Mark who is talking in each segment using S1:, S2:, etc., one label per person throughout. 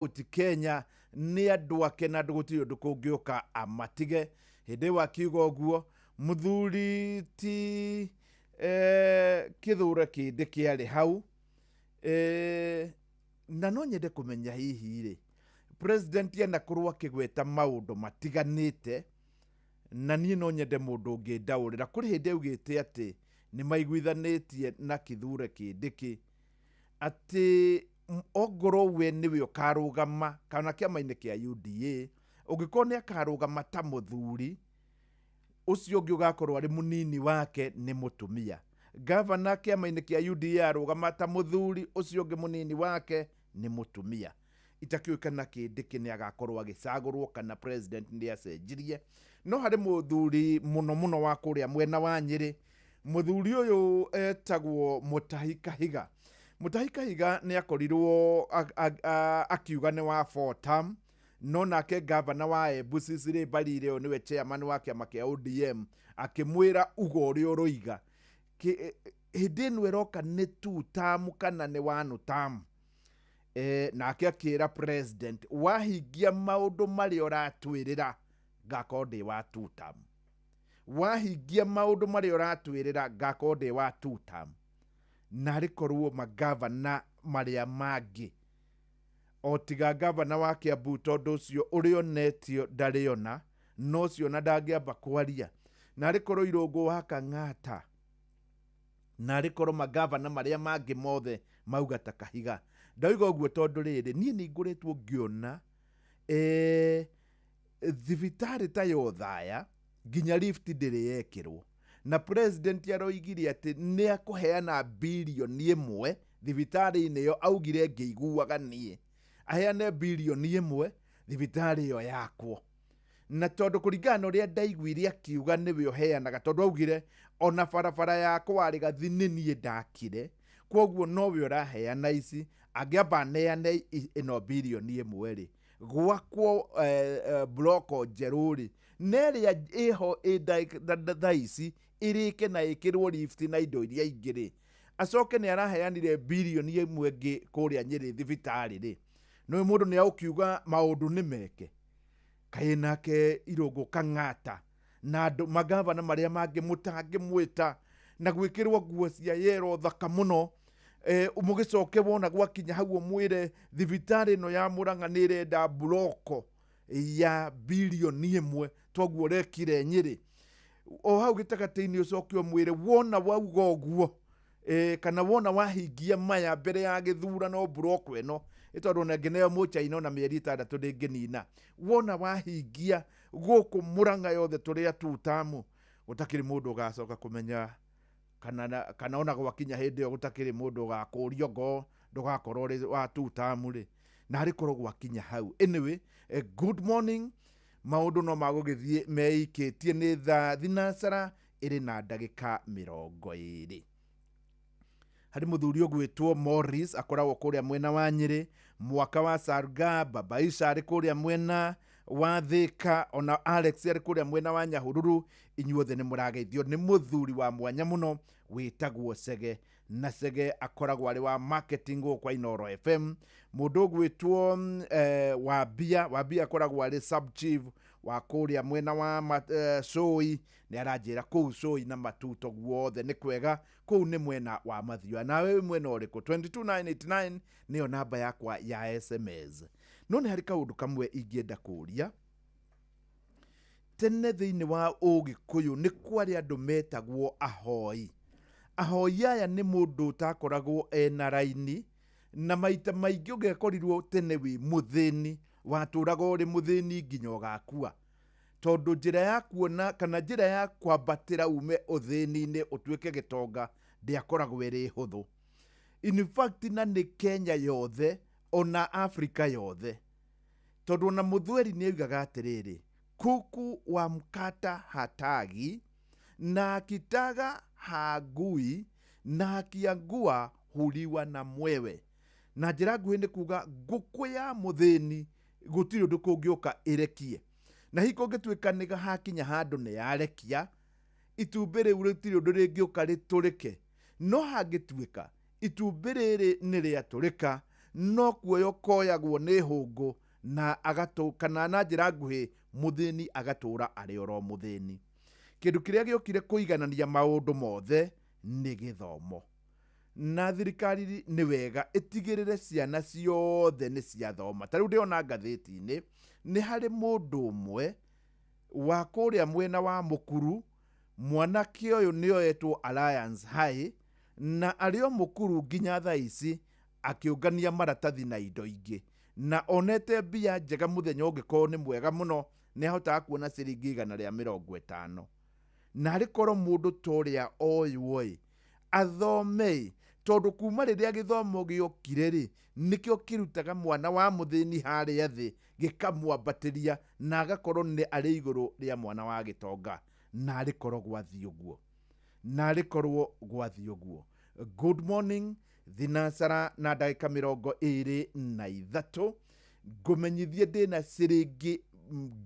S1: Mount Kenya nĩ andũ ake na andũ gũtirĩ ũndũ kũngĩũka amatige. Hĩndĩ ĩyo akiuga ũguo mũthuri ti Kĩthũre kĩndĩ kĩarĩ hau. Na no nyende kũmenya hihi rĩ, president anakorwo akĩgweta maũndũ matiganĩte, na niĩ no nyende mũndũ ũngĩndaũrĩra. Kũrĩ hĩndĩ augĩte atĩ nĩ maiguithanĩtie na Kithure Kindiki atĩ ongorwo we nĩwe ũkarũgama kana kĩama-inĩ kĩa UDA, ũngĩkorwo nĩ akarũgama ta mũthuri, ũcio ũngĩ ũgakorwo arĩ mũnini wake nĩ mũtumia. Gavana kĩama-inĩ kĩa UDA arũgama ta mũthuri, ũcio ũngĩ mũnini wake nĩ mũtumia. Itakĩũĩ kana Kindiki nĩ agakorwo agĩcagũrwo kana president nĩ acenjirie. No harĩ mũthuri mũno mũno wa kũrĩa mwena wa Nyĩrĩ. Mũthuri ũyũ etagwo Mutahi Kahiga. Mutahi Kahiga nĩ akorirwo akiuga nĩ wa four term, no nake gavana wa Embu Cecily Mbarire ũyũ nĩwe chairman wa kĩama kĩa ODM akĩmwĩra uga ũrĩa ũroiga. Hĩndĩ ĩno ĩroka nĩ two term kana nĩ one term. Nake akĩra president, wahingia maũndũ marĩa ũratwĩrĩra ngakorwo ndĩ wa two term. Wahingia maũndũ marĩa ũratwĩrĩra ngakorwo ndĩ wa two term. Na arĩ korwo magavana marĩa mangĩ o tiga gavana wa Kiambu, tondũ ũcio ũrĩa onetio ndarĩ ona, no ũcio ona ndangĩamba kwaria. Na arĩ korwo Irũngũ wa Kang'ata, na arĩ korwo magavana marĩa mangĩ mothe mauga ta Kahiga. Ndauga ũguo tondũ rĩrĩ, niĩ nĩ ngoretwo ngĩona thibitarĩ ta ya Othaya nginya lift ndĩrĩ yekĩrwo, na president aroigire atĩ nĩ akũheana birioni 1 thibitarĩ-inĩ ĩyo. Augire ngĩiguaga niĩ aheane birioni 1 thibitarĩ ĩyo yakwo, na tondũ kũringana na ũrĩa ndaiguire akiuga nĩwe ũheanaga, tondũ augire ona barabara yakwa Rĩgathi nĩ niĩ ndakire, koguo nowe ũraheana ici. Angĩamba aneane ĩno birioni 1 rĩ, gwakwo bloko njerũ rĩ, na ĩrĩa ĩho ĩ thaa ici ĩrĩke na ĩkĩrwo lift na indo iria ingĩ rĩ, acoke nĩ araheanire birioni 1 ĩngĩ kũrĩa Nyĩrĩ thibitarĩ rĩ, no mũndũ nĩ agũkiuga maũndũ nĩ meke. Kaĩ nake Irũngũ Kang'ata na andũ magavana marĩa mangĩ mũtangĩmwĩta na gwĩkĩrwo nguo cia yero thaka mũno, mũgĩcoke wona gwakinya hau ũmwĩre thibitarĩ ĩno ya Mũrang'a nĩ ĩrenda mburoko ya birioni 1, toguo ũrekire Nyĩrĩ o hau gĩtagatĩ-inĩ, ũcoke ũmwĩre wona wauga ũguo, kana wona wahingia maya mbere ya gĩthurano, mburoko ĩno ĩ tondũ ona ĩngĩneo mũchaina ona mĩeri 6 ndĩngĩnina. Wona wahingia gũkũ Mũrang'a yothe tũrĩa tutamu, gũtakĩrĩ mũndũ ũgacoka kũmenya kana ona gwakinya hĩndĩ ĩyo gũtakĩrĩ mũndũ ũgakũrio ngo ndũgakorwo ũrĩ wa tutamu rĩ, na arĩ korwo gwakinya hau. Anyway, good morning. Maũndũ no magũgĩthiĩ meikĩtie. Nĩ thaa thinacara ĩrĩ na ndagĩka 20. Harĩ mũthuri ũgwĩtwo Morris akoragwo kũrĩa mwena wa Nyĩrĩ, mwaka wa Sarga Babaisha arĩ kũrĩa mwena wa Thĩka, ona Alex arĩ kũrĩa mwena wa Nyahururu. Inyuothe nĩ mũrageithio nĩ mũthuri wa mwanya mũno wĩtagwo Cege, na Cege akoragwo arĩ wa marketing gũkũ kwa Inoro FM. Mũndũ ũgwĩtwo Wambia, Wambia akoragwo arĩ sub chief wa kũrĩa mwena wa Cũi. Nĩ aranjĩra kũu Cũi na Matuto guothe nĩ kwega, kũu nĩ mwena wa Mathioya. Nawe wĩ mwena ũrĩkũ? 22989 nĩyo namba yakwa ya SMS. No nĩ harĩ kaũndũ kamwe ingĩenda kũũria. Tene thĩinĩ wa Ũgĩkũyũ nĩ kwarĩ andũ metagwo ahoi. Ahoi aya nĩ mũndũ ũtakoragwo ena raini, na maita maingĩ ũngĩakorirwo tene wĩ mũthĩni, watũraga ũrĩ mũthĩni nginya ũgakua, tondũ njĩra ya kuona kana njĩra ya kwambatĩra ume ũthĩni-inĩ ũtuĩke gĩtonga ndĩakoragwo ĩrĩ hũthũ. In fact, na nĩ Kenya yothe ona Afrika yothe, tondũ ona mũthweri nĩ oigaga atĩrĩrĩ, "Kuku wa mkata hatagi na akitaga haangui na akiangua huliwa na mwewe." Na njĩra nguhĩ nĩ kuga ngũkũ ya mũthĩni gũtirĩ ũndũ kũngĩũka ĩrekie, na hihi kũngĩtuĩka nĩ hakinya handũ nĩ yarekia itumbĩ rĩu, rĩtirĩ ũndũ rĩngĩũka rĩtũrĩke. No hangĩtuĩka itumbĩ rĩrĩ nĩ rĩatũrĩka No kuoyo koyagwo nĩ hũngũ na agatũ kana na njĩra nguhĩ mũthĩni agatũra arĩ oro mũthĩni. Kĩndũ kĩrĩa gĩokire kũiganania maũndũ mothe nĩ gĩthomo. Na thirikari nĩ wega ĩtigĩrĩre ciana ciothe nĩ ciathoma. Ta rĩu ndĩrona ngathĩti-inĩ nĩ harĩ mũndũ ũmwe wa kũrĩa mwena wa Mũkuru, mwanake ũyũ nĩ oetwo Alliance High na arĩ o Mũkuru nginya thaa ici akĩũngania maratathi na indo ingĩ, na onete mbia njega mũthenya ũngĩkorwo nĩ mwega mũno nĩ ahotaga kuona ciringi 150. Na arĩ korwo mũndũ ta ũrĩa oywo-ĩ athome-ĩ, tondũ kuma rĩrĩa gĩthomo gĩokire rĩ, nĩkĩo kĩrutaga mwana wa mũthĩni harĩa thĩ gĩkamwambatĩria na agakorwo nĩ arĩ igũrũ rĩa mwana wa gĩtonga. Na arĩ korwo gwathiĩ ũguo, na arĩ korwo gwathiĩ ũguo. Good morning, thinacara na ndagĩka 23, ngũmenyithie ndĩna ciringi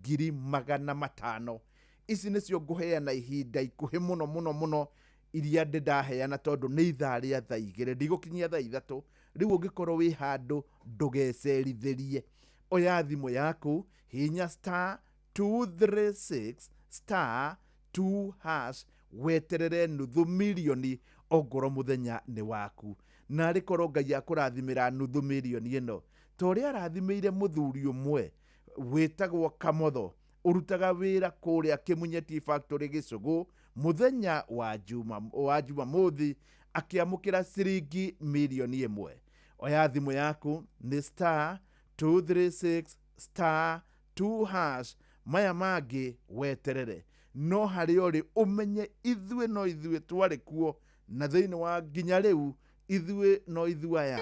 S1: 500,000. Ici nĩcio ngũheana ihinda ikuhĩ mũno mũno mũno iria ndĩ ndaheana, tondũ nĩ ithaa rĩa thaa igĩrĩ, ndigũkinyia thaa ithatũ. Rĩu ũngĩkorwo wĩ handũ ndũgecerithĩrie, oya thimũ yaku, hihinya star 236 star 2 hash, weterere 500,000 ongorwo mũthenya nĩ waku. Na arĩ korwo Ngai akũrathimĩra 500,000 ĩno, ta ũrĩa arathimĩire mũthuri ũmwe wĩtagwo Kamotho, ũrutaga wĩra kũrĩa Kĩmunye Tea Factory Gĩcũgũ, mũthenya wa Juma, wa Jumamothi akĩamũkĩra ciringi 1,000,000. Oya thimũ yaku nĩ star 236 star 2 hash, maya mangĩ weterere. No harĩa ũrĩ ũmenye ithuĩ no ithuĩ twarĩ kuo, na thĩinĩ wa nginya rĩu ithuĩ no ithuĩ aya.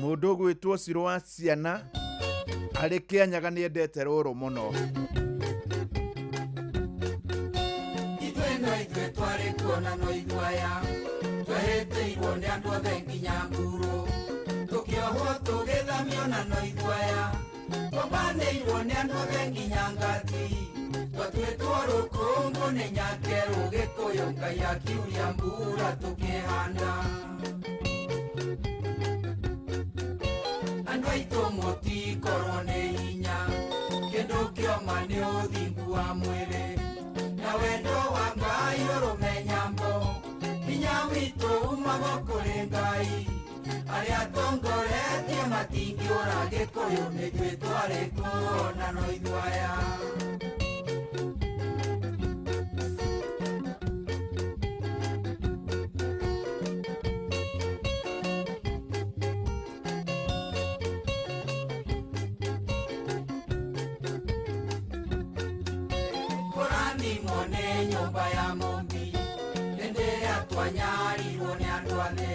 S1: Mũndũ ũgwĩtwo Ciro wa ciana arĩ Kĩanyaga nĩendete rũrũ mũno.
S2: Ithuĩ no ithuĩ twarĩ kuo na no ithuĩ aya, twehĩtĩirwo nĩ andũ othe nginya nguru, tũkĩohwo tũgĩthamio na no ithuĩ aya, twambanĩirwo nĩ andũ othe nginya ngati, twatuĩtwo rũkũngũ nĩ nyakerũ Gĩkũyũ, Ngai akiuria mbura tũkĩhanda. Andũ aitũ mũtikorwo nĩ hinya, kĩndũ kĩoma nĩ ũthingu wa mwĩrĩ, na wendo wa Ngai ũrũme nyambo, hinya witũ umaga kũrĩ Ngai, arĩa atongoretie matingĩũra Gĩkũyũ, nĩ ithuĩ twarĩ kuo na no ithuĩ aya. Kũrathimwo nĩ nyũmba ya Mũmbi, hĩndĩ ĩrĩa twanyarirwo nĩ andũ a thĩ,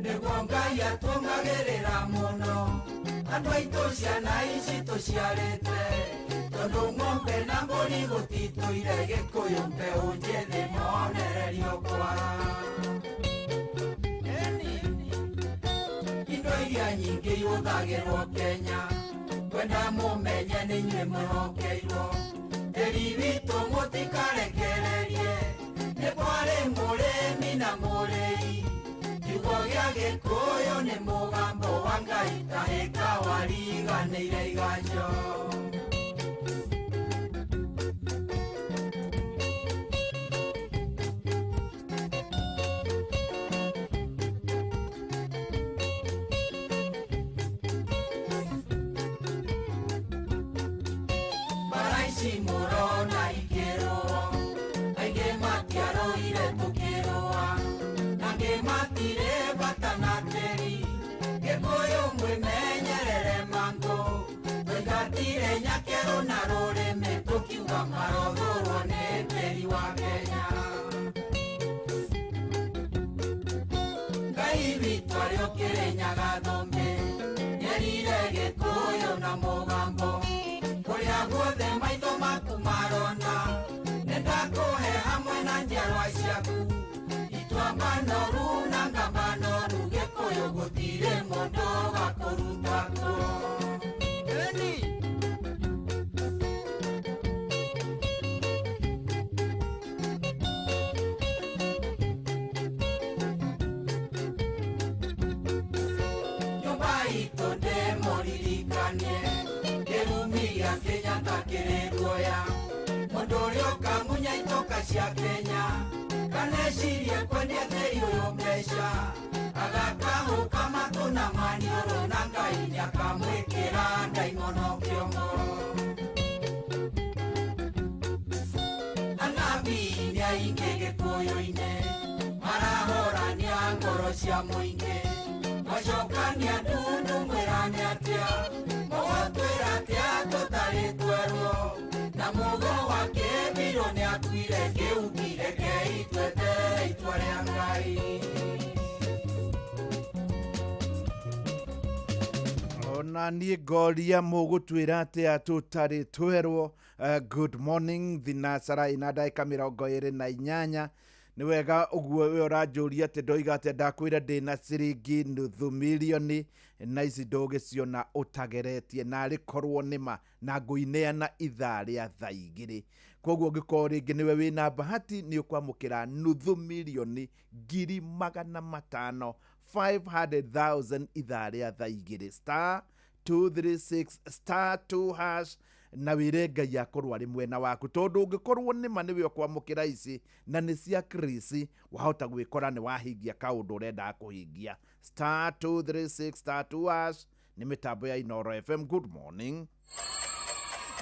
S2: nĩguo Ngai atũngagĩrĩra mũno, andũ aitũ ciana ici tũciarĩte, tondũ ng'ombe na mbũri gũtitũire Gĩkũyũ, mbeũ njĩthĩ monererio kwara. Indo iria nyingĩ ihũthagĩrwo Kenya, kwenda mũmenye nĩ inyuĩ mwĩhokeirwo, tĩri witũ mũtikarekererie, nĩ kwarĩ mũrĩmi na mũrĩi, kiugo gĩa Gĩkũyũ nĩ mũgambo wa Ngai, tahĩka wariganĩire iganjo. Bara ici mũrona ikĩrũo, aingĩ matiarũire tũkĩrũa, na angĩ matirĩ bata na tĩri, Gĩkũyũ mwĩmenyerere mangũ, twaingatire nyakerũ na rũrĩmĩ tũkiuga marothũrwo nĩ tĩri wa Kenya. Ngai witũ arĩ ũkĩrĩnyaga thũmbĩ, nĩerire Gĩkũyũ na mũgambo, kũrĩa guothe maitho maku marona, nĩndakũhe hamwe na njiarwa ciaku, ituamba noru na ngamba noru, Gĩkũyũ gũtirĩ mũndũ ũgakũruta kuo. Eni. Rekei tũndĩmũririkanie kĩrumi gĩa Kenyatta kĩrĩ guoya. Mũndũ ũrĩa ũkamunya itoka cia Kenya kanecirie kwendia tĩri ũyũ mbeca agakahũka matũ na maniũrũ na Ngai nĩakamwĩkĩra ndaimono kĩongo. Anabii nĩ aingĩ Gĩkũyũ-inĩ marahorania ngoro cia mũingĩ macokania ndundu mwĩrane atĩa mũgũtwĩra atĩa tũtarĩ twerwo na mũgo wa kĩbirũ nĩakuire kĩuki rekei tweterere itua rĩa Ngai.
S1: Ona niĩ ngoria mũgũtwĩra atĩa tũtarĩ twerwo. Good morning thinacara ina ndagĩka 28. Nĩ wega ũguo we ũranjũria atĩ ndoiga atĩa ndakwĩra ndĩna ciringi nuthu milioni na ici ndũgĩciona ũtageretie narĩ korwo nĩma na ngũineana ithaa rĩa thaa igĩrĩ. Koguo ũngĩkorwo rĩngĩ nĩwe wĩna bahati nĩ ũkwamũkĩra nuthu milioni 500,000 500,000 ithaa rĩa thaa igĩrĩ star 236 star 2 hash na wĩre Ngai akorwo arĩ mwena waku tondũ ũngĩkorwo nĩma nĩwe ũkwamũkĩra ici na nĩ cia Chris wahota gwĩkora nĩ wahingia kaũndũ ũrendaga kũhingia. Star 236 star 2 hash nĩ mĩtambo ya Inooro FM. Good morning.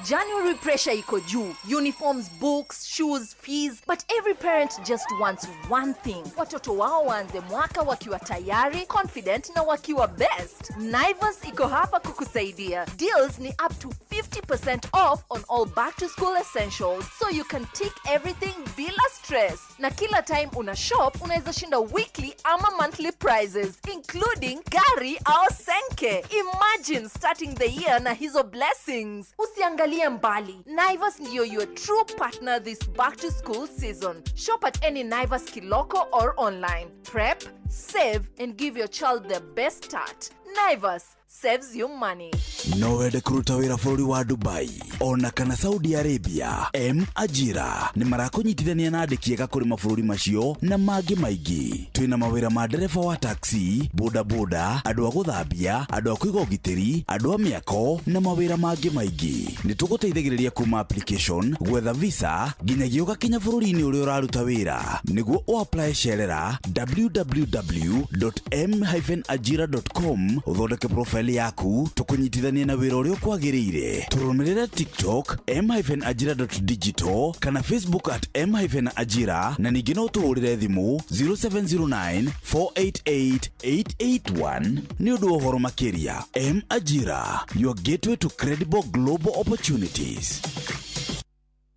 S3: January pressure iko juu. Uniforms, books, shoes, fees. But every parent just wants one thing. Watoto wao waanze mwaka wakiwa tayari, confident na wakiwa best. Naivas iko hapa kukusaidia. Deals ni up to 50% off on all back to school essentials so you can tick everything bila stress. Na kila time una shop, unaweza shinda weekly ama monthly prizes including gari au senke. Imagine starting the year na hizo blessings. Usiangalie mbali. Naivas ndiyo your true partner this back to school season. Shop at any Naivas Kiloko or online. Prep, save and give your child the best start. Naivas saves you money.
S4: No wende kũruta wĩra bũrũri wa Dubai ona kana Saudi Arabia? M Ajira nĩ marakũnyitithania na andĩki ega kũrĩ mabũrũri macio na mangĩ maingĩ. Twĩna mawĩra ma ndereba wa taxi, bodaboda, andũ a gũthambia, andũ a kũiga ũgitĩri, andũ a mĩako na mawĩra mangĩ maingĩ. Nĩ tũgũteithagĩrĩria kuma application, gwetha visa nginyagia ũgakinya bũrũri-inĩ ũrĩa ũraruta wĩra. Nĩguo ũapply cerera www.m-ajira.com ũthondeke profile yaku tũkũnyitithanie na wĩra ũrĩa ũkwagĩrĩire. Tũrũmĩrĩre TikTok m-ajira.digital kana Facebook at m-ajira na ningĩ no ũtũhũrĩre thimũ 0709 488 881 nĩ ũndũ wa ũhoro makĩria. M Ajira, your gateway to credible global opportunities.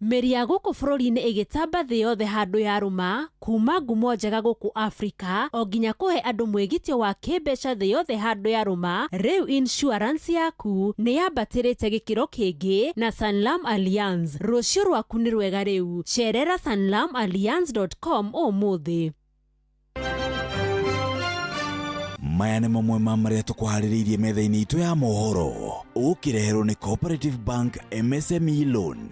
S5: Mĩri ya gũkũ bũrũri-inĩ ĩgĩtamba thĩ yothe handũ yarũma kuma ngumo njega gũkũ Afrika o nginya kũhe andũ mwĩgitio wa kĩmbeca thĩ yothe handũ yarũma. Rĩu insurance yaku nĩ yambatĩrĩte gĩkĩro kĩngĩ na Sanlam Allianz. Rũciũ rwaku nĩ rwega rĩu. Cerera sanlamallianz.com ũmũthĩ.
S4: Maya nĩ mamwe ma marĩa tũkũharĩrĩirie metha-inĩ itũ ya mohoro ũkĩreherwo nĩ Cooperative Bank MSME Loan.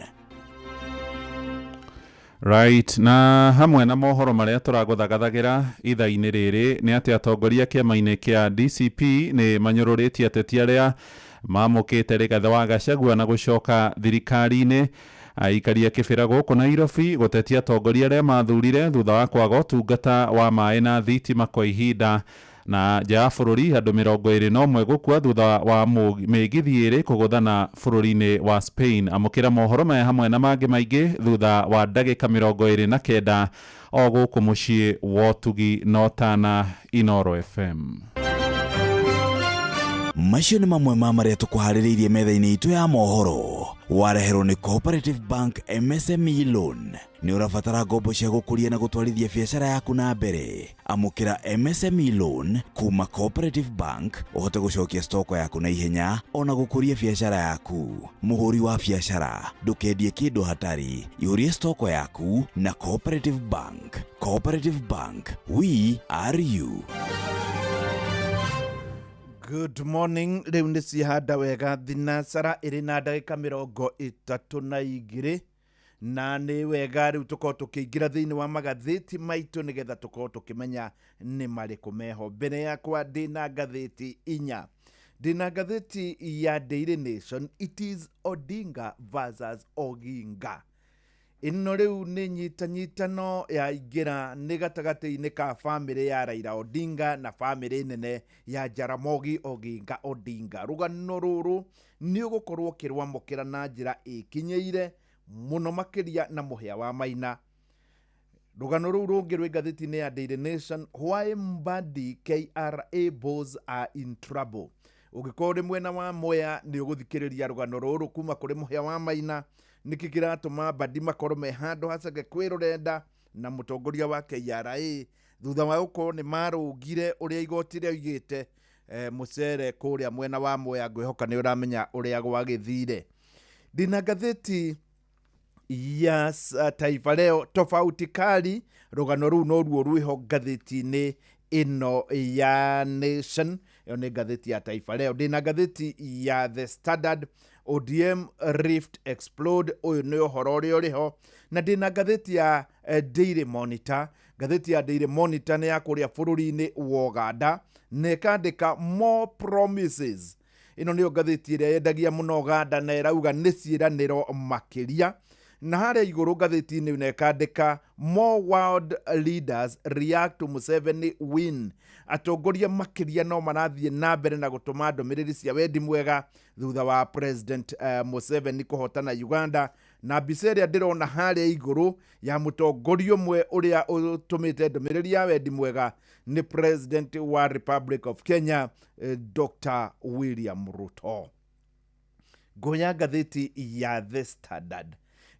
S6: Right, na hamwe na mohoro marĩa tũragũthagathagira ithaa-inĩ rĩrĩ nĩ atĩ atongoria kĩama-inĩ kĩa DCP nĩ manyũrũrĩtie ateti arĩa mamũkĩte Rigathĩ wa Gachagua na gũcoka thirikari-inĩ. Aikaria kĩbĩra gũkũ Nairobi gũtetia atongoria arĩa mathurire thutha wa kwaga ũtungata wa maĩ na thitima kwa ihinda. Na nja ya bũrũri andũ 21 gũkua thutha wa mĩgithi ĩrĩ kũgũthana bũrũri-inĩ wa Spain. Amũkĩra mohoro maya hamwe na mangĩ maingĩ thutha wa ndagĩka 29 o gũkũ mũciĩ wa ũtugi Notana Inooro FM.
S4: Macio nĩ mamwe ma marĩa tũkũharĩrĩirie metha-inĩ itũ ya mohoro wareherwo nĩ Cooperative Bank MSME Loan. Nĩ ũrabatara ngombo cia gũkũria na gũtwarithia biacara yaku na mbere? Amũkĩra MSME Loan kuma Cooperative Bank ũhote gũcokia stoko yaku na ihenya ona gũkũria biacara yaku. Mũhũri wa biacara ndũkendie kĩndũ hatarĩ, ihũrie stoko yaku na Cooperative Bank. Cooperative Bank, we are you.
S1: Good morning. Rĩu nĩ cihanda wega thinacara ĩrĩ na ndagĩka 32 na nĩ wega rĩu tũkorwo tũkĩingĩra thĩinĩ wa magathĩti maitũ nĩgetha tũkorwo tũkĩmenya nĩ marĩkũ meho. Mbere yakwa ndĩna ngathĩti inya. Ndĩna ngathĩti ya Daily Nation, it is Odinga versus Oginga. Ĩno rĩu nĩ nyitanyitano ya ingĩra nĩ gatagatĩ-inĩ ka bamĩrĩ ya Raila Odinga na bamĩrĩ nene ya Jaramogi Oginga Odinga. Rũgano rũrũ nĩ ũgũkorwo ũkĩrwamũkĩra na njĩra ĩkinyĩire mũno makĩria na mũhĩa wa Maina. Rũgano rũu rũngĩ rwĩ ngathĩti-inĩ ya Daily Nation, why Mbadi KRA boss are in trouble. Ũngĩkorwo ũrĩ mwena wa Mwea nĩ ũgũthikĩrĩria rũgano rũrũ kuma kũrĩ mũhĩa wa Maina. Nĩkĩ kĩratũma Mbadi makorwo me handũ haceke kwĩ rũrenda na mũtongoria wa KRA thutha wa gũkorwo nĩ marũngire ũrĩa igoti rĩoigĩte mũcere kũrĩa mwena wa Mwea. Ngwĩhoka nĩ ũramenya ũrĩa gwagĩthire. Ndĩna ngathĩti ya Taifa Leo, tofauti kali. Rũgano rũu noruo rwĩho ngathĩti-inĩ ĩno ya Nation. Ĩyo nĩ ngathĩti ya Taifa Leo. Ndĩna ngathĩti ya The Standard, ODM Rift Explode, ũyũ nĩ ũhoro ũrĩa ũrĩho. Na ndĩna ngathĩti ya Daily Monitor. Ngathĩti ya Daily Monitor nĩ ya kũrĩa bũrũri-inĩ wa Uganda na ĩkandĩka more promises. Ĩno nĩyo ngathĩti ĩrĩa yendagia mũno Uganda na ĩrauga nĩ ciĩranĩro makĩria. Na harĩa igũrũ ngathĩti-inĩ ĩno ĩkandĩka more world leaders react to Museveni win. Atongoria makĩria no marathiĩ na mbere na gũtũma ndũmĩrĩri cia wendi mwega thutha wa President Museveni kũhotana Uganda. Na mbica ĩrĩa ndĩrona harĩa igũrũ ya mũtongoria ũmwe ũrĩa ũtũmĩte ndũmĩrĩri ya wendi mwega nĩ President wa Republic of Kenya, Dr. William Ruto. Ngoya ngathĩti ya The Standard.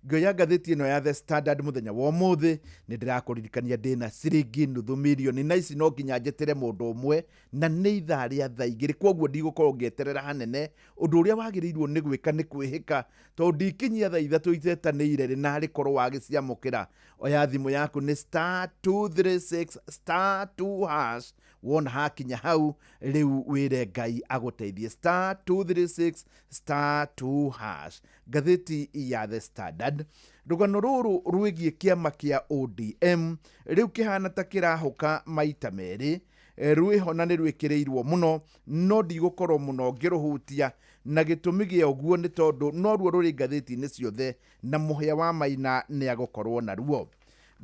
S1: Ngĩoya ngathĩti ĩno ya The Standard mũthenya wa ũmũthĩ nĩ ndĩrakũririkania ndĩna ciringi nuthu mirioni, na ici no nginya njĩtĩre mũndũ ũmwe na nĩ ithaa rĩa thaa igĩrĩ, koguo ndigũkorwo ngĩeterera hanene. Ũndũ ũrĩa wagĩrĩirwo nĩ gwĩka nĩ kwĩhĩka, tondũ ndikinyia thaa ithatũ itetanĩire rĩ, na rĩkorwo wagĩciamũkĩra. Oya thimũ yaku nĩ star 236 star 2 hash. Wona hakinya hau rĩu wĩre Ngai agũteithie, star 236 star 2 hash. Ngathĩti ya The Standard, rũgano rũrũ rwĩgiĩ kĩama kĩa ODM rĩu kĩhana ta kĩrahũka maita merĩ. Rwĩho na nĩ rwĩkĩrĩirwo mũno, no ndigũkorwo mũno ngĩrũhutia, na gĩtũmi gĩa ũguo nĩ tondũ noruo rũrĩ ngathĩti-inĩ ciothe na mũhĩa wa Maina nĩ agũkorwo naruo.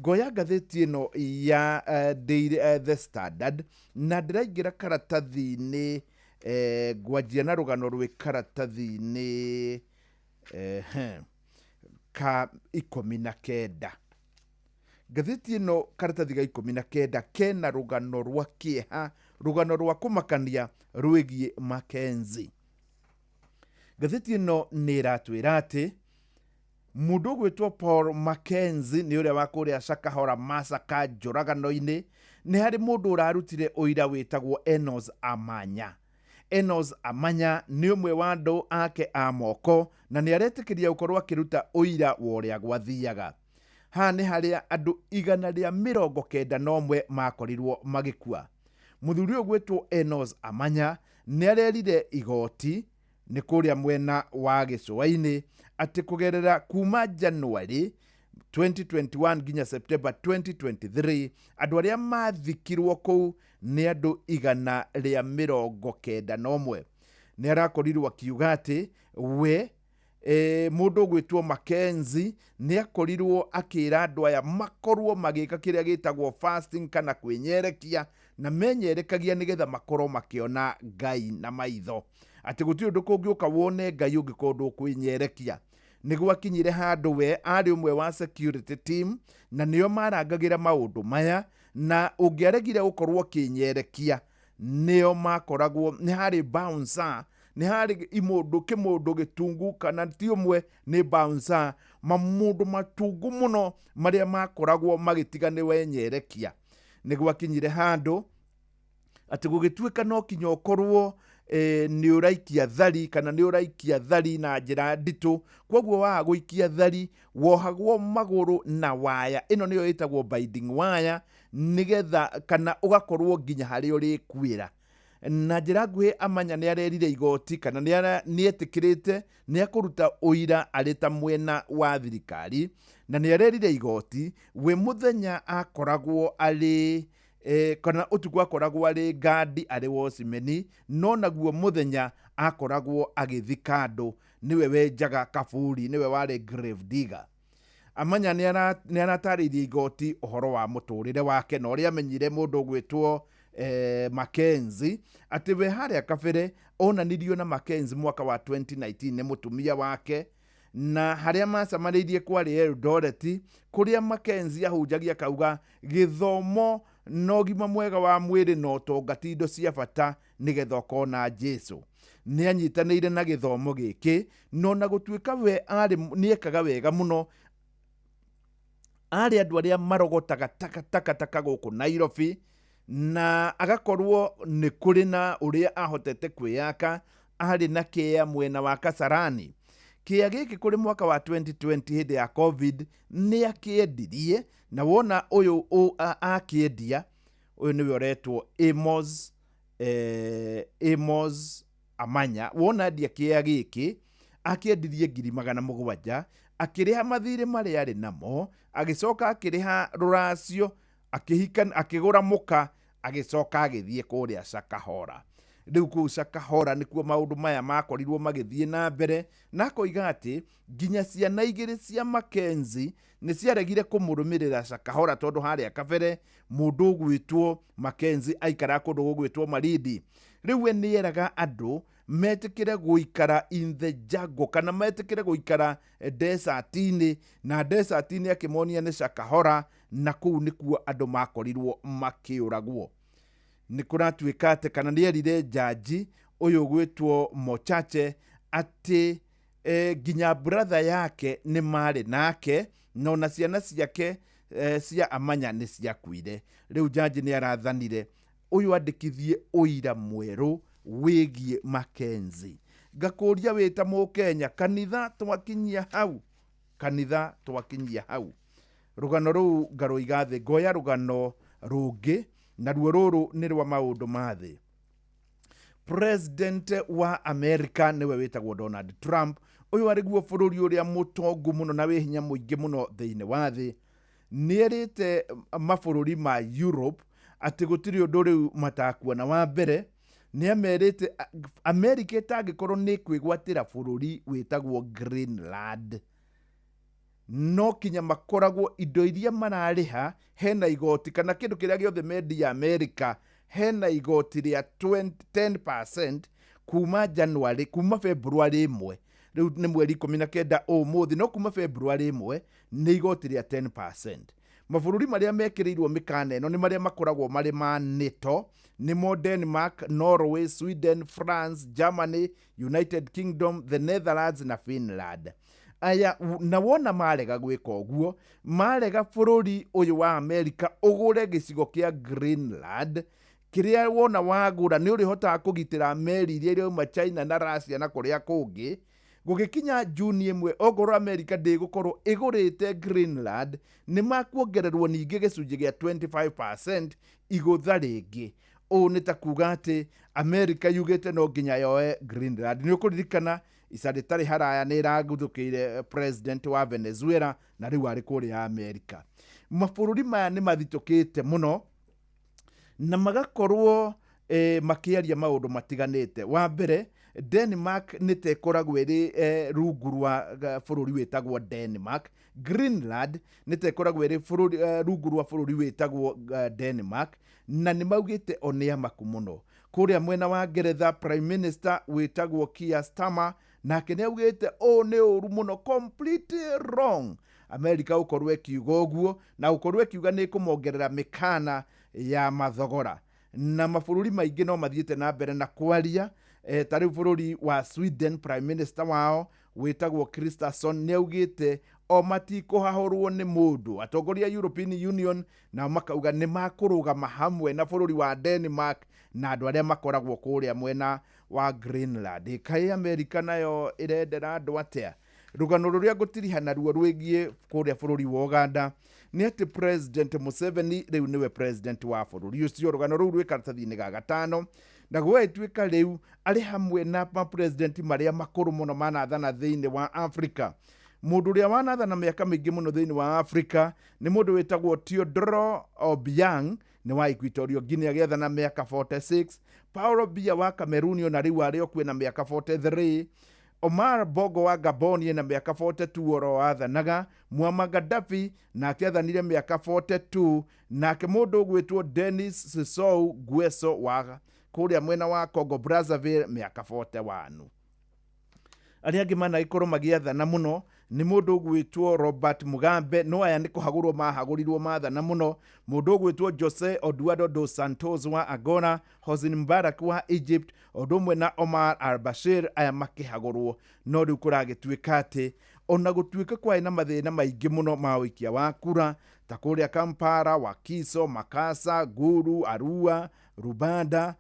S1: Ngoya ngathĩti ĩno ya Daily, The Standard na ndĩraingĩra karatathi-inĩ, ngwanjia na rũgano rwĩ karatathi-inĩ ka 19. Ngathĩti ĩno karatathi ga 19 kena rũgano rwa kĩeha, rũgano rwa kũmakania rwĩgiĩ Mackenzie. Ngathĩti ĩno nĩ ĩratwĩra atĩ mũndũ ũgwĩtwo Paul Mackenzie nĩ ũrĩa wa kũrĩa Shakahola Massacre njũragano-inĩ, nĩ harĩ mũndũ ũrarutire ũira wĩtagwo Enos Amanya. Enos Amanya nĩ ũmwe wa andũ ake a moko na nĩ aretĩkĩria gũkorwo akĩruta ũira wa ũrĩa gwathiaga. Haha nĩ harĩa andũ 191 makorirwo magĩkua. Mũthuri ũyũ ũgwĩtwo Enos Amanya nĩ arerire igoti nĩ kũrĩa mwena wa gĩcũa-inĩ atĩ kũgerera kuma January 2021 nginya September 2023 andũ arĩa mathikirwo kũu nĩ andũ 191. Nĩ arakorirwo akiuga atĩ we mũndũ ũgwĩtwo Mackenzie nĩ akorirwo akĩra andũ aya makorwo magĩka kĩrĩa gĩtagwo fasting kana kwĩnyerekia, na menyerekagia nĩgetha makorwo makĩona Ngai na maitho, atĩ gũtirĩ ũndũ kũngĩũka wone Ngai ũngĩkorwo ndũkwĩnyerekia. Nĩ gwakinyire handũ we arĩ ũmwe wa security team na nĩo marangagĩra maũndũ maya, na ũngĩaregire gũkorwo ũkĩnyerekia nĩo makoragwo nĩ harĩ bouncer, nĩ harĩ imũndũ kĩmũndũ gĩtungu kana ti ũmwe nĩ bouncer, mamũndũ matungu mũno marĩa makoragwo magĩtiga nĩ wenyerekia. Nĩ gwakinyire handũ atĩ gũgĩtuĩka no kinya ũkorwo nĩ ũraikia thari kana nĩ ũraikia thari na njĩra nditũ, koguo waga gũikia thari wohagwo magũrũ na waya ĩno nĩyo ĩtagwo binding wire, nĩgetha kana ũgakorwo nginya harĩa ũrĩkuĩra. Na njĩra nguhĩ Amanya nĩ arerire igoti kana nĩ etĩkĩrĩte nĩ akũruta ũira arĩ ta mwena wa thirikari, na nĩ arerire igoti we mũthenya akoragwo arĩ Kana ũtukũ akoragwo arĩ ngandi arĩ wocimeni, no naguo mũthenya akoragwo agĩthika andũ, nĩwe wenjaga kaburi, nĩwe warĩ grave digger. Amanya nĩ aratarĩirie igoti ũhoro wa mũtũrĩre wake na ũrĩa amenyire mũndũ ũgwĩtwo Mackenzie, atĩ we harĩa kabere onanirio na Mackenzie mwaka wa 2019 nĩ mũtumia wake, na harĩa macemanĩirie kwarĩ Eldoret, kũrĩa Mackenzie ahunjagia akauga gĩthomo na ũgima mwega wa mwĩrĩ na ũtonga ti indo cia bata nĩgetha ũkona Jesu. Nĩ anyitanĩire na gĩthomo gĩkĩ, no na gũtuĩka we arĩ nĩekaga wega mũno, arĩ andũ arĩa marogotaga takataka gũkũ Nairobi, na agakorwo nĩ kũrĩ na ũrĩa ahotete kwĩyaka, arĩ na kĩa mwena wa Kasarani. Kĩa gĩkĩ kũrĩ mwaka wa 2020 hĩndĩ ya COVID nĩ akĩendirie, na wona ũyũ akĩendia, ũyũ nĩwe ũretwo Amos Amanya. Wona endia kĩa gĩkĩ akĩendirie 700,000, akĩrĩha mathirĩ marĩa arĩ namo, agĩcoka akĩrĩha rũracio, akĩhika, akĩgũra mũka, agĩcoka agĩthiĩ kũrĩa Shakahola. Rĩu kũu Shakahola nĩkuo maũndũ maya makorirwo magĩthiĩ na mbere, na akoiga atĩ nginya ciana igĩrĩ cia Mackenzie nĩ ciaregire kũmũrũmĩrĩra Shakahola, tondũ harĩa kabere mũndũ ũgwĩtwo Mackenzie aikaraga kũndũ gũgwĩtwo Malindi. Rĩu we nĩeraga andũ metĩkĩre gũikara in the jungle, kana metĩkĩre gũikara desert-inĩ, na desert-inĩ akĩmonia nĩ Shakahola, na kũu nĩkuo andũ makorirwo makĩũragwo. Nĩ kũratuĩka atĩ kana nĩerire jaji ũyũ ũgwĩtwo Mochache atĩ nginya brother yake nĩ marĩ nake, na ona ciana ciake cia Amanya nĩ ciakuire. Rĩu jaji nĩ arathanire ũyũ andĩkithie ũira mwerũ wĩgiĩ Mackenzie. Ngakũria wĩ ta mũkenya, kanitha twakinyia hau, kanitha twakinyia hau. Rũgano rũu ngarũiga thĩ, ngoya rũgano rũngĩ, naruo rũrũ nĩ rwa maũndũ ma thĩ. President wa America nĩwe wĩtagwo Donald Trump, ũyũ arĩ guo bũrũri ũrĩa mũtongu mũno na wĩ hinya mũingĩ mũno thĩinĩ wa thĩ. Nĩerĩte mabũrũri ma Europe atĩ gũtirĩ ũndũ rĩu matakuona. Wa mbere nĩ amerite America ĩtangĩkorwo nĩ kwĩgwatĩra bũrũri wĩtagwo Greenland, no kinya makoragwo indo iria mararĩha hena igoti, kana kĩndũ kĩrĩa gĩothe mendia America hena igoti rĩa 10% kuma January, kuma February 1. Rĩu nĩ mweri 19 ũmũthĩ, no kuma February 1 nĩ igoti rĩa 10%. Mabũrũri marĩa mekĩrĩirwo mĩkana ĩno nĩ marĩa makoragwo marĩ ma NATO, nĩmo Denmark, Norway, Sweden, France, Germany, United Kingdom, the Netherlands na Finland. Aya, na wona marega gwĩka ũguo, marega bũrũri ũyũ wa America ũgũre gĩcigo kĩa Greenland, kĩrĩa wona wagũra nĩ ũrĩhotaga kũgitĩra meri iria irauma China na Russia na kũrĩa kũngĩ. Gũgĩkinya Juni 1, ongorwo America ndĩgũkorwo ĩgũrĩte Greenland, nĩ makuongererwo ningĩ gĩcunjĩ gĩa 25% igũtha rĩngĩ. Ũũ nĩ ta kuga atĩ America yugĩte no nginya yoe Greenland. Nĩ ũkũririkana ica rĩtarĩ haraya nĩ ĩraguthũkĩire president wa Venezuela, na rĩu arĩ kũrĩa America. Mabũrũri maya nĩ mathitũkĩte mũno na magakorwo makĩaria maũndũ matiganĩte. Wa mbere, Denmark nĩ ta ĩkoragwo ĩrĩ rungu rwa bũrũri wĩtagwo Denmark. Greenland nĩ ta ĩkoragwo ĩrĩ rungu rwa bũrũri wĩtagwo Denmark, na nĩ maugĩte o nĩ amaku mũno. Kũrĩa mwena wa Ngeretha, Prime Minister wĩtagwo Keir Starmer nake nĩ augĩte ũũ nĩ ũru mũno, completely wrong America gũkorwo ĩkiuga ũguo, na gũkorwo ĩkiuga nĩ ĩkũmongerera mĩkana ya mathogora. Na mabũrũri maingĩ no mathiĩte na mbere na kwaria, ta rĩu bũrũri wa Sweden, Prime Minister wao wĩtagwo Kristersson nĩ augĩte o matikũhahũrwo nĩ mũndũ. Atongoria a European Union nao makauga nĩ makũrũgama hamwe na bũrũri wa Denmark na andũ arĩa makoragwo kũrĩa mwena wa Greenland. Kaĩ America nayo ĩrendera andũ atĩa? Rũgano rũrĩa ngũtiriha naruo rwĩgiĩ kũrĩa bũrũri wa Uganda nĩ atĩ President Museveni rĩu nĩwe president wa bũrũri ũcio. Rũgano rũu rwĩ karatathi-inĩ ga gatano, na gũgagĩtuĩka rĩu arĩ hamwe na mapresident marĩa makũrũ mũno manathana thĩinĩ wa Africa. Mũndũ ũrĩa wanathana mĩaka mĩingĩ mũno thĩinĩ wa Africa nĩ mũndũ wĩtagwo Teodoro Obiang, nĩ wa Equatorial Guinea, agĩathana mĩaka 46. Paulo Biya wa Cameroon ona rĩu arĩ o kwĩna mĩaka 43. Omar Bongo wa Gabon ena mĩaka 42 oro athanaga. Muammar Gaddafi nake athanire mĩaka 42. Nake mũndũ ũgwĩtwo Denis Sassou Nguesso wa kũrĩa mwena wa Congo Brazzaville mĩaka 41. Arĩa angĩ managĩkorwo magĩathana mũno nĩ mũndũ ũgwĩtwo Robert Mugabe, no aya nĩ kũhagũrwo mahagũrirwo mathana mũno. Mũndũ ũgwĩtwo Jose Eduardo dos Santos wa Angola, Hosni Mubarak wa Egypt, ũndũ ũmwe na Omar al-Bashir, aya makĩhagũrwo. No rĩu kũragĩtuĩka atĩ ona gũtuĩka kwarĩ na mathĩna maingĩ mũno ma ũikia wa kura ta kũrĩa Kampala, Wakiso, Makasa, Gulu, Arua, Rubanda,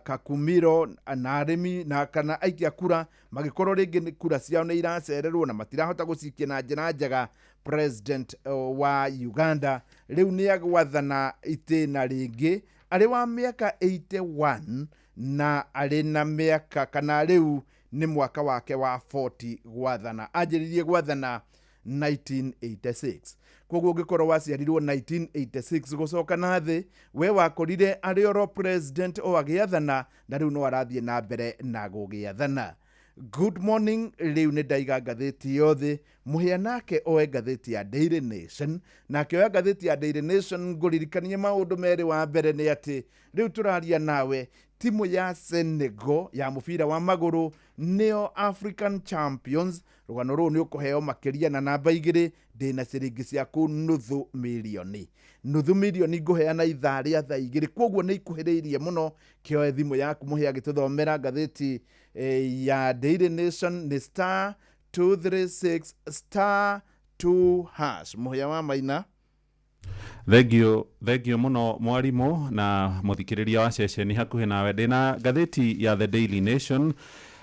S1: Kakumiro, na arĩmi na kana aikia kura magĩkorwo rĩngĩ nĩ kura ciao nĩ iracererwo na matirahota gũcikia na njĩra njega. President wa Uganda rĩu nĩ agwathana itĩna rĩngĩ arĩ wa mĩaka 81 na arĩ na mĩaka kana rĩu nĩ mwaka wake wa 40 gwathana. Anjĩrĩirie gwathana 1986. Koguo ũngĩkorwo waciarirwo 1986 gũcoka na thĩ, we wakorire arĩ oro president o agĩathana, na rĩu no arathiĩ na mbere na gũgĩathana. Good morning, rĩu nĩ ndaiga ngathĩti yothe. Mũhĩa nake oe ngathĩti ya Daily Nation, nake oya ngathĩti ya Daily Nation ngũririkanie maũndũ merĩ. Wa mbere nĩ atĩ rĩu tũraria nawe timu ya Senegal ya mũbira wa magũrũ nĩo African Champions. Rũgano rũũ nĩ ũkũheo makĩria na namba 2. Ndĩna ciringi ciaku nuthu milioni, nuthu milioni ngũheana ithaa rĩa thaa 2, koguo nĩ ikuhĩrĩirie mũno. Kĩoe thimũ yaku mũhĩa agĩtũthomera ngathĩti ya Daily Nation nĩ star 236 star 2 hash. Mũhĩa wa Maina.
S6: Thengio, thengio mũno mwarimũ na mũthikĩrĩria wa ceceni hakuhĩ nawe. Ndĩna ngathĩti ya The Daily Nation,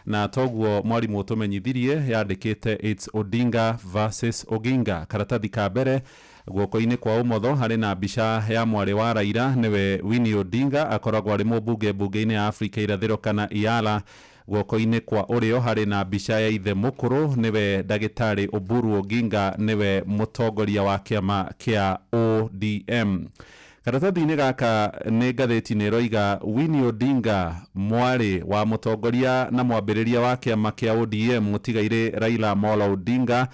S6: na toguo mwarimũ ũtũmenyithirie yandĩkĩte "It's Odinga versus Oginga". Karatathi ka mbere guoko-inĩ kwa ũmotho harĩ na mbica ya mwarĩ wa Raila, nĩwe Winnie Odinga, akoragwo arĩ mũmbunge mbunge-inĩ ya Afrika Irathĩro kana IALA. Guoko-inĩ kwa ũrĩo harĩ na mbica ya ithe mũkũrũ, nĩwe ndagĩtarĩ Oburu Oginga, nĩwe mũtongoria wa kĩama kĩa ODM. Karatathi-inĩ gaka nĩ ngathĩti nĩ ĩroiga Winnie Odinga, mwarĩ wa mũtongoria na mwambĩrĩria wa kĩama kĩa ODM mũtigairĩ Raila Amolo Odinga,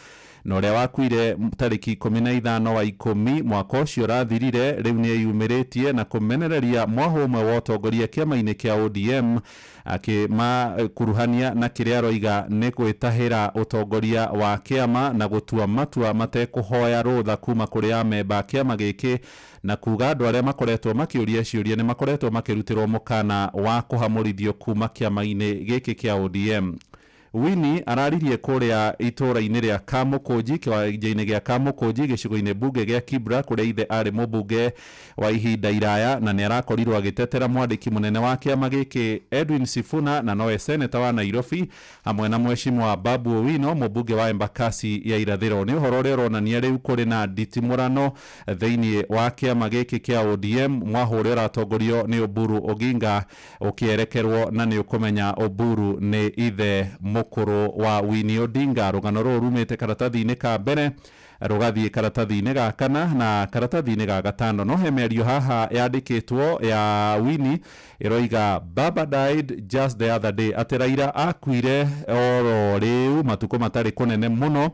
S6: na ũrĩa wakuire tarĩki 15 wa 10 mwaka ũcio ũrathirire, rĩu nĩ eyumĩrĩtie na kũmenereria mwahũ ũmwe wa ũtongoria kĩama-inĩ kĩa ODM, akĩmakuruhania na kĩrĩa aroiga nĩ gwĩtahĩra ũtongoria wa kĩama na gũtua matua matekũhoya rũtha kuma kũrĩ amemba a kĩama gĩkĩ, na kuga andũ arĩa makoretwo makĩũria ciũria nĩ makoretwo makĩrutĩrwo mũkana wa kũhamũrithio kuma kĩama-inĩ gĩkĩ kĩa ODM. Winnie araririe kũrĩa itũũra-inĩ rĩa Kamũkũnji, kĩwanja-inĩ gĩa Kamũkũnji, gĩcigo-inĩ mbunge gĩa Kibra, kũrĩa ithe arĩ mũmbunge wa ihinda iraya, na nĩ arakorirwo agĩtetera mwandĩki mũnene wa kĩama gĩkĩ Edwin Sifuna, na nowe seneta wa Nairobi, hamwe na mheshimiwa Babu Owino, mũmbunge wa Embakasi ya Irathĩro. Nĩ ũhoro ũrĩa ũronania rĩu kũrĩ na nditimũrano thĩinĩ wa kĩama gĩkĩ kĩa ODM, mwahũ ũrĩa ũratongorio nĩ Oburu Oginga ũkĩerekerwo, na nĩ ũkũmenya Oburu nĩ ithe mũkũrũ wa Winnie Odinga. Rũgano rũrũ rumĩte karatathi-inĩ ka mbere rũgathiĩ karatathi-inĩ ga kana na karatathi-inĩ ga gatano. No he mĩario haha yandĩkĩtwo ya Winnie ĩroiga "Baba died just the other day", atĩ Raila akuire oro rĩu matukũ matarĩ kũnene mũno,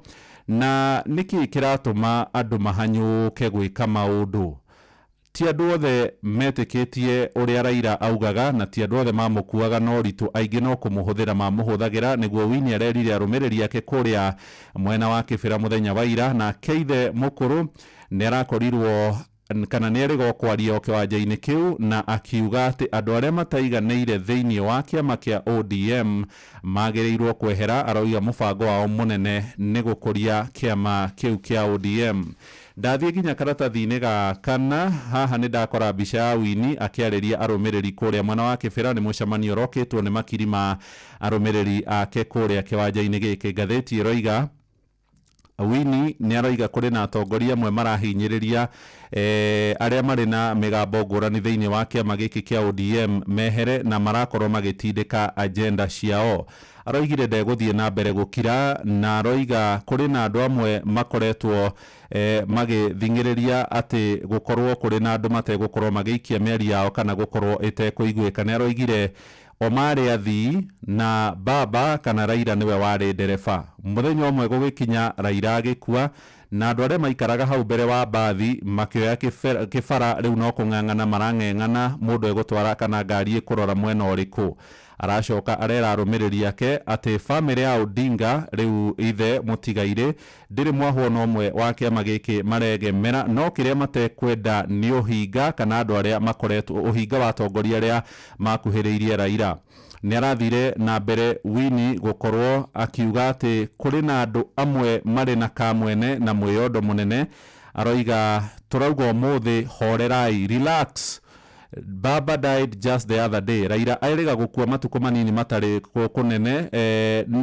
S6: na nĩkĩ kĩratũma andũ mahanyũke gwĩka maũndũ? Ti andũ othe metĩkĩtie ũrĩa Raila augaga, na ti andũ othe mamũkuaga na ũritũ, aingĩ no kũmũhũthĩra mamũhũthagĩra, nĩguo Winnie arerire arũmĩrĩri ake kũrĩa mwena wa Kĩbĩra mũthenya wa ira. Na keithe mũkũrũ nĩ arakorirwo kana nĩ erĩgwo kwaria o kĩwanja-inĩ kĩu, na akiuga atĩ andũ arĩa mataiganĩire thĩinĩ wa kĩama kĩa ODM magĩrĩirwo kwehera. Arauga mũbango wao mũnene nĩ gũkũria kĩama kĩu kĩa ODM. Ndathiĩ nginya karatathi-inĩ ga kana, haha nĩ ndakora mbica ya Winnie akĩarĩria arũmĩrĩri kũrĩa mwena wa Kĩbĩra. Nĩ mũcemanio ũrokĩtwo nĩ makiri ma arũmĩrĩri ake kũrĩa kĩwanja-inĩ gĩkĩ. Ngathĩti ĩroiga Winnie nĩ aroiga kũrĩ na atongoria amwe marahinyĩrĩria arĩa marĩ na mĩgambo ngũrani thĩinĩ wa kĩama gĩkĩ kĩa ODM mehere na marakorwo magĩtindĩka agenda ciao. Aroigire ndegũthiĩ na mbere gũkira, na aroiga kũrĩ na andũ amwe makoretwo magĩthing'ĩrĩria atĩ gũkorwo kũrĩ na andũ mategũkorwo magĩikia mĩario yao kana gũkorwo ĩtekũiguĩka. Nĩ aroigire o marĩ athii na baba kana Raila nĩwe warĩ ndereba. Mũthenya ũmwe gũgĩkinya Raila agĩkua, na andũ arĩa maikaraga hau mbere wa mbathi makĩoya kĩbara, rĩu no kũng'ang'ana marang'eng'ana mũndũ egũtwara kana ngari ĩkũrora mwena ũrĩkũ. Aracoka arera arũmĩrĩri ake atĩ bamĩrĩ ya Odinga rĩu ithe mũtigairĩ ndĩrĩ mwahwo na ũmwe wa kĩama gĩkĩ maregemera, no kĩrĩa matekwenda nĩ ũhinga kana andũ arĩa makoretwo ũhinga wa atongoria arĩa makuhĩrĩirie Raila. Nĩ arathire na mbere Winnie gũkorwo akiuga atĩ kũrĩ na andũ amwe marĩ na kamwene na mwĩyondo mũnene. Aroiga tũrauga ũmũthĩ horerai, relax. Baba died just the other day. Raila erĩga gũkua matukũ manini matarĩ kũnene,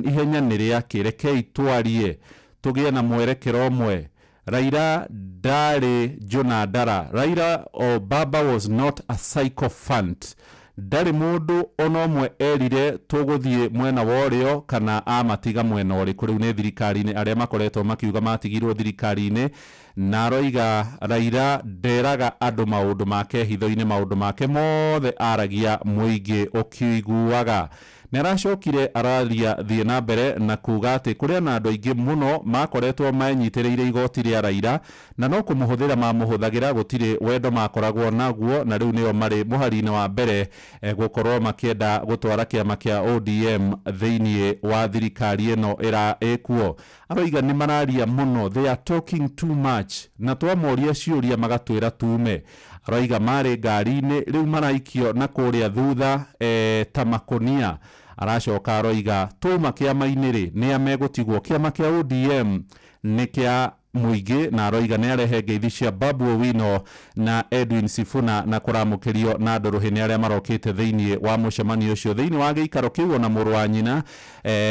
S6: ihenya nĩ rĩake, rekei twarie tũgĩe na mwerekero ũmwe. Raila ndarĩ Jona Ndara. Raila or Baba was not a sycophant. Ndarĩ mũndũ ona ũmwe erire tũgũthiĩ mwena wa ũrĩo kana amatiga mwena ũrĩkũ. Rĩu nĩ thirikari-inĩ arĩa makoretwo makiuga matigirwo thirikari-inĩ, na aroiga Raila nderaga andũ maũndũ make hitho-inĩ, maũndũ make mothe aragia mũingĩ ũkĩiguaga. Nĩ aracokire araria thiĩ na mbere na kuga atĩ kũrĩ na andũ aingĩ mũno makoretwo menyitĩrĩire igoti rĩa Raila na no kũmũhũthĩra mamũhũthagĩra, gũtirĩ wendo makoragwo naguo, na rĩu nĩo marĩ mũhari-inĩ wa mbere gũkorwo makĩenda gũtwara kĩama kĩa ODM thĩinĩ wa thirikari ĩno ĩra ĩkuo. Aroiga nĩ mararia mũno, they are talking too much, na twamoria ciũria magatwĩra tume. Aroiga marĩ ngari-inĩ rĩu maraikio na kũrĩa thutha ta makonia. Aracoka aroiga tuma kĩama-inĩ rĩ nĩa megũtigwo, kĩama kĩa ODM nĩ kĩa mũingĩ, na aroiga nĩ arehe ngeithi cia Babu Owino na Edwin Sifuna na kũramũkĩrio na ndũrũhĩ nĩ arĩa marokĩte thĩinĩ wa mũcemanio ũcio thĩinĩ wa gĩikaro kĩu. Ona mũrũ wa nyina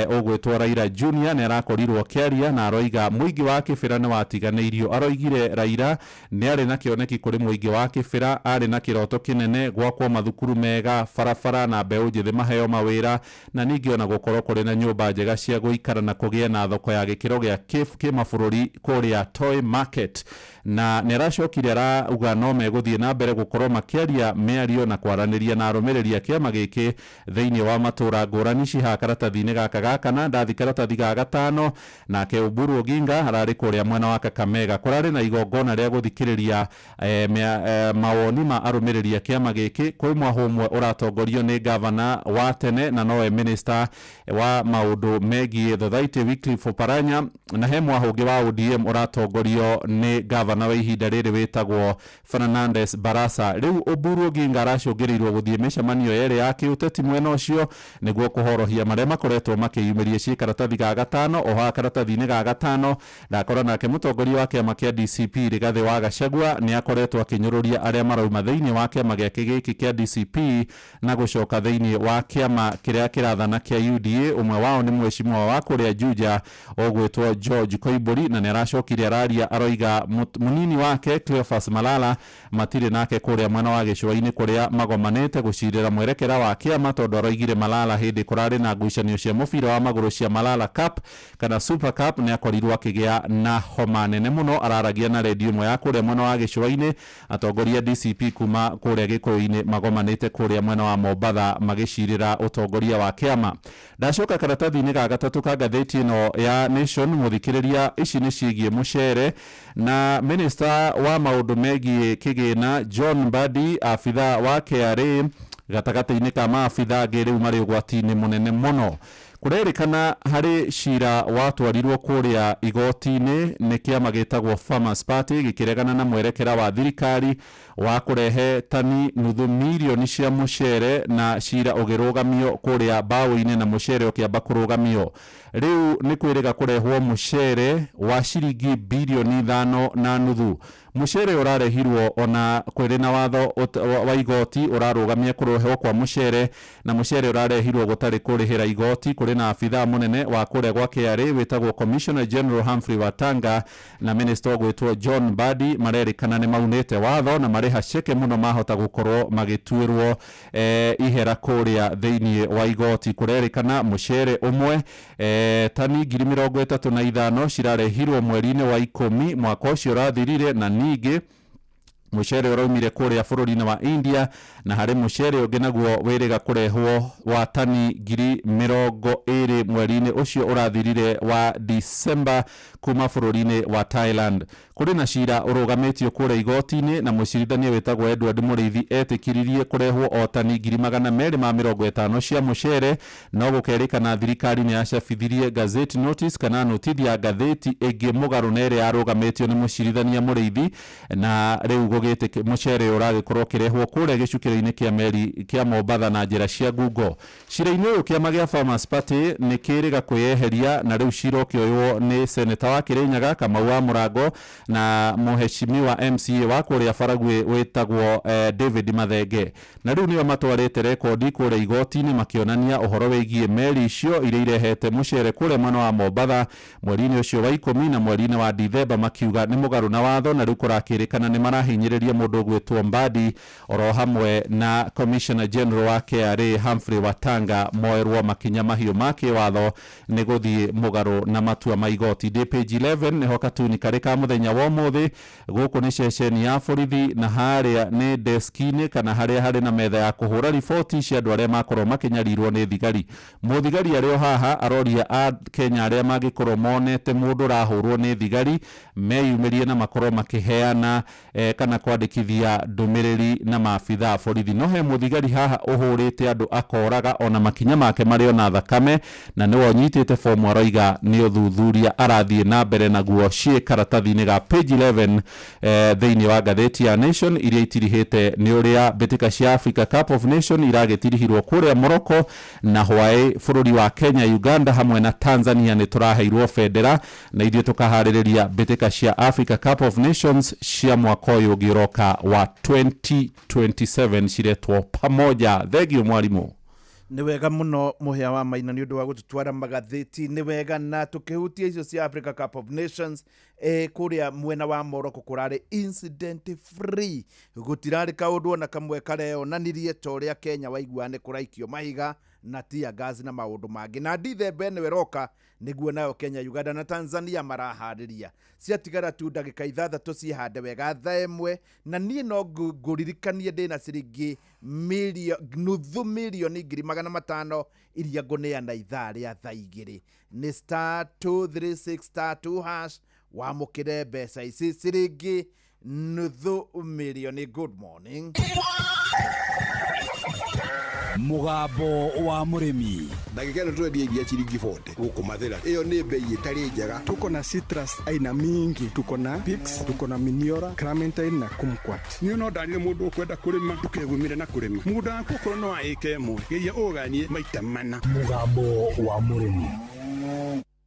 S6: ũgwĩtwo Raila Junior nĩ arakorirwo akĩaria na aroiga mũingĩ wa Kĩbĩra nĩ watiganĩirio. Aroigire Raila nĩ arĩ na kĩoneki kũrĩ mũingĩ wa Kĩbĩra, arĩ na kĩroto kĩnene gwakwo mathukuru mega, barabara na mbeũ njĩthĩ maheo mawĩra, na ningĩ ona gũkorwo kũrĩ na nyũmba njega cia gũikara na kũgĩe na thoko ya gĩkĩro gĩa kĩmabũrũri kũrĩa Toy Market. Na nĩ aracokire arauga no megũthiĩ na mbere gũkorwo makĩaria mĩario na kwaranĩria na arũmĩrĩri a kĩama gĩkĩ thĩinĩ wa matũra ngũrani. Ciha karatathi-inĩ gaka ga kana, ndathi karatathi ga gatano. Nake Oburu Oginga ararĩ kũrĩa mwena wa Kakamega, kũrarĩ na igongona rĩa gũthikĩrĩria mawoni ma arũmĩrĩri a kĩama gĩkĩ. Kwĩ mwahũ ũmwe ũratongorio nĩ gavana wa tene na nowe minister wa maũndũ megiĩ Thothaitĩ Wycliffe Oparanya, na he mwahũ ũngĩ wa ODM ũratongorio nĩ gavana wa ihinda rĩrĩ wĩtagwo Fernandes Barasa. Rĩu Oburu Oginga aracũngĩrĩirwo gũthiĩ mĩcemanio yerĩ ya kĩũteti mwena ũcio nĩguo kũhorohia marĩa makoretwo makĩyumĩria ciĩ karatathi ga gatano. O haha karatathi-inĩ ga gatano ndakora nake mũtongoria wa kĩama kĩa DCP Rigathĩ wa Gachagua nĩ akoretwo akĩnyũrũria arĩa marauma thĩinĩ wa kĩama gĩake gĩkĩ kĩa DCP na gũcoka thĩinĩ wa kĩama kĩrĩa kĩrathana kĩa UDA. Ũmwe wao nĩ mheshimiwa wa kũrĩa Juja ũgwĩtwo George Koimbũri, na nĩ aracokire araria aroiga mũnini wake Cleophas Malala matirĩ nake kũrĩa mwena wa gĩcũa-inĩ kũrĩa magomanĩte gũcirĩra mwerekera wa kĩama, tondũ aroigire Malala hĩndĩ kũrarĩ na ngucanio cia mũbira wa magũrũ cia Malala Cup kana Super Cup nĩ akorirwo akĩgĩa na homa nene mũno. Araragia na redio ĩmwe ya kũrĩa mwena wa gĩcũa-inĩ. Atongoria DCP kuma kũrĩa gĩkũyũ-inĩ magomanĩte kũrĩa mwena wa Mombatha magĩcirĩra ũtongoria wa kĩama. Ndacoka karatathi-inĩ ga gatatũ ka ngathĩti ĩno ya Nation, mũthikĩrĩria, ici nĩ ciĩgiĩ mũcere na minister wa maũndũ megiĩ kĩgĩna John Mbadi, abitha wa KRA gatagatĩ-inĩ ka maabitha angĩ rĩu marĩ ũgwati-inĩ mũnene mũno. Kũrerĩkana harĩ cira watwarirwo kũrĩa igoti-inĩ nĩ kĩama gĩtagwo Farmers Party gĩkĩregana na mwerekera wa thirikari wa kũrehe tani nuthu mirioni cia mũcere, na cira ũgĩrũgamio kũrĩa mbaũ-inĩ na mũcere ũkĩamba kũrũgamio. Rĩu nĩ kwĩrĩga kũrehwo mũcere wa ciringi birioni 5.5. Mucere urarehirwo ona kwĩrĩ na watho wa igoti ũrarũgamia kũrehwo kwa mucere, na mucere ũrarehirwo gũtarĩ kũrĩhĩra igoti. Kũrĩ na abithaa mũnene wa kũrĩa gwa KRA wĩtagwo Commissioner General Humphrey Watanga na minister ũgwĩtwo John Mbadi marerĩkana nĩ maunĩte watho na marĩ haceke mũno mahota gũkorwo magĩtuĩrwo ihera kũrĩa thĩinĩ wa igoti. Kũrerĩkana mucere ũmwe tani 35,000 cirarehirwo mweri-inĩ wa 10 mwaka ũcio ũrathirire, na ningĩ mucere ũraumire kũrĩa bũrũri-inĩ wa India, na harĩ mucere ũngĩ naguo wĩrĩga kũrehwo wa tani 20,000 mweri-inĩ ũcio ũrathirire wa December kuma bũrũri-inĩ wa Thailand. Kũrĩ na cira ũrũgamĩtio kũrĩa igoti-inĩ na mũcirithania wĩtagwo Edward Mũrĩithi etĩkĩririe kũrehwo o tani 250,000 cia mucere, no gũkerĩkana thirikari nĩ yacabithirie gazette notice kana notithi ya ngathĩti ĩngĩ mũgarũ na ĩrĩa yarũgamĩtio nĩ mũcirithania Mũrĩithi, na rĩu gũgĩtĩ mucere ũragĩkorwo ũkĩrehwo kũrĩa gĩcukĩro-inĩ kĩa meri kĩa Mombatha na njĩra cia ngungo. Cira-inĩ ũyũ kĩama gĩa Farmers Party nĩ kĩrĩga kwĩyeheria, na rĩu cira ũkĩoywo nĩ seneta wa Kĩrĩnyaga Kamau wa Mũrango na mũheshimiwa MCA wa kũrĩa Baragwi wĩtagwo David Mathenge, na rĩu nĩo matwarĩte rekondi kũrĩa igoti-inĩ makĩonania ũhoro wĩgiĩ meri icio iria irehete mucere kũrĩa mwena wa Mombatha mweri-inĩ ũcio wa 10 na mweri-inĩ wa Dithemba, makiuga nĩ mũgarũ na watho, na rĩu kũrakĩrĩkana nĩ marahinyĩrĩria mũndũ ũgwĩtwo Mbadi oro hamwe na Commissioner General wa KRA Humphrey Watanga moerwo makinya mahiũ ma kĩwatho nĩ gũthiĩ mũgarũ na matua ma igoti. Ndĩ page 11 nĩho katuni karĩ ka mũthenya wa ũmũthĩ. Gũkũ nĩ ceceni ya borithi na harĩa nĩ deski-inĩ kana harĩa harĩ na metha ya kũhũra riboti cia andũ arĩa makorwo makĩnyarirwo nĩ thigari. Mũthigari arĩ o haha aroria a Kenya arĩa mangĩkorwo monete mũndũ ũrahũrwo nĩ thigari meyumĩrie na makorwo makĩheana kana kwandĩkithia ndũmĩrĩri na maabithaa borithi. No he mũthigari haha ũhũrĩte andũ akoraga ona makinya make marĩ ona thakame, na nĩwe ũnyitĩte fomu aroiga nĩ ũthuthuria arathiĩ na mbere naguo ciĩ karatathi-inĩ ga page 11 thĩinĩ wa ngathĩti ya Nation iria itirihĩte nĩ ũrĩa mbĩtĩka cia Africa Cup of Nation iragĩtirihirwo kũrĩa Morocco, na hwaĩ bũrũri wa Kenya, Uganda hamwe na Tanzania nĩ tũraheirwo bendera na ithuĩ tũkaharĩrĩria mbĩtĩka cia Africa Cup of Nations cia mwaka ũyũ ũngĩ ũroka wa 2027 ciretwo pamoja. Thengio mwarimũ.
S1: Nĩ wega mũno mũhĩa wa Maina nĩ ũndũ wa gũtũtwara magathĩti. Nĩ wega na tũkĩhutia icio cia Africa Cup of Nations kũrĩa mwena wa Morocco kũrarĩ incident free, gũtirarĩ kaũndũ ona kamwe kareyonanirie ta ũrĩa Kenya waigua nĩ kũraikio mahiga na tear gas na maũndũ mangĩ, na Dithemba ĩno ĩroka nĩguo nayo Kenya, Uganda na Tanzania maraharĩria. Ciatigara tu ndagĩka 6 cihande wega thaa 1, na niĩ no ngũririkanie ndĩna ciringi 500,000 iria ngũneana ithaa rĩa thaa 2. Nĩ star 236 star 2 hash wamũkĩre mbeca ici ciringi 500,000. Good morning.
S4: Mũgambo wa mũrĩmi.
S7: Ndagĩka ĩno tũrendia iria ciringi 40 gũkũ Mathĩra. Ĩyo nĩ bei ĩtarĩ njega.
S8: Tuko na citrus aina mingi, tuko na Pix, tuko na Miniora, Clementine na Kumquat.
S9: Niĩ no ndarire mũndũ ũkwenda kũrĩma ndũkegumire na kũrĩma. Mũgũnda waku okorwo no wa ĩka ĩmwe, geria ũganie maita mana.
S4: Mũgambo wa mũrĩmi.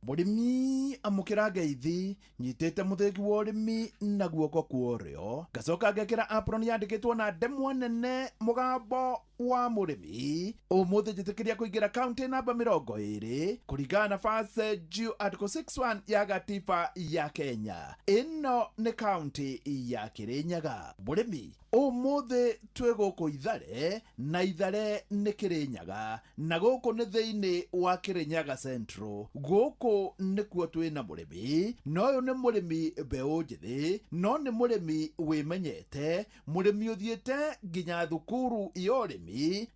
S1: Mũrĩmi amũkĩra ngeithi nyitĩte mũthĩgi wa ũrĩmi na guoko kwa ũrĩo, ngacoka ngekĩra apron yandĩkĩtwo na ndemwa nene mũgambo wa mũrĩmi. Ũmũthĩ njĩtĩkĩria kũingĩra kaunti namba 20 kũringana na First Due Article 61 ya gatiba ya Kenya. Ĩno nĩ kaunti ya Kĩrĩnyaga. Mũrĩmi ũmũthĩ twĩ gũkũ Ithare, na Ithare nĩ Kĩrĩnyaga, na gũkũ nĩ thĩinĩ wa Kĩrĩnyaga Central. Gũkũ nĩkuo twĩna mũrĩmi, na ũyũ nĩ mũrĩmi mbeũ njĩthĩ, no nĩ mũrĩmi wĩmenyete, mũrĩmi ũthiĩte nginya thukuru ya ũrĩmi,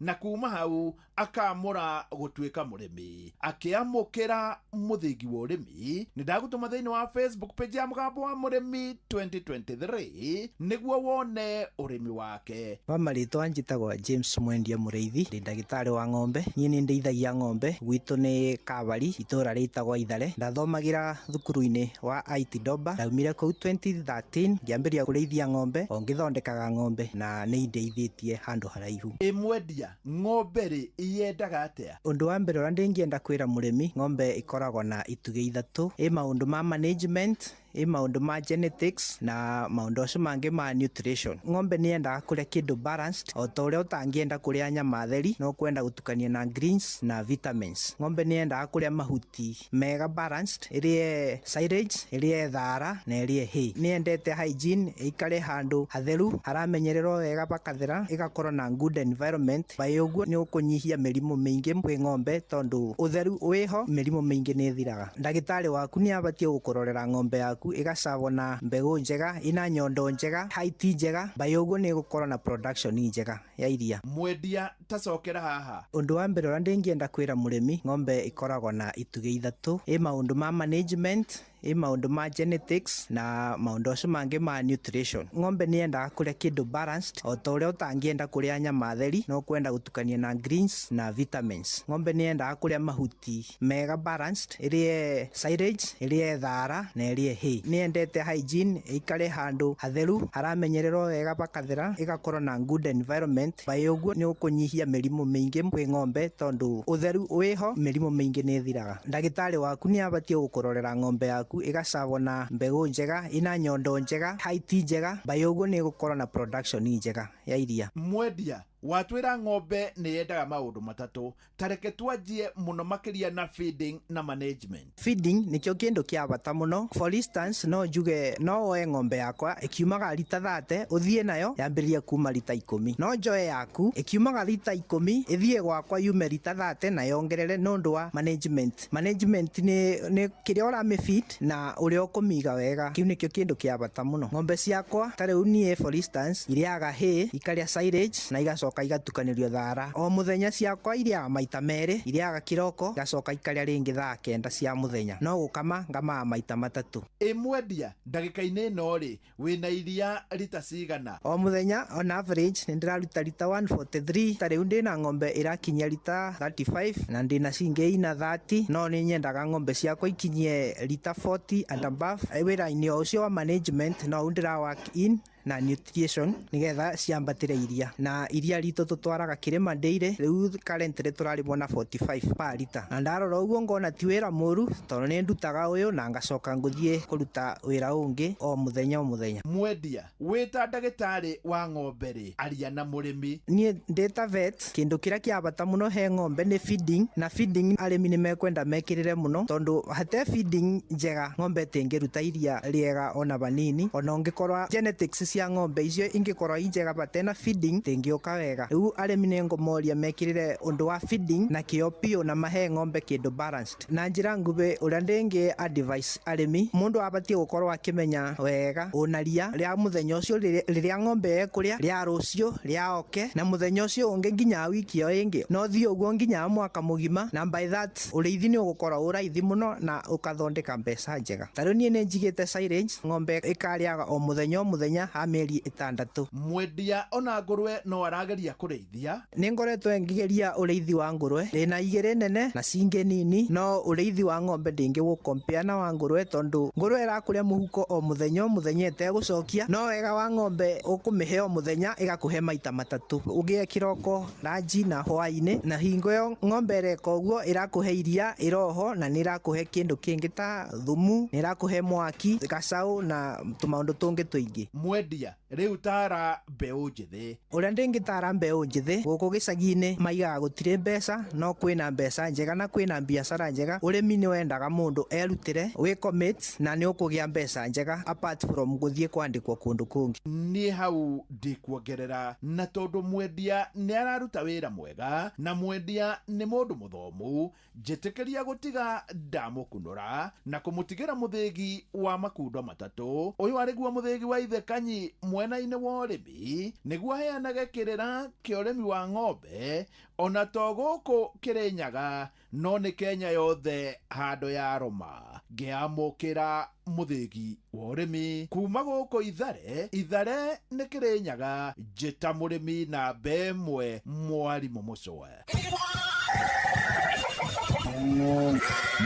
S1: na kuma hau akamũra gũtuĩka mũrĩmi akĩamũkĩra mũthingi wa ũrĩmi. Nĩ ndagũtũma thĩinĩ wa Facebook page ya mũgambo wa mũrĩmi 2023 nĩguo wone ũrĩmi wake.
S10: Kwa marĩtwa njĩtagwo James Mwendia Mũrĩithi, ndĩ ndagĩtarĩ wa ng'ombe. Niĩ nĩ ndĩithagia ng'ombe, gwitũ nĩ Kavari, itũũra rĩtagwo Ithare. Ndathomagĩra thukuru-inĩ wa IT Doba, ndaumire kũu 2013 ngĩambĩrĩria kũrĩithia ng'ombe, o ngĩthondekaga ng'ombe na nĩ indeithĩtie handũ haraihu.
S1: Ĩmwendia ng'ombe rĩ yendaga atĩa?
S10: Ũndũ wa mbere ũrĩa ndingĩenda kwĩra mũrĩmi, ng'ombe ĩkoragwo na itugĩ ithatũ. Ĩ maũndũ ma management, Ĩ maũndũ ma genetics na maũndũ acio mangĩ ma nutrition. Ng'ombe nĩ yendaga kũrĩa kĩndũ balanced, o ta ũrĩa ũtangĩenda kũrĩa nyama theri no kwenda gũtukania na greens na vitamins. Ng'ombe nĩ yendaga kũrĩa mahuti mega balanced, ĩrĩe silage, ĩrĩe thara na ĩrĩe hay. Nĩ yendete hygiene, ĩikare handũ hatheru haramenyererwo wega bakathera, ĩgakorwo na good environment. By ũguo nĩ ũkũnyihia mĩrimũ mĩingĩ kwĩ ng'ombe, tondũ ũtheru wĩho mĩrimũ mĩingĩ nĩ ĩthiraga. Ndagĩtarĩ waku nĩ abatiĩ gũkũrorera ng'ombe yaku ĩgacagwo na mbegũ njega, ina nyondo njega, height njega, by ũguo nĩ ĩgũkorwo na production njega ya iria.
S1: Mwendia, tacokera haha.
S10: Ũndũ wa mbere ũrĩa ndĩngĩenda kwĩra mũrĩmi, ng'ombe ĩkoragwo na itugĩ ithatũ. Ĩ maũndũ ma management, ĩ maũndũ ma genetics na maũndũ acio mangĩ ma nutrition. Ng'ombe nĩ yendaga kũrĩa kĩndũ balanced, o ta ũrĩa ũtangĩenda kũrĩa nyama theri no kwenda gũtukania na greens na vitamins. Ng'ombe nĩ yendaga kũrĩa mahuti mega balanced, ĩrĩe silage, ĩrĩe thara na ĩrĩe hay. Nĩ yendete hygiene, ĩikare handũ hatheru haramenyererwo wega bakathera, ĩgakorwo na good environment. By ũguo nĩ ũkũnyihia mĩrimũ mĩingĩ kwĩ ng'ombe, tondũ ũtheru wĩho mĩrimũ mĩingĩ nĩ ĩthiraga. Ndagĩtarĩ waku nĩ abatiĩ gũkũrorera ng'ombe yaku ĩgacagwo na mbegũ njega, ina nyondo njega, height njega, by ũguo nĩ ĩgũkorwo na production njega ya iria.
S1: Mwendia, watwĩra ng'ombe nĩ yendaga maũndũ matatũ, tareke twanjie mũno makĩria na feeding na management.
S10: Feeding nĩkĩo kĩndũ kĩa bata mũno. For instance, no njuge no woe ng'ombe yakwa ĩkiumaga rita 30 ũthiĩ nayo yambĩrĩrie kuma rita 10. No njoe yaku ĩkiumaga rita 10 ĩthiĩ gwakwa yume rita 30 na yongerere, nĩ ũndũ wa management. Management nĩ kĩrĩa ũramĩfeed na ũrĩa ũkũmĩiga wega. Kĩu nĩkĩo kĩndũ kĩa bata mũno. Ng'ombe ciakwa ta rĩu niĩ for instance irĩaga hay, ikarĩa silage na igacoka igatukanĩrio thara. O mũthenya ciakwa irĩaga maita merĩ, irĩaga kĩroko igacoka ikarĩa rĩngĩ thaa 9 cia mũthenya. No gũkama ngamaga maita matatũ.
S1: Ĩ mwendia, ndagĩka-inĩ ĩno rĩ, wĩna iria rita cigana?
S10: O mũthenya on average nĩ ndĩraruta rita 143. Ta rĩu ndĩna ng'ombe ĩrakinyia rita 35 na ndĩna cingĩ ina 30, no nĩ nyendaga ng'ombe ciakwa ikinyie rita 40 and above. Wĩra-inĩ o ũcio wa management no ndĩra work in na nutrition nigetha ciambatĩre iria, na iria ritũ tũtwaraga Kĩrĩma Dairy. Rĩu currently tũrarĩmwo na 45 per lita, na ndarora ũguo ngona ti wĩra mũru, tondũ nĩ ndutaga ũyũ na ngacoka ngũthiĩ kũruta wĩra ũngĩ o mũthenya o mũthenya.
S1: Mwendia, wĩ ta ndagĩtarĩ wa ng'ombe rĩ, aria na mũrĩmi.
S10: Niĩ ndĩ ta vet, kĩndũ kĩrĩa kĩa bata mũno he ng'ombe nĩ feeding, na feeding arĩmi nĩ mekwenda mekĩrĩre mũno, tondũ hate feeding njega ng'ombe ĩtingĩruta iria rĩega ona vanini. Ona ũngĩkorwo genetics cia ng'ombe icio ingĩkorwo i njega, batena feeding tingĩũka wega. Rĩu arĩmi nĩ ngũmoria mekĩrĩre ũndũ wa feeding na kĩo biũ, na mahe ng'ombe kĩndũ balanced. Na njĩra nguhĩ ũrĩa ndĩngĩ advice arĩmi, mũndũ abatiĩ gũkorwo akĩmenya wega ũna ria rĩa mũthenya ũcio rĩrĩa ng'ombe ĩkũrĩa, rĩa rũciũ, rĩa oke, na mũthenya ũcio ũngĩ nginya wiki ĩyo ĩngĩ. No thiĩ ũguo nginya mwaka mũgima, na by that ũrĩithi nĩ ũgũkorwo ũraithi mũno na ũkathondeka mbeca njega. Ta rĩu niĩ nĩ njigĩte silage, ng'ombe ĩkarĩaga o mũthenya o mũthenya ha mĩeri 6.
S1: Mwendia, ona ngũrwe no arageria kũrĩithia?
S10: Nĩ ngoretwo ngĩgeria ũrĩithi wa ngũrwe, ndĩna 2 nene na cingĩ nini, no ũrĩithi wa ng'ombe ndĩngĩgũkompea na wa ngũrwe, tondũ ngũrwe ĩrakũrĩa mũhuko o mũthenya o mũthenya ĩtegũcokia, no wega wa ng'ombe ũkũmĩhe o mũthenya ĩgakũhe maita matatũ, ũgĩe kĩroko, ranji na hwaĩ-inĩ. Na hingo ĩyo ng'ombe ĩreka ũguo ĩrakũhe iria ĩroho, na nĩ ĩrakũhe kĩndũ kĩngĩ ta thumu, nĩ ĩrakũhe mwaki, gacaũ na tũmaũndũ tũngĩ tũingĩ.
S1: Mwendia, rĩu tara mbeũ njĩthĩ.
S10: Ũrĩa ndĩngĩtara mbeũ njĩthĩ gũkũ gĩcagi-inĩ, maigaga gũtirĩ mbeca, no kwĩna mbeca njega na kwĩna biacara njega. Ũrĩmi nĩ wendaga mũndũ erutĩre, wĩ commit na nĩ ũkũgĩa mbeca njega apart from gũthiĩ kwandĩkwo kũndũ kũngĩ.
S1: Niĩ hau ndikuongerera, na tondũ mwendia nĩ araruta wĩra mwega na mwendia nĩ mũndũ mũthomu, njĩtĩkĩria gũtiga ndamũkunũra na kũmũtigĩra mũthĩgi wa makundo matatũ. Ũyũ arĩguo mũthĩgi wa ithe Kanyi mwena-inĩ wa ũrĩmi, nĩguo aheanage kĩrĩra kĩa ũrĩmi wa ng'ombe, ona to gũkũ Kĩrĩnyaga no nĩ Kenya yothe handũ ya rũma. Ngĩamũkĩra mũthĩgi wa ũrĩmi kuma gũkũ Ithare, Ithare nĩ Kĩrĩnyaga, njĩta mũrĩmi namba 1 mwarimũ Mũcwe.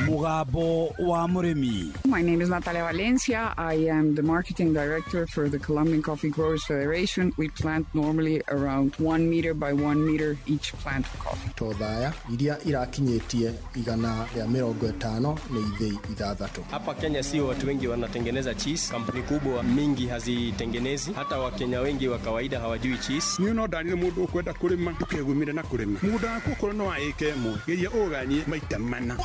S4: Mugambo wa Murimi.
S11: My name is Natalia Valencia. I am the marketing director for the Colombian Coffee Growers Federation. We plant normally around 1 meter by 1 meter each plant of coffee.
S8: Tothaya iria irakinyĩtie 150 nĩ ithĩi 6.
S12: Hapa Kenya sio watu wengi wanatengeneza cheese, kampuni kubwa mingi hazitengenezi, hata Wakenya wengi wa kawaida hawajui cheese.
S9: Niĩ no ndanire mũndũ ũkwenda kũrĩma ndũkegumire na kũrĩma mũgũnda waku okorwo nĩ wa ĩka ĩmwe geria ũganie maita mana.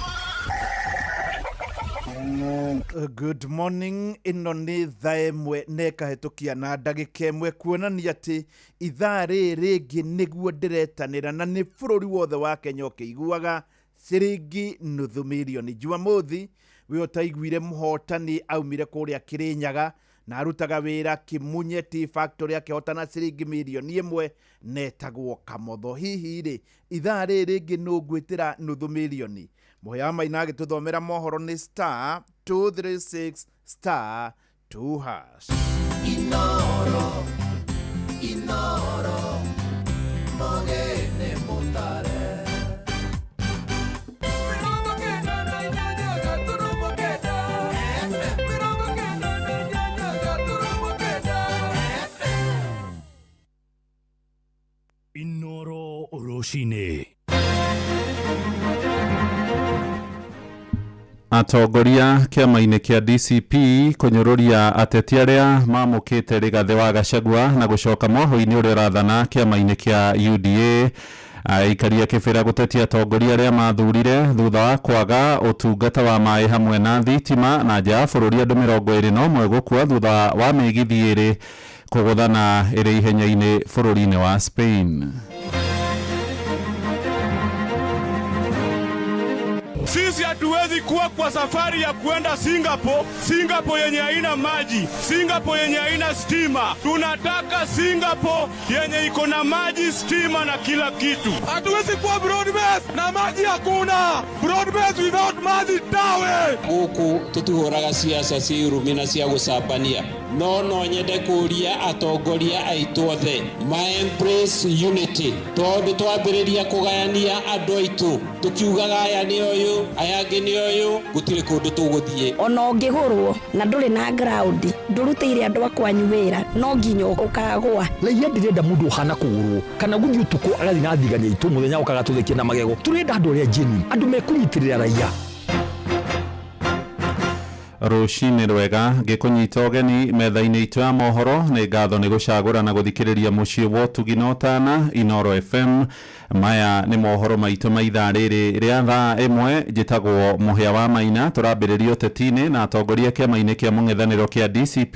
S1: Good morning. Ĩno nĩ thaa ĩmwe na ĩkahĩtũkia na ndagĩka ĩmwe, kuonania atĩ ithaa rĩrĩ rĩngĩ nĩguo ndĩretanĩra na nĩ bũrũri wothe wa Kenya ũkĩiguaga ciringi nuthu mirioni. Jumamothi we ũtaiguire mũhotani aumire kũrĩa Kĩrĩnyaga na arutaga wĩra Kimunye Tea Factory akĩhotana ciringi mirioni ĩmwe na etagwo Kamotho. Hihi rĩ ithaa rĩrĩ rĩngĩ nũ ngwĩtĩra nuthu mirioni? Mũhĩa wa Maina agĩtũthomera mohoro nĩ star 236 star 2 hash.
S2: Inoro, Inoro, mogene mutare.
S13: Inoro rũcinĩ.
S6: Atongoria kĩama-inĩ kĩa DCP kũnyũrũria ateti arĩa mamũkĩte Rigathĩ wa Gachagua na gũcoka mohũ-inĩ ũrĩa ũrathana kĩama-inĩ kĩa UDA. Aikaria kĩbĩra gũtetia atongoria arĩa mathurire thutha wa kwaga ũtungata wa maĩ hamwe na thitima, na nja ya bũrũri andũ 21 gũkua thutha wa mĩgithi ĩrĩ kũgũthana ĩrĩ ihenya-inĩ bũrũri-inĩ wa Spain.
S14: Sisi hatuwezi kuwa kwa safari ya kuenda Singapore, Singapore yenye haina maji, Singapore yenye haina stima. Tunataka Singapore yenye iko na maji, stima na kila kitu.
S15: Hatuwezi kuwa broad base na maji hakuna. Broad base without maji tawe.
S16: Guku tutihuraga siasa cia irumi na cia gucambania. No nyende kuria atongoria aitu othe ma embrace unity, tondu twambiriria kugayania andu aitu tukiugaga aya ni uyu aya angi ni uyu, gutiri kundu tuguthie.
S17: Ona ũngĩgũrwo na ndũrĩ na ground, ndũrutĩire andũ a kwanyu wĩra, no nginya ũkagũa.
S18: Raia ndirenda mũndũ ũhana kũgũrwo kana gũthiĩ ũtukũ agathiĩ na thigani aitũ mũthenya okaga tũthekie na magego. Tũrenda andũ arĩa genuine, andũ mekũnyitĩrĩra raia.
S6: Rũcinĩ rwega, ngĩkũnyita ũgeni metha-inĩ itũ ya mohoro. Nĩ ngatho nĩ gũcagũra na gũthikĩrĩria mũciĩ wa ũtugi na ũtana Inoro FM. Maya nĩ mohoro maitũ ma ithaa rĩrĩ rĩa thaa ĩmwe. Njĩtagwo Mũhĩa wa Maina. Tũrambĩrĩria ũteti-inĩ na atongoria kĩama-inĩ kĩa mũng'ethanĩro kĩa DCP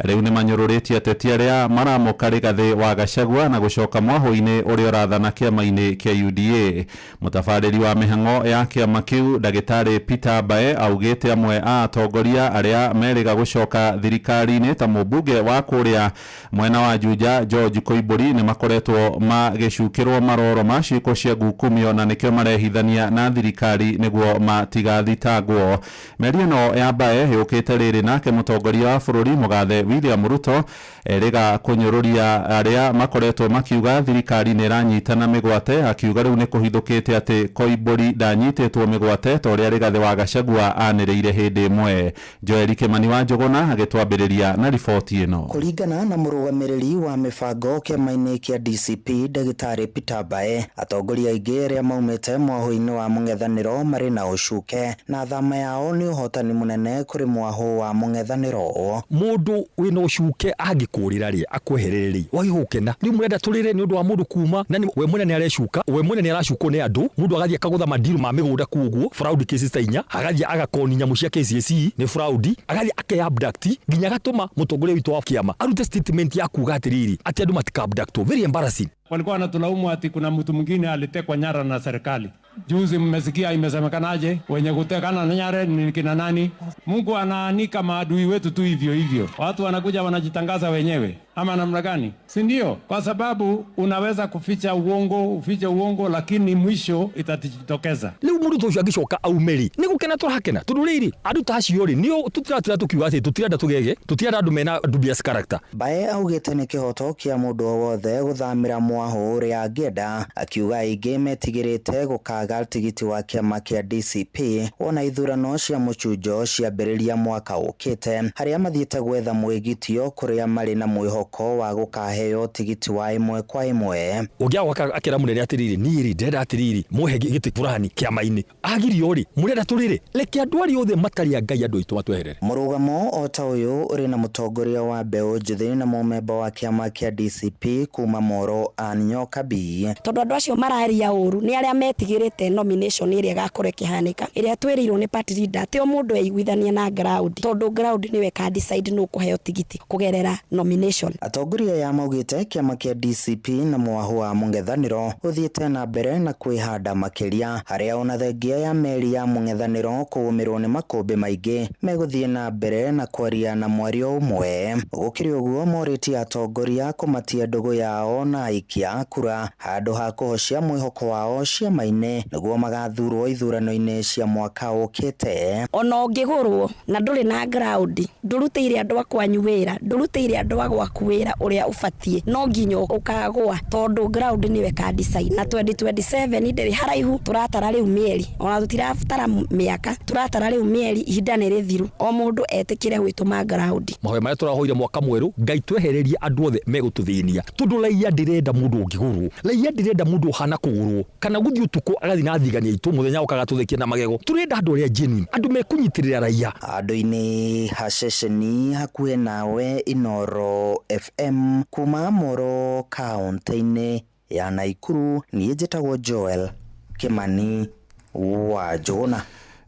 S6: rĩu nĩ manyũrũrĩtie ateti arĩa maramũka Rigathĩ wa Gachagua na gũcoka mwahũ-inĩ ũrĩa ũrathana kĩama-inĩ kĩa UDA. Mũtabarĩri wa mĩhang'o ya kĩama kĩu ndagĩtarĩ Peter Mbae augĩte amwe a atongoria arĩa merĩga gũcoka thirikari-inĩ ta mũmbunge wa kũrĩa mwena wa Juja George Koimbũri nĩ makoretwo magĩcukĩrwo maroro ma ciĩko cia ngukumio na nĩkĩo marehithania na thirikari nĩguo matigathitangwo. Mĩario ĩno ya Mbae yũkĩte rĩrĩ nake mũtongoria wa bũrũri mũgathe William Ruto erĩga kũnyũrũria arĩa makoretwo makiuga thirikari nĩ ĩranyitana mĩgwate, akiuga rĩu nĩ kũhithũkĩte atĩ Koimbũri ndanyitĩtwo mĩgwate ta ũrĩa Rigathĩ wa Gachagua anĩrĩire hĩndĩ ĩmwe. Joel Kimani wa Njũgũna agĩtwambĩrĩria na riboti ĩno.
S19: Kũringana na mũrũgamĩrĩri wa mĩbango kĩama-inĩ kĩa DCP ndagĩtarĩ Peter Mbae, atongoria aingĩ arĩa maumĩte mwahũ-inĩ wa mũng'ethanĩro marĩ na ũcuke na thama yao nĩ ũhotani mũnene kũrĩ mwahũ wa mũng'ethanĩro.
S18: Mũndũ wĩna ũcuke angĩkũrĩra rĩ akweherere rĩ wagĩ gũkena. Rĩu mũrenda tũrĩre nĩ ũndũ wa mũndũ kuma na we mwene nĩ arecuka, we mwene nĩ aracukwo nĩ andũ. Mũndũ agathiĩ akagũtha mandiru ma mĩgũnda kũu ũguo, fraud cases ta inya, agathiĩ agakoni nyamũ cia KCSE nĩ fraud, agathiĩ ake-abduct nginya agatũma mũtongoria witũ wa kĩama arute statement ya kuga atĩrĩrĩ atĩ andũ matika-abductwo. Very embarrassing.
S20: Walikuwa wanatulaumu ati kuna mtu mwingine alitekwa nyara na serikali. Juzi mmesikia imesemekanaje, wenye kutekana na nyara ni kina nani? Mungu anaanika maadui wetu tu hivyo hivyo. Watu wanakuja wanajitangaza wenyewe. ama namna gani? Si ndio? Kwa sababu unaweza kuficha uongo, ufiche uongo, lakini mwisho itajitokeza.
S18: Rĩu mũndũ ta ũcio angĩcoka aume rĩ, nĩ gũkena tũrakena, tondũ rĩrĩ andũ ta acio rĩ nĩo tũtiratira tũkiuga atĩ tũtirenda tũgege, tũtirenda andũ mena dubious character.
S19: Mbae augĩte nĩ kĩhoto kĩa mũndũ o wothe gũthamĩra mwahũ ũrĩa angĩenda, akiuga aingĩ metigĩrĩte gũkaga tigiti wa kĩama kĩa DCP wona ithurano cia mũcunjo ciambĩrĩria mwaka ũkĩte, harĩa mathiĩte gwetha mwĩgitio kũrĩa marĩ na mwĩhoko wa gũkaheo tigiti wa ĩmwe kwa ĩmwe.
S18: Ũngĩaga akĩra mũnene atĩrĩrĩ, niĩ rĩ ndĩrenda atĩrĩrĩ mũhe gĩtĩ fulani kĩama-inĩ, agirio rĩ mũrenda tũrĩrĩ, reke andũ arĩa othe matarĩ a Ngai andũ aitũ matweherere.
S19: Mũrũgamo o ta ũyũ ũrĩ na mũtongoria wa mbeũ njĩthĩ na mũmemba wa kĩama kĩa DCP kuma Moro Ann Nyokabi.
S17: Tondũ andũ acio mararia ũru nĩ arĩa metigĩrĩte nomination ĩrĩa ĩgakorwo ĩkĩhanĩka, ĩrĩa twĩrĩirwo nĩ party leader atĩ o mũndũ eiguithanie na ground, tondũ ground nĩwe ka decide nũ kũheo tigiti kũgerera nomination.
S19: Atongoria aya maugĩte kĩama kĩa DCP na mwahũ wa mũng'ethanĩro ũthiĩte na mbere na kwĩhanda makĩria, harĩa ona thengia ya meri ya mũng'ethanĩro kũgũmĩrwo nĩ makũmbĩ maingĩ megũthiĩ na mbere na kwaria na mwario ũmwe. Gũkĩrĩ ũguo morĩtie atongoria kũmatia ndũgũ yao na aikia a kura handũ ha kũhocia mwĩhoko wao ciama-inĩ nĩguo magathurwo ithurano-inĩ cia mwaka ũkĩte.
S17: Ona ũngĩgũrwo na ndũrĩ na ground, ndũrutĩire andũ a kwanyu wĩra, ndũrutĩire andũ a gwaku wĩra ũrĩa ũbatiĩ, no nginya ũkagũa tondũ ground nĩwe ka decide. Na 2027 ndĩrĩ haraihu, tũratara rĩu mĩeri, ona tũtirabatara mĩaka, tũratara rĩu mĩeri, ihinda nĩ rĩthiru, o mũndũ etĩkĩre gwĩtũma ground.
S18: Mahoya marĩa tũrahoire mwaka mwerũ, Ngai twehererie andũ othe megũtũthĩnia, tondũ raia ndĩrenda mũndũ ũngĩgũrwo, raia ndĩrenda mũndũ ũhana kũgũrwo kana gũthiĩ ũtukũ agathiĩ na thigani aitũ mũthenya okaga tũthekie na magego. Tũrenda andũ arĩa genuine, andũ mekũnyitĩrĩra raia.
S19: Andũ-inĩ ha ceceni hakuhĩ nawe Inooro FM kuma Moro kaunti-inĩ ya Naikuru, niĩ njĩtagwo Joel Kimani wa Njũgũna.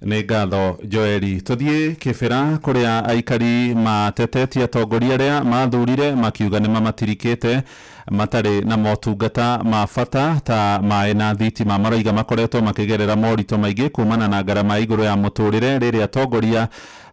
S6: Nĩ ngatho Joeli. Tũthiĩ Kĩbĩra kũrĩa aikari matetetie atongoria arĩa mathurire makiuga nĩ mamatirikĩte matarĩ na motungata ma bata ta maĩ na thitima. Maroiga makoretwo makĩgerera moritũ maingĩ kumana na ngarama igũrũ ya mũtũrĩre rĩrĩa atongoria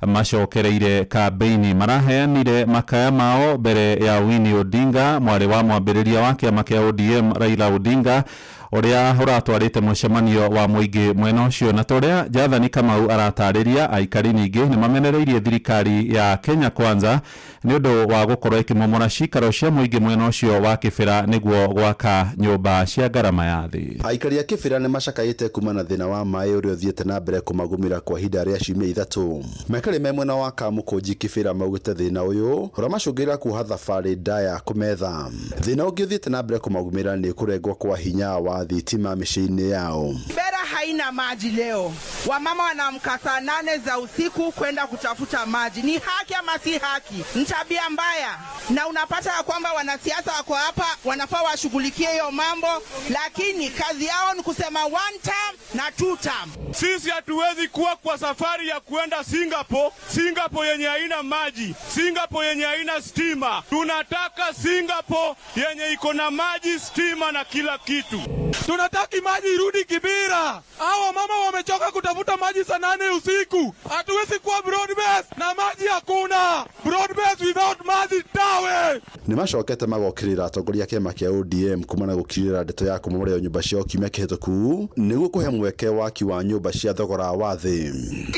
S6: macokereire kambeini. Maraheanire makaya mao mbere ya Winnie Odinga, mwarĩ wa mwambĩrĩria wa kĩama kĩa ODM Raila Odinga, ũrĩa ũratwarĩte mũcemanio wa mũingĩ mwena ũcio. Na torĩa Jathani Kamau aratarĩria, aikari ningĩ nĩ mamenereirie thirikari ya Kenya Kwanza nĩ ũndũ wa gũkorwo ĩkĩmomora cikaro cia mũingĩ mwena ũcio wa Kĩbĩra nĩguo gwaka nyũmba cia ngarama ya thĩ.
S21: Aikari a Kĩbĩra nĩ macakaĩte kuma na thĩna wa maĩ ũrĩa ũthiĩte na mbere kũmagũmĩra kwa ihinda rĩa ciumia 3. Maikari me mwena wa Kamũkũnji Kĩbĩra maugĩte thĩna ũyũ ũramacũngĩrĩra kuoha thabarĩ ndaya kũmetha. Thĩna ũngĩ ũthiĩte na mbere kũmagũmĩra nĩ kũrengwo kwa hinya wa thitima mĩciĩ-inĩ yao.
S22: Kibera haina maji leo. Wamama wanaamka saa 8 za usiku kwenda kutafuta maji. Ni haki ama si haki? Ni tabia mbaya. Na unapata ya kwamba wanasiasa wako hapa wanafaa washughulikie hiyo mambo, lakini kazi yao ni kusema one term na two term.
S14: Sisi hatuwezi kuwa kwa safari ya kuenda Singapore, Singapore yenye haina maji, Singapore yenye haina stima. Tunataka Singapore yenye iko na maji, stima na kila kitu.
S15: Tunataka maji irudi Kibera. Hawa mama wamechoka kutafuta maji saa 8 usiku. Hatuwezi kuwa broad base na maji hakuna. Broad base without maji tawe.
S21: Nĩ macokete magokĩrĩra atongoria kĩama kĩa ODM kuma na gũkirĩra ndeto ya kũmomoreo nyũmba ciao kiumia kĩhĩtũku nĩguo kũhe mweke waki wa nyũmba cia thogora wa thĩ.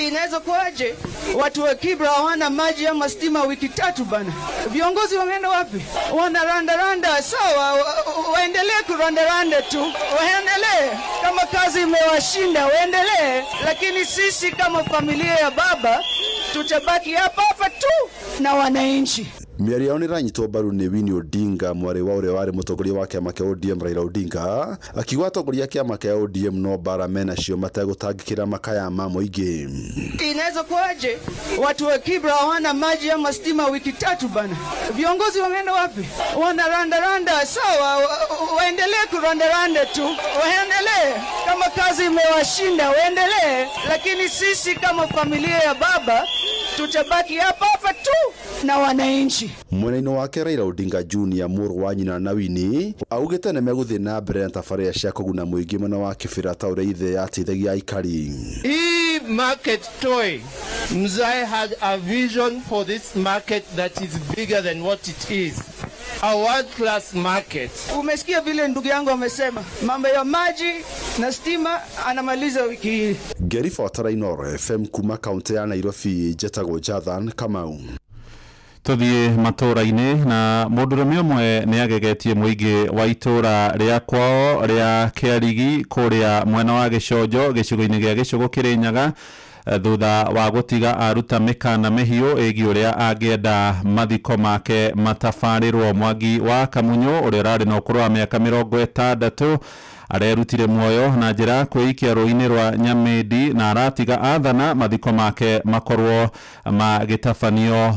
S23: Inaweza kuwaje watu wa Kibra hawana maji ama stima wiki 3 bana? Viongozi wameenda wapi? Wanarandaranda, sawa, waendelee kurandaranda tu, waendelee kama kazi imewashinda, waendelee, lakini sisi kama familia ya baba tutabaki hapa hapa tu na wananchi.
S21: Mĩario yao nĩranyitwo mbaru nĩ Winnie Odinga, mwarĩ wa ũrĩa warĩ mũtongoria wa kĩama kĩa ODM Raila Odinga, akiuga atongoria a kĩama kĩa ODM no mbara menacio mategũtangĩkĩra makaya ma mũingĩ.
S23: Inaweza kuwaje watu wa Kibra hawana maji ama stima wiki 3 bana? Viongozi wameenda wapi? Wanarandaranda, sawa, waendelee kurandaranda tu, waendelee kama kazi imewashinda, waendelee, lakini sisi kama familia ya baba tutabaki hapa hapa tu na wananchi.
S21: Mwena-inĩ wake Raila Odinga Junior, mũrũ wa nyina na Winnie, augĩte nĩ megũthiĩ na mbere na tabarĩra cia kũguna mũingĩ mwena wa Kĩbĩra ta ũrĩa ithe yateithagia aikari.
S24: Hii market toy, Mzee had a vision for this market that is bigger than what it is. A world class market.
S23: Umesikia vile ndugu yangu amesema mambo ya maji na stima anamaliza wiki hii.
S21: Ngĩribotera Inooro FM kuma kaunti ya Nairobi, njetagwo Jathan Kamau.
S6: Tuthiĩ matũũra-inĩ na mũndũrũme ũmwe nĩ agegetie mũingĩ wa itũũra rĩa kwao rĩa Kĩarigi kũrĩa mwena wa Gĩconjo gĩcigo-inĩ gĩa Gĩcũgũ Kĩrĩnyaga, thutha wa gũtiga aruta mĩkana mĩhiũ ĩgiĩ ũrĩa angĩenda mathiko make matabarĩrwo. Mwangi wa Kamunyũ ũrĩa ũrarĩ na ũkũrũ wa mĩaka 60 arerutire muoyo na njĩra ya kwĩikia rũĩ-inĩ rwa Nyamĩndi na aratiga athana mathiko make makorwo magĩtabanio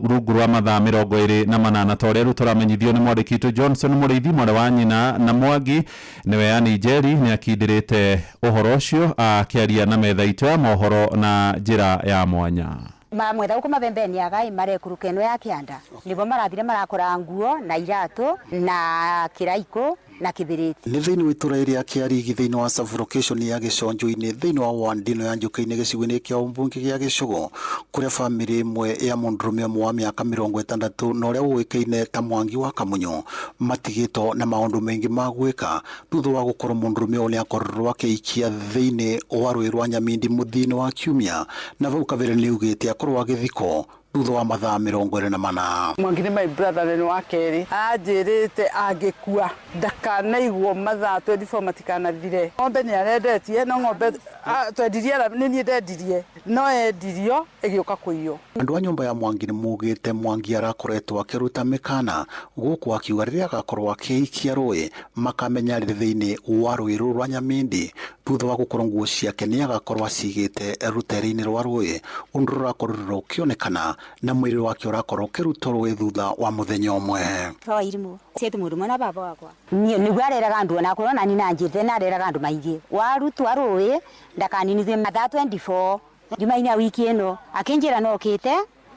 S6: rungu rwa mathaa 28, ta ũrĩa rĩu tũramenyithio nĩ mwandĩki witũ Johnson Mũrĩithi, mwarĩ wa nyina na Mwangi nĩwe Ann Njeri nĩ akindĩrĩte ũhoro ũcio akĩaria na metha itũ ya mohoro na njĩra ya mwanya.
S3: Mamwetha guku mabembeni agai marekuruka ino ya kianda nibo marathire marakora nguo na iratu na kiraiko na kibiriti.
S5: Nĩ thĩinĩ wa itũra rĩa Kĩarigi thĩinĩ wa sub-location ya Gĩconjo-inĩ thĩinĩ wa ward ĩno ya Njũkĩ-inĩ gĩcigo-inĩ kĩa ũmbunge gĩa Gĩcũgũ, kũrĩa bamĩrĩ ĩmwe ya mũndũrũme ũmwe wa mĩaka 60 na ũrĩa ũĩkaine ta Mwangi wa Kamunyũ matigĩtwo na maũndũ maingĩ ma gwĩka thutha wa gũkorwo mũndũrũme ũyũ nĩakorirwo akĩikia thĩinĩ wa rũĩ rwa Nyamindi mũthia-inĩ wa kiumia, na vau kabere nĩaugĩte akorwo agĩthikwo thutha wa mathaa 24.
S7: Mwangi nĩ my brother nĩ wa kerĩ anjĩrĩte angĩkua ndakanaigwo mathaa 24 matikanathire. Ng'ombe nĩ arendetie no ng'ombe twendirie nĩ niĩ ndendirie no endirio ĩgĩũka kũiywo.
S5: Andũ a nyũmba ya Mwangi nĩ maugĩte Mwangi arakoretwo akĩruta mĩkana gũkũ akiuga rĩrĩa agakorwo akĩikia rũĩ makamenya rĩ thĩinĩ wa rũĩ rũu rwa Nyamindi thutha wa gũkorwo nguo ciake nĩ agakorwo acigĩte rũtere-inĩ rwa rũĩ, ũndũ rũrakorirwo ũkĩonekana na mwĩrĩ wake ũrakorwo ũkĩrutwo rũĩ thutha wa mũthenya ũmwe.
S3: Twairimu setu mundu mwana baba wakwa niguo areraga andu ona akorwo nani na njite na areraga andu maingi warutwa rũĩ ndakaninithie mathaa 24 Jumaine wiki ĩno akinjira no kite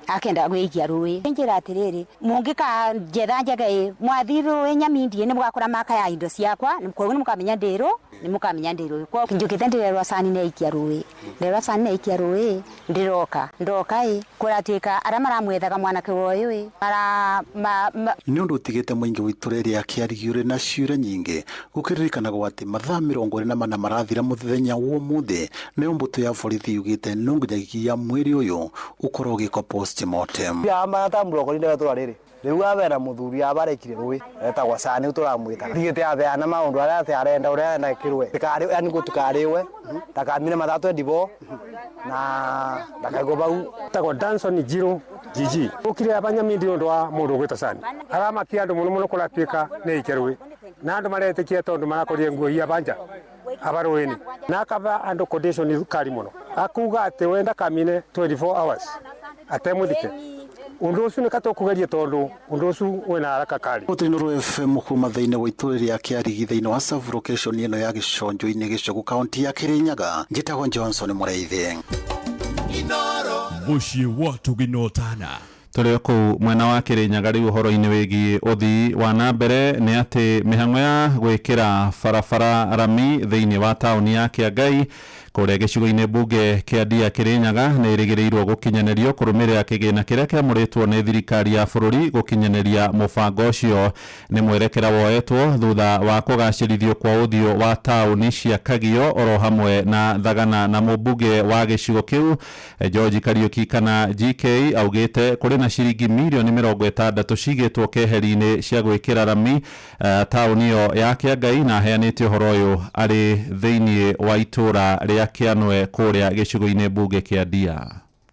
S3: akenda gwĩikia rũĩ. Njĩra atĩrĩrĩ, mũngĩka njetha njega ĩ mwathi rũĩ Nyamindi nĩ mũgakora maka ya indo ciakwa, koguo nĩ mũkamenya ndĩ rũ, nĩ mũkamenya ndĩ rũĩ. Kwa njũkĩte ndĩrerwo cani nĩ aikia rũĩ, nderwo cani nĩ aikia rũĩ, ndĩroka ndoka ĩ kũratuĩka arĩa maramwethaga mwanake wa ũyũ ĩ mara
S5: nĩ ũndũ ũtigĩte mũingĩ wa itũra rĩa Kĩarigi ũrĩ na ciũria nyingĩ gũkĩririkanagwo atĩ mathaa 24 marathira mũthenya wa ũmũthĩ nayo mbũtũ ya borithi yugĩte no nginyagia mwĩrĩ ũyũ ũkorwo ũgĩkwo postmortem.
S10: Ya matambũro kũrĩ itũra rĩrĩ rĩu abena mũthuri abarekire rũĩ etagwo Sani tũramwĩtaga tigĩte abeana maũndũ arĩa atĩ arenda ũrĩa arenda kĩrwe yani gũtikarĩwe ndakamine mathaa 24 na ndakaigwo bau.
S20: Tagwo Danson Njirũ Jiji ũkire abanyamindi ũndũ wa mũndũ ũgwĩtwo Sani aramakia andũ mũno mũno kũratuĩka nĩ aikia rũĩ na andũ maretĩkia tondũ marakorire nguo iria banja abarũĩ-inĩ na akaba andũ condition kari mũno akuga atĩ we ndakamine 24 hours atemuthike undu ucio ni katukugeria tondu undu ucio wina haraka kari.
S5: Inooro FM kuma thiini wa itũra rĩa Kĩarigi thiini wa sub-location ĩno ya Gĩconjo-inĩ Gĩcũgũ kaunti ya Kĩrĩnyaga, njĩtagwo Johnson Mũrĩithi.
S13: Mũciĩ wa Tũginotana.
S6: Tũrĩ kũu mwena wa Kĩrĩnyaga rĩu ũhoro-inĩ wĩgiĩ ũthii wa na mbere nĩ atĩ mĩhang'o ya gwĩkĩra barabara rami thĩinĩ wa taũni ya Kĩangai kũrĩa gĩcigo-inĩ mbunge kĩa Ndia Kĩrĩnyaga nĩ ĩrĩgĩrĩirwo gũkinyanĩrio kũrũmĩrĩra kĩgĩna kĩrĩa kĩamũrĩtwo nĩ thirikari ya bũrũri gũkinyanĩria mũbango ũcio. Nĩ mwerekera woetwo thutha wa kũgacĩrithio kwa ũthiũ wa taũni cia Kagio oro hamwe na Thagana, na mũmbunge wa gĩcigo kĩu George Kariuki kana GK augĩte kũrĩ na ciringi mirioni 60 cigĩtwo keheri-inĩ cia gwĩkĩra rami taũni ĩyo ya Kĩangai, na aheanĩte ũhoro ũyũ arĩ thĩinĩ wa itũra rĩa Kĩanwe kũrĩa gĩcigo-inĩ mbunge kĩa Ndia.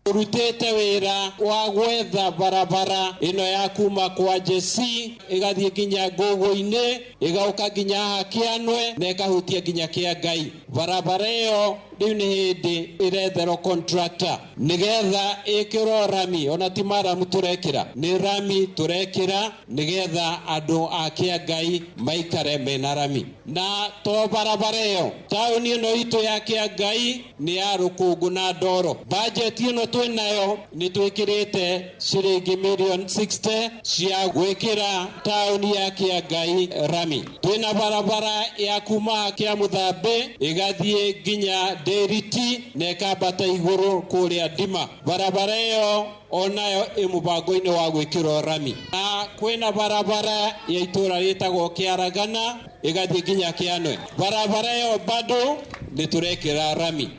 S16: Rutĩte wĩra wa gwetha barabara ĩno ya kuma kwa Jesi ĩgathiĩ nginya Ngũgũ-inĩ ĩgoka nginya haha Kĩanwe na ĩkahutia nginya Kĩangai. Barabara ĩyo rĩu nĩ hĩndĩ ĩretherwo contractor nĩgetha ĩkĩrwo rami, ona ti maramu tũrekĩra, nĩ rami tũrekĩra nĩgetha andũ a Kĩangai maikare mena rami. Na to barabara ĩyo, taũni ĩno itũ ya Kĩangai nĩ ya rũkũngũ na ndoro. Bajeti ĩno twĩnayo nĩ twĩkĩrĩte ciringi mirioni 60 cia gwĩkĩra taũni ya Kĩangai rami. Twĩna barabara ya kuma Kĩamũthambĩ ĩgathiĩ nginya Ndĩriti na ĩkambata igũrũ kũrĩa Ndima. Barabara ĩyo onayo ĩ mũbango-inĩ wa gwĩkĩrwo rami. Na kwĩna barabara ya itũra rĩtagwo Kĩaragana ĩgathiĩ nginya Kĩanwe. Barabara ĩyo bado nĩ tũrekĩra rami.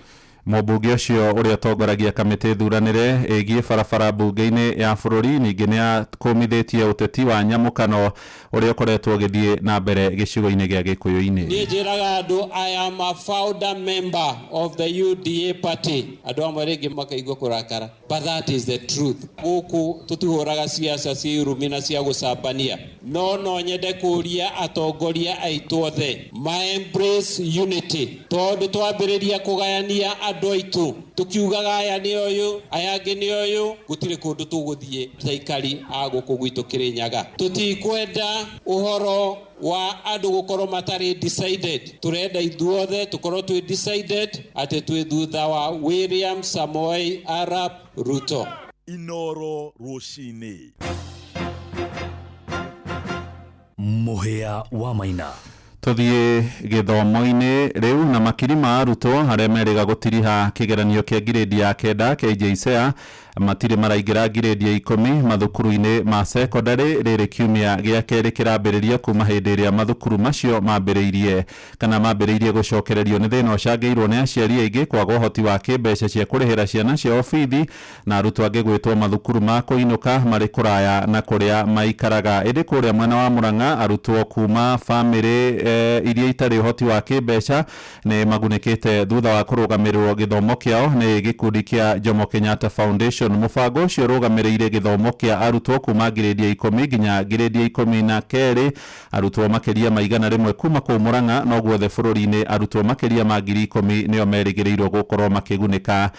S6: Mũmbunge ũcio ũrĩa ũtongoragia kamĩtĩ thuranĩre ĩgiĩ barabara mbunge-inĩ ya bũrũri ningĩ nĩ akũmithĩtie ũteti wa nyamũkano ũrĩa ũkoretwo ũgĩthiĩ na mbere gĩcigo-inĩ gĩa Gĩkũyũ-inĩ.
S16: Niĩ njĩraga andũ, I am a founder member of the UDA party. Andũ amwe rĩngĩ makaigua kũrakara, but that is the truth. Gũkũ tũtihũraga ciaca cia irumi na cia gũcambania, no nyende kũria atongoria aitũ othe ma embrace unity, tondũ twambĩrĩria kũgayania andũ aitũ tũkiugaga aya nĩ ũyũ, aya angĩ nĩ ũyũ, gũtirĩ kũndũ tũgũthiĩ ta aikari a gũkũ gwitũ Kĩrĩnyaga. Tũtikwenda ũhoro wa andũ gũkorwo matarĩ decided. Tũrenda ithuothe tũkorwo twĩ decided atĩ twĩ thutha wa William Samoei Arap Ruto.
S4: Inoro rũcinĩ.
S13: Mũhĩa wa Maina.
S6: Tũthiĩ gĩthomo-inĩ rĩu na makiri ma arutwo arĩa merĩga gũtiriha kĩgeranio kĩa ngirĩndi ya kenda KJSEA matirĩ maraingĩra ngirĩndi ya 10 mathukuru-inĩ ma sekondarĩ. Rĩrĩ kiumia gĩa kerĩ kĩrambĩrĩria kuma hĩndĩ ĩrĩa mathukuru macio mambĩrĩirie kana mambĩrĩirie gũcokererio nĩ thĩna ũcangĩirwo nĩ aciari aingĩ kwaga ũhoti wa kĩmbeca cia kũrĩhĩra ciana ciao bithi na arutwo angĩ gwĩtwo mathukuru ma kũinũka marĩ kũraya na kũrĩa maikaraga. Ĩndĩ kũrĩa mwena wa Murang'a arutwo kuma bamĩrĩ iria itarĩ ũhoti wa kĩmbeca nĩ magunĩkĩte thutha wa kũrũgamĩrĩrwo gĩthomo kĩao nĩ gĩkundi kĩa Jomo Kenyatta Foundation. Mũbango ũcio ũrũgamĩrĩire gĩthomo kĩa arutwo kuma ngirĩndi ya 10 nginya ngirĩndi ya 12. Arutwo makĩria ma 100 kuma kũu Murang'a no guothe bũrũri-inĩ arutwo makĩria ma 10,000 nĩo merĩgĩrĩirwo gũkorwo makĩgunĩka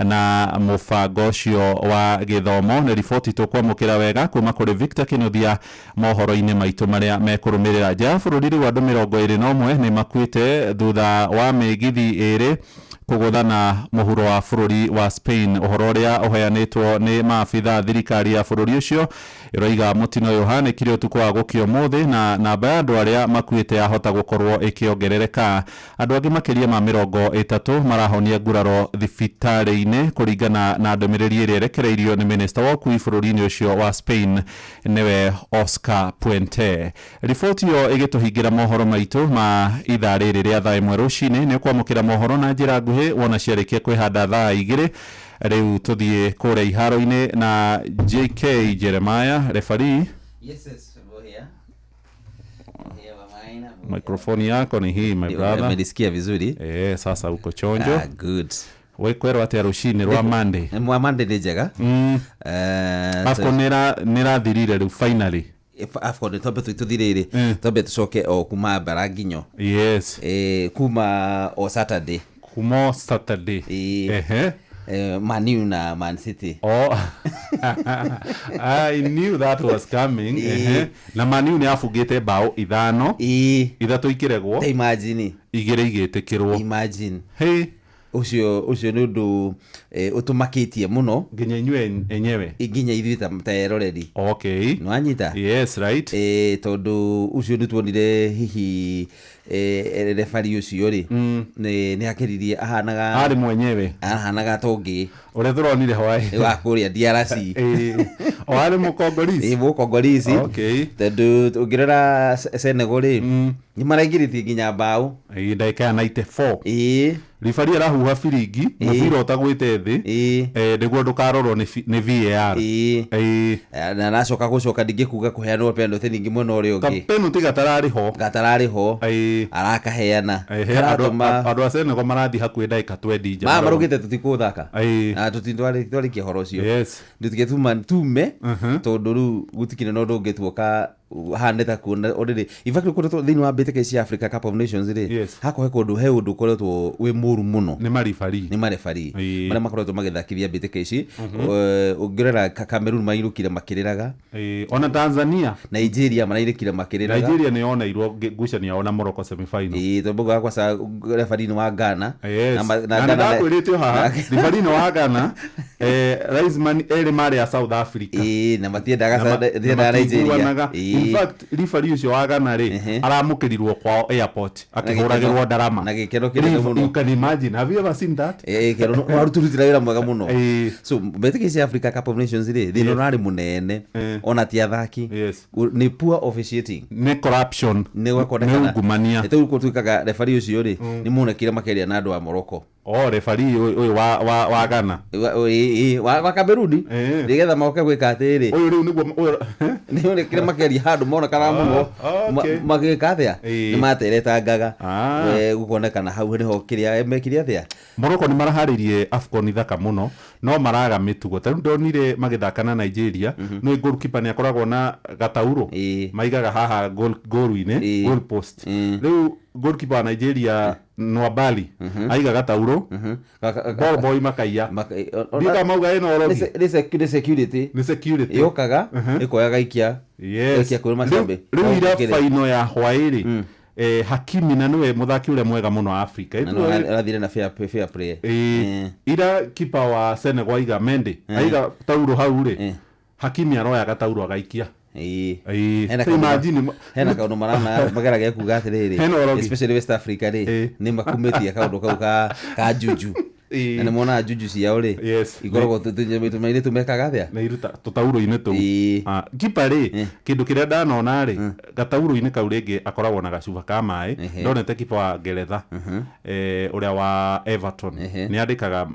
S6: na mũbango ũcio wa gĩthomo. Nĩ riboti tũkwamũkĩra wega kuma kũrĩ Victor Kinuthia mohoro-inĩ maitũ marĩa mekũrũmĩrĩra. Nja ya bũrũri rĩu andũ 21 nĩ makuĩte thutha wa mĩgithi ĩrĩ kũgũthana mũhuro wa bũrũri wa Spain. Ũhoro ũrĩa ũheanĩtwo nĩ maabitha thirikari ya bũrũri ũcio ĩroiga mũtino ũyũ ũhanĩkire ũtukũ wa gũkĩa ũmũthĩ na namba ya andũ arĩa makuĩte yahota gũkorwo ĩkĩongerereka. Andũ angĩ makĩria ma 30 marahonia nguraro thibitarĩ-inĩ kũringana na ndũmĩrĩri ĩrĩa ĩrekereirio nĩ minista wa ũkuui bũrũri-inĩ ũcio wa Spain nĩwe Oscar Puente. Riboti ĩyo ĩgĩtũhingĩra mohoro maitũ ma ithaa rĩrĩ rĩa thaa 1 rũcinĩ. Nĩ ũkwamũkĩra mohoro na njĩra nguhĩ wona ciarĩkia kwĩhanda thaa 2. Rĩu tũthiĩ kũrĩa iharo-inĩ na JK Jeremiah referee.
S8: Yes, yes, Bohea. Bohea wa Maina.
S6: Microphone yako ni hii my brother.
S8: Umenisikia vizuri?
S6: Sasa uko chonjo.
S8: Ah, good.
S6: We kwerwo atĩa rũcinĩ rwa Monday?
S8: Mwa Monday nĩ njega.
S6: Afcon nĩrathirire rĩu finally.
S8: Afcon twambe tũthirĩre, twambe tũcoke o kuma mbara nginyo.
S6: Yes.
S8: Kuma o Saturday.
S6: Kuma Saturday. Ehe.
S8: Man U na Man City.
S6: Oh. I knew that was coming. Na Man U nĩ abungĩte bao 5. 3 ikĩregwo.
S8: Imagine.
S6: 2 igĩtĩkĩrwo.
S8: Imagine.
S6: Hey.
S8: Ũcio nĩ ũndũ ũtũmakĩtie mũno
S6: nginya inyuĩ enyewe,
S8: nginya ithuĩ ta eroreri.
S6: Okay.
S8: Nĩwanyita?
S6: Yes, right.
S8: Tondũ ũcio nĩtuonire hihi refari ũcio rĩ nĩ akĩririe ahanaga
S6: arĩ mwenyewe,
S8: ahanaga ta ũngĩ
S6: ũrĩa tũronire hwaĩ
S8: wa kũrĩa DRC.
S6: O arĩ mũkongolisi.
S8: Mũkongolisi.
S6: Okay.
S8: Tondũ ũngĩrora Senegal rĩ nĩ maraingĩrĩtie nginya bao
S6: ndagĩka ya 94. Ribari arahuha biringi mũbira ũtagwĩte thĩ nĩguo ndũkarorwo nĩ VAR.
S8: Na aracoka gũcoka ningĩ kuga kũheanwo penalty ningĩ mwena ũrĩa ũngĩ.
S6: Penalty gatararĩ ho.
S8: Gatararĩ ho. Arakaheana.
S6: Andũ a Senegal marathiĩ hakuhĩ ndagĩka 20 nja.
S8: Marugĩte tũtikũthaka. Na tũtitwarĩkia ũhoro ũcio.
S6: Yes.
S8: Ndũtige tume tondũ rĩu gũtikĩrĩ na ũndũ ũngĩ tuoka hane ta kuona already. In fact kũndũ thĩinĩ wa mbĩtĩka cia Africa Cup of Nations rĩ hakuhĩ kũndũ he ũndũ ũkoretwo wĩ mũru mũno
S6: nĩ maribari,
S8: nĩ maribari marĩa makoretwo magĩthakithia mbĩtĩka ici. Ũngĩrora Cameroon mairũkire makĩrĩraga,
S6: ona Tanzania,
S8: Nigeria marairũkire makĩrĩraga.
S6: Nigeria nĩ yoneirwo ngucanio yao na Morocco semi final.
S8: Tondũ gwakwa referee nĩ wa Ghana.
S6: Na ndakwĩrĩte haha referee nĩ wa Ghana, Raisman erĩ marĩ a South Africa.
S8: Na matiendaga Nigeria.
S6: In fact referee ũcio wa Ghana rĩ aramũkĩrirwo kwao airport akĩhũragĩrwo ndarama
S8: na gĩkeno kĩnene mũno.
S6: You can imagine, have you ever seen that?
S8: Kero warutũrutĩra wĩra mwega mũno. So mbĩtĩka cia Africa Cup of Nations rĩ, thĩna ũrarĩ mũnene ona ti athaki, nĩ poor officiating,
S6: nĩ corruption,
S8: nĩ gwakonekana
S6: nĩ ungumania.
S8: Nĩ tondũ gũtuĩkaga referee ũcio rĩ nĩ monekire makĩaria na andũ a Morocco.
S6: Oh, referee ũyũ wa Ghana,
S8: wa Cameroon, nĩgetha moke gwĩka atĩrĩrĩ,
S6: ũyũ rĩu nĩguo ũyũ
S8: nĩ monekire makĩaria handũ monekana mũno magĩka atĩa, nĩ materetangaga gũkonekana hau nĩho kĩrĩa mekire atĩa.
S6: Morocco nĩ maraharĩrie AFCON thaka mũno no maraga mĩtugo. Ta rĩu ndonire magĩthaka na Nigeria, nĩ goalkeeper nĩ akoragwo na gatauro maigaga haha goal-inĩ, goal post. Rĩu goalkeeper wa Nigeria Nwabali aiga gatauro, ball boy makaiya ndika mauga ĩno orogi
S8: nĩ security,
S6: nĩ security
S8: yũkaga ĩkoya gaikia.
S6: Yes.
S8: Gaikia kũrĩ macambĩ.
S6: Rĩu ira final ya hwaĩ-rĩ, Hakimi na nĩwe mũthaki ũrĩa mwega mũno Africa.
S8: Arathire na fair play.
S6: Ira kipa wa Senegal aiga Mendy aiga tauro hau rĩ, Hakimi aroya gatauro agaikia.
S8: Hena kaũndũ marana mageragia kuga atĩrĩrĩ, especially West Africa rĩ, nĩ makumĩtie kaũndũ kau ka juju. Na nĩ monaga juju ciao rĩ ikoragwo tũmainĩ tũmekaga atĩa,
S6: nĩ iruta tũtauro-inĩ tũu. Kipa rĩ, kĩndũ kĩrĩa ndanona rĩ, gatauro-inĩ kau rĩngĩ akoragwo na gacuba ka maĩ. Ndonete kipa wa Ngeretha ũrĩa wa Everton nĩ andĩkaga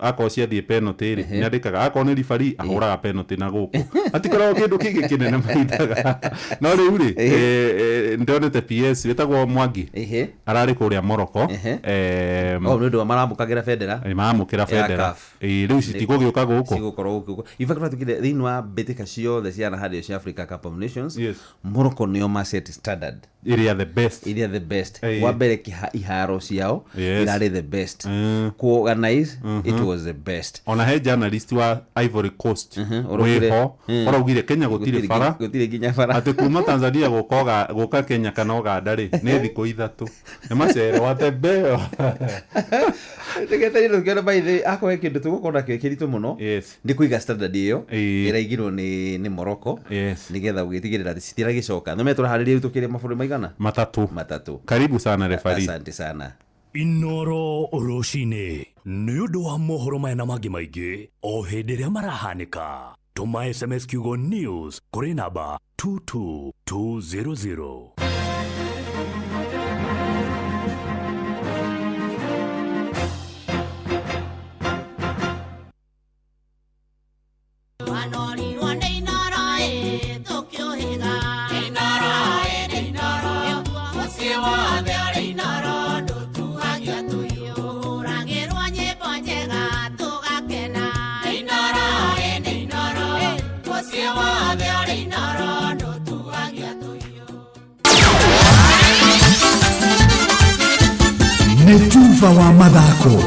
S6: akorwo ciathiĩ penalty rĩ, nĩ andĩkaga akorwo nĩ referee ahũraga penalty na gũkũ, atikoragwo kĩndũ kĩngĩ kĩnene maithaga. No rĩu rĩ, ndonete PS wĩtagwo Mwangi ararĩ kũrĩa Morocco.
S8: Nĩ ũndũ wa maramũkagĩra bendera,
S6: maramũkĩra bendera rĩu citigũgĩũka gũkũ,
S8: cigũkorwo gũkũ. In fact tũkire thĩinĩ wa mbĩtĩka ciothe cianaharĩrio cia Africa Cup of Nations, Morocco nĩo ma set standard
S6: ĩrĩa the best,
S8: ĩrĩa the best. Wa mbere iharo ciao irarĩ the best, ku organize it was the best.
S6: Ona he journalist wa Ivory Coast wĩho ũraugire Kenya gũtirĩ bara,
S8: gũtirĩ nginya bara,
S6: atĩ kuma Tanzania gũka Kenya kana Uganda rĩ nĩ thikũ 3 nĩ macere watembeo.
S8: Tũgetereire tũkĩona by the akorwo he kĩndũ tũgũkorwo nakĩo kĩritũ mũno nĩ kũiga standard ĩyo ĩraigirwo nĩ Morocco, nĩgetha ũgĩtigĩrĩra atĩ citiragĩcoka. Nĩ metũraharĩria rĩu tũkĩrĩ mabũrũri maigana?
S6: Matatũ. Karibu sana referee.
S8: Asante sana.
S1: Inoro rũcinĩ nĩ ũndũ wa mohoro maya na mangĩ maingĩ o hĩndĩ ĩrĩa marahanĩka, tũma SMS kiugo news kũrĩ namba 22200.
S13: Nĩ tuva wa mathako.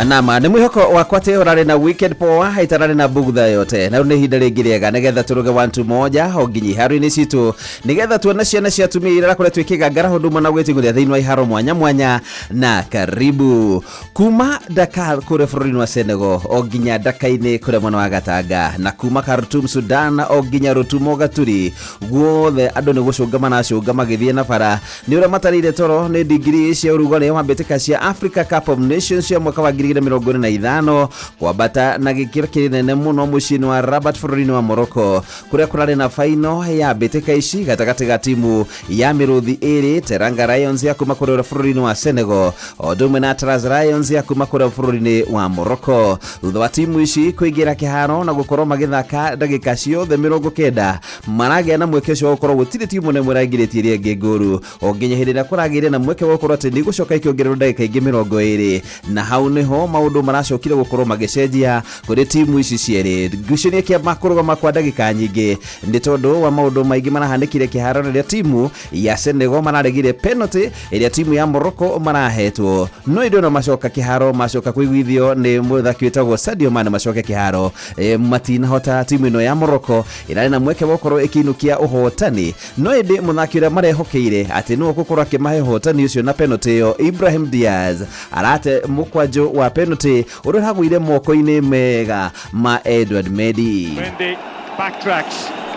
S8: Nama nĩ mwĩhoko wakwa atĩ ũrarĩ na weekend poa, itararĩ na bugtha yote, na rĩu nĩ ihinda rĩngĩ rĩega nĩgetha tũrũge 1 2 1 o nginya iharo-inĩ citũ, nĩgetha tuone ciana cia atumia iria irakoretwo ikĩgangara ũndũ ũmwe na gwĩtigũria thĩinĩ wa iharo mwanya mwanya. Na karibu kuma Dakar kũrĩa bũrũri-inĩ wa Senegal o nginya Daka-inĩ kũrĩa mwena wa Gatanga, na kuma Khartoum Sudan o nginya Rutumo Gaturi, guothe andũ nĩ gũcũnga maracũnga magĩthiĩ na bara nĩ ũrĩa matarĩire toro nĩ digiri cia ũrugarĩ wa mbĩtĩka cia Africa Cup of Nations cia mwaka wa 2025 kwambata na gĩkĩro kĩnene mũno mũciĩ-inĩ wa Rabat bũrũri-inĩ wa Morocco, kũrĩa kũrarĩ na faino ya mbĩtĩka ici gatagatĩ ga timu ya mĩrũthi ĩrĩ, Teranga Lions ya kuma kũrĩa bũrũri-inĩ wa Senegal o ũndũ ũmwe na Atlas Lions ya kuma kũrĩa bũrũri-inĩ wa Morocco. Thutha wa timu ici kũingĩra kĩharo na gũkorwo magĩthaka ndagĩka ciothe 90, maragĩa na mweke ũcio wa gũkorwo gũtirĩ timu na ĩmwe ĩraingĩrĩtie ĩrĩa ĩngĩ ngũru, o nginya hĩndĩ ĩrĩa kũragĩire na mweke wa gũkorwo atĩ nĩ igũcoka ikĩongererwo ndagĩka ingĩ 20, na hau nĩho maũndũ maracokire gũkorwo magĩcenjia kũrĩ timu ici cierĩ. Ngucanio kĩamba kũrũgama kwa ndagĩka nyingĩ nĩ tondũ wa maũndũ maingĩ marahanĩkire kĩharo rĩrĩa timu ya Senegal mararegire penalty ĩrĩa timu ya Morocco marahetwo, no ĩndĩ ona macoka kĩharo macoka kũiguithio nĩ mũthaki wĩtagwo Sadio Mane macoke kĩharo, matinahota. Timu ĩno ya Morocco ĩrarĩ na mweke wa gũkorwo ĩkĩinũkia ũhotani, no ĩndĩ mũthaki ũrĩa marehokeire atĩ nĩwe ũgũkorwo akĩmahe ũhotani ũcio na penalty ĩyo, Ibrahim Diaz arate mũkwanjũ wa penalty ũrĩa ũragũire moko-inĩ mega ma Edward Mendy.
S9: Mendy backtracks.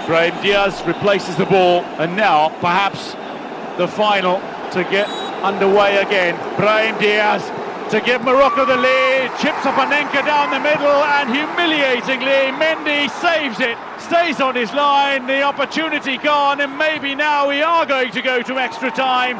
S2: Brahim Diaz replaces the ball, and now perhaps the final to get underway again. Brahim Diaz to give Morocco the lead, chips up Anenka down the middle, and humiliatingly Mendy saves it, stays on his line, the opportunity gone, and maybe now we are going to go to extra time.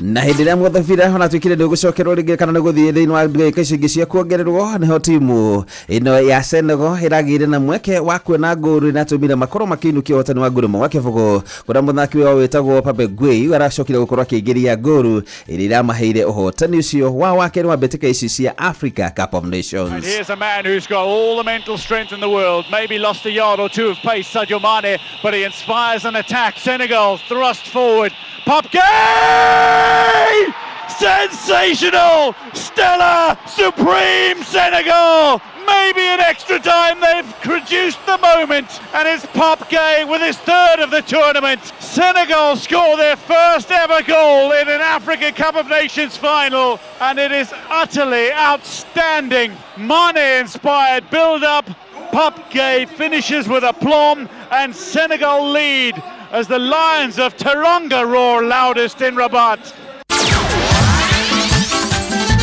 S8: Na hĩndĩ ĩrĩa mũthabira onatuĩkire nĩ ũgũcokerwo rĩngĩ kana nĩ gũthiĩ thĩinĩ wa ndagĩka icio ingĩ cia kuongererwo, nĩho timu ĩno ya Senegal ĩragĩire na mweke wa kuona ngũru inatũmire makorwo makĩinũkia ũhotani wa ngũru ĩmwe gwa kĩbũgũ, kũrĩa mũthaki wao wĩtagwo Pape Gueye aracokire gũkorwo akĩingĩria ngũru ĩrĩa ĩramaheire ũhotani ũcio wa wakerĩ wa mbĩtĩka ici cia Africa Cup of Nations.
S2: And here's a man who's got all the mental strength in the world, maybe lost a yard or two of pace, Sadio Mane, but he inspires an attack. Senegal thrust forward. Pape Gueye! Sensational! Stellar! Supreme Senegal! Maybe in extra time they've produced the moment, and it's Pape Gueye with his third of the tournament. Senegal score their first ever goal in an Africa Cup of Nations final, and it is utterly outstanding. Mane inspired build-up. Pape Gueye finishes with aplomb, and Senegal lead as the Lions of Teranga roar loudest in Rabat.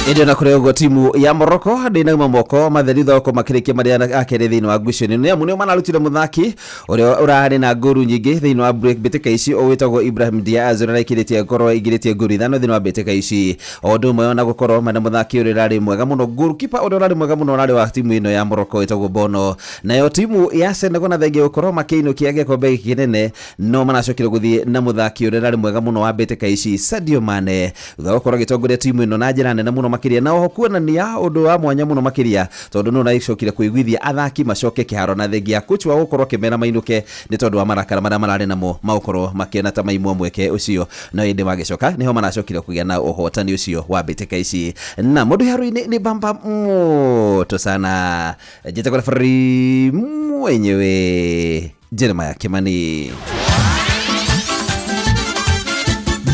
S8: Ĩndĩ ona kũrĩ ũguo, timu ya Morocco ndĩnauma moko matheri thoko makĩrĩkia marĩa akerĩ thĩinĩ wa ngucanio, nĩ amu nĩo mararutire mũthaki ũrĩa ũrarĩ na ngũru nyingĩ thĩinĩ wa break mbĩtĩka ici, ũwĩtagwo Ibrahim Diaz, ũrĩa araikĩrĩtie ngorwo aingĩrĩtie ngũru 5 thĩinĩ wa mbĩtĩka ici, o ũndũ ũmwe ona gũkorwo mena mũthaki ũrĩa ũrarĩ mwega mũno, goalkeeper ũrĩa ũrarĩ mwega mũno ũrarĩ wa timu ĩno ya Morocco wĩtagwo Bono. Nayo timu ya Senegal na thengia gũkorwo makĩinũkia gĩkombe gĩkĩ kĩnene, no maracokire gũthiĩ na mũthaki ũrĩa ũrarĩ mwega mũno wa mbĩtĩka ici, Sadio Mane, thutha wa gũkorwo agĩtongoria timu ĩno na njĩra nene mũno makĩria, na oho kuonania ũndũ wa mwanya mũno makĩria, tondũ nĩ ũracokire kũiguithia athaki macoke kĩharo, na thengia coach wa gũkorwo akĩmera mainũke nĩ tondũ wa marakara marĩa mararĩ namo magũkorwo makĩona ta maimwo mweke ũcio, no ĩndĩ magĩcoka nĩho maracokire kũgĩa na ũhotani ũcio wa mbĩtĩka ici. Na mũndũ haro-inĩ nĩ bamba moto sana, njĩtagwo referee mwenyewe Jeremiah Kimani.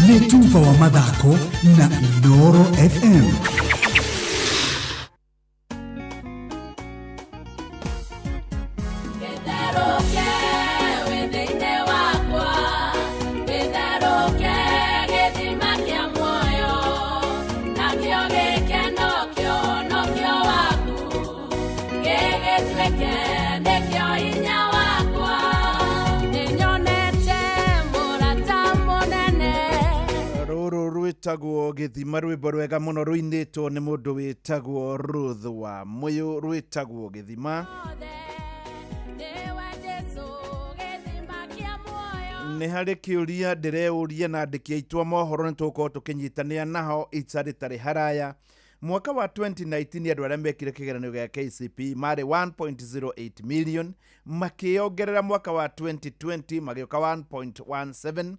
S13: Nĩ tuba wa mathako na Inooro FM.
S9: Rwĩtagwo Gĩthima, rwĩmbo rwega mũno rũinĩtwo nĩ mũndũ wĩtagwo Ruth wa Mũyũ, rwĩtagwo Gĩthima. Nĩ harĩ kĩũria ndĩreũria na andĩki aitũ a mohoro nĩ tũgũkorwo tũkĩnyitanĩra naho ica rĩtarĩ haraya. Mwaka wa 2019 andũ arĩa mekire kĩgeranio gĩa KCPE marĩ 1.08 million, makĩongerera mwaka wa 2020 magĩũka 1.17,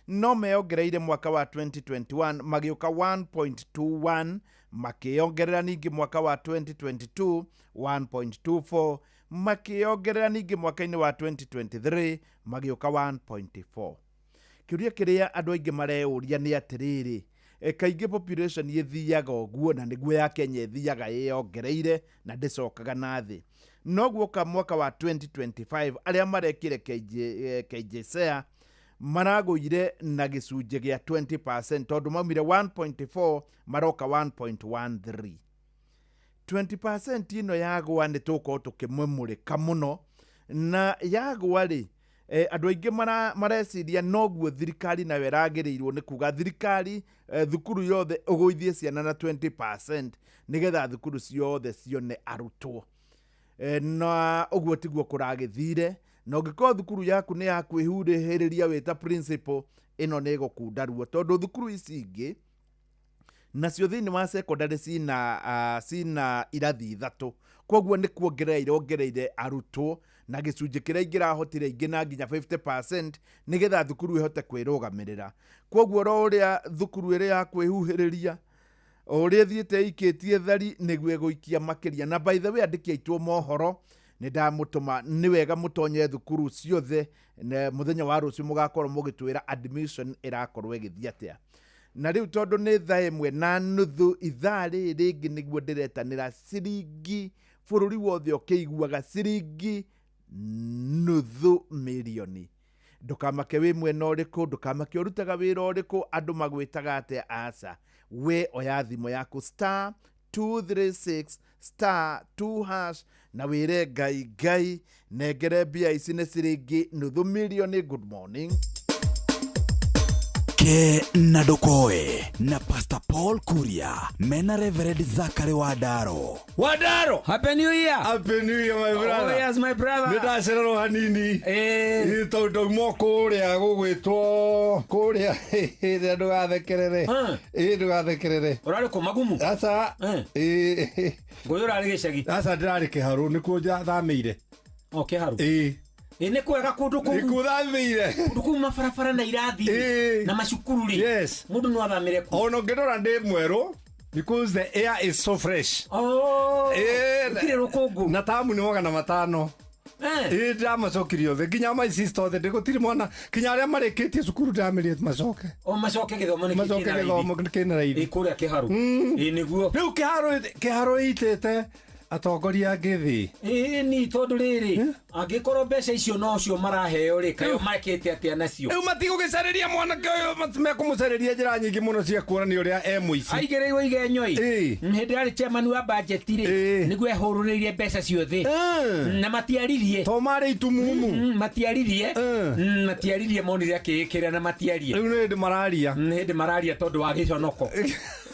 S9: no meongereire mwaka wa 2021 magĩũka 1.21, makĩongerera ningĩ mwaka wa 2022 1.24, makĩongerera ningĩ mwaka-inĩ wa 2023 magĩũka 1.4. Kĩũria kĩrĩa andũ aingĩ mareyũria nĩ atĩrĩrĩ, kaingĩ population ĩthiaga ũguo, na nĩguo ya Kenya ĩthiaga ĩyongereire na ndĩcokaga na thĩ. No guoka mwaka wa 2025 arĩa marekire KJSEA maragũire na gĩcunjĩ gĩa 20%, tondũ maumire 1.4 maroka 1.13. 20% ĩno yagũa nĩ tũgũkorwo tũkĩmũmũrĩka mũno, na yagũa rĩ, andũ aingĩ mareciria noguo thirikari nayo ĩragĩrĩirwo nĩ kuga thirikari, thukuru yothe ũgũithie ciana na 20% nĩgetha thukuru ciothe cione arutwo. Na ũguo tiguo kũragĩthire, na ũngĩkorwo thukuru yaku nĩ ya kwĩhurĩhĩrĩria wĩta principal, ĩno nĩ ĩgũkunda ruo, tondũ thukuru ici ingĩ nacio thĩinĩ wa secondary cina irathi 3, koguo nĩ kuongerera irongereire arutwo na gĩcunjĩ kĩrĩa ingĩrahotire ingĩ na nginya 50% nĩgetha thukuru ĩhote kwĩrũgamĩrĩra. Koguo oro ũrĩa thukuru ĩrĩa ya kwĩhuhĩrĩria o ũrĩa ĩthiĩte ĩikĩtie thari nĩguo ĩgũikia makĩria. Na by the way, andĩki aitũ mohoro nĩ ndamũtũma, nĩ wega mũtonye thukuru ciothe mũthenya wa rũciũ mũgakorwo mũgĩtwĩra admission ĩrakorwo ĩgĩthiĩ atĩa. Na rĩu tondũ nĩ 1:30 ithaa rĩrĩ rĩngĩ nĩguo ndĩretanĩra ciringi bũrũri wothe ũkĩiguaga ciringi Nuthu mirioni. Ndũkamake wĩ mwena ũrĩkũ, ndũkamake ũrutaga wĩra ũrĩkũ, andũ magwĩtaga atĩa, aca. We oya thimũ yaku star 236 star 2 hash na wĩre Ngai, Ngai nengere mbia ici nĩ ciringi nuthu mirioni. Good morning.
S1: Ke na Ndokoe na Pastor Paul Kuria mena Reverend Zachary Wadaro.
S24: Wadaro!
S16: Happy New Year!
S24: Happy New Year, my brother.
S16: Oh, yes, my brother.
S24: Nĩ ndacererwo hanini.
S16: Eh.
S24: Tondũ ndauma kũrĩa gũgwĩtwo kũrĩa ĩrĩa ndũgathekerere. Ĩ ndũgathekerere.
S16: Ũrarĩ kũ Magumu?
S24: Aca. Ĩ.
S16: Ngũyũ ũrarĩ gĩcagi?
S24: Aca ndĩrarĩ Kĩharũ nĩkuo thamĩire.
S16: O Kĩharũ?
S24: Ĩ.
S16: Ĩ nĩ kwega kũndũ kũu.
S24: Nĩkuo thamĩire.
S16: Kũndũ kũu mabarabara na irathi na macukuru rĩ.
S24: Yes.
S16: Mũndũ no athamĩre kuo.
S24: Ona ũngĩndora ndĩ mwerũ because the air is so fresh.
S16: Oh.
S24: Gũtirĩ
S16: rũkũngũ.
S24: Na tamu nĩ 500. Ĩ ndĩramacokirie othe nginya my sister othe ndĩgũtirĩ mwana nginya arĩa marĩkĩtie cukuru ndĩramerie macoke.
S16: O macoke gĩthomo nĩ
S24: Macoke gĩthomo kĩna raithi.
S16: Ĩ kũrĩa Kĩharũ. Ĩ nĩguo.
S24: Rĩu Kĩharũ ĩitĩte atongoria angĩ thĩ.
S16: Ĩ ni tondũ rĩrĩ angĩkorwo mbeca icio nocio maraheo rĩ kayo makĩte atĩa nacio.
S24: Rĩu matigũgĩcarĩria mwanake ũyũ mekũmũcarĩria njĩra nyingĩ mũno cia kuonania ũrĩa e mũici.
S16: Aigĩrĩirwo igenyo ĩ. Hĩndĩ yarĩ chairman wa budget rĩ nĩguo ehũrũrĩirie mbeca ciothe na matiaririe.
S24: To marĩ itumumu.
S16: Matiaririe. Matiaririe monire akĩĩkĩra na matiarie.
S24: Rĩu nĩ hĩndĩ mararia.
S16: Nĩ hĩndĩ mararia tondũ wa gĩconoko.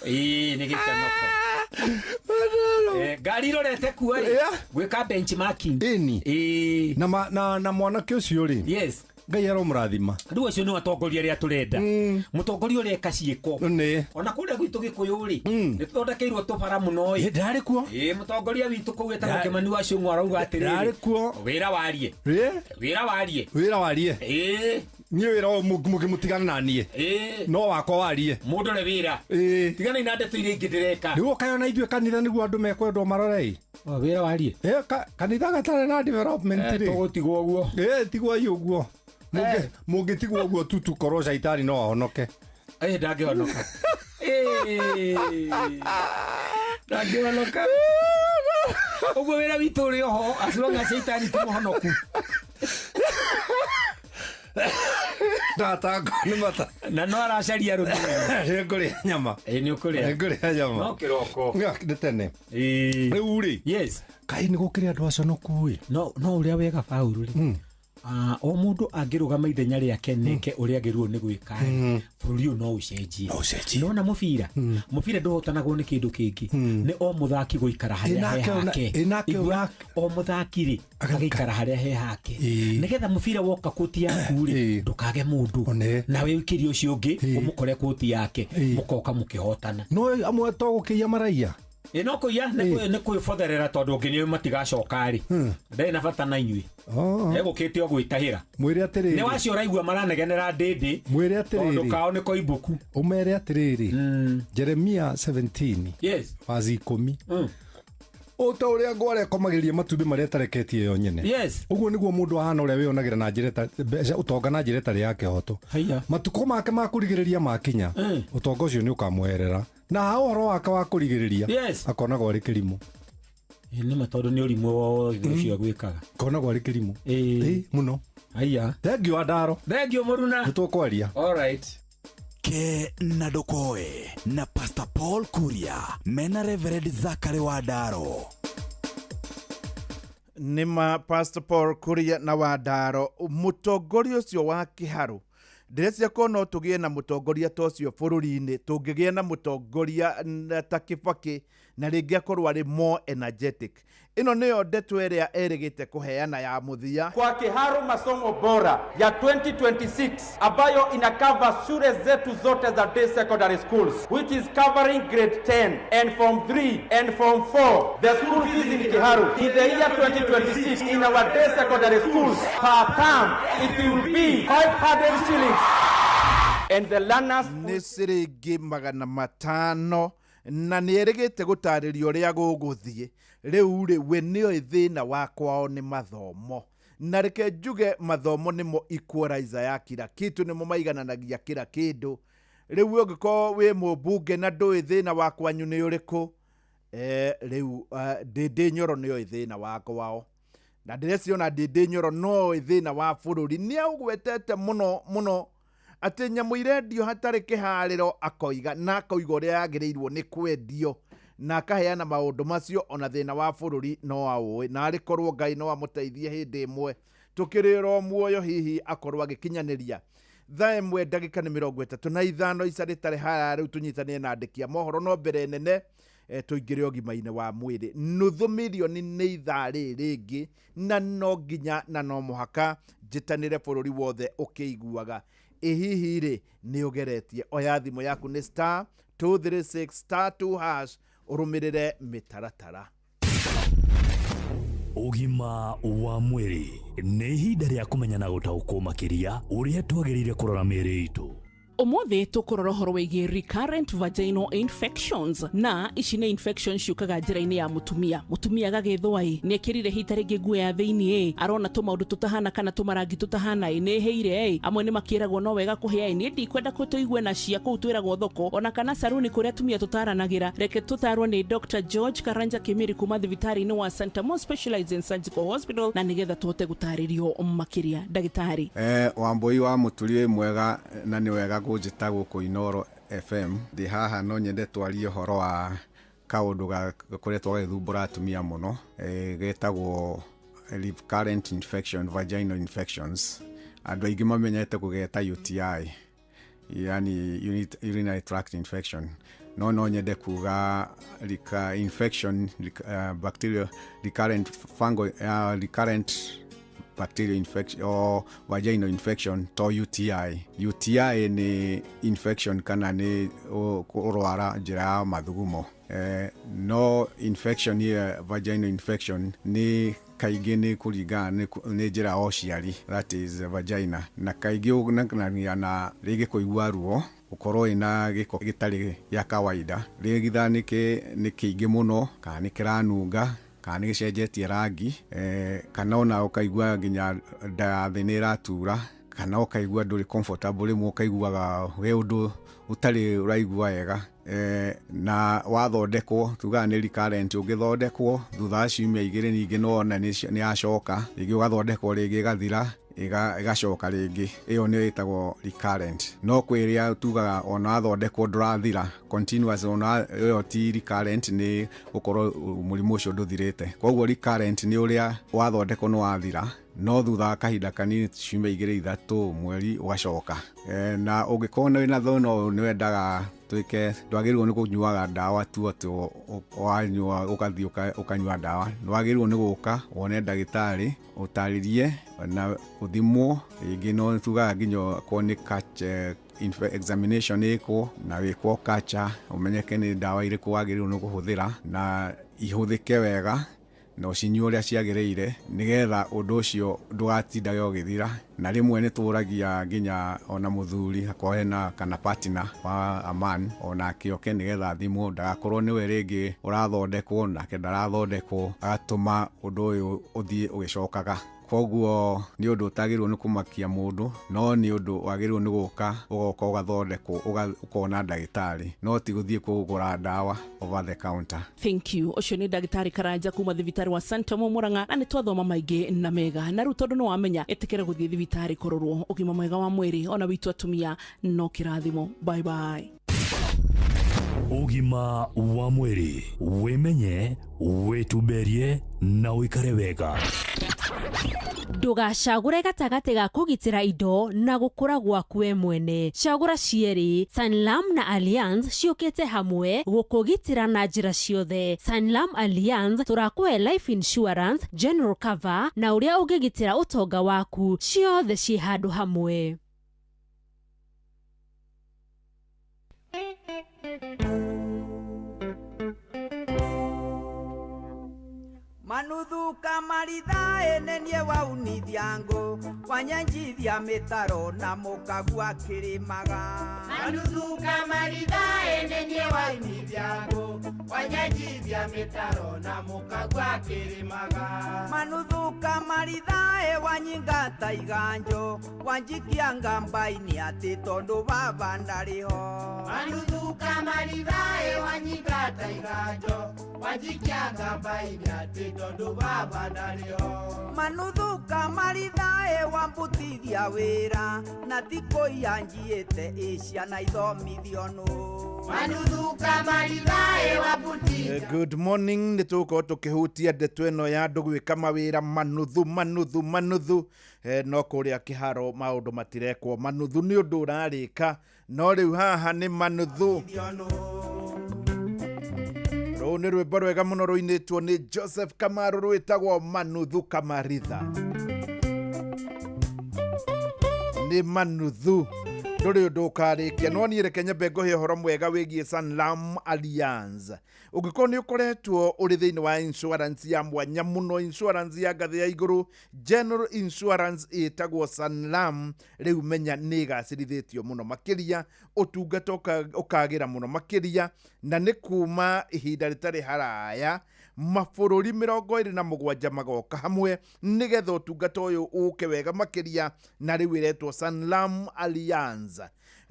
S16: Ĩ nĩ gĩconoko. Ngari irorete kuo rĩ gwĩka benchmarking.
S24: Ĩni. Na mwanake ũcio rĩ.
S16: Yes.
S24: Ngai aromũrathima.
S16: Rĩu acio nĩ atongoria arĩa tũrenda. Mũtongoria ũrĩa eka ciĩko.
S24: Nĩ.
S16: Ona kũrĩa gwitũ Gĩkũyũ rĩ nĩ tũthondekeirwo tũbara mũno ĩ.
S24: Ndarĩ kuo.
S16: Ĩ mũtongoria witũ kũu etagwo Kĩmani wa Cũng'wa arauga atĩrĩrĩ.
S24: Ndarĩ kuo.
S16: Wĩra warie. Wĩra warie.
S24: Wĩra warie.
S16: Ĩ.
S24: Niĩ wĩra ũyũ mũkĩmũtigana na niĩ. No wakwa warie.
S16: Mũndore wĩra. Tiganai na ndeto iria ingĩ ndĩreka.
S24: Rĩu ũkayona ithuĩ kanitha nĩguo andũ mekwendwo marore ĩ.
S16: Wĩra warie.
S24: Kanitha gatarĩ na development rĩ.
S16: Tũgũtigwo ũguo.
S24: Tigwai ũguo. Mũngĩtigwo ũguo tu tukorwo caitani no ahonoke.
S16: Ndangĩhonoka. Ndangĩhonoka. Ũguo wĩra witũ ũrĩ oho as long as caitani ti mũhonoku.
S24: Ndatango nĩ mata.
S16: Na no aracaria rũthiomi.
S24: Nĩ ngũrĩa nyama.
S16: Ĩ nĩ ũkũrĩa.
S24: Nĩ ngũrĩa nyama.
S16: No kĩroko.
S24: Nĩ tene. Rĩu rĩ.
S16: Yes.
S24: Kaĩ nĩ gũkĩrĩ andũ aconoku ĩ.
S16: No ũrĩa wega Paul rĩ. O mũndũ angĩrũgama ithenya rĩake neke ũrĩa agĩrĩirwo nĩ gwĩka bũrũri ũyũ no ũcenjie. Nona mũbira. Mũbira ndũhotanagwo nĩ kĩndũ kĩngĩ. Nĩ o mũthaki gũikara harĩa he hake. O mũthaki rĩ agĩikara harĩa he hake. Nĩgetha mũbira woka kũti yaku rĩ ndũkage mũndũ. Nawe ũikĩrie ũcio ũngĩ ũmũkore kũti yake mũkoka mũkĩhotana.
S24: No amwe to gũkĩiya maraiya.
S16: Ĩ no kũiya nĩ kwĩbotherera tondũ ũngĩ nĩ matigacoka rĩ. Ndarĩ na bata na inyuĩ. Egũkĩte o gwĩtahĩra.
S24: Mwĩre atĩrĩrĩ.
S16: Nĩ wacio ũraigua maranegenera ndĩndĩ.
S24: Mwĩre atĩrĩrĩ.
S16: Tondũ kao nĩ koimbuku.
S24: Ũmere atĩrĩrĩ. Jeremia 17.
S16: Yes.
S24: Vazi 10. O ta ũrĩa ngware ĩkomagĩria matumbĩ marĩa ĩtareketie yo nyene.
S16: Yes.
S24: Ũguo nĩguo mũndũ ahana ũrĩa wĩyonagĩra na njĩra mbeca ũtonga na njĩra ĩtarĩ ya kĩhoto. Matukũ make ma kũrigĩrĩria makinya. Ũtonga ũcio nĩ ũkamweherera. Na ha ũhoro wake wa kũrigĩrĩria akonagwo arĩ kĩrimũ.
S16: Nĩ ma tondũ nĩ ũrimũ wothe ũcio agwĩkaga.
S24: Akonagwo arĩ kĩrimũ. Ĩ mũno.
S16: Haiya.
S24: Thengiũ Wandaro.
S16: Thengiũ mũruna.
S24: Nĩ tũkwaria.
S16: All right.
S1: Ke na Ndokoe na Pastor Paul Kuria mena Reverend Zachary Wadaro.
S9: Nĩma Pastor Paul Kuria na Wandaro mũtongoria ũcio wa Kĩharũ. Ndĩreciria korwo no tũgĩe na mũtongoria ta ũcio bũrũri-inĩ, tũngĩgĩa na mũtongoria ta Kĩbakĩ na rĩngĩ akorwo arĩ more energetic. Ĩno nĩyo ndeto ĩrĩa erĩgĩte kũheana ya mũthia.
S11: Kwa Kiharu masomo bora ya 2026 ambayo ina cover shule zetu zote za day secondary schools, which is covering grade 10 and form 3 and form 4. The school fees in Kiharu in the year 2026 in our day secondary schools per term it will be 500 shillings. And the learners
S9: nĩ ciringi 500 na nĩ erĩgĩte gũtarĩria ũrĩa gũgũthiĩ. Rĩu rĩ we nĩoĩ thĩna wa kwao nĩ mathomo, na reke njuge mathomo nĩmo equalizer ya kila kitu, nĩmo maigananagia kila kĩndũ. Rĩu ũngĩkorwo wĩ mũmbunge na ndũĩ thĩna wa kwanyu nĩ ũrĩkũ, rĩu Ndĩndĩ Nyoro nĩoĩ thĩna wa kwao, Na ndĩreciria ona Ndĩndĩ Nyoro no thĩna wa bũrũri nĩ aũgwetete mũno mũno atĩ nyamũ irendio hatarĩ kĩharĩro akoiga na akoiga ũrĩa yagĩrĩirwo nĩ kwendio na akaheana maũndũ macio ona thĩna wa bũrũri no aũĩ na arĩ korwo Ngai no amũteithie hĩndĩ ĩmwe tũkĩrĩrwo muoyo hihi akorwo agĩkinyanĩria. Thaa 1 ndagĩka nĩ 35 ica rĩtarĩ haya rĩu tũnyitanĩre na andĩki a mohoro no mbere nene tũingĩre ũgima-inĩ wa mwĩrĩ. 0.5 mirioni nĩ ithaa rĩrĩ rĩngĩ na no nginya na no mũhaka njĩtanĩre bũrũri wothe ũkĩiguaga. Ĩ hihi rĩ nĩ ũgeretie? Oya thimũ yaku nĩ star 236 star 2 hash ũrũmĩrĩre mĩtaratara.
S1: Ũgima wa mwĩrĩ nĩ ihinda rĩa kũmenya na gũtaũkwo makĩria ũrĩa twagĩrĩire kũrora mĩĩrĩ itũ.
S12: Ũmũthĩ tũkũrora ũhoro wĩgiĩ recurrent vaginal infections, na ici nĩ infections ciũkaga njĩra-inĩ ya mũtumia. Mũtumia agagĩthũa ĩ, nĩ ekĩrire hita rĩngĩ nguo ya thĩinĩ ĩ, arona tũmaũndũ tũtahana kana tũmarangi tũtahana ĩ, nĩ ĩhĩire ĩ, amwe nĩ makĩragwo no wega kũhĩa ĩ, niĩ ndikwenda kũ tũigue na cia kũu twĩragwo thoko ona kana saruni kũrĩa atumia tũtaranagĩra. Reke tũtarwo nĩ Dr. George Karanja Kimiri kuma thibitarĩ-inĩ wa Santa Mo Specialized in Surgical Hospital, na nĩgetha tũhote gũtarĩrio makĩria. Ndagĩtarĩ.
S17: Wambui wa Mũturi mwega na nĩ wega kũnjĩta gũkũ Inooro FM. Ndĩ haha no nyende twarie ũhoro wa kaũndũ gakoretwo gagĩthumbũra atumia mũno, getagwo recurrent infection, vaginal infections. Andũ aingĩ mamenyete kũgeta UTI, yani urinary tract infection. No nyende kuga infection, bacterial recurrent fungal, recurrent bacterial infection or vaginal infection to UTI. UTI ni infection kana ni kũrwara njĩra ya mathugumo. No infection here, vaginal infection ni kaingĩ nĩ kũringana nĩ njĩra ya ũciari, that is vagina, na kaingĩ ũnanania na rĩngĩ kũigua ruo, ũkorwo ĩna gĩko gĩtarĩ gĩa kawaida, rĩngĩ nĩ kĩingĩ mũno kana nĩ kĩranunga kana nĩ gĩcenjetie rangi, kana ona ũkaigua nginya nda ya thĩ nĩ ĩratura, kana ũkaigua ndũrĩ comfortable, rĩmwe ũkaiguaga wĩ ũndũ ũtarĩ ũraigua wega. Na wathondekwo tugaga nĩ recurrent, ũngĩthondekwo thutha wa ciumia 2 ningĩ no wona nĩ yacoka, rĩngĩ ũgathondekwo rĩngĩ ĩgathira ĩgacoka rĩngĩ, ĩyo nĩyo ĩtagwo recurrent. No kwĩrĩa tugaga ona wathondekwo ndũrathira continuous, ona ĩyo ti recurrent, nĩ gũkorwo mũrimũ ũcio ndũthirĩte. Koguo recurrent nĩ ũrĩa wathondekwo nĩ wathira, no thutha wa kahinda kanini ciumia 2 3 mweri ũgacoka. Na ũngĩkorwo wĩna thĩna ũyũ nĩ wendaga twĩke, ndwagĩrĩirwo nĩ kũnyuaga ndawa tu atĩ wanyua ũgathiĩ ũkanyua ndawa, ndwagĩrĩirwo nĩ gũka wone ndagĩtarĩ ũtarĩrie na ũthimwo, rĩngĩ no tugaga nginya okorwo nĩ examination ĩkwo na wĩkwo culture ũmenyeke nĩ ndawa irĩkũ wagĩrĩirwo nĩ kũhũthĩra na ihũthĩke wega na ũcinyue ũrĩa ciagĩrĩire nĩgetha ũndũ ũcio ndũgatindage ũgĩthira. Na rĩmwe nĩ tũragia nginya ona mũthuri akorwo hena kana partner wa a man onake oke nĩgetha athimwo, ndagakorwo nĩwe rĩngĩ ũrathondekwo nake ndarathondekwo, agatũma ũndũ ũyũ ũthiĩ ũgĩcokaga. Koguo nĩ ũndũ ũtagĩrĩirwo nĩ kũmakia mũndũ, no nĩ ũndũ wagĩrĩirwo nĩ gũka ũgoka ũgathondekwo ũkona ndagĩtarĩ, no ti gũthiĩ kũgũra ndawa over the counter.
S12: Thank you. Ũcio nĩ ndagĩtarĩ Karanja kuma thibitarĩ wa Santa Mo Murang'a, na nĩ twathoma maingĩ na mega. Na rĩu tondũ nĩ wamenya, ĩtĩkĩra gũthiĩ thibitarĩ kũrorwo. Ũgima mwega wa mwĩrĩ ona witũ atumia no kĩrathimo. Bye bye.
S1: Ũgima wa mwĩrĩ, wĩmenye, wĩtumberie na ũikare wega.
S18: Ndũgacagũre gatagatĩ ga kũgitĩra indo na gũkũra gwaku we mwene. Cagũra cierĩ. Sanlam na Allianz ciũkĩte hamwe gũkũgitĩra na njĩra ciothe. Sanlam Allianz tũrakũhe life insurance, general cover na ũrĩa ũngĩgitĩra ũtonga waku, ciothe ciĩ handũ hamwe.
S19: Manuthuka marithae nenie waunithia ngũ wanyenjithia mĩtaro na mũkagua kĩrĩmaga.
S25: Manuthuka marithae
S19: Nĩ niĩ wainithia ngũ wanyenjithia mĩtaro na mũkagua kĩrĩmaga. Manuthuka marithae wanyingata iganjo wanjikia ngambaini atĩ tondũ baba ndarĩ ho. Manuthuka marithae wanyingata iganjo wanjikia ngambaini atĩ tondũ baba ndarĩ ho. Manuthuka marithae wambutithia wĩra na ti kũiya njiĩte ĩ ciana ithomithio nũ. Manuthuka marithae wambutithia.
S9: Good morning, nĩ tũgũkorwo tũkĩhutia ndeto ĩno ya andũ gwĩka mawĩra manuthu manuthu manuthu, no kũrĩa kĩharo maũndũ matirekwo manuthu nĩ ũndũ ũrarĩka, no rĩu haha nĩ manuthu. Rũu nĩ rwĩmbo rwega mũno rũinĩtwo nĩ Joseph Kamaru rwĩtagwo Manuthu Kamaritha. Nĩ manuthu ndũrĩ ũndũ ũkarĩkia, no niĩ reke nyambe ngũhe ũhoro mwega wĩgiĩ Sanlam Allianz. Ũngĩkorwo nĩ ũkoretwo ũrĩ thĩinĩ wa insurance ya mwanya mũno, insurance ya ngathĩ ya igũrũ, general insurance ĩtagwo Sanlam, rĩu menya nĩ ĩgacĩrithĩtio mũno makĩria, ũtungata ũkagĩra mũno makĩria, na nĩ kuma ihinda rĩtarĩ haraya mabũrũri 27 magoka hamwe nĩgetha ũtungata ũyũ ũke wega makĩria, na rĩu ĩretwo Sanlam Allianz.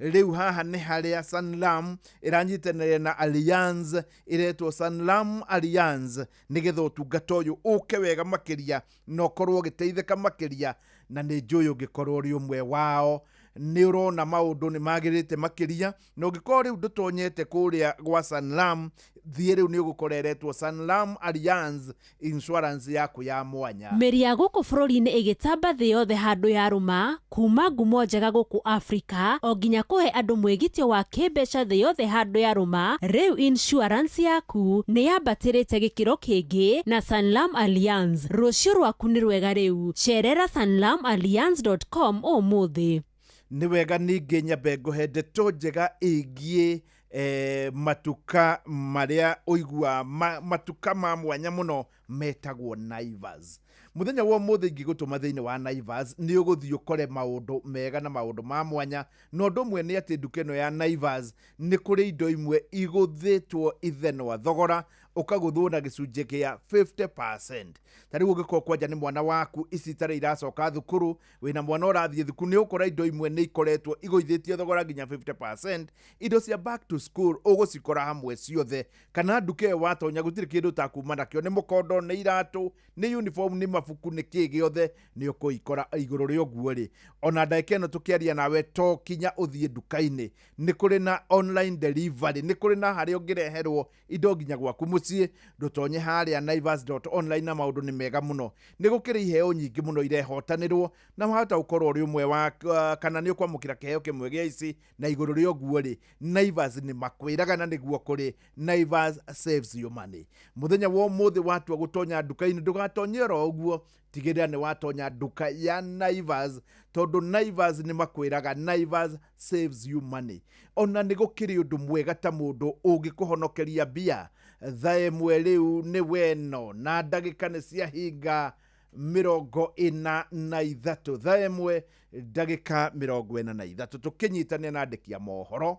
S9: Rĩu haha nĩ harĩa Sanlam ĩranyitanĩra na Allianz, ĩretwo Sanlam Allianz nĩgetha ũtungata ũyũ ũke wega makĩria na ũkorwo ũgĩteithĩka makĩria, na nĩ njũĩ ũngĩkorwo ũrĩ ũmwe wao nĩ ũrona maũndũ nĩ magĩrĩte makĩria, na ũngĩkorwo rĩu ndũtonyete kũrĩa gwa Sanlam, thiĩ rĩu nĩ ũgũkora ĩretwo Sanlam Allianz insurance yaku ya mwanya.
S18: Mĩri ya gũkũ bũrũri-inĩ ĩgĩtamba thĩ yothe handũ ya rũma, kuma ngumo njega gũkũ Afrika o nginya kũhe andũ mwĩgitio wa kĩmbeca thĩ yothe handũ ya rũma, rĩu insurance yaku nĩ yambatĩrĩte gĩkĩro kĩngĩ na Sanlam Allianz. Rũciũ rwaku nĩ rwega rĩu, cerera sanlamallianz.com ũmũthĩ.
S9: Nĩ wega ningĩ nyambe ngũhe ndeto njega ĩgiĩ matuka marĩa ũiguaga matuka ma mwanya mũno metagwo Naivas. Mũthenya wa ũmũthĩ ingĩgũtũma thĩinĩ wa Naivas nĩ ũgũthiĩ ũkore maũndũ mega na maũndũ ma mwanya, na ũndũ ũmwe nĩ atĩ nduka ĩno ya Naivas nĩ kũrĩ indo imwe igũthĩtwo ithenwa thogora ũkagũthwo na gĩcunjĩ kĩa 50%. Ta rĩu ũngĩkorwo kwanja nĩ mwana waku ici tarĩ iracoka thukuru, wĩna mwana ũrathiĩ thukuru, nĩ ũkora indo imwe nĩ ikoretwo igũithĩtio thogora nginya 50%. Indo cia back to school ũgũcikora hamwe ciothe, kana nduka ĩyo watonya gũtirĩ kĩndũ ũtakuma nakĩo, nĩ mũkondo, nĩ iratũ, nĩ uniform, nĩ mabuku, nĩ kĩ gĩothe nĩ ũkũikora igũrũ rĩa ũguo rĩ. Ona ndagĩka ĩno tũkĩaria nawe to kinya ũthiĩ nduka-inĩ, nĩ kũrĩ na online delivery, nĩ kũrĩ na harĩa ũngĩreherwo indo nginya gwaku mũciĩ. Ndũtonye harĩa naivas.online na maũndũ nĩ mega mũno. Nĩ gũkĩrĩ iheo nyingĩ mũno irehotanĩrwo, na wahota gũkorwo ũrĩ ũmwe wa kana nĩ ũkwamũkĩra kĩheo kĩmwe gĩa ici, na igũrũ rĩa ũguo rĩ, Naivas nĩ makwĩraga na nĩguo kũrĩ Naivas saves you money. Mũthenya wa ũmũthĩ watua gũtonya nduka-inĩ, ndũgatonye oro ũguo, tigĩrĩra nĩ watonya nduka ya Naivas, tondũ Naivas nĩ makwĩraga Naivas saves you money. Ona nĩ gũkĩrĩ ũndũ mwega ta mũndũ ũngĩkũhonokeria mbia. Thaa ĩmwe rĩu nĩ weno na ndagĩka nĩ ciahinga 43, thaa ĩmwe ndagĩka 43, tũkĩnyitanĩra na andĩki a mohoro.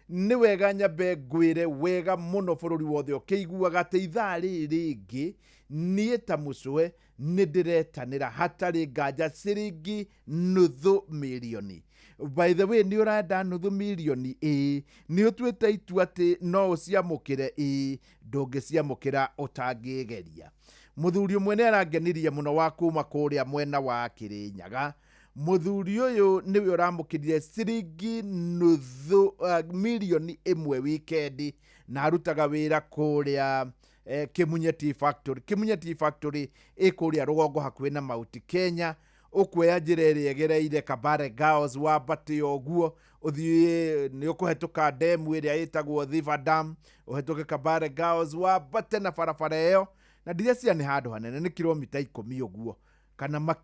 S9: Nĩ wega nyambe ngwĩre wega mũno bũrũri wothe ũkĩiguaga atĩ ithaa rĩrĩ rĩngĩ niĩ ta mũcwe nĩ ndĩretanĩra hatarĩ nganja ciringi 500,000. By the way, nĩ ũrenda 500,000? Ĩĩ. Nĩ ũtuĩte itua atĩ no ũciamũkĩre? Ĩĩ. Ndũngĩciamũkĩra ũtangĩgeria. Mũthuri ũmwe nĩ arangenirie mũno wa kuma kũrĩa mwena wa Kĩrĩnyaga. Mũthuri ũyũ nĩwe ũramũkĩrire ciringi 500,000 wikendi, na arutaga wĩra kũrĩa Kimunye Tea Factory. Kimunye Tea Factory ĩ kũrĩa rũgongo hakuhĩ na Mount Kenya. Ũkuoya njĩra ĩrĩa ĩgereire Kabare Girls wambate ũguo ũthiĩ, nĩ ũkũhetũka demu ĩrĩa ĩtagwo Thiva Dam, ũhetũke Kabare Girls wambate na barabara ĩyo, na ndiracia nĩ handũ hanene, nĩ kilomita 10 ũguo kana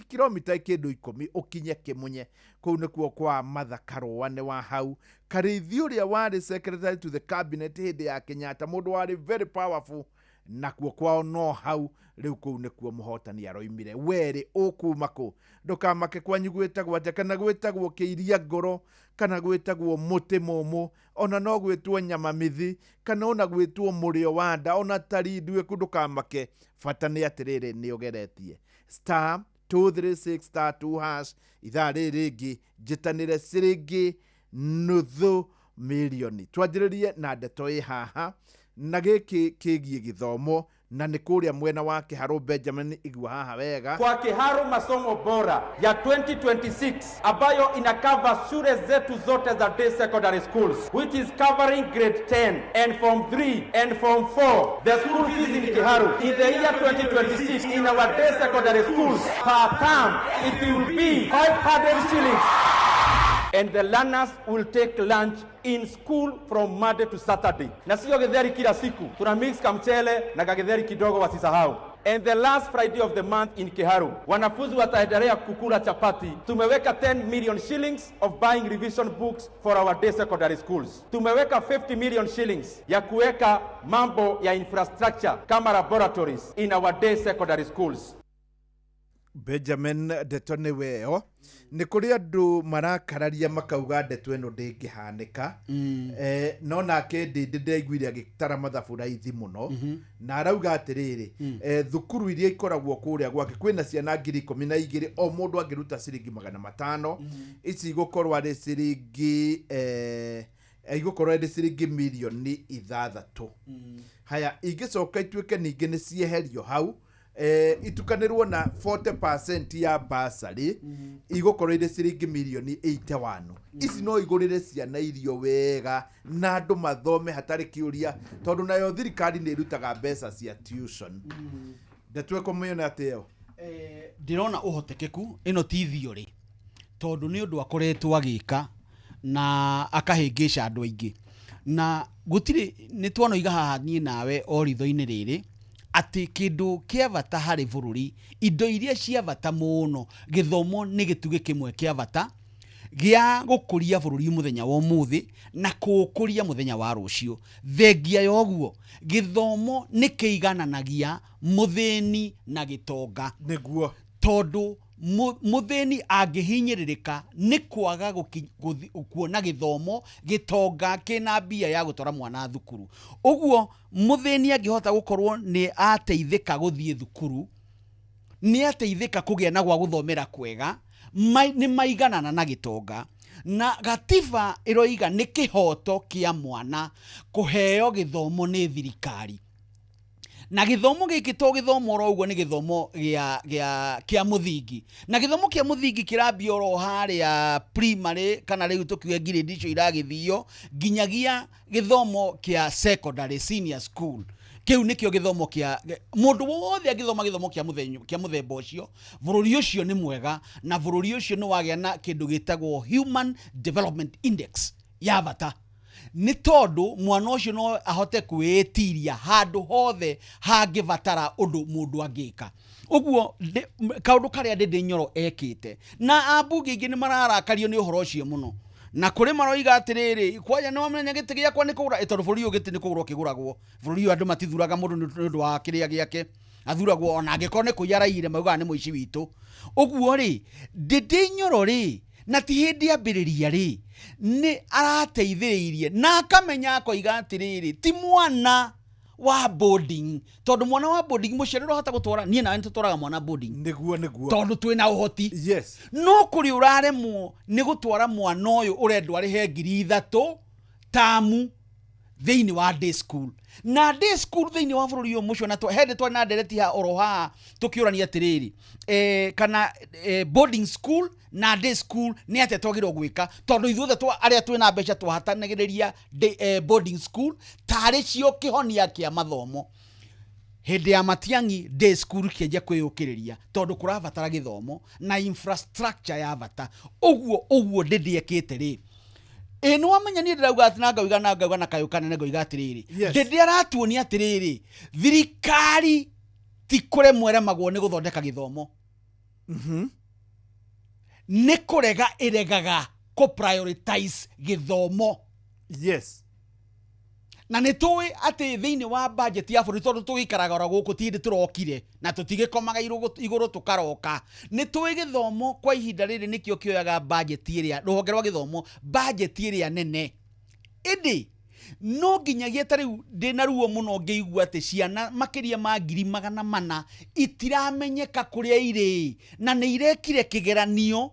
S9: kilomita kĩndũ 10 ũkinye Kĩmunye. Kũu nĩkuo kwa Martha Karũa nĩ wa hau. Karĩithi ũrĩa warĩ secretary to the cabinet hĩndĩ ya Kenyatta, mũndũ warĩ very powerful, Nakuo kwao no hau rĩu kũu nĩkuo mũhotani aroimire. Werĩ ũkuma kũ? Ndũkamake kwanyu gwĩtagwo atĩa, kana gwĩtagwo kĩiria ngoro, kana gwĩtagwo mũtĩ mũmũ, ona no gwĩtwo nyama mĩthi, kana ona gwĩtwo mũrĩo wa nda, ona tari nduĩku, ndũkamake. Bata nĩ atĩrĩrĩ, nĩ ũgeretie star 236 star 2 hash. Ithaa rĩrĩ rĩngĩ njĩtanĩre ciringi nuthu mirioni. Twanjĩrĩrie na ndeto ĩ haha na gĩkĩ kĩgiĩ gĩthomo, na nĩ kũrĩa mwena wa Kĩharũ. Benjamin, igua haha wega.
S11: Kwa Kiharu masomo bora ya 2026 ambayo ina cover shule zetu zote za day secondary schools, which is covering grade 10 and form 3 and form 4. The school fees in Kiharu in the year 2026 in our day secondary schools per term, it will be 500 shillings, and the learners will take lunch in school from Monday to Saturday. Na sio githeri kila siku, tuna mix kamchele na kagitheri kidogo, wasisahau. And the last Friday of the month in Kiharu, wanafunzi wataendelea kukula chapati. Tumeweka 10 million shillings of buying revision books for our day secondary schools. Tumeweka 50 million shillings ya kuweka mambo ya infrastructure kama laboratories in our day secondary schools.
S9: Benjamin, ndeto nĩ weo. Nĩ kũrĩ andũ marakararia makauga ndeto ĩno ndĩngĩhanĩka. No nake ndĩndĩ ndĩraiguire agĩtara mathabu raithi mũno, na arauga atĩrĩrĩ, thukuru iria ikoragwo kũrĩa gwake kwĩna ciana 12,000, o mũndũ angĩruta ciringi 500, ici igũkorwo arĩ ciringi igũkorwo arĩ ciringi mirioni 6. Haya, ingĩcoka ituĩke ningĩ nĩ cieherio hau, itukanĩrwo na 40% ya basarĩ, igũkorwo irĩ ciringi mirioni 81. Ici no igũrĩre ciana irio wega na andũ mathome hatarĩ kĩũria, tondũ nayo thirikari nĩ ĩrutaga mbeca cia tuition. Ndeto ĩkũmĩona atĩ ĩyo?
S14: Ndĩrona ũhotekeku ĩno ti theory, tondũ nĩ ũndũ akoretwo agĩka na akahĩngĩca andũ aingĩ, na gũtirĩ nĩ twanoiga haha niĩ nawe o ritho-inĩ rĩrĩ atĩ kĩndũ kĩa bata harĩ bũrũri, indo iria cia bata mũno, gĩthomo nĩ gĩtugĩ kĩmwe kĩa bata gĩa gũkũria bũrũri mũthenya wa ũmũthĩ na kũũkũria mũthenya wa rũciũ. Thengia ya ũguo, gĩthomo nĩ kĩigananagia mũthĩni na gĩtonga.
S9: Nĩguo.
S14: Tondũ mũthĩni angĩhinyĩrĩrĩka nĩ kwaga kuona gĩthomo, gĩtonga kĩna mbia ya gũtwara mwana thukuru. Ũguo mũthĩni angĩhota gũkorwo nĩ ateithĩka gũthiĩ thukuru, nĩ ateithĩka kũgĩa na gwa gũthomera kwega, nĩ maiganana na gĩtonga. Na gatiba ĩroiga nĩ kĩhoto kĩa mwana kũheo gĩthomo nĩ thirikari. Na gĩthomo gĩkĩ to gĩthomo oro ũguo, nĩ gĩthomo gĩa kĩa mũthingi. Na gĩthomo kĩa mũthingi kĩrambia oro harĩa primary, kana rĩu tũkiuge grade icio iragĩthio, nginyagia gĩthomo kĩa secondary, senior school. Kĩu nĩkĩo gĩthomo kĩa mũndũ wothe. Angĩthoma gĩthomo kĩa mũthemba ũcio, bũrũri ũcio nĩ mwega, na bũrũri ũcio nĩ wagĩa na kĩndũ gĩtagwo Human Development Index ya bata, nĩ tondũ mwana ũcio no ahote kwĩĩtiria handũ hothe hangĩbatara ũndũ mũndũ angĩka. Ũguo kaũndũ karĩa Ndĩndĩ Nyoro ekĩte, na ambunge aingĩ nĩ mararakario nĩ ũhoro ũcio mũno, na kũrĩ maroiga atĩrĩrĩ, kwanja nĩ wamenya gĩtĩ gĩakwa nĩ kũgũra, tondũ bũrũri ũyũ gĩtĩ nĩ kũgũrwo kĩgũragwo. Bũrũri ũyũ andũ matithuraga mũndũ nĩ ũndũ wa kĩrĩa gĩake, athuragwo ona angĩkorwo nĩ kũiya araiyire, maugaga nĩ mũici witũ. Ũguo rĩ, Ndĩndĩ Nyoro rĩ, na ti hĩndĩ ambĩrĩria rĩ, nĩ arateithĩrĩirie na akamenya akoiga atĩrĩrĩ, ti mwana wa boarding, tondũ mwana wa boarding mũciari ũrahota gũtwara, niĩ nawe nĩtũtwaraga mwana boarding.
S9: Nĩguo.
S14: Tondũ twĩna ũhoti. No kũrĩ ũraremwo nĩ gũtwara mwana ũyũ ũrendwo arĩhe 3,000 tamu thĩinĩ wa day school. Na day school thĩinĩ wa bũrũri ũyũ mũcio, na hĩndĩ twarĩ na ndereti ha oro haha tũkĩũrania atĩrĩrĩ, kana boarding school na day school nĩ atĩa twagĩrĩirwo gwĩka, tondũ ithuothe arĩa twĩna mbeca twahatanagĩrĩria boarding school tarĩ cio kĩhonia kĩa mathomo. Hĩndĩ ya Matiang'i, day school kĩanjia kwĩyũkĩrĩria, tondũ kũrabatara gĩthomo na infrastructure ya bata. Ũguo Ndĩndĩ ekĩte rĩ, ĩ nĩ wamenya niĩ ndĩrauga atĩ na ngauga na kayũ kanene, ngauga atĩrĩrĩ, Ndĩndĩ aratuonia atĩrĩrĩ, thirikari ti kũremwo ĩremagwo nĩ gũthondeka gĩthomo, nĩ kũrega ĩregaga kũ prioritize gĩthomo. Na nĩ tũĩ atĩ thĩinĩ wa budget ya bũrũri, tondũ tũgĩikaraga oro gũkũ, ti hĩndĩ tũrokire na tũtigĩkomaga igũrũ tũkaroka, nĩ tũĩ gĩthomo kwa ihinda rĩrĩ nĩkĩo kĩoyaga budget ĩrĩa, rũhonge rwa gĩthomo budget ĩrĩa nene. Ĩndĩ no nginyagia ta rĩu ndĩna ruo mũno ngĩigua atĩ ciana makĩria ma 400,000 itiramenyeka kũrĩa irĩ, na nĩ irekire kĩgeranio,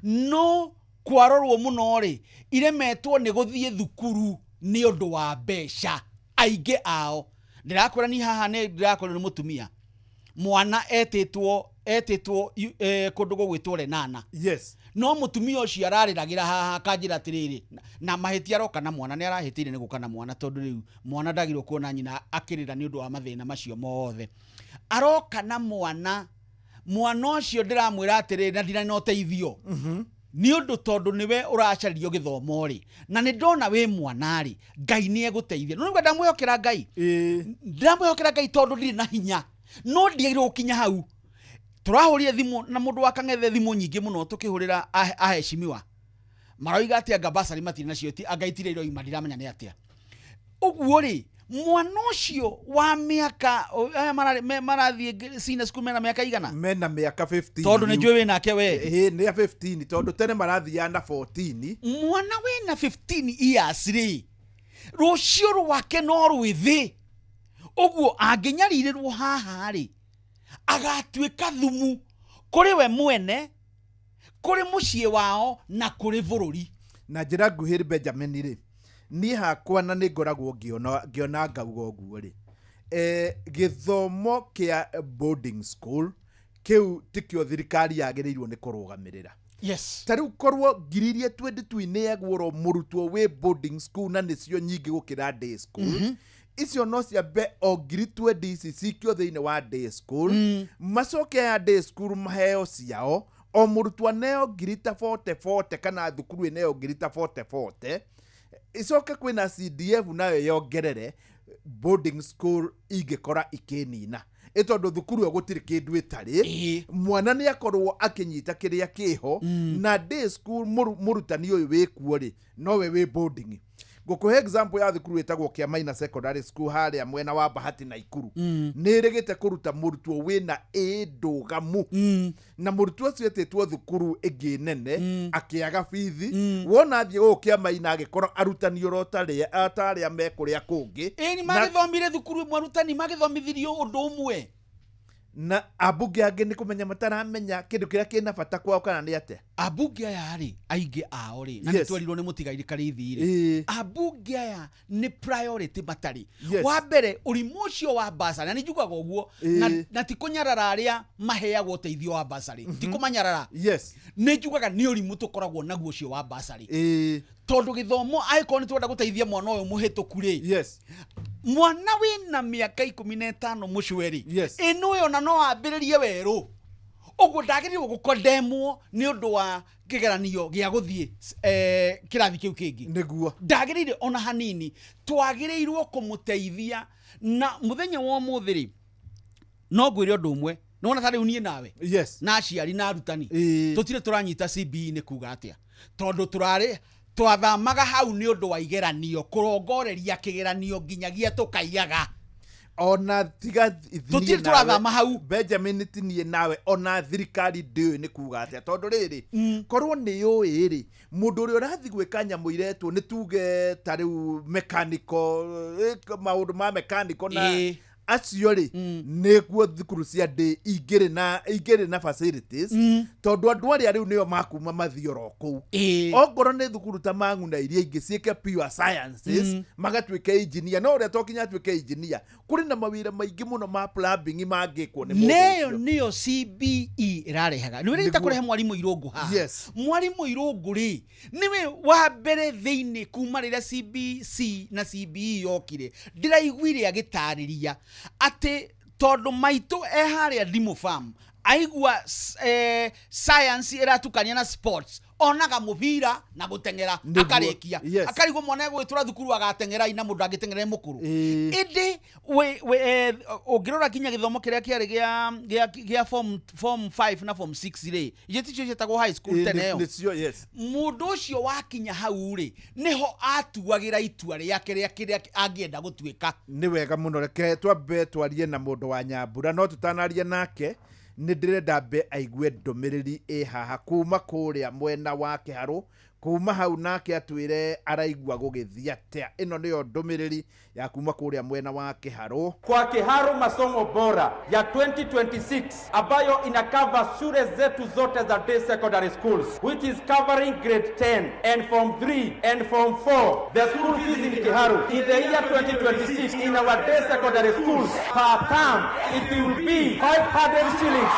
S14: no kwarorwo mũno rĩ, iremetwo nĩ gũthiĩ thukuru nĩ ũndũ wa mbeca. Aingĩ ao ndĩrakwĩra ni haha nĩ ndĩrakwĩra nĩ mũtumia mwana etĩtwo kũndũ gũgwĩtwo Lenana.
S9: Yes.
S14: No mũtumia ũcio ararĩragĩra haha akanjĩra atĩrĩrĩ, na mahĩtia aroka na mwana, nĩ arahĩtĩire nĩ gũka na mwana, tondũ rĩu mwana ndagĩrĩirwo kuona nyina akĩrĩra nĩ ũndũ wa mathĩna macio mothe. Aroka na mwana, mwana ũcio ndĩramwĩra atĩrĩrĩ, na ndirĩ na ũteithio nĩ ũndũ tondũ nĩwe ũracaririo gĩthomo rĩ, na nĩ ndona wĩ mwana rĩ, Ngai nĩ egũteithia. No nĩguo ndamwĩhokera Ngai, ndĩramwĩhokera Ngai tondũ ndirĩ na hinya, no ndiagĩrĩirwo gũkinya hau. Tũrahũrire thimũ na mũndũ wa Kang'ethe thimũ nyingĩ mũno tũkĩhũrĩra aheshimiwa, maroiga atĩ anga basarĩ matirĩ nacio, anga itirĩ iroima, ndiramenya nĩ atĩa. Ũguo rĩ, mwana ũcio wa mĩaka aya marathiĩ senior school mena mĩaka igana?
S9: Mena mĩaka 15.
S14: Tondũ nĩ njũĩ wĩ nake we.
S9: Ĩĩ, nĩ ya 15, tondũ tene marathiaga na 14.
S14: Mwana wĩna 15 years rĩ, rũciũ rwake no rwĩthĩ. Ũguo angĩnyarirĩrwo haha rĩ, agatuĩka thumu kũrĩ we mwene, kũrĩ mũciĩ wao na kũrĩ bũrũri.
S9: Na njĩra nguhĩ Benjamin rĩ, niĩ hakwa na nĩ ngoragwo ngĩona ngauga ũguo rĩ, gĩthomo kĩa boarding school kĩu tikĩo thirikari yagĩrĩirwo nĩ kũrũgamĩrĩra.
S14: Yes.
S9: Ta rĩu korwo ngiri iria 22 ineagwo mũrutwo wĩ boarding school na nĩcio nyingĩ gũkĩra day school, icio no ciambe o ngiri 20 ici cikio thĩinĩ wa day school, macoke aya day school maheo ciao, o mũrutwo aneo ngiri ta 40 40 kana thukuru ĩneo ngiri ta 40 40, icoke kwĩna CDF nayo yongerere boarding school ingĩkora ikĩnina. Ĩ tondũ thukuru ĩyo gũtirĩ kĩndũ ĩtarĩ, mwana nĩ akorwo akĩnyita kĩrĩa kĩho, na day school mũrutani ũyũ wĩkuo rĩ, nowe wĩ boarding. Ngũkũhe example ya thukuru ĩtagwo Kĩamaina Secondary School harĩa mwena wa Bahati na Ikuru. Nĩ ĩrĩgĩte kũruta mũrutwo wĩna A ndũgamu, na mũrutwo ũcio etĩtwo thukuru ĩngĩ nene akĩaga bithi. Wona athiĩ gũkũ Kĩamaina agĩkora arutani oro ta arĩa me kũrĩa kũngĩ.
S14: Ĩni magĩthomire thukuru ĩmwe, arutani magĩthomithirio ũndũ ũmwe.
S9: Na ambunge angĩ nĩ kũmenya mataramenya kĩndũ kĩrĩa kĩna bata kwao kana nĩ atĩa.
S14: Ambunge aya rĩ, aingĩ ao rĩ, na nĩ twerirwo nĩ mũtigairĩ Karĩithi rĩ, ambunge aya nĩ priority matarĩ. Wa mbere ũrimũ ũcio wa basarĩ, na nĩ njugaga ũguo, na ti kũnyarara arĩa maheagwo ũteithio wa basarĩ, ti kũmanyarara.
S9: Yes.
S14: Nĩ njugaga nĩ ũrimũ tũkoragwo naguo ũcio wa basarĩ. Tondũ gĩthomo angĩkorwo nĩ tũrenda gũteithia mwana ũyũ mũhĩtũku rĩ,
S9: yes,
S14: mwana wĩna mĩaka 15 mũcweri, ĩno ĩyo na no ambĩrĩrie werũ. Ũguo ndagĩrĩirwo gũkondemwo nĩ ũndũ wa kĩgeranio gĩa gũthiĩ kĩrathi kĩu kĩngĩ.
S9: Nĩguo.
S14: Ndagĩrĩire ona hanini, twagĩrĩirwo kũmũteithia. Na mũthenya wa ũmũthĩ rĩ, no ngwĩre ũndũ ũmwe, nĩwona ta rĩu niĩ nawe,
S9: yes,
S14: na aciari na arutani, tũtirĩ tũranyita CBE nĩ kuga atĩa, tondũ tũrarĩ twathamaga hau nĩ ũndũ wa igeranio, kũrongoreria kĩgeranio nginyagia tũkaiyaga.
S9: Ona tiga
S14: tũtirĩ tũrathama hau.
S9: Benjamin ti niĩ nawe, ona thirikari ndĩũĩ nĩ kuga atĩa, tondũ rĩrĩ, korwo nĩ yũĩ rĩ, mũndũ ũrĩa ũrathiĩ gwĩka nyamũ iretwo nĩ tuge ta rĩu mechanical, maũndũ ma mechanical na acio rĩ, nĩguo thukuru cia ndĩ ingĩrĩ na facilities, tondũ andũ arĩa rĩu nĩo makuma mathiĩ oro kũu. Ongorwo nĩ thukuru ta Mang'u na iria ingĩ ciĩke pure sciences, magatuĩka engineer, no ũrĩa to kinya atuĩke engineer, kũrĩ na mawĩra maingĩ mũno ma plumbing mangĩkwo nĩ mũndũ
S14: Neyo
S9: ũcio.
S14: nĩyo CBE ĩrarehaga. Nĩ wĩrĩgĩte kũrehe mwarimũ Irũngũ haha.
S9: Yes.
S14: Mwarimũ Irũngũ rĩ, nĩwe wa mbere thĩinĩ kuma rĩrĩa CBC na CBE yokire, ndĩraiguire agĩtarĩria atĩ tondũ maitũ e harĩa Ndimũ Farm, aigua science ĩratukania na sports, Onaga mũbira na gũteng'era. Akarĩkia. Akarigwo mwana egũgĩtwara thukuru agateng'era ina mũndũ angĩteng'era e mũkũrũ. Ĩndĩ ũngĩrora nginya gĩthomo kĩrĩa kĩarĩ gĩa form 5 na form 6 rĩ, icio ticio ciĩtagwo high school tene ĩyo.
S9: Nĩcio, yes.
S14: Mũndũ ũcio wakinya hau rĩ, nĩho atuagĩra itua rĩake rĩa kĩrĩa angĩenda gũtuĩka.
S9: Nĩ wega mũno. Reke twambe twarie na mũndũ wa Nyambura, no tũtanaria nake nĩ ndĩrenda mbe aigue ndũmĩrĩri ĩ haha kuma kũrĩa mwena wa Kĩharũ. Kuma hau nake atwĩre araigua gũgĩthiĩ atĩa. Ĩno nĩyo ndũmĩrĩri ya kuma kũrĩa mwena wa Kĩharũ.
S11: Kwa Kiharu masomo bora ya 2026 ambayo ina cover shule zetu zote za day secondary schools, which is covering grade 10 and form 3 and form 4, the school fees in Kiharu in the year 2026 in our day secondary schools per term, it will be 500 shillings,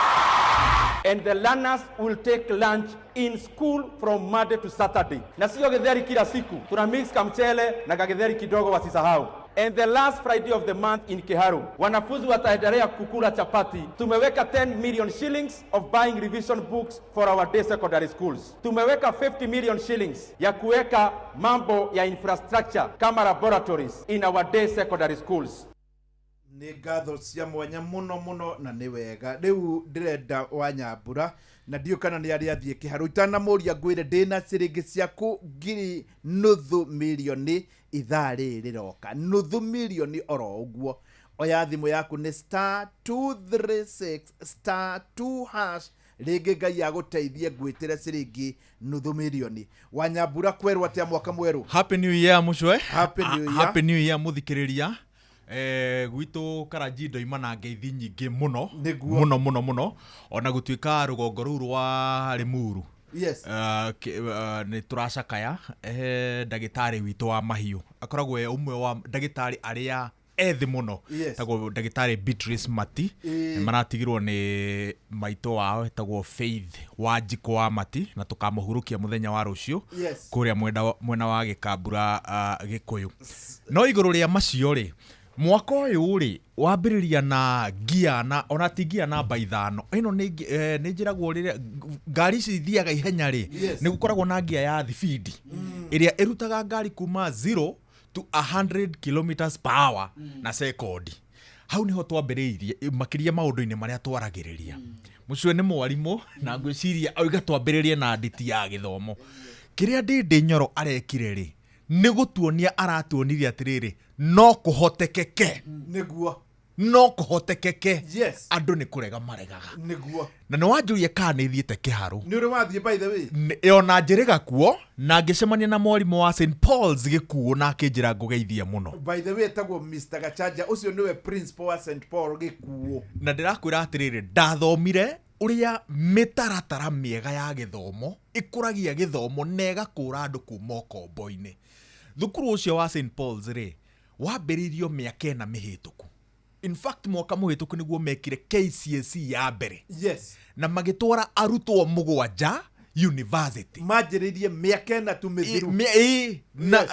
S11: and the learners will take lunch in school from Monday to Saturday. Na sio githeri kila siku, tuna mix kamchele na kagitheri kidogo, wasisahau. And the last Friday of the month in Kiharu, wanafunzi wataendelea kukula chapati. Tumeweka 10 million shillings of buying revision books for our day secondary schools. Tumeweka 50 million shillings ya kuweka mambo ya infrastructure kama laboratories in our day secondary schools.
S9: Nĩ ngatho cia mwanya mũno mũno, na nĩ wega. Rĩu ndĩrenda wa Nyambura, na ndiũ kana nĩ arĩa athiĩ Kĩharũ. Itanamũria, ngwĩre ndĩna ciringi ciaku 500,000 ithaa rĩrĩ rĩroka, 500,000 oro ũguo. Oya thimũ yaku, nĩ *236*2#. Rĩngĩ Ngai agũteithie, ngwĩtĩre ciringi 500,000. Wa Nyambura, kwerwo atĩa? Mwaka mwerũ.
S15: Happy New Year, Mucwe.
S9: Happy New Year.
S15: Happy New Year, muthikiriria. Gwitũ Karanji ndoima na ngeithi nyingĩ mũno. Mũno mũno mũno, ona gũtuĩka rũgongo rũu rwa Limuru nĩ tũracakaya ndagĩtarĩ witũ wa mahiũ, akoragwo e ũmwe wa ndagĩtarĩ arĩa ethĩ mũno, tagwo ndagĩtarĩ Beatrice Mati. Nĩ maratigirwo nĩ maitũ wao etagwo Faith Wanjikũ wa Mati, na tũkamũhurũkia mũthenya wa rũciũ kũrĩa mwena wa Gĩkambura, Gĩkũyũ. No igũrũ rĩa macio rĩ, mwaka ũyũ rĩ wambĩrĩria na ngia na ona ti ngia namba 5 ĩno nĩ njĩragwo rĩrĩa ngari ici ithiaga ihenya rĩ, nĩ gũkoragwo na ngia ya thibindi ĩrĩa ĩrutaga ngari kuma 0 to 100 kilometers per hour na sekondi. Hau niho twambĩrĩirie makĩria maũndũ-inĩ marĩa twaragĩrĩria. Mũcio nĩ mwarimũ, na ngwĩciria oiga twambĩrĩrie na nditi ya gĩthomo. Kĩrĩa Ndĩndĩ Nyoro arekire rĩ, nĩ gũtuonia aratuonirie atĩrĩrĩ, no kũhotekeke. No kũhotekeke. Andũ nĩ kũrega maregaga. Na nĩ wanjũria kana nĩ thiĩte Kĩharũ.
S9: Nĩ ũrĩ wathiĩ, by the way?
S15: Ona njĩrĩga kuo, na ngĩcemania na mwarimũ wa St Paul's Gĩkuũ, na akĩnjĩra ngũgeithie mũno.
S9: By the way, etagwo Mr. Gachanja, ũcio nĩwe principal wa St Paul Gĩkuũ.
S15: Na ndĩrakwĩra atĩrĩrĩ, ndathomire ũrĩa mĩtaratara mĩega ya gĩthomo ĩkũragia gĩthomo na ĩgakũra andũ kuma ũkombo-inĩ. Thukuru ũcio wa St Paul's rĩ, wambĩrĩirio mĩaka 4 mĩhĩtũku. In fact, mwaka mũhĩtũku nĩguo mekire KCSE ya mbere. Na magĩtwara arutwo 7 university.
S9: Manjĩrĩirie mĩaka 4 tu mĩthiru.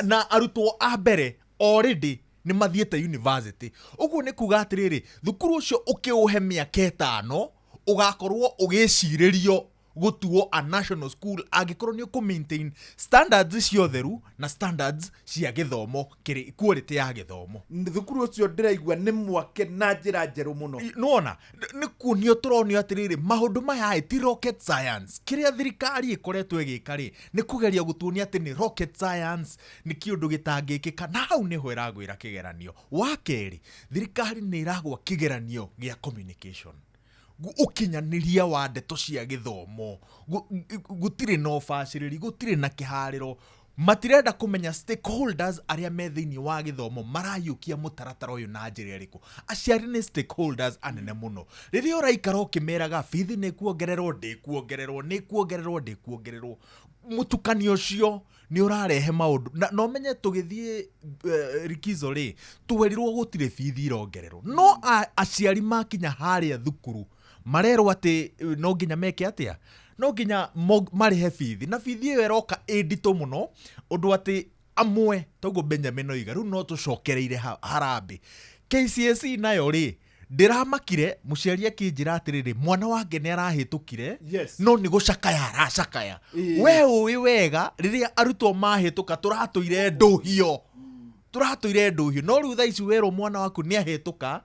S15: Na arutwo a mbere already nĩ mathiĩte university. Ũguo nĩ kuga atĩrĩrĩ, thukuru ũcio ũkĩũhe mĩaka 5 ũgakorwo ũgĩcirĩrio gũtuo a national school, angĩkorwo nĩ ũkũ maintain standards cia ũtheru na standards cia gĩthomo, kĩrĩ quality ya gĩthomo.
S9: Thukuru ũcio ndĩraigua nĩ mwake na njĩra njerũ mũno.
S15: Nĩwona nĩ kuonio tũronio atĩrĩrĩ, maũndũ maya ti rocket science. Kĩrĩa thirikari ĩkoretwo ĩgĩka rĩ, nĩ kũgeria gũtuonia atĩ nĩ rocket science, nĩ kĩũndũ gĩtangĩkĩka, na hau nĩho ĩragwĩra kĩgeranio. Wa kerĩ, thirikari nĩ ĩragwa kĩgeranio gĩa communication, ũkinyanĩria wa ndeto cia gĩthomo. Gũtirĩ na ũbacĩrĩri, gũtirĩ na kĩharĩro. Matirenda kũmenya stakeholders arĩa me thĩinĩ wa gĩthomo marayũkia mũtaratara ũyũ na njĩra ĩrĩkũ. Aciari nĩ stakeholders anene mũno. Rĩrĩa ũraikara ũkĩmeraga bithi nĩ kuongererwo, ndĩkuongererwo, nĩ kuongererwo, ndĩkuongererwo, mũtukanio ũcio nĩ ũrarehe maũndũ. Na ũmenye tũgĩthiĩ likizo rĩ, twerirwo gũtirĩ bithi irongererwo, no aciari makinya harĩa thukuru marerwo atĩ no nginya meke atĩa, no nginya marĩhe bithi, na bithi ĩyo ĩroka ĩ nditũ mũno ũndũ atĩ amwe toguo Benjamin oiga rĩu no tũcokereire harambĩ. KCSE nayo rĩ, Ndĩramakire mũciari akĩnjĩra atĩrĩrĩ, mwana wake nĩ arahĩtũkire,
S9: Yes.
S15: no nĩ gũcakaya aracakaya.
S9: Ĩĩ.
S15: We ũĩ wega rĩrĩa arutwo mahĩtũka tũratũire ndũhio, tũratũire ndũhio, no rĩu thaa ici werwo mwana waku nĩ ahĩtũka,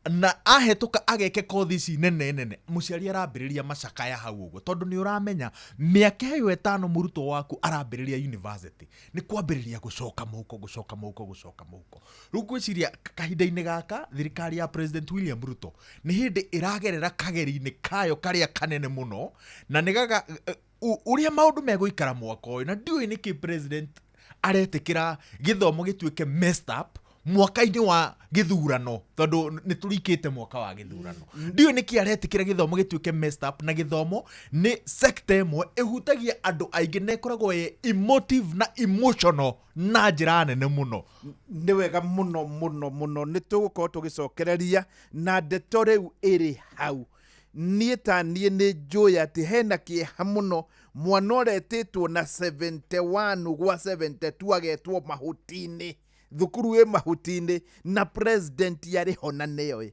S15: na ahĩtũka ageke kothi ici nene nene, mũciari arambĩrĩria macakaya hau ũguo, tondũ nĩ ũramenya mĩaka ĩyo 5 mũrutwo waku arambĩrĩria university nĩ kwambĩrĩria gũcoka mũhuko, gũcoka mũhuko, gũcoka mũhuko. Rĩu ngwĩciria kahinda-inĩ gaka thirikari ya President William Ruto nĩ hĩndĩ ĩragerera kageri-inĩ kayo karĩa kanene mũno, na nĩ gaga ũrĩa maũndũ megũikara mwaka ũyũ, na ndiũĩ nĩkĩ president aretĩkĩra gĩthomo gĩtuĩke messed up mwaka-inĩ wa gĩthurano, tondũ nĩ tũrikĩte mwaka wa gĩthurano. Ndiũĩ nĩkĩ aretĩkĩra gĩthomo gĩtuĩke messed up, na gĩthomo nĩ sector ĩmwe ĩhutagia andũ aingĩ na ĩkoragwo ĩ emotive na emotional na njĩra nene mũno.
S9: Nĩ wega mũno mũno mũno, nĩ tũgũkorwo tũgĩcokereria na ndeto rĩu ĩrĩ hau. Niĩ ta niĩ nĩ njũĩ atĩ hena kĩeha mũno mwana ũretĩtwo na 71 gwa 72 agetwo mahuti-inĩ, thukuru ĩ mahuti-inĩ, na president arĩ ho na nĩoĩ.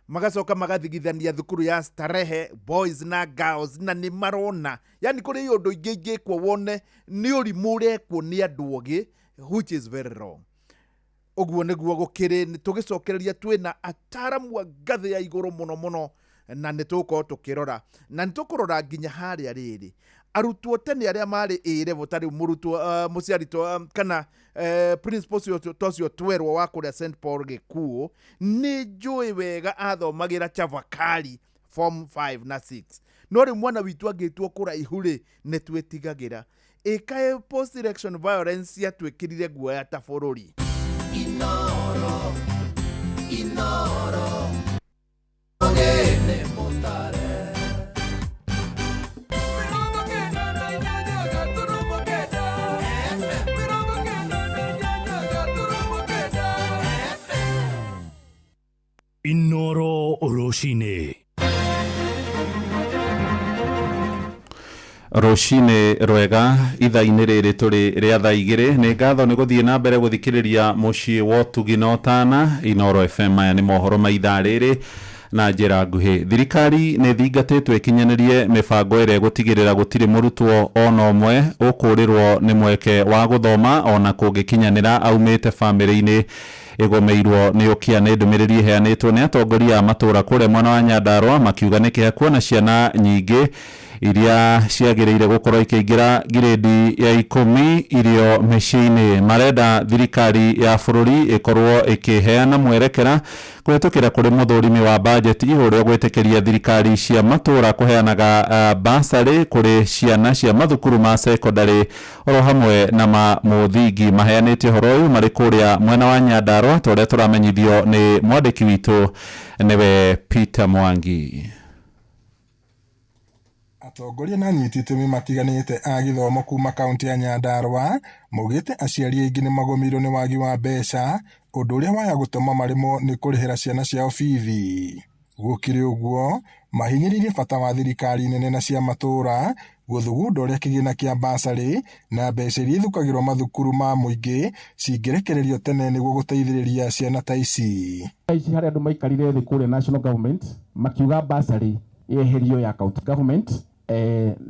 S9: Magacoka magathigithania thukuru ya Starehe boys na girls, na nĩ marona yani kũrĩ ũndũ ingĩ ingĩkwo wone nĩ ũrimũ ũrekwo nĩ andũ ogĩ, which is very wrong. Ũguo nĩguo gũkĩrĩ, nĩ tũgĩcokereria twĩna ataramu a ngathĩ ya igũrũ mũno mũno, na nĩ tũgũkorwo tũkĩrora, na nĩ tũkũrora nginya harĩa rĩrĩ arutwo tene arĩa marĩ A level, ta rĩu mũrutwo mũciari kana principal ũcio tocio twerwo wa kũrĩa St Paul Gĩkuũ, nĩ njũĩ wega athomagĩra Chavakali form 5 na 6, no rĩu mwana witũ angĩtwo kũraihu rĩ, nĩ twĩtigagĩra. Ĩkaĩ post election violence yatwĩkĩrire guoya ta bũrũri.
S19: Inoro, Inoro, ogene mutare.
S1: Inoro rũcinĩ.
S6: Rũcinĩ rwega ithaa-inĩ rĩrĩ tũrĩ rĩa thaa 2. Nĩ ngatho nĩ gũthiĩ na mbere gũthikĩrĩria mũciĩ wa ũtugi na ũtana Inoro FM. Maya nĩ mohoro ma ithaa rĩrĩ na njĩra nguhĩ. Thirikari nĩ thingatĩtwo ĩkinyanĩrie mĩbango ĩrĩa ĩgũtigĩrĩra gũtirĩ mũrutwo ona ũmwe ũkũrĩrwo nĩ mweke wa gũthoma ona kũngĩkinyanĩra aumĩte bamĩrĩ-inĩ ĩgũmĩirwo nĩ ũkĩa. Nĩ ndũmĩrĩri ĩheanĩtwo nĩ atongoria a matũũra kũrĩa mwena wa Nyandarũa, makiuga nĩ kĩeha kuona ciana nyingĩ iria ciagĩrĩire gũkorwo ikĩingĩra ngirĩndi ya 10 irio mĩciĩ-inĩ. Marenda thirikari ya bũrũri ĩkorwo ĩkĩheana mwerekera kũhetũkĩra kũrĩ mũthũrimi wa bajeti ũrĩa ũgwĩtĩkĩria thirikari cia matũũra kũheanaga basarĩ kũrĩ ciana cia mathukuru ma sekondarĩ oro hamwe na ma mũthingi. Maheanĩte ũhoro ũyũ marĩ kũrĩa mwena wa Nyandarũa, ta ũrĩa tũramenyithio nĩ mwandĩki witũ nĩwe Peter Mwangi.
S7: Atongoria na anyiti itemi matiganĩte a gĩthomo kuma kaunti ya Nyandarũa maugĩte aciari aingĩ nĩ magũmĩirwo nĩ wagi wa mbeca, ũndũ ũrĩa waya gũtũma maremwo nĩ kũrĩhĩra ciana ciao bithi. Gũkĩrĩ ũguo, mahinyĩrĩirie bata wa thirikari nene na cia matũũra gũthugunda ũrĩa kĩgĩna kĩa basarĩ na mbeca iria ithukagĩrwo mathukuru ma mũingĩ cingĩrekererio tene nĩguo gũteithĩrĩria ciana ta ici.
S21: Ici harĩa andũ maikarire thĩ kũrĩa national government makiuga basarĩ yeherio ya county government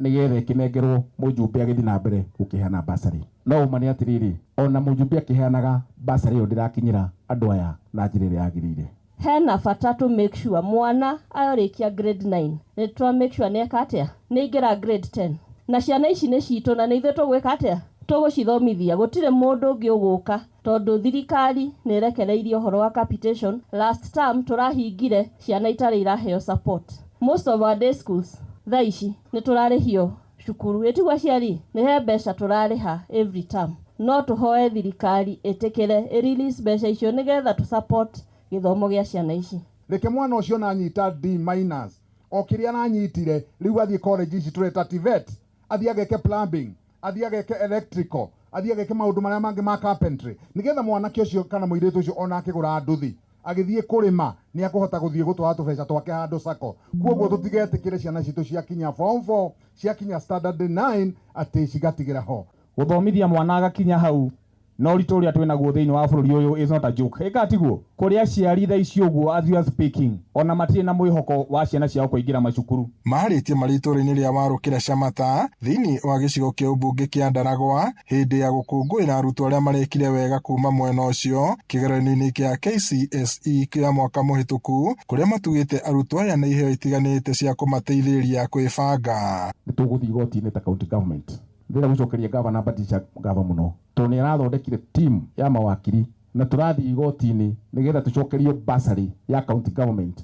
S21: nĩgetha ĩkĩnengerwo mũjumbe agĩthiĩ na mbere gũkĩheana basarĩ. No ũma nĩ atĩrĩrĩ, ona mũjumbe akĩheanaga basarĩ ĩyo ndĩrakinyĩra andũ aya na njĩra ĩrĩa yagĩrĩire.
S22: Hena bata to make sure mwana arĩkia grade 9 nĩ twa make sure nĩ eka atĩa, nĩ aingĩra grade 10, na ciana ici nĩ citũ na nĩ ithuĩ tũgwĩka atĩa, tũgũcithomithia. Gũtirĩ mũndũ ũngĩ ũgũka tondũ thirikari nĩ ĩrekereirie ũhoro wa capitation. Last term tũrahingire ciana itarĩ iraheo support. Most of our day schools thaa ici nĩ tũrarĩhio cukuru, ĩtigwo aciari nĩ he mbeca tũrarĩha every term. No tũhoe thirikari ĩtĩkĩre ĩ release mbeca icio nĩgetha tũ support gĩthomo gĩa ciana ici.
S24: Reke mwana ũcio na anyita D minus o kĩrĩa aranyitire rĩu athiĩ college ici tũreta TVET, athiĩ ageke plumbing, athiĩ ageke electrical, athiĩ ageke maũndũ marĩa mangĩ ma carpentry, nĩgetha mwanake ũcio kana mũirĩtu ũcio ona akĩgũra nduthi agĩthiĩ kũrĩma nĩ akũhota gũthiĩ gũtwara tũbeca twake handũ sako. Koguo tũtigetĩkĩre ciana citũ ciakinya form 4 ciakinya standard 9 atĩ cigatigĩra ho.
S21: Gũthomithia mwana agakinya hau Na ũritũ ũrĩa twĩnaguo thĩinĩ wa bũrũri ũyũ is not a joke. Ĩka tiguo? Kũrĩ aciari thaa ici ũguo as we are speaking, ona matirĩ na mwĩhoko wa ciana ciao kũingĩra macukuru.
S7: Marĩtie marĩ itũũra-inĩ rĩa Warũkĩra Shamata thĩinĩ wa gĩcigo kĩa ũmbunge kĩa Ndaragwa hĩndĩ ya gũkũngũĩra arutwo arĩa marekire wega kuma mwena ũcio kĩgeranio-inĩ kĩa KCSE kĩa mwaka mũhĩtũku kũrĩa matugĩte arutwo aya na iheo itiganĩte cia kũmateithĩrĩria kwĩbanga.
S21: Nĩ tũgũthiĩ igoti-inĩ ta county government. Ndĩrenda gũcokeria gavana Patricia ngatho mũno tondũ nĩ arathondekire team ya mawakiri na tũrathiĩ igoti-inĩ nĩgetha tũcokerio bursary ya county government.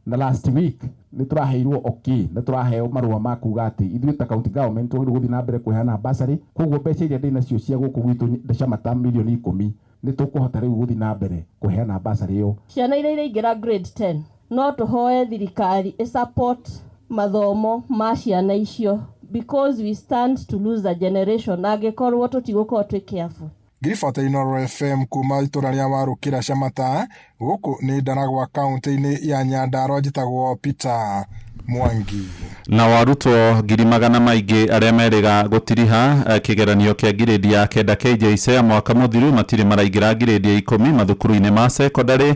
S21: Na last week nĩ tũraheirwo okay, nĩ tũraheo marũa ma kuga atĩ ithuĩ ta county government twagĩrĩirwo gũthiĩ na mbere kũheana bursary. Koguo mbeca iria ndĩ nacio cia gũkũ gwitũ Shamata mirioni 10 nĩ tũkũhota rĩu gũthiĩ na mbere kũheana bursary ĩyo.
S22: Ciana iria iraingĩra grade 10 no tũhoe thirikari ĩ support mathomo ma ciana icio because we stand to lose a generation angĩkorwo tũtigũkorwo twĩ careful.
S7: Ngiribata Inooro FM kuma itũra rĩa Warũkĩra Shamata gũkũ nĩ Ndaragwa kaunti-inĩ ya Nyandarua. Njĩtagwo Peter Mwangi.
S6: Na arutwo ngiri maingĩ arĩa merĩga gũtiriha kĩgeranio kĩa ngirĩndi ya 9 KJSEA mwaka mũthiru matirĩ maraingĩra ngirĩndi ya 10 mathukuru-inĩ ma sekondarĩ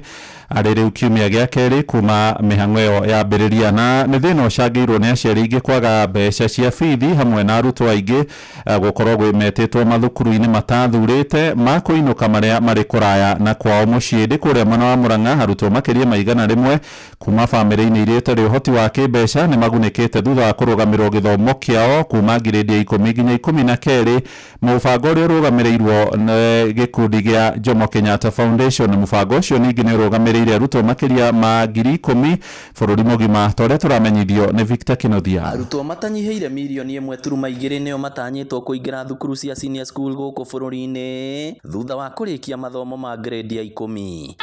S6: arĩ rĩu kiumia gĩa kerĩ kuma mĩhang'o ĩyo yambĩrĩria. Na nĩ thĩna ũcangĩirwo nĩ aciari aingĩ kwaga mbeca cia bithi hamwe na arutwo aingĩ gũkorwo metĩtwo mathukuru-inĩ matathurĩte ma kũinũka marĩa marĩ kũraya na kwao mũciĩ. Ndĩ kũrĩa mwena wa Murang'a arutwo makĩria ma 100 kuma bamĩrĩ-inĩ iria itarĩ ũhoti wa kĩmbeca nĩ magunĩkĩte thutha wa kũrũgamĩrwo gĩthomo kĩao kuma ngirĩndi ya 10 nginya 12, mũbango ũrĩa ũrũgamĩrĩirwo nĩ gĩkundi gĩa Jomo Kenyatta Foundation. Mũbango ũcio ningĩ nĩ ũrũgamĩrĩire arutwo makĩria ma 10,000 bũrũri mũgima ta ũrĩa tũramenyithio nĩ Victor Kinothia.
S3: Arutwo matanyihĩire mirioni 1.2 nĩo matanyĩtwo kũingĩra thukuru cia senior school gũkũ bũrũri-inĩ thutha wa kũrĩkia mathomo ma grade ya 10.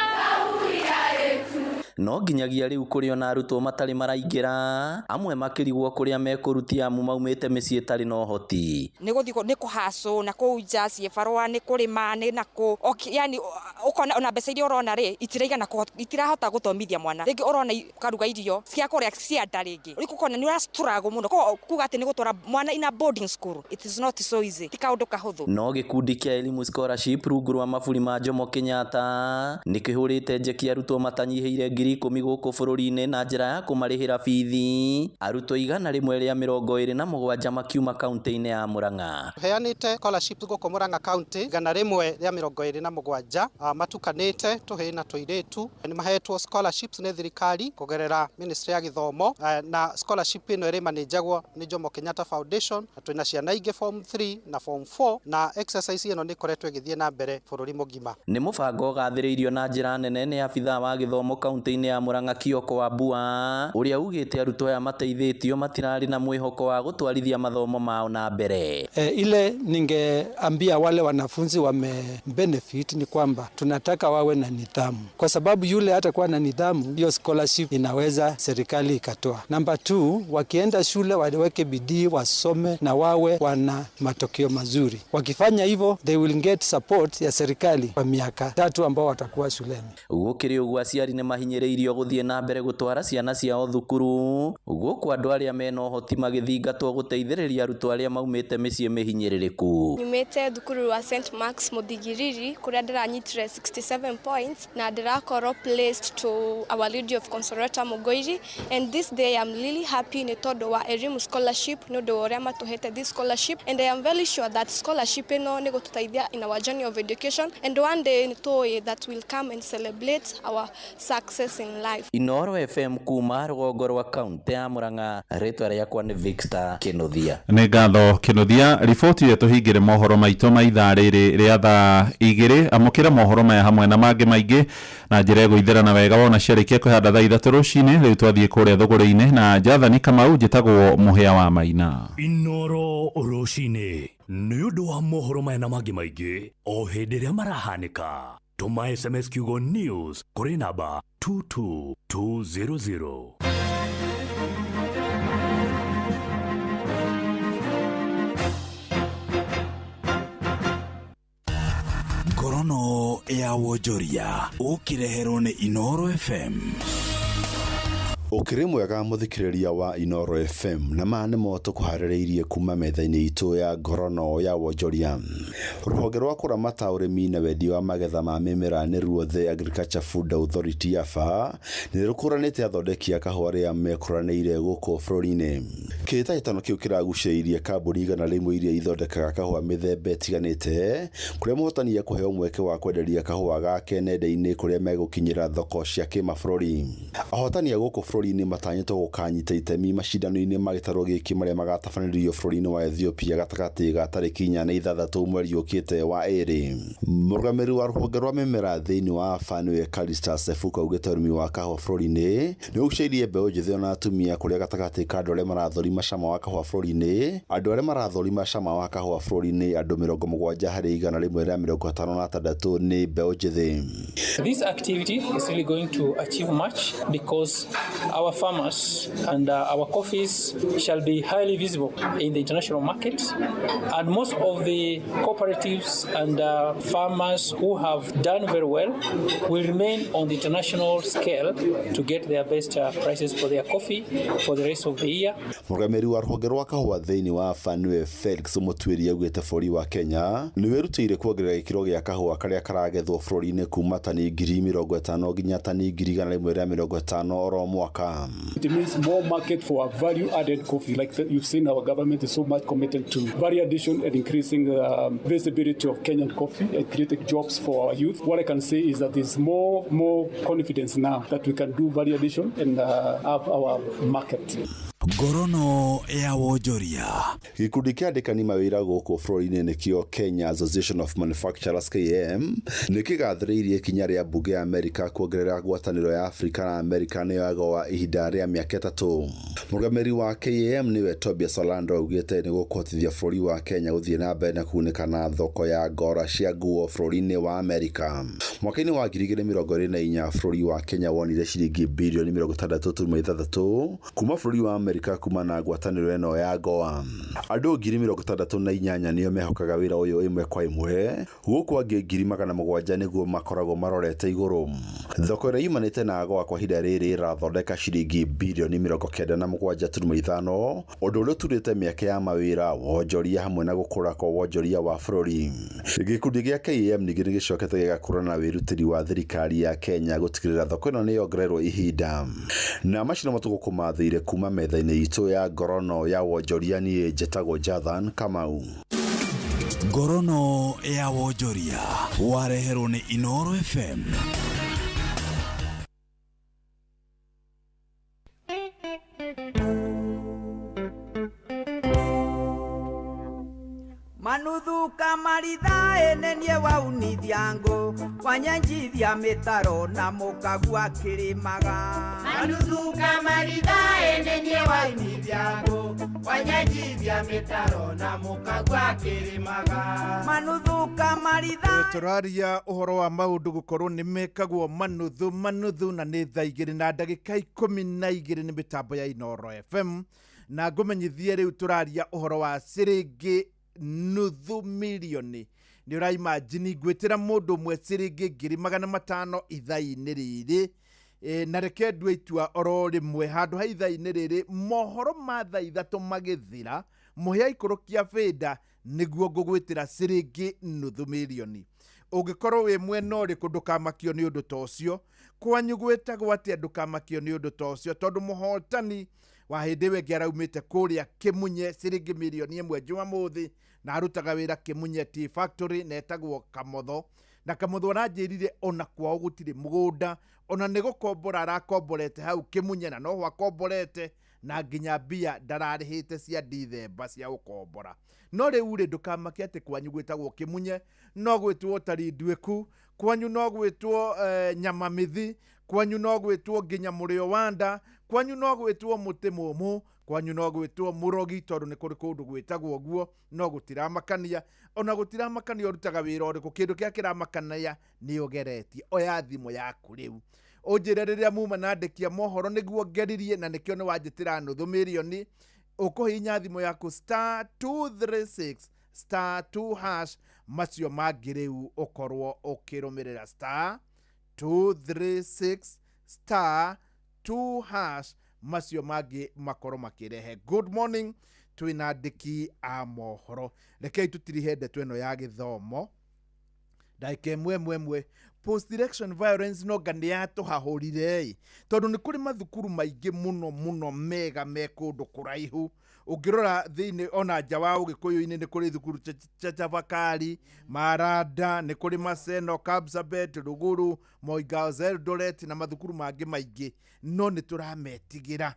S3: No nginyagia rĩu kũrĩ ona arutwo matarĩ maraingĩra, amwe makĩrigwo kũrĩa mekũrutia amu maumĩte mĩciĩ ĩtarĩ na ũhoti.
S10: Nĩ gũthiĩ nĩ kũhacũ na kũu nja ciĩbarũa nĩ kũrĩma nĩ na kũ yani ũkona ona mbeca iria ũrona rĩ itiraigana, itirahota gũthomithia mwana. Rĩngĩ ũrona ũkaruga irio cia kũrĩa cia nda, rĩngĩ rĩu ũkona nĩ ũrastruggle mũno. Koguo kuga atĩ nĩ gũtwara mwana in a boarding school, it is not so easy, ti kaũndũ kahũthũ.
S3: No gĩkundi kĩa Elimu Scholarship rungu rwa maburi ma Jomo Kenyatta nĩ kĩhũrĩte njeki arutwo matanyihĩire 10,000 gũkũ bũrũri-inĩ na njĩra ya kũmarĩhĩra bithi. Arutwo 127 makiuma kaunti-inĩ ya Murang'a.
S20: Heanĩte scholarship gũkũ Murang'a County 127 matukanĩte tũhĩĩ na tũirĩtu. Nĩ mahetwo scholarships nĩ thirikari kũgerera ministry ya gĩthomo, na scholarship ĩno ĩrĩ nĩ Jomo Kenyatta Foundation, na twĩna ciana ingĩ form 3 na form 4, na exercise ĩno nĩ ĩkoretwo ĩgĩthiĩ na mbere bũrũri mũgima.
S3: Nĩ mũbango ũgathĩrĩirio na njĩra nene nĩ abithaa wa gĩthomo kaunti-inĩ ya Murang'a Kioko Wambua, ũrĩa ugĩte arutwo aya mateithĩtio matirarĩ na mwĩhoko wa gũtwarithia mathomo mao na mbere.
S23: Ile ningeambia wale wanafunzi wame benefit ni kwamba tunataka wawe na nidhamu, kwa sababu yule hatakuwa na nidhamu, hiyo scholarship inaweza serikali ikatoa. Namba 2, wakienda shule waweke bidii, wasome na wawe wana matokeo mazuri. Wakifanya hivyo they will get support ya serikali kwa miaka 3 ambao watakuwa shuleni.
S3: Gũkĩrĩ ũguo aciari nĩ mahinyĩrĩirio gũthiĩ na mbere gũtwara ciana ciao thukuru, gũkũ andũ arĩa mena ũhoti magĩthingatwo gũteithĩrĩria arutwo arĩa maumĩte mĩciĩ mĩhinyĩrĩrĩku.
S25: Nyumĩte thukuru wa St Mark's Muthigiriri kũrĩa ndĩranyitire 67 points na ndĩrakorwo placed to Our Lady of Consolata Mugoiri, and this day I'm really happy nĩ tondũ wa Elimu Scholarship, nĩ ũndũ wa ũrĩa matũhete this scholarship, and I am very sure that scholarship ĩno nĩ gũtũteithia in our journey of education, and one day nĩ tũĩ that we'll come and celebrate our success in life.
S3: Inooro FM kuma rũgongo rwa kaunti ya Murang'a, rĩtwa rĩakwa nĩ Victor Kĩnuthia.
S6: Nĩ ngatho Kĩnuthia. Riboti ĩyo tũhingĩre mohoro maitũ ma ithaa rĩrĩ rĩa thaa 2. Amũkĩra mohoro maya hamwe na mangĩ maingĩ na njĩra ĩgũithĩrana wega wona ciarĩkia kũhanda thaa 3 rũcinĩ. Rĩu twathiĩ kũrĩa thũgũrĩ-inĩ na Jathani Kamau. Njĩtagwo Mũhĩa wa Maina.
S1: Inooro rũcinĩ nĩ ũndũ wa mohoro maya na mangĩ maingĩ o hĩndĩ ĩrĩa marahanĩka. Tũma SMS kiugo news kũrĩ namba 22200.
S4: Ngorono ya wonjoria ũkĩreherwo nĩ Inooro FM.
S2: Ũkĩrĩ mwega mũthikĩrĩria wa Inoro FM, na maya nĩmo tũkũharĩrĩirie kuma metha-inĩ itũ ya ngorono ya wonjoria. Rũhonge rwa kũramata ũrĩmi na wendia wa magetha ma mĩmera nĩruo The Agriculture Food Authority AFA nĩ rũkũranĩte athondeki a kahũa arĩa mekũranĩire gũkũ bũrũri-inĩ. Kĩhĩtahĩtano kĩu kĩragucĩrĩirie kambuni 100 iria ithondekaga kahũa mĩthemba ĩtiganĩte, kũrĩa mũhotani ekũheo mweke wa kwenderia kahũa gake nenda-inĩ kũrĩa megũkinyĩra thoko cia kĩmabũrũri. Ahotani a gũkũ bũrũri-inĩ matanyĩtwo gũkanyita itemi macindano-inĩ ma gĩtarũ gĩkĩ marĩa magatabanĩrio bũrũri-inĩ wa Ethiopia gatagatĩ ga tarĩki 4 na 6 mweri ũkĩte wa ĩrĩ. Mũrũgamĩrĩri wa rũhonge rwa mĩmera thĩinĩ wa AFA nĩwe Calistus Sefuka augĩte ũrĩmi wa kahũa bũrũri-inĩ nĩ ũgucĩrĩirie mbeũ njĩthĩ ona atumia, kũrĩa gatagatĩ ka andũ arĩa marathũrima cama wa kahũa bũrũri-inĩ andũ arĩa marathũrima cama wa kahũa bũrũri-inĩ andũ 70 harĩ 156 nĩ mbeũ njĩthĩ.
S5: This activity is really going to achieve much because our farmers and our coffees shall be highly visible in the international market, and most of the cooperatives and farmers who have done very well will remain on the international scale to get their best prices for their coffee for the rest of the year.
S2: Mũrũgamĩrĩri wa rũhonge rwa kahũa thĩinĩ wa AFA nĩwe Felix Mũtuĩri augĩte bũrũri wa Kenya nĩ wĩrutĩire kuongerera gĩkĩro gĩa kahũa karĩa karagethwo bũrũri-inĩ kuma tani 50,000 nginya tani 150,000 oro mwaka.
S8: It means more market for our value-added coffee. Like you've seen, our government is so much committed to value addition and increasing the visibility of Kenyan coffee and creating jobs for our youth. What I can say is that there's more confidence now that we can do value addition and have our market.
S4: Ngorono ya wonjoria.
S2: Gĩkundi kĩa andĩkani mawĩra gũkũ bũrũri-inĩ nĩkĩo Kenya Association of Manufacturers KAM nĩ kĩgathĩrĩirie ikinya rĩa mbunge ya Amerika kuongerera ngwatanĩro ya Afrika na Amerika nĩyo AGOA ihinda rĩa mĩaka 3. Mũrũgamĩrĩri wa KAM nĩwe Tobias Orlando augĩte nĩ gũkũhotithia bũrũri wa Kenya gũthiĩ na mbere na kũgunĩka na thoko ya ngora cia nguo bũrũri-inĩ wa Amerika. Mwaka-inĩ wa 2024 bũrũri wa Kenya wonire ciringi birioni 66.6 kuma bũrũri wa Amerika kuma na ngwatanĩro ĩno ya AGOA. Andũ 68,000 nĩo mehokaga wĩra ũyũ ĩmwe kwa ĩmwe, gũkũ angĩ 700,000 nĩguo makoragwo marorete igũrũ. Thoko ĩrĩa yumanĩte na AGOA kwa ihinda rĩrĩ ĩrathondeka ciringi birioni 97.5, ũndũ ũrĩa ũturĩte mĩeke ya mawĩra, wonjoria hamwe na gũkũra kwa wonjoria wa bũrũri. Gĩkundi gĩa KAM ningĩ nĩgĩcokete gĩgakũrana na wĩrutĩri wa thirikari ya Kenya gũtigĩrĩra thoko ĩno nĩyongererwo ihinda. Na macio nĩmo tũgũkũmathĩire kuma metha-inĩ itũ ya ngorono ya wonjoria. Niĩ njĩtagwo Jathan Kamau.
S4: Ngorono ya wonjoria wareherwo nĩ Inoro FM.
S19: Manuthuka marithae nenie waunithia ngũ wanyanjithia mĩtaro na mũkagua kĩrĩmaga.
S13: Manuthuka marithae nenie waunithia ngũ wanyanjithia mĩtaro na mũkagua kĩrĩmaga.
S19: Manuthuka marithae.
S9: Tũraria ũhoro wa maũndũ gũkorwo nĩ mekagwo manuthu manuthu, na nĩ thaa 2:12 nĩ mĩtambo ya Inoro FM, na ngũmenyithie rĩu tũraria ũhoro wa ciringi nuthu milioni. Nĩ ũraimagine ngwĩtĩra mũndũ ũmwe ciringi 500,000 ithaa-inĩ rĩrĩ, na reke ndue itua oro rĩmwe handũ ha ithaa-inĩ rĩrĩ mohoro ma thaa 3 magĩthira mũhĩa ikũrũkia bĩnda nĩguo ngũgwĩtĩra ciringi nuthu milioni. Ũngĩkorwo wĩ mwena ũrĩkũ ndũkamakio nĩ ũndũ ta ũcio, kwanyu gwĩtagwo atĩa ndũkamakio nĩ ũndũ ta ũcio, tondũ mũhotani wa hĩndĩ ĩyo ĩngĩ araumĩte kũrĩa Kĩmunye ciringi milioni 1 Jumamothi, na arutaga wĩra Kĩmunye Tea Factory na etagwo Kamotho. Na Kamotho aranjĩrire ona kwao gũtirĩ mũgũnda, ona nĩ gũkombora arakomborete hau Kĩmunye, na noho akomborete na nginya mbia ndararĩhĩte cia Dithemba cia gũkombora. No rĩu rĩ, ndũkamake atĩ kwanyu gwĩtagwo Kĩmunye, no gwĩtwo Tarinduĩku, kwanyu no gwĩtwo Nyamamithi, kwanyu no gwĩtwo nginya Mũrĩo wa nda, kwanyu no gwĩtwo Mũtĩ Mũmũ, kwanyu no gwĩtwo Mũrogi, tondũ nĩ kũrĩ kũndũ gwĩtagwo ũguo. No gũtiramakania, ona gũtiramakania ũrutaga wĩra ũrĩkũ, kĩndũ kĩrĩa kĩramakania nĩ ũgeretie. Oya thimũ yaku rĩu ũnjĩre rĩrĩa muma na andĩki a mohoro nĩguo ngeririe, na nĩkĩo nĩ wanjĩtĩra nuthu milioni. Ũkũhihinya thimũ yaku *236 *2#, macio mangĩ rĩu ũkorwo ũkĩrũmĩrĩra *236 *2# Macio mangĩ makorwo makĩrehe. Good morning, twĩna andĩki a mohoro. Rekei tũtirihe ndeto ĩno ya gĩthomo ndagĩka ĩmwe ĩmwe ĩmwe. Post election violence no nga nĩ yatũhahũrire ĩ, tondũ nĩ kũrĩ mathukuru maingĩ mũno mũno mega me kũndũ kũraihu. Ũngĩrora thĩinĩ ona nja wa ũgĩkũyũ-inĩ, nĩ kũrĩ thukuru Chavakali, Maranda, nĩ kũrĩ Maseno, Kapsabet, Ruguru, Moi Girls Eldoret na mathukuru mangĩ maingĩ, no nĩ tũrametigĩra.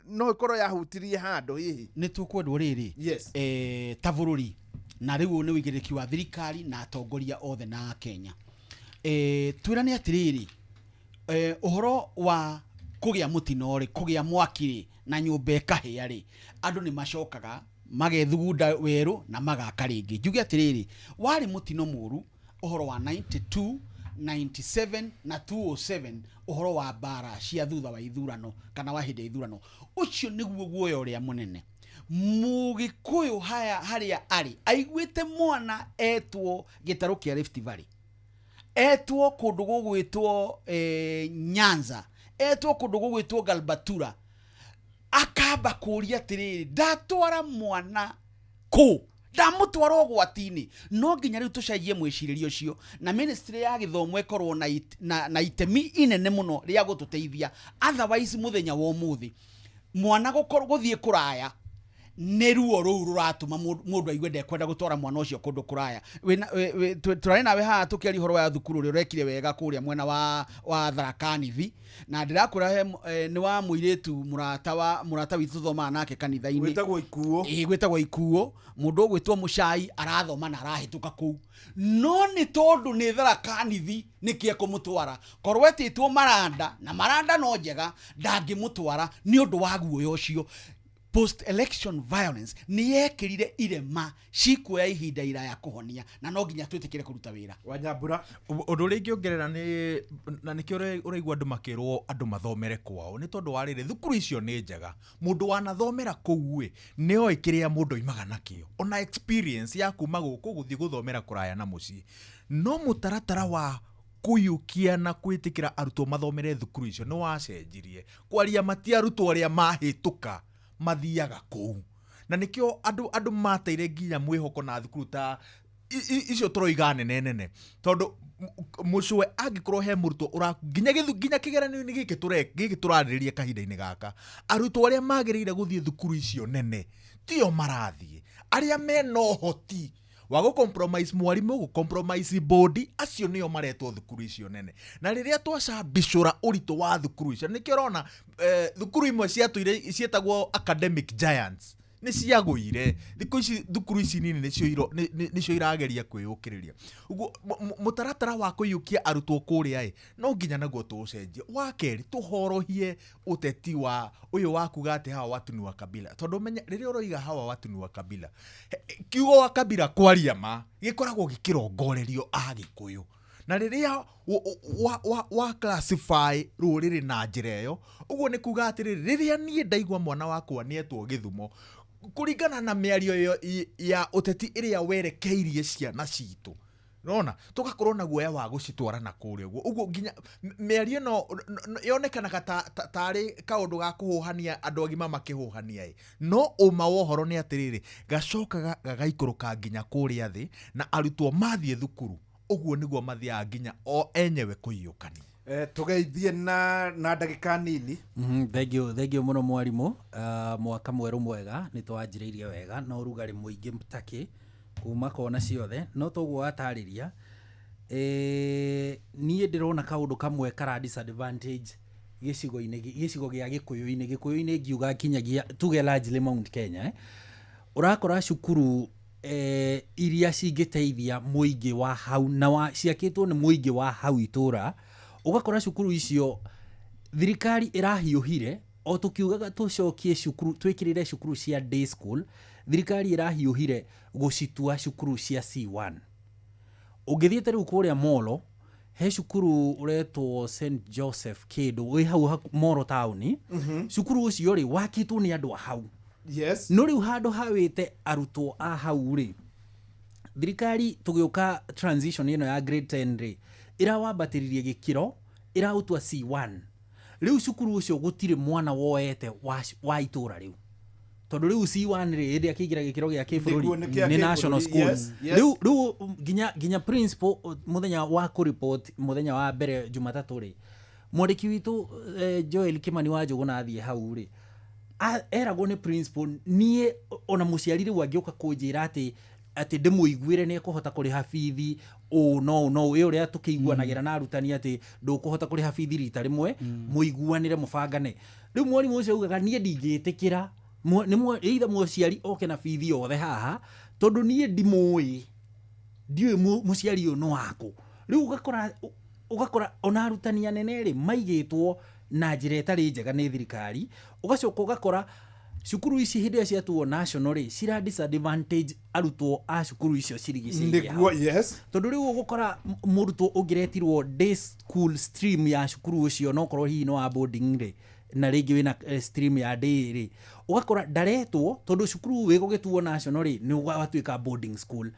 S9: No ĩkorwo yahutirie handũ hihi.
S12: Nĩ tũkwendwo rĩrĩ ta bũrũri, na rĩu ũyũ nĩ ũigĩrĩrĩki wa thirikari na atongoria othe na Kenya, twĩrane atĩrĩrĩ, ũhoro wa kũgĩa mũtino rĩ, kũgĩa mwaki rĩ, na nyũmba ĩkahĩa rĩ, andũ nĩ macokaga magethugunda werũ na magaka rĩngĩ. Njuge atĩrĩrĩ, warĩ mũtino mũru ũhoro wa 92, 97 na 207, ũhoro wa mbara cia thutha wa ithurano kana wa hĩndĩ ya ithurano. Ũcio nĩguo guoya ũrĩa mũnene Mũgĩkũyũ haya harĩa arĩ aiguĩte mwana etwo gĩtarũ kĩa Rift Valley, etwo kũndũ gũgwĩtwo Nyanza, etwo kũndũ gũgwĩtwo Galbatura, akamba kũria atĩrĩrĩ, ndatwara mwana kũ? Ndamũtwara ũgwati-inĩ. No nginya rĩu tũcenjie mwĩcirĩrie ũcio, na ministry ya gĩthomo ĩkorwo na itemi inene mũno rĩa gũtũteithia. Otherwise mũthenya wa ũmũthĩ mwana gũkorwo gũthiĩ kũraya nĩ ruo rũu rũratũma mũndũ aigue ndekwenda gũtwara mwana ũcio kũndũ kũraya. Tũrarĩ nawe haha tũkĩaria ũhoro wa thukuru ũrĩa ũrekire wega kũrĩa mwena wa Tharaka Nithi, na ndĩrakwĩra he nĩ wa mũirĩtu mũrata wa mũrata witũ tũthomaga nake kanitha-inĩ.
S9: Wĩtagwo Ikuũ.
S12: Ĩĩ, gwĩtagwo Ikuũ. Mũndũ ũgwĩtwo Mũcai arathoma na arahĩtũka kũu, no nĩ tondũ nĩ Tharaka Nithi nĩkĩ ekũmũtwara? Korwo etĩtwo Maranda, na Maranda no njega, ndangĩmũtwara nĩ ũndũ wa guoya ũcio. Post election violence nĩ yekĩrire irema cikuoya ihinda iraya kũhonia, na no nginya twĩtĩkĩre kũruta wĩra.
S9: Wanyambura.
S15: Ũndũ ũrĩa ingĩongerera nĩ na nĩkĩo ũraigua andũ makĩrwo andũ mathomere kwao, nĩ tondũ wa rĩrĩ, thukuru icio nĩ njega. Mũndũ wanathomera kũu ĩ nĩ oĩ kĩrĩa mũndũ oimaga nakĩo, ona experience ya kuma gũkũ gũthiĩ gũthomera kũraya na mũciĩ. No mũtaratara wa kũiyũkia na kwĩtĩkĩra arutwo mathomere thukuru icio nĩ wacenjirie. Kwaria mati arutwo arĩa mahĩtũka mathiaga kũu, na nĩkĩo andũ mateire nginya mwĩhoko na thukuru ta icio tũroiga nene nene, tondũ mũcũwe angĩkorwo he mũrutwo ũra nginya gĩthu nginya kĩgeranio-inĩ gĩkĩ gĩkĩ tũrarĩrĩria kahinda-inĩ gaka, arutwo arĩa magĩrĩire gũthiĩ thukuru icio nene tio marathiĩ. Arĩa mena ũhoti wa gũ-compromise mwarimũ, gũ-compromise board, acio nĩo maretwo thukuru icio nene. Na rĩrĩa twacambicũra ũritũ wa thukuru icio, nĩkĩo ũrona thukuru imwe ciatũire ciĩtagwo academic giants nĩ ciagũire. Thikũ ici thukuru ici nini nĩcio irageria kwĩyũkĩrĩria. Ũguo mũtaratara wa kũiyũkia arutwo kũrĩa ĩ no nginya naguo tũũcenjie. Wa kerĩ, tũhorohie ũteti wa ũyũ wa kuga atĩ hawa watu ni wa kabila, tondũ menye rĩrĩa ũroiga hawa watu ni wa kabila, kiugo wa kabila kwaria ma gĩkoragwo gĩkĩrongorerio Agĩkũyũ, na rĩrĩa wa classify rũrĩrĩ na njĩra ĩyo, ũguo nĩ kuga atĩrĩrĩ, rĩrĩa niĩ ndaigua mwana wakwa nĩetwo Gĩthumo, kũringana na mĩario ĩyo ya ũteti ĩrĩa werekeirie ciana citũ, nona tũgakorwo na guoya wa gũcitwara na kũrĩa ũguo. Ũguo nginya mĩario ĩno yonekanaga tarĩ kaũndũ ga kũhũhania andũ agima makĩhũhania ĩ, no ũma wa ũhoro nĩ atĩrĩrĩ, gacokaga gagaikũrũka nginya kũrĩa thĩ, na arutwo mathiĩ thukuru ũguo nĩguo mathiaga nginya o enyewe kũiyũkania.
S9: Tũgeithie na ndagĩka nini.
S14: Thank you, thank you mũno mwarimũ. Mwaka mwerũ mwega, nĩ twanjĩrĩirie wega na ũrugarĩ mũingĩ takĩ kuma kona ciothe, no toguo watarĩria, niĩ ndĩrona kaũndũ kamwe kara disadvantage gĩcigo-inĩ gĩcigo gĩa gĩkũyũ-inĩ, gĩkũyũ-inĩ ngiuga kinyagia tuge largely Mount Kenya, eh? Ũrakora cukuru iria cingĩteithia mũingĩ wa hau na wa ciakĩtwo nĩ mũingĩ wa hau itũra, ũgakora cukuru icio thirikari ĩrahiũhire o tũkiugaga tũcokie cukuru, twĩkĩrĩre cukuru cia day school, thirikari ĩrahiũhire gũcitua cukuru cia C1. Ũngĩthiĩte rĩu kũrĩa Molo, he cukuru ũretwo St Joseph kĩndũ wĩ hau Molo taũni. Cukuru ũcio rĩ wakĩtwo nĩ andũ a hau. No rĩu handũ hawĩte arutwo a hau rĩ, thirikari tũgĩũka transition ĩno ya grade 10 rĩ, ĩrawambatĩririe gĩkĩro, ĩraũtua C1. Rĩu cukuru ũcio gũtirĩ mwana woete wa itũra rĩu, tondũ rĩu C1 rĩ, hĩndĩ akĩingĩra gĩkĩro gĩa kĩbũrũri
S9: Nĩguo, nĩ kĩa
S14: nĩ national
S9: kĩbũrũri,
S14: school.
S9: yes.
S14: Rĩu nginya principal, mũthenya wa kũreport, mũthenya wa mbere Jumatatũ rĩ, mwandĩki witũ Joel Kimani wa Njũgũna athiĩ hau rĩ, eragwo nĩ principal, niĩ ona mũciari rĩu angĩũka kũnjĩra atĩ ndĩmũiguĩre nĩ ekũhota kũrĩha bithi ũũ no ũũ no ũũ, ĩ ũrĩa tũkĩiguanagĩra na arutani atĩ ndũkũhota kũrĩha bithi rita rĩmwe, mũiguanĩre mũbangane. Rĩu mwarimũ ũcio augaga, niĩ ndingĩtĩkĩra either mũciari oke na bithi yothe haha, tondũ niĩ ndimũĩ, ndiũĩ mũciari ũyũ nĩ wakũ. Rĩu ũgakora ona arutani anene rĩ maigĩtwo na njĩra ĩtarĩ njega nĩ thirikari. Ũgacoka ũgakora cukuru ici hĩndĩ ĩrĩa ciatuo national rĩ, cira disadvantage arutwo a cukuru icio cirigicĩirie hau.
S9: Nĩguo, yes.
S14: Tondũ rĩu ũgũkora mũrutwo ũngĩretirwo day school stream ya cukuru ũcio, no korwo hihi nĩ wa boarding rĩ, na rĩngĩ wĩna stream ya day rĩ, ũgakora ndaretwo tondũ cukuru wĩ gũgĩtuo national rĩ, nĩ watuĩka boarding school.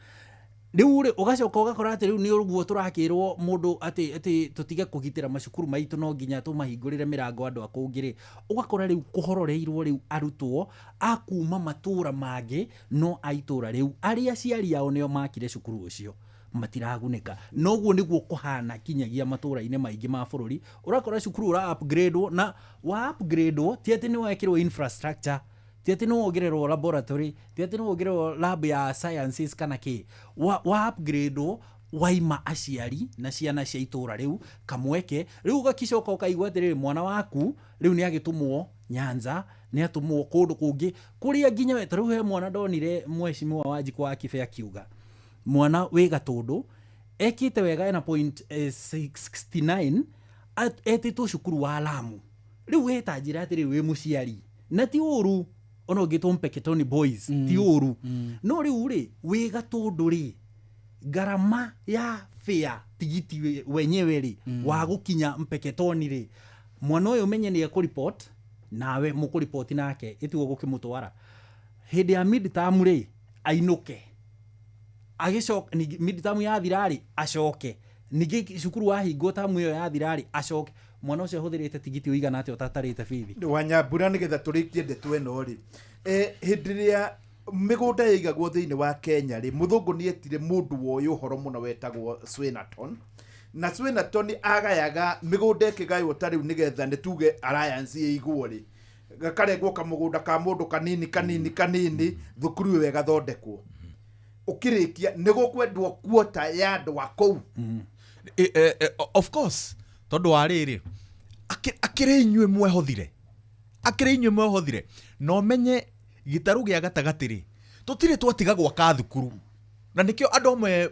S14: Rĩu rĩ, ũgacoka ũgakora atĩ rĩu nĩ ũguo tũrakĩrwo mũndũ atĩ tũtige kũgitĩra macukuru maitũ, no nginya tũmahingũrĩre mĩrango andũ a kũngĩ rĩ, ũgakora rĩu kũhororeirwo rĩu arutwo a kuma matũra mangĩ no a itũra rĩu, arĩa aciari ao nĩo makire cukuru ũcio, matiragunĩka. Noguo nĩguo kũhana kinyagia matũra-inĩ maingĩ ma bũrũri. Ũrakora cukuru ũra upgrade, na wa upgrade ti atĩ nĩ wekĩrwo infrastructure, ti atĩ nĩ wongererwo laboratory, ti atĩ nĩ wongererwo lab ya sciences kana kĩ, wa upgrade waima aciari na ciana cia itũra rĩu kamweke. Rĩu ũgakicoka ũkaigua atĩrĩrĩ, mwana waku rĩu nĩ agĩtũmwo Nyanza, nĩ atũmwo kũndũ kũngĩ kũrĩa nginya we. Ta rĩu he mwana ndonire mheshimiwa Wanjikũ wa Kibe akiuga mwana wĩ Gatũndũ ekĩte wega, ena point 69, etĩtwo cukuru wa Lamu. Rĩu we ta njĩra atĩrĩrĩ, wĩ mũciari, na ti ũru ona ũngĩtwo Mpeketoni Boys, ti ũru, no rĩu rĩ, wĩ Gatũndũ rĩ, ngarama ya fare, tigiti wenyewe rĩ, wa gũkinya Mpeketoni rĩ, mwana ũyũ menye nĩ ekũripot nawe mũkũripoti nake, ĩtigwo gũkĩmũtwara hĩndĩ ya mid term rĩ, ainũke agĩcoka ningĩ mid term yathira rĩ, acoke ningĩ cukuru wahingwo tamu ĩyo yathira rĩ, acoke. Mwana ũcio ahũthĩrĩte tigiti ũigana atĩa ũtatarĩte bithi?
S9: Wanyambura, nĩgetha tũrĩkie ndeto ĩno rĩ, hĩndĩ ĩrĩa mĩgũnda yaigagwo thĩinĩ wa Kenya rĩ, mũthũngũ nĩ etire mũndũ woĩ ũhoro mũno wetagwo Swinnerton, na Swinnerton agayaga mĩgũnda ĩkĩgaywo ta rĩu nĩgetha nĩ tuge alliance ĩigwo rĩ, gakarengwo kamũgũnda ka mũndũ kanini kanini kanini, thukuru ĩyo ĩgathondekwo. Ũkĩrĩkia nĩ gũkwendwo kuota ya andũ a kũu.
S15: Of course, tondũ wa rĩrĩ, akĩrĩ inyuĩ mwehothire, akĩrĩ inyuĩ mwehothire, na ũmenye gĩtarũ gĩa gatagatĩ rĩ, tũtirĩ twatiga gwaka thukuru, na nĩkĩo andũ amwe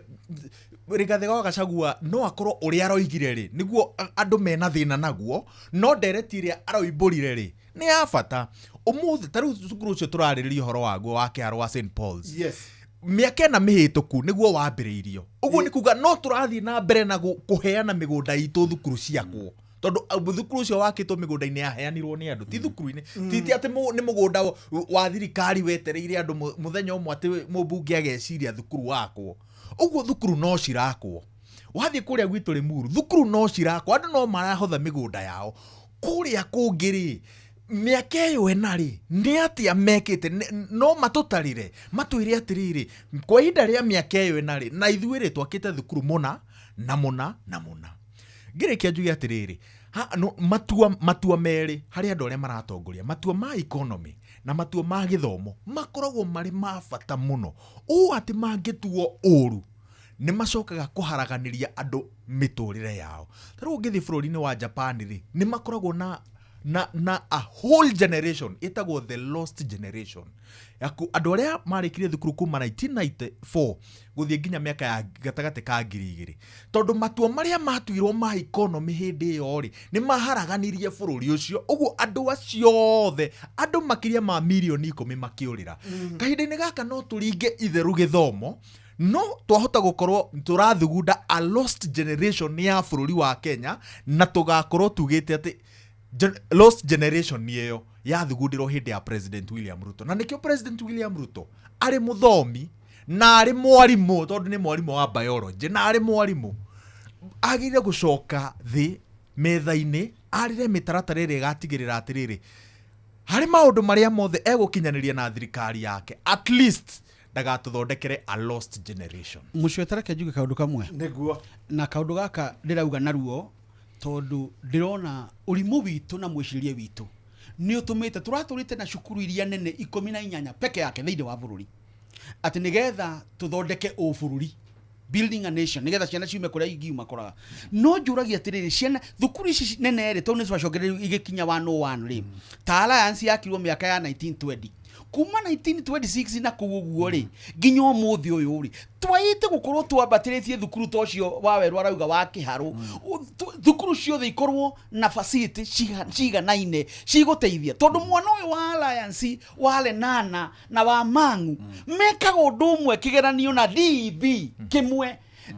S15: Rigathĩ wa Gachagua no akorwo ũrĩa aroigire rĩ nĩguo andũ mena thĩna naguo, no ndereti ĩrĩa aroimbũrire rĩ nĩ ya bata. Ũmũthĩ ta rĩu cukuru ũcio tũrarĩrĩria ũhoro waguo wa Kĩharo wa St Paul's, mĩaka 4 mĩhĩtũku nĩguo wambĩrĩirio. Ũguo nĩ kuga no tũrathiĩ na mbere na kũheana mĩgũnda itũ thukuru ciakwo, tondũ thukuru ũcio wakĩtwo mĩgũnda-inĩ yaheanirwo nĩ andũ, ti thukuru-inĩ, ti atĩ nĩ mũgũnda wa thirikari wetereire andũ mũthenya ũmwe atĩ mũmbunge ageciria thukuru wakwo. Ũguo thukuru no cirakwo. Wathiĩ kũrĩa gwitũ Limuru, thukuru no cirakwo, andũ no marahotha mĩgũnda yao. Kũrĩa kũngĩ rĩ, mĩaka ĩyo 4 rĩ, nĩ atĩa mekĩte? No matũtarĩre, matwĩre atĩrĩrĩ, kwa ihinda rĩa mĩaka ĩyo 4 rĩ, na ithuĩ rĩ, twakĩte thukuru mũna na mũna na mũna. Ngĩrĩkia njuge atĩrĩrĩ, ha, no, matua merĩ harĩ andũ arĩa maratongoria, matua ma economy na matua ma gĩthomo makoragwo marĩ ma bata mũno, ũũ atĩ mangĩtuo ũru nĩ macokaga kũharaganĩria andũ mĩtũrĩre yao. Ta rĩu ũngĩthiĩ bũrũri-inĩ wa Japan rĩ, nĩ makoragwo na a whole generation ĩtagwo the lost generation. Yaku, andũ arĩa marĩkirie thukuru kuma 1994 gũthiĩ nginya mĩaka ya gatagatĩ ka ngiri igĩrĩ, tondũ matua marĩa matuirwo ma economy hĩndĩ ĩyo rĩ, nĩ maharaganirie bũrũri ũcio. Ũguo andũ acio othe, andũ makĩria ma mirioni 10 makĩũrĩra. Kahinda-inĩ gaka no tũringe itherũ gĩthomo, no twahota gũkorwo tũrathugunda a lost generation ya bũrũri wa Kenya, na tũgakorwo tugĩte atĩ lost generation ĩyo yathugundirwo hĩndĩ ya President William Ruto. Na nĩkĩo President William Ruto arĩ mũthomi na arĩ mwarimũ, tondũ nĩ mwarimũ wa biology na arĩ mwarimũ, agĩrĩire gũcoka thĩ Metha-inĩ arĩre mĩtaratara ĩrĩa ĩgatigĩrĩra atĩrĩrĩ, harĩ maũndũ marĩa mothe egũkinyanĩria na thirikari yake, at least ndagatũthondekere a lost generation.
S12: Mũcweta, reke njuge kaũndũ kamwe.
S9: Nĩguo.
S12: Na kaũndũ gaka ndĩrauga naruo tondũ ndĩrona ũrimũ witũ na mwĩcirĩrie witũ nĩ ũtũmĩte tũratũrĩte na cukuru iria nene 18 peke yake thĩinĩ wa bũrũri, atĩ nĩgetha tũthondeke ũbũrũri, building a nation, nĩgetha ciana ciume kũrĩa ingiuma koraga. No njũragia atĩrĩrĩ, ciana thukuru ici nene rĩ, tondũ nĩ ciacongereire igĩkinya 101 rĩ, ta Alliance yakirwo mĩaka ya 1920, kuma 1926 na kũu ũguo rĩ, nginya ũmũthĩ ũyũ rĩ, twaĩte gũkorwo twambatĩrĩtie thukuru ta ũcio wa werũ arauga wa kĩharũ. Thukuru ciothe ikorwo na facility ciganaine cigũteithia, tondũ mwana ũyũ wa Alliance, wa Lenana na wa Mang'u mekaga ũndũ ũmwe kĩgeranio na DEB kĩmwe.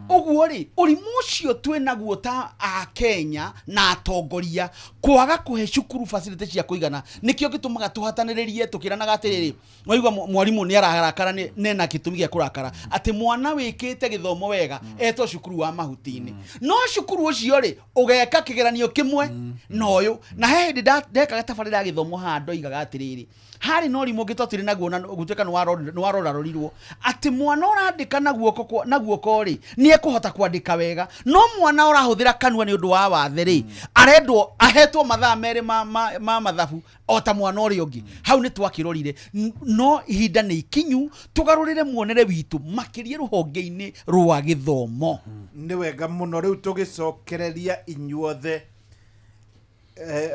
S12: Ũguo rĩ, ũrimũ ũcio twĩnaguo ta Akenya na atongoria kwaga kũhe cukuru facility cia kũigana nĩkĩo gĩtũmaga tũhatanĩrĩrie tũkĩranaga atĩrĩrĩ, waigua mwarimũ nĩ ararakara, nĩ nena gĩtũmi gĩa kũrakara atĩ mwana wĩkĩte gĩthomo wega etwo cukuru wa mahuti-inĩ, no cukuru ũcio rĩ, ũgeka kĩgeranio kĩmwe na ũyũ. Na he hĩndĩ ndekaga tabarĩra ya gĩthomo haha, ndoigaga atĩrĩrĩ, harĩ na ũrimũ ũngĩ twatũire naguo na gũtuĩka nĩ warorarorirwo atĩ mwana ũrandĩka na guoko na guoko rĩ, nĩ ekũhota kwandĩka wega, no mwana ũrahũthĩra kanua nĩ ũndũ wa wathe rĩ, arendwo ahetwo mathaa 2 ma mathabu o ta mwana ũrĩa ũngĩ. Hau nĩ twakĩrorire. No ihinda nĩ ikinyu tũgarũrĩre muonere witũ, makĩria rũhonge-inĩ rwa gĩthomo.
S9: Nĩ wega mũno. Rĩu tũgĩcokereria inyuothe,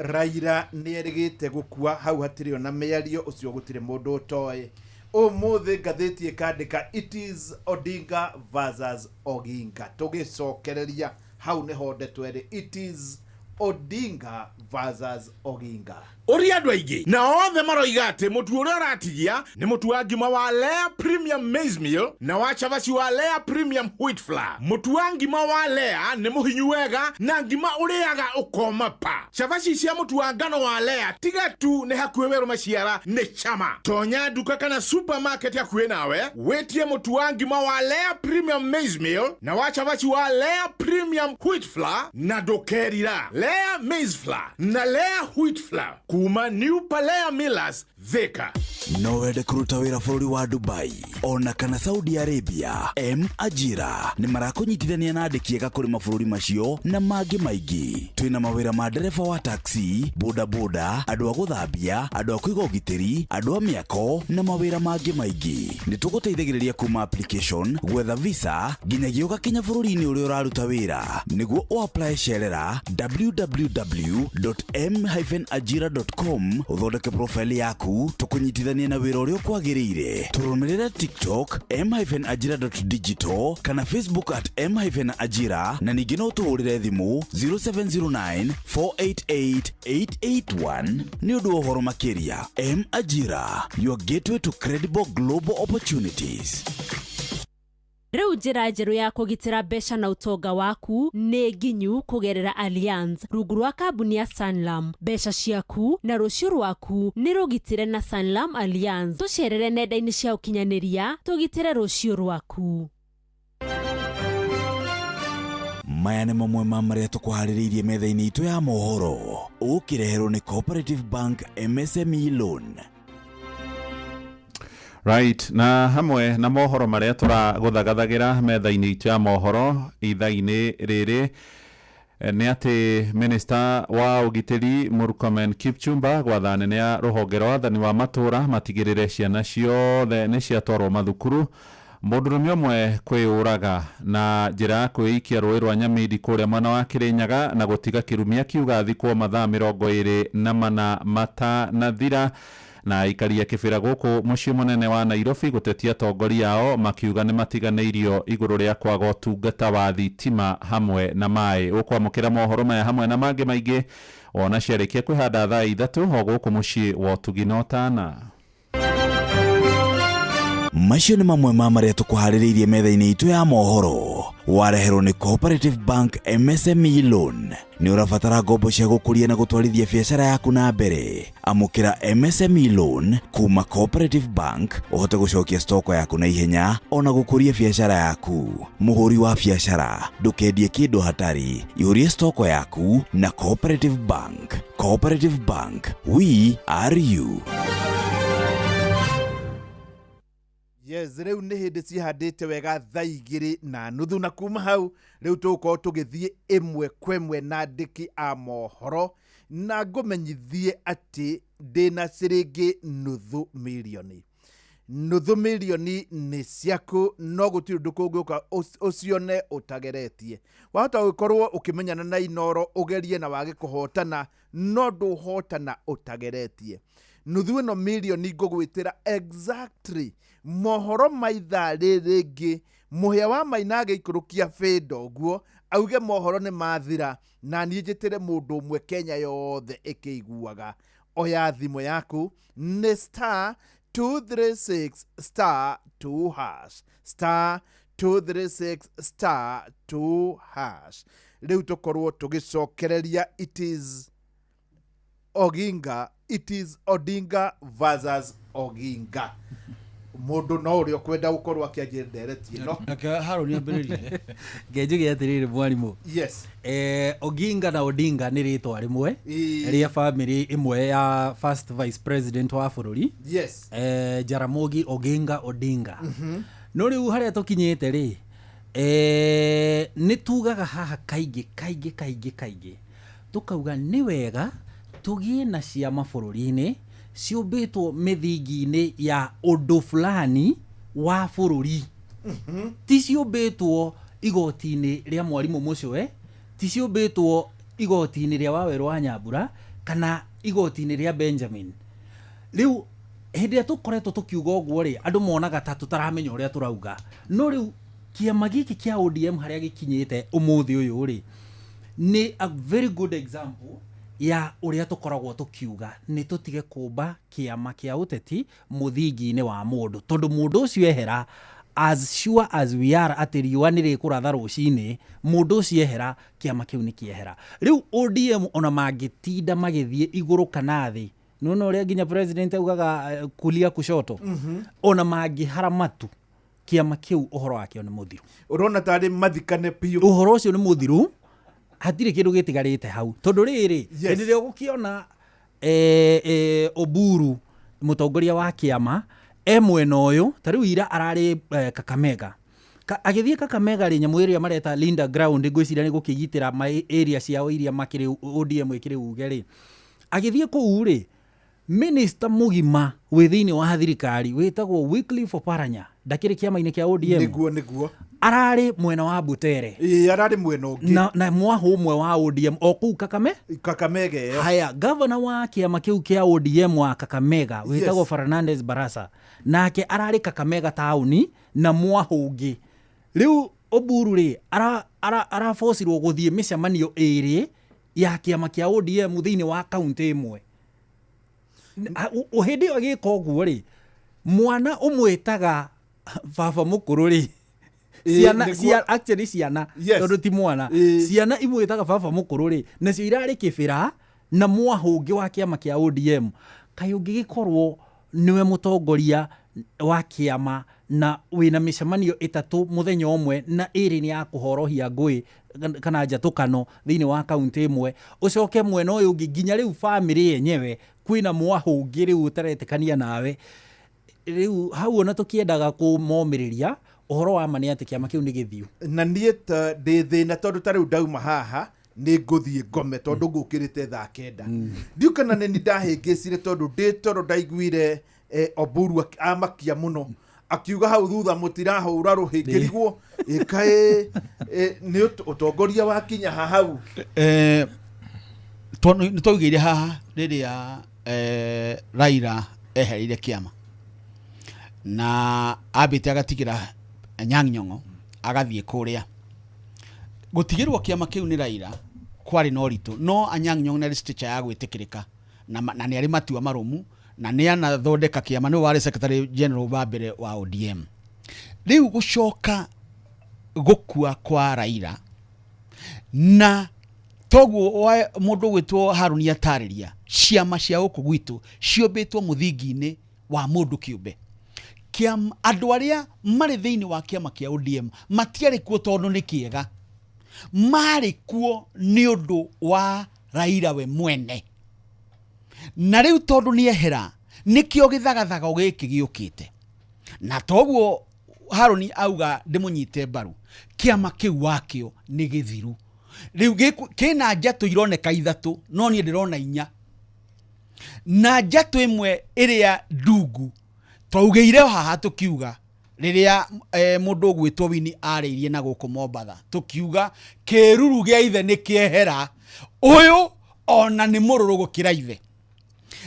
S9: Raila nĩ erĩgĩte gũkua, hau hatirĩ ona mĩario, ũcio gũtirĩ mũndũ ũtoĩ. Ũmũthĩ ngathĩti ĩkandĩka "It is Odinga versus Oginga". Tũgĩcokereria hau nĩho ndeto ĩrĩ, "It is Odinga versus Oginga".
S11: Ũria andũ aingĩ na othe maroiga atĩ mũtu ũrĩa ũratigia nĩ mũtu wa ngima wa Lea Premium Maize Meal na wa cabaci wa Lea Premium Wheat Flour. Mũtu wa ngima wa Lea nĩ mũhinyu wega na ngima ũrĩaga ũkoma pa. Cabaci cia mũtu wa ngano wa Lea tiga tu nĩ hakuhĩ werũ maciara nĩ cama. Tonya nduka kana supermarket hakuhĩ nawe wĩtie mũtu wa ngima wa Lea Premium Maize Meal na wa cabaci wa Lea Premium Wheat Flour na ndũkerira. Lea Maize Flour na Lea Wheat Flour kuma New Palea Millers, Thika.
S4: No wende kũruta wĩra bũrũri wa Dubai ona kana Saudi Arabia? M Ajira nĩ marakũnyitithania na andĩki ega kũrĩ mabũrũri macio na mangĩ maingĩ. Twĩna mawĩra ma ndereba wa taxi, bodaboda, andũ a gũthambia, andũ a kũiga ũgitĩri, andũ a mĩako na mawĩra mangĩ maingĩ. Nĩ tũgũteithagĩrĩria kuma application, gwetha visa, nginyagia ũgakinya bũrũri-inĩ ũrĩa ũraruta wĩra. Nĩguo ũapply, cerera www.m-ajira.com, ũthondeke profile yaku, tũkũnyitithanie na wĩra ũrĩa ũkwagĩrĩire. Tũrũmĩrĩre TikTok m-ajira.digital kana Facebook @m-ajira, na ningĩ no tũhũrĩre thimũ 0709 488 881 nĩ ũndũ wa ũhoro makĩria. M Ajira, your gateway to credible global opportunities.
S16: Rĩu njĩra njerũ ya kũgitĩra mbeca na ũtonga waku nĩ nginyu kũgerera Allianz rungu rwa kambuni ya Sanlam. Mbeca ciaku na rũciũ rwaku nĩ rũgitĩre na Sanlam Allianz. Tũcerere nenda-inĩ cia ũkinyanĩria tũgitĩre rũciũ rwaku.
S4: Maya nĩ mamwe ma marĩa tũkũharĩrĩirie metha-inĩ itũ ya mohoro, ũkĩreherwo nĩ Cooperative Bank MSME Loan.
S6: Right, na hamwe na mohoro marĩa tũragũthagathagĩra metha-inĩ itũ ya mohoro ithaa-inĩ rĩrĩ nĩ atĩ minista wa ũgitĩri Murkomen Kipchumba gwatha anene a rũhonge rwa wathani wa matũra matigĩrĩre ciana ciothe nĩ ciatwarwo mathukuru. Mũndũrũme ũmwe kwĩyũraga na njĩra ya kwĩikia rũĩ rwa Nyamindi kũrĩa mwena wa Kĩrĩnyaga na gũtiga kĩrumi akiuga athikwo mathaa 24 matanathira. Na aikari a Kĩbĩra gũkũ mũciĩ mũnene wa Nairobi gũtetia atongoria ao makiuga nĩ matiganĩirio igũrũ rĩa kwaga ũtungata wa thitima hamwe na maĩ. Ũkwamũkĩra mohoro maya hamwe na mangĩ maingĩ ona ciarĩkia kwĩhanda thaa 3 o gũkũ mũciĩ wa ũtugi na ũtana.
S4: Macio nĩ mamwe ma marĩa tũkũharĩrĩirie metha-inĩ itũ ya mohoro. Wareherwo nĩ Cooperative Bank MSME Loan. Nĩ ũrabatara ngombo cia gũkũria na gũtwarithia biacara yaku na mbere. Amũkĩra MSME Loan kuma Cooperative Bank ũhote gũcokia stoko yaku na ihenya ona gũkũria biacara yaku. Mũhũri wa biacara, ndũkendie kĩndũ hatarĩ. Ihũrie stoko yaku na Cooperative Bank. Cooperative Bank, we are you.
S9: Yes, rĩu nĩ hĩndĩ cihandĩte wega thaa igĩrĩ na nuthu, na kuma hau rĩu tũgũkorwo tũgĩthiĩ ĩmwe kwa ĩmwe na andĩki a mohoro, na ngũmenyithie atĩ ndĩna ciringi nuthu mirioni. Nuthu mirioni nĩ ciaku, no gũtirĩ ũndũ kũngĩũka ũcione ũtageretie. Wahota gũkorwo ũkĩmenyana na Inoro ũgerie na wage kũhotana, no ndũhotana ũtageretie. Nuthu ĩno mirioni ngũgwĩtĩra exactly mohoro ma ithaa rĩrĩ rĩngĩ, mũhĩa wa Maina agĩikũrũkia bĩndo ũguo auge mohoro nĩ mathira, na niĩ njĩtĩre mũndũ ũmwe Kenya yothe ĩkĩiguaga. Oya thimũ yaku nĩ star 236 star 2 hash, star 236 star 2 hash. Rĩu tũkorwo tũgĩcokereria it is Oginga, it is Odinga versus Oginga. Mũndũ no ũrĩa ũkwenda gũkorwo akĩanjia ndereti ĩno.
S12: Reke Harũni ambĩrĩrie.
S14: Ngenjuge atĩrĩrĩ mwarimũ.
S9: Yes.
S14: Oginga na Odinga nĩ rĩtwa rĩmwe rĩa family ĩmwe ya first vice president wa bũrũri.
S9: Yes.
S14: Jaramogi Oginga Odinga. No rĩu harĩa tũkinyĩte rĩ, nĩ tugaga haha kaingĩ kaingĩ kaingĩ kaingĩ tũkauga nĩ wega tũgĩe na ciama bũrũri-inĩ ciũmbĩtwo mĩthingi-inĩ ya ũndũ fulani wa bũrũri. Ti ciũmbĩtwo igoti-inĩ rĩa mwarimũ Mũcũe, ti ciũmbĩtwo igoti-inĩ rĩa Wawerũ wa Nyambura kana igoti-inĩ rĩa Benjamin. Rĩu hĩndĩ ĩrĩa tũkoretwo tũkiuga ũguo rĩ, andũ monaga ta tũtaramenya ũrĩa tũrauga. No rĩu kĩama gĩkĩ kĩa ODM harĩa gĩkinyĩte ũmũthĩ ũyũ rĩ, nĩ a very good example ya ũrĩa tũkoragwo tũkiuga nĩ tũtige kũmba kĩama kĩa ũteti mũthingi-inĩ wa mũndũ, tondũ mũndũ ũcio ehera, as sure as we are atĩ riũa nĩ rĩkũratha rũcinĩ, mũndũ ũcio ehera, kĩama kĩu nĩ kĩehera. Rĩu ODM ona mangĩtinda magĩthiĩ igũrũ kana thĩ, nĩwona ũrĩa nginya president augaga kulia kushoto, ona mangĩhara matu, kĩama kĩu ũhoro wakĩo nĩ mũthiru.
S9: Ũrona tarĩ mathikane biũ.
S14: Ũhoro ũcio nĩ mũthiru, hatirĩ kĩndũ gĩtigarĩte hau. Tondũ rĩrĩ, hĩndĩ ĩrĩa ũgũkĩona Oburu mũtongoria wa kĩama e mwena ũyũ, ta rĩu ira ararĩ Kakamega. Agĩthiĩ Kakamega rĩ, nyamũ ĩrĩa mareta Linda Ground, ngwĩciria nĩ gũkĩgitĩra area ciao iria makĩrĩ ODM ĩkĩrĩ uge rĩ. Agĩthiĩ kũu rĩ, minister mũgima wĩ thĩinĩ wa thirikari wĩtagwo Wycliffe Oparanya, ndakĩrĩ kĩama-inĩ kĩa ODM.
S9: Nĩguo, nĩguo.
S14: Ararĩ mwena wa Butere.
S9: Ĩĩ, ararĩ mwena ũngĩ.
S14: Na mwahũ ũmwe wa ODM o kũu Kakame?
S9: Kakamega ĩyo.
S14: Haya, gavana wa kĩama kĩu kĩa ODM wa Kakamega wĩtagwo Fernandez Barasa, nake ararĩ Kakamega taũni na mwahũ ũngĩ. Rĩu Oburu rĩ, arabocirwo gũthiĩ mĩcemanio ĩrĩ ya kĩama kĩa ODM thĩinĩ wa kaũntĩ ĩmwe. Hĩndĩ ĩyo agĩka ũguo rĩ, mwana ũmwĩtaga baba mũkũrũ rĩ, ciana, actually ciana, tondũ ti mwana, ciana imwĩtaga baba mũkũrũ rĩ, nacio irarĩ kĩbĩra na mwahũ ũngĩ wa kĩama kĩa ODM. Kaĩ ũngĩgĩkorwo nĩwe mũtongoria wa kĩama na wĩna mĩcemanio ĩtatũ mũthenya ũmwe na ĩrĩ nĩ ya kũhorohia ngũĩ kana njatũkano thĩinĩ wa kaũntĩ ĩmwe, ũcoke mwena ũyũ ũngĩ nginya rĩu bamĩrĩ yenyewe kwĩna mwahũ ũngĩ rĩu ũtaretĩkania nawe. Rĩu hau ona tũkĩendaga kũmomĩrĩria ũhoro wa ma nĩ atĩ kĩama kĩu nĩ gĩthiu.
S9: Na niĩ ta ndĩ thĩna tondũ ta rĩu ndauma haha nĩ ngũthiĩ ngome tondũ ngũkĩrĩte thaa kenda. Ndiũ kana nĩ ndahĩngĩcire tondũ ndĩ toro ndaiguire Oburu amakia mũno akiuga hau thutha mũtirahũra rũhĩ, ngĩrigwo ĩkaĩ nĩ ũtongoria wakinya ha hau.
S12: Nĩ twaugĩire haha rĩrĩa Raila ehereire kĩama na ambĩte agatigĩra Anyang' Nyong'o agathiĩ kũrĩa. Gũtigĩrwo kĩama kĩu nĩ Raila kwarĩ na ũritũ, no Anyang' Nyong'o nĩ arĩ stature ya gwĩtĩkĩrĩka na nĩ arĩ matua marũmu na nĩ anathondeka kĩama, nĩwe warĩ secretary general wa mbere wa ODM. Rĩu gũcoka Gũkua kwa Raila na toguo mũndũ gwĩtwo Haruni atarĩria ciama cia gũkũ gwitũ ciũmbĩtwo mũthingi-inĩ wa mũndũ kĩũmbe. Andũ arĩa marĩ thĩinĩ wa kĩama kĩa ODM matiarĩ kuo tondũ nĩ kĩega, marĩ kuo nĩ ũndũ wa Raila we mwene. Na rĩu tondũ nĩ ehera nĩkĩo gĩthagathago gĩkĩ gĩũkĩte. Na toguo Haruni auga ndĩmũnyite mbaru, kĩama kĩu wakĩo nĩ gĩthiru. Rĩu kĩna njatũ ironeka ithatũ, no niĩ ndĩrona inya. Na njatũ ĩmwe ĩrĩa ndungu twaugĩire haha tũkiuga rĩrĩa mũndũ ũgwĩtwo Winnie arĩirie na gũkũ Mombatha, tũkiuga kĩruru gĩa ithe nĩ kĩehera, ũyũ ona nĩ mũrũrũ gũkĩra ithe.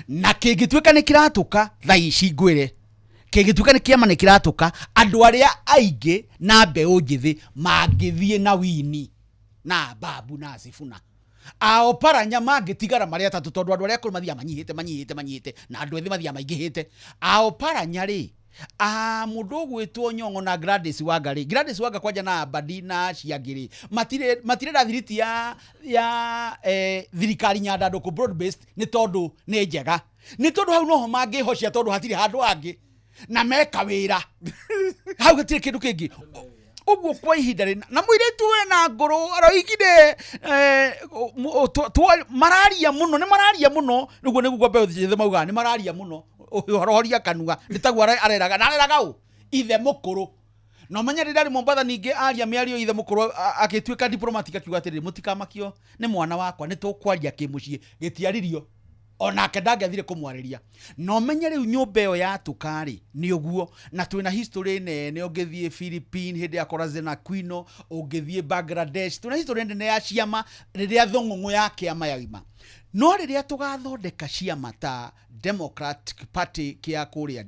S12: Na kĩngĩtuĩka nĩ kĩratũka thaa ici ngwĩre, kĩngĩtuĩka nĩ kĩama nĩ kĩratũka, andũ arĩa aingĩ na mbeũ njĩthĩ mangĩthiĩ na Winnie na Babu na Sifuna ao Paranya mangĩtigara marĩ atatũ, tondũ andũ arĩa akũrũ mathiaga manyihĩte na andũ ethĩ mathiaga maingĩhĩte. Ao Paranya rĩ, mũndũ ũgwĩtwo Nyong'o na Gladys Wanga rĩ, Gladys Wanga kwanja na Abadi na acio angĩ rĩ, matirenda thiriti ya thirikari nyandandũku broad based, nĩ tondũ nĩ njega, nĩ tondũ hau noho mangĩhocia, tondũ hatirĩ handũ hangĩ na meka wĩra hau gũtirĩ kĩndũ kĩngĩ. Ũguo kwa ihinda rĩna na mũirĩtu wĩna ngũrũ aroigire mararia mũno, nĩ mararia mũno, nĩguo nĩguo mbeũ njĩthĩ maugaga nĩ mararia mũno, ũhorohoria kanua nĩ taguo areraga na areraga ũ ithe mũkũrũ. Na ũmenye rĩrĩa arĩ Mombatha ningĩ aria mĩario ithe mũkũrũ agĩtuĩka diplomatic akiuga atĩrĩrĩ, mũtikamakio nĩ mwana wakwa, nĩ tũkwaria kĩmũciĩ, gĩtiaririo onake ndangĩathire kũmwarĩria. Na ũmenye rĩu nyũmba ĩyo yatũka rĩ nĩ ũguo, na twĩna history nene, ũngĩthiĩ Philippines hĩndĩ ya Corazon Aquino, ũngĩthiĩ Bangladesh, twĩna history nene ya ciama rĩrĩa thũng'ũng'ũ ya kĩama yauma. No rĩrĩa tũgathondeka ciama ta Democratic Party kĩa kũrĩa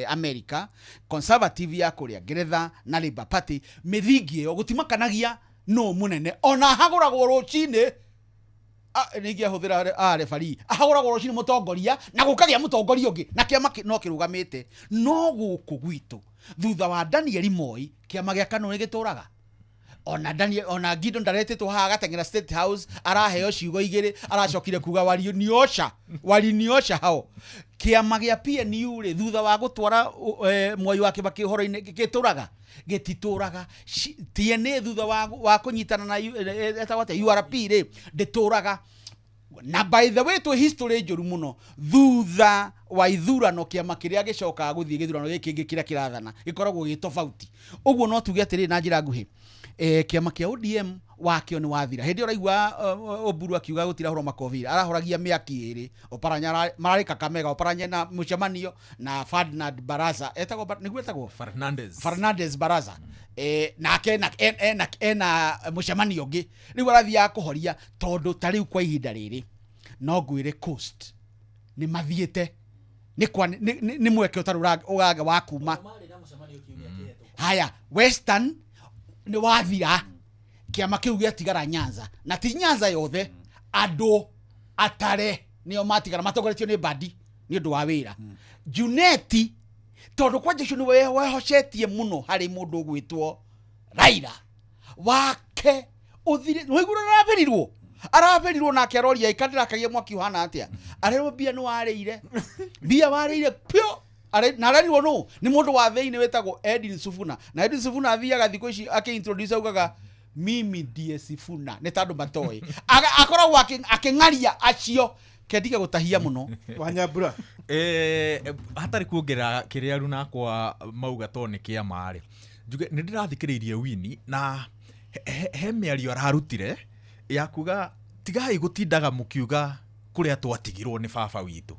S12: America, Conservative ya kũrĩa Ngeretha na Labour Party, mĩthingi ĩyo gũtimakanagia nũ mũnene, ona hagũragwo rũcinĩ ningĩ ahũthĩra referee ahagũragwo rũcinĩ mũtongoria na gũkagĩa mũtongoria ũngĩ na kĩama no kĩrũgamĩte. No gũkũ gwitũ thutha wa Daniel Moi kĩama gĩa KANU nĩ gĩtũraga. Ona Daniel, ona Gideon ndaretĩtwo haha agateng'era State House, araheo ciugo igĩrĩ, aracokire kuga waliniosha hao. Kĩama gĩa PNU rĩ thutha wa gũtwara Mwai wa Kibaki ũhoro-inĩ gĩtũraga, gĩtitũraga. TNA thutha wa kũnyitana na etagwo atĩa, URP rĩ ndĩtũraga. Na by the way twĩ history njũru mũno thutha wa ithurano kĩama kĩrĩa gĩcokaga gũthiĩ gĩthurano gĩkĩ kĩngĩ kĩrĩa kĩrathana gĩkoragwo gĩ tofauti. Ũguo no tuge atĩrĩ na njĩra nguhĩ, kĩama kĩa ODM wakĩo nĩ wathira. Hĩndĩ ĩyo ũraigua Oburu akiuga gũtirahũrwo makobi, arahoragia mĩaki ĩrĩ, Oparanya mararĩ Kakamega, Oparanya na mũcemanio na Ferdinand Baraza, etagwo nĩguo etagwo Fernandez Baraza, nake ena mũcemanio ũngĩ. Rĩu arathiaga kũhoria tondũ ta rĩu kwa ihinda rĩrĩ no ngwĩre Coast nĩ mathiĩte nĩ mweke ũtarĩ ũgaga wa kuma. Haya Western nĩ wathira, kĩama kĩu gĩatigara Nyanza, na ti Nyanza yothe, andũ atare nĩo matigara matongoretio nĩ Mbadi nĩ ũndũ wa wĩra. Juneti tondũ kwanja ũcio nĩwe wehocetie mũno harĩ mũndũ ũgwĩtwo Raila wake ũthire, waigua araberirwo nake aroria ikandĩrakagia mwaki ũhana atĩa, arerwo mbia nĩ warĩire, mbia warĩire pio. Na arerirwo nũ nĩ mũndũ wa thĩinĩ wĩtagwo Edwin Sifuna, na Edwin Sifuna athiaga thikũ ici akĩ-introduce augaga mimi ndiye Sifuna, nĩ tondũ matoĩ akoragwo akĩng'aria acio kendige gũtahia mũno.
S9: Wanyambura
S15: hatarĩ kuongerera kĩrĩa runakwa mauga to nĩ kĩama rĩ, njuge nĩ ndĩrathikĩrĩirie Winnie na he mĩario ararutire ya kuga tigai gũtindaga mũkiuga kũrĩa twatigirwo nĩ baba witũ,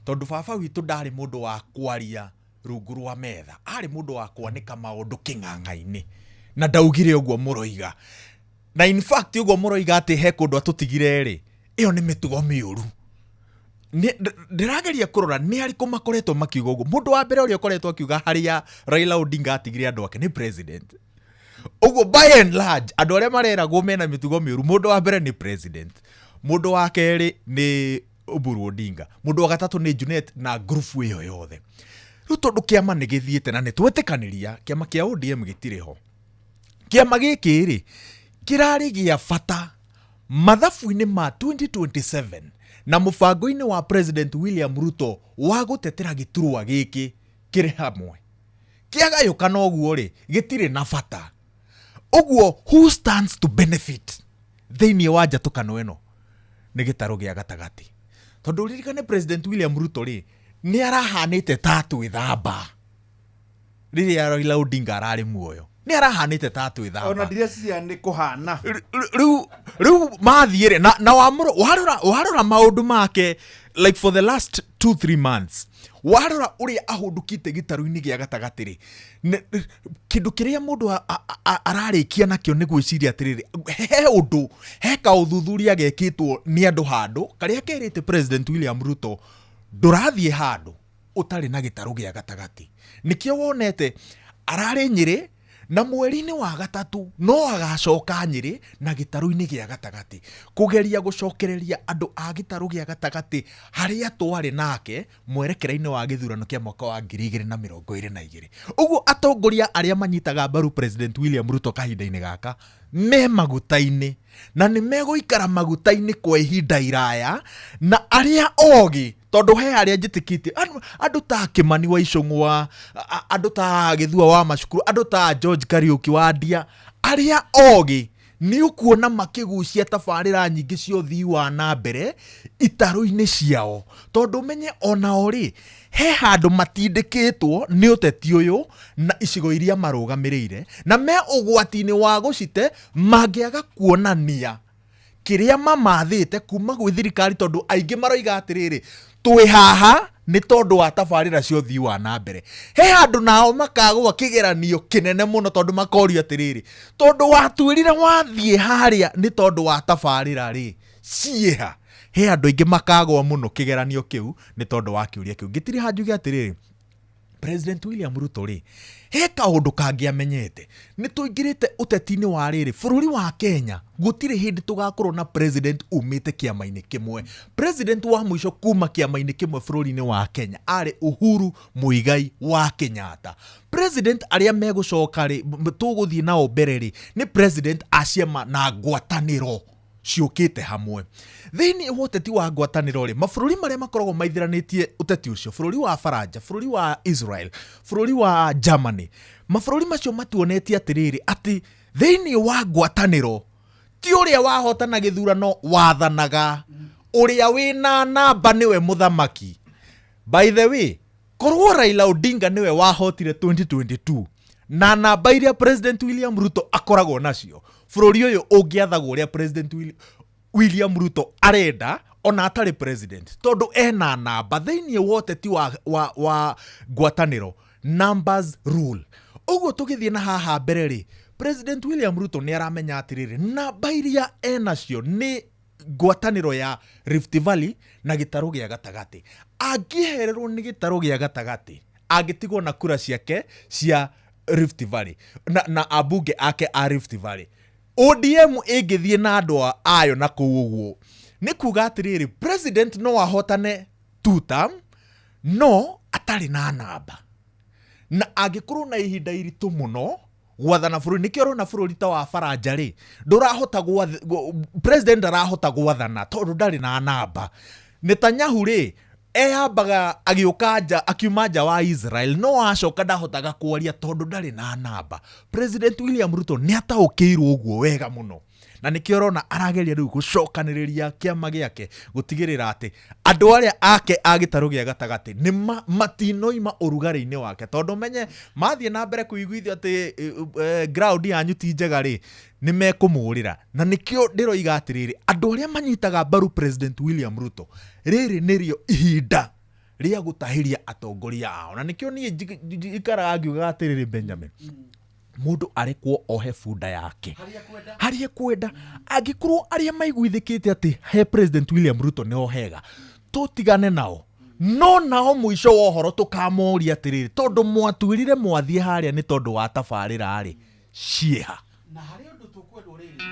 S15: tondũ baba witũ ndarĩ mũndũ wa kwaria rungu rwa metha, arĩ mũndũ wa kwanĩka maũndũ kĩng'ang'a-inĩ, na ndaugire ũguo mũroiga. Na in fact ũguo mũroiga atĩ he kũndũ atũtigire rĩ, ĩyo nĩ mĩtugo mĩũru. Ndĩrageria kũrora nĩ arĩkũ makoretwo makiuga ũguo. Mũndũ wa mbere ũrĩa ũkoretwo akiuga harĩa Raila Odinga atigire andũ ake nĩ president. Ũguo by and large andũ arĩa mareragwo mena mĩtugo mĩũru, mũndũ wa mbere nĩ president, mũndũ wa kerĩ nĩ Oburu Odinga, mũndũ wa gatatũ nĩ Junet na group ĩyo yothe. Rĩu tondũ kĩama nĩ gĩthiĩte na nĩ twetĩkanĩria kĩama kĩa ODM gĩtirĩ ho, Kĩama gĩkĩ rĩ kĩrarĩ gĩa bata mathabu-inĩ ma 2027 na mũbango-inĩ wa President William Ruto wa gũtetera gĩturwa gĩkĩ kĩrĩ hamwe. Kĩagayũkana ũguo rĩ, gĩtirĩ na bata. Ũguo who stands to benefit thĩinĩ wa njatũkano ĩno nĩ gĩtarũ gĩa gatagatĩ. Tondũ ũririkane President William Ruto rĩ, nĩ arahanĩte ta twĩthamba rĩrĩa Raila Odinga ararĩ muoyo, nĩ arahanĩte ta twĩthamba.
S9: Ona ndireciria nĩ kũhana.
S15: Rĩu mathiĩ rĩ, na warora, warora maũndũ make like for the last 2-3 months, warora ũrĩa ahũndũkĩte gĩtarũ-inĩ gĩa gatagatĩ rĩ, kĩndũ kĩrĩa mũndũ ararĩkia nakĩo nĩ gwĩciria atĩrĩrĩ, he ũndũ, he kaũthuthuria gekĩtwo nĩ andũ handũ karĩa kerĩte President William Ruto ndũrathiĩ handũ ũtarĩ na gĩtarũ gĩa gatagatĩ. Nĩkĩo wonete ararĩ Nyĩrĩ na mweri-inĩ wa gatatũ no agacoka Nyĩrĩ na gĩtarũ-inĩ gĩa gatagatĩ kũgeria gũcokereria andũ a gĩtarũ gĩa gatagatĩ harĩa twarĩ nake mwerekera-inĩ wa gĩthurano kĩa mwaka wa 2022. Ũguo atongoria arĩa manyitaga mbaru President William Ruto kahinda-inĩ gaka me maguta-inĩ na nĩ megũikara maguta-inĩ kwa ihinda iraya, na arĩa ogĩ, tondũ he arĩa njĩtĩkĩtie, andũ ta Kimani wa Ichung'wa, andũ ta Gĩthua wa Macukuru, andũ ta George Kariũki wa Ndia, arĩa ogĩ nĩ ũkuona makĩgucia tabarĩra nyingĩ cia ũthii wa na mbere itarũ-inĩ ciao, tondũ ũmenye onao rĩ he handũ matindĩkĩtwo nĩ ũteti ũyũ na icigo iria marũgamĩrĩire, na me ũgwati-inĩ wa gũcite mangĩaga kuonania kĩrĩa mamathĩte kuma gwĩ thirikari, tondũ aingĩ maroiga atĩrĩrĩ, twĩ haha nĩ tondũ wa tabarĩra cia ũthii wa na mbere. He handũ nao makagũa kĩgeranio kĩnene mũno, tondũ makorio atĩrĩrĩ, tondũ watwĩrire wathiĩ harĩa nĩ tondũ wa tabarĩra rĩ, ciĩha. He andũ aingĩ makagũa mũno kĩgeranio kĩu nĩ tondũ wa kĩũria kĩu. Ngĩtiriha njuge atĩrĩrĩ, President William Ruto rĩ, he kaũndũ kangĩ amenyete. Nĩ tũingĩrĩte ũteti-inĩ wa rĩrĩ, bũrũri wa Kenya gũtirĩ hĩndĩ tũgakorwo na president umĩte kĩama-inĩ kĩmwe. President wa mũico kuma kĩama-inĩ kĩmwe bũrũri-inĩ wa Kenya arĩ Uhuru Muigai wa Kenyatta. President arĩa megũcoka rĩ, tũgũthiĩ nao mbere rĩ, nĩ president a ciama na ngwatanĩro ciũkĩte hamwe. Thĩinĩ wa ũteti wa ngwatanĩro rĩ, mabũrũri marĩa makoragwo maithĩranĩtie ũteti ũcio, bũrũri wa Faranja, bũrũri wa Israel, bũrũri wa Germany, mabũrũri macio matuonetie atĩrĩrĩ, atĩ thĩinĩ wa ngwatanĩro ti ũrĩa wahotana gĩthurano wathanaga, ũrĩa wĩna namba nĩwe mũthamaki. By the way, korwo Raila Odinga nĩwe wahotire 2022 na namba iria President William Ruto akoragwo nacio, bũrũri ũyũ ũngĩathagwo ũrĩa President William Ruto arenda ona atarĩ president, tondũ ena namba thĩinĩ wa ũteti wa ngwatanĩro, numbers rule. Ũguo tũgĩthiĩ na haha mbere rĩ, President William Ruto nĩ aramenya atĩrĩrĩ, namba iria enacio nĩ ngwatanĩro ya Rift Valley na gĩtarũ gĩa gatagatĩ. Angĩhererwo nĩ gĩtarũ gĩa gatagatĩ, angĩtigwo na kura ciake cia Rift Valley na ambunge ake a Rift Valley, ODM ĩngĩthiĩ na andũ ayo na kũu ũguo, nĩ kuga atĩrĩrĩ, president no ahotane two term no atarĩ na namba, na angĩkorwo na ihinda iritũ mũno gwathana bũrũri. Nĩkĩo ũrona bũrũri ta wa Faranja rĩ, ndũrahota president ndarahota gwathana tondũ ndarĩ na namba. Netanyahu rĩ, eyambaga agĩũka nja, akiuma nja wa Israel, no acoka ndahotaga kwaria tondũ ndarĩ na namba. President William Ruto nĩ ataũkĩirwo ũguo wega mũno, na nĩkĩo ũrona arageria rĩu gũcokanĩrĩria kĩama gĩake gũtigĩrĩra atĩ andũ arĩa ake a gĩtarũ gĩa gatagatĩ nĩ matinoima ũrugarĩ-inĩ wake, tondũ menye mathiĩ na mbere kũiguithio atĩ ground yanyu ti njega rĩ, nĩ mekũmũrĩra. Na nĩkĩo ndĩroiga atĩrĩrĩ, andũ arĩa manyitaga mbaru President William Ruto, rĩrĩ nĩrĩo ihinda rĩa gũtahĩria atongoria ao. Na nĩkĩo niĩ njikaraga ngiugaga atĩrĩrĩ, Benjamin, mũndũ arekwo ohe bunda yake harĩa ekwenda. Angĩkorwo arĩa maiguithĩkĩte atĩ he President William Ruto nĩho hega, tũtigane nao, no nao mũico wa ũhoro tũkamoria atĩrĩrĩ, tondũ mwatwĩrire mwathiĩ harĩa nĩ tondũ wa tabarĩra rĩ, ciĩha.
S12: Na harĩ ũndũ tũkwendwo rĩrĩ,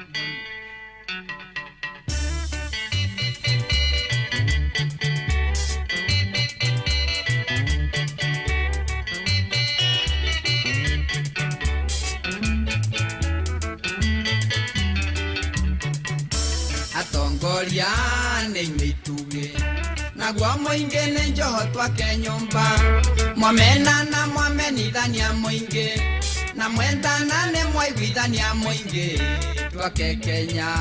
S19: Atongoria nĩ inyuĩ itugĩ naguo mũingĩ nĩ njoho twake nyũmba mwamena na mwamenithania mũingĩ na mwendana nĩ mwaiguithania mũingĩ twake Kenya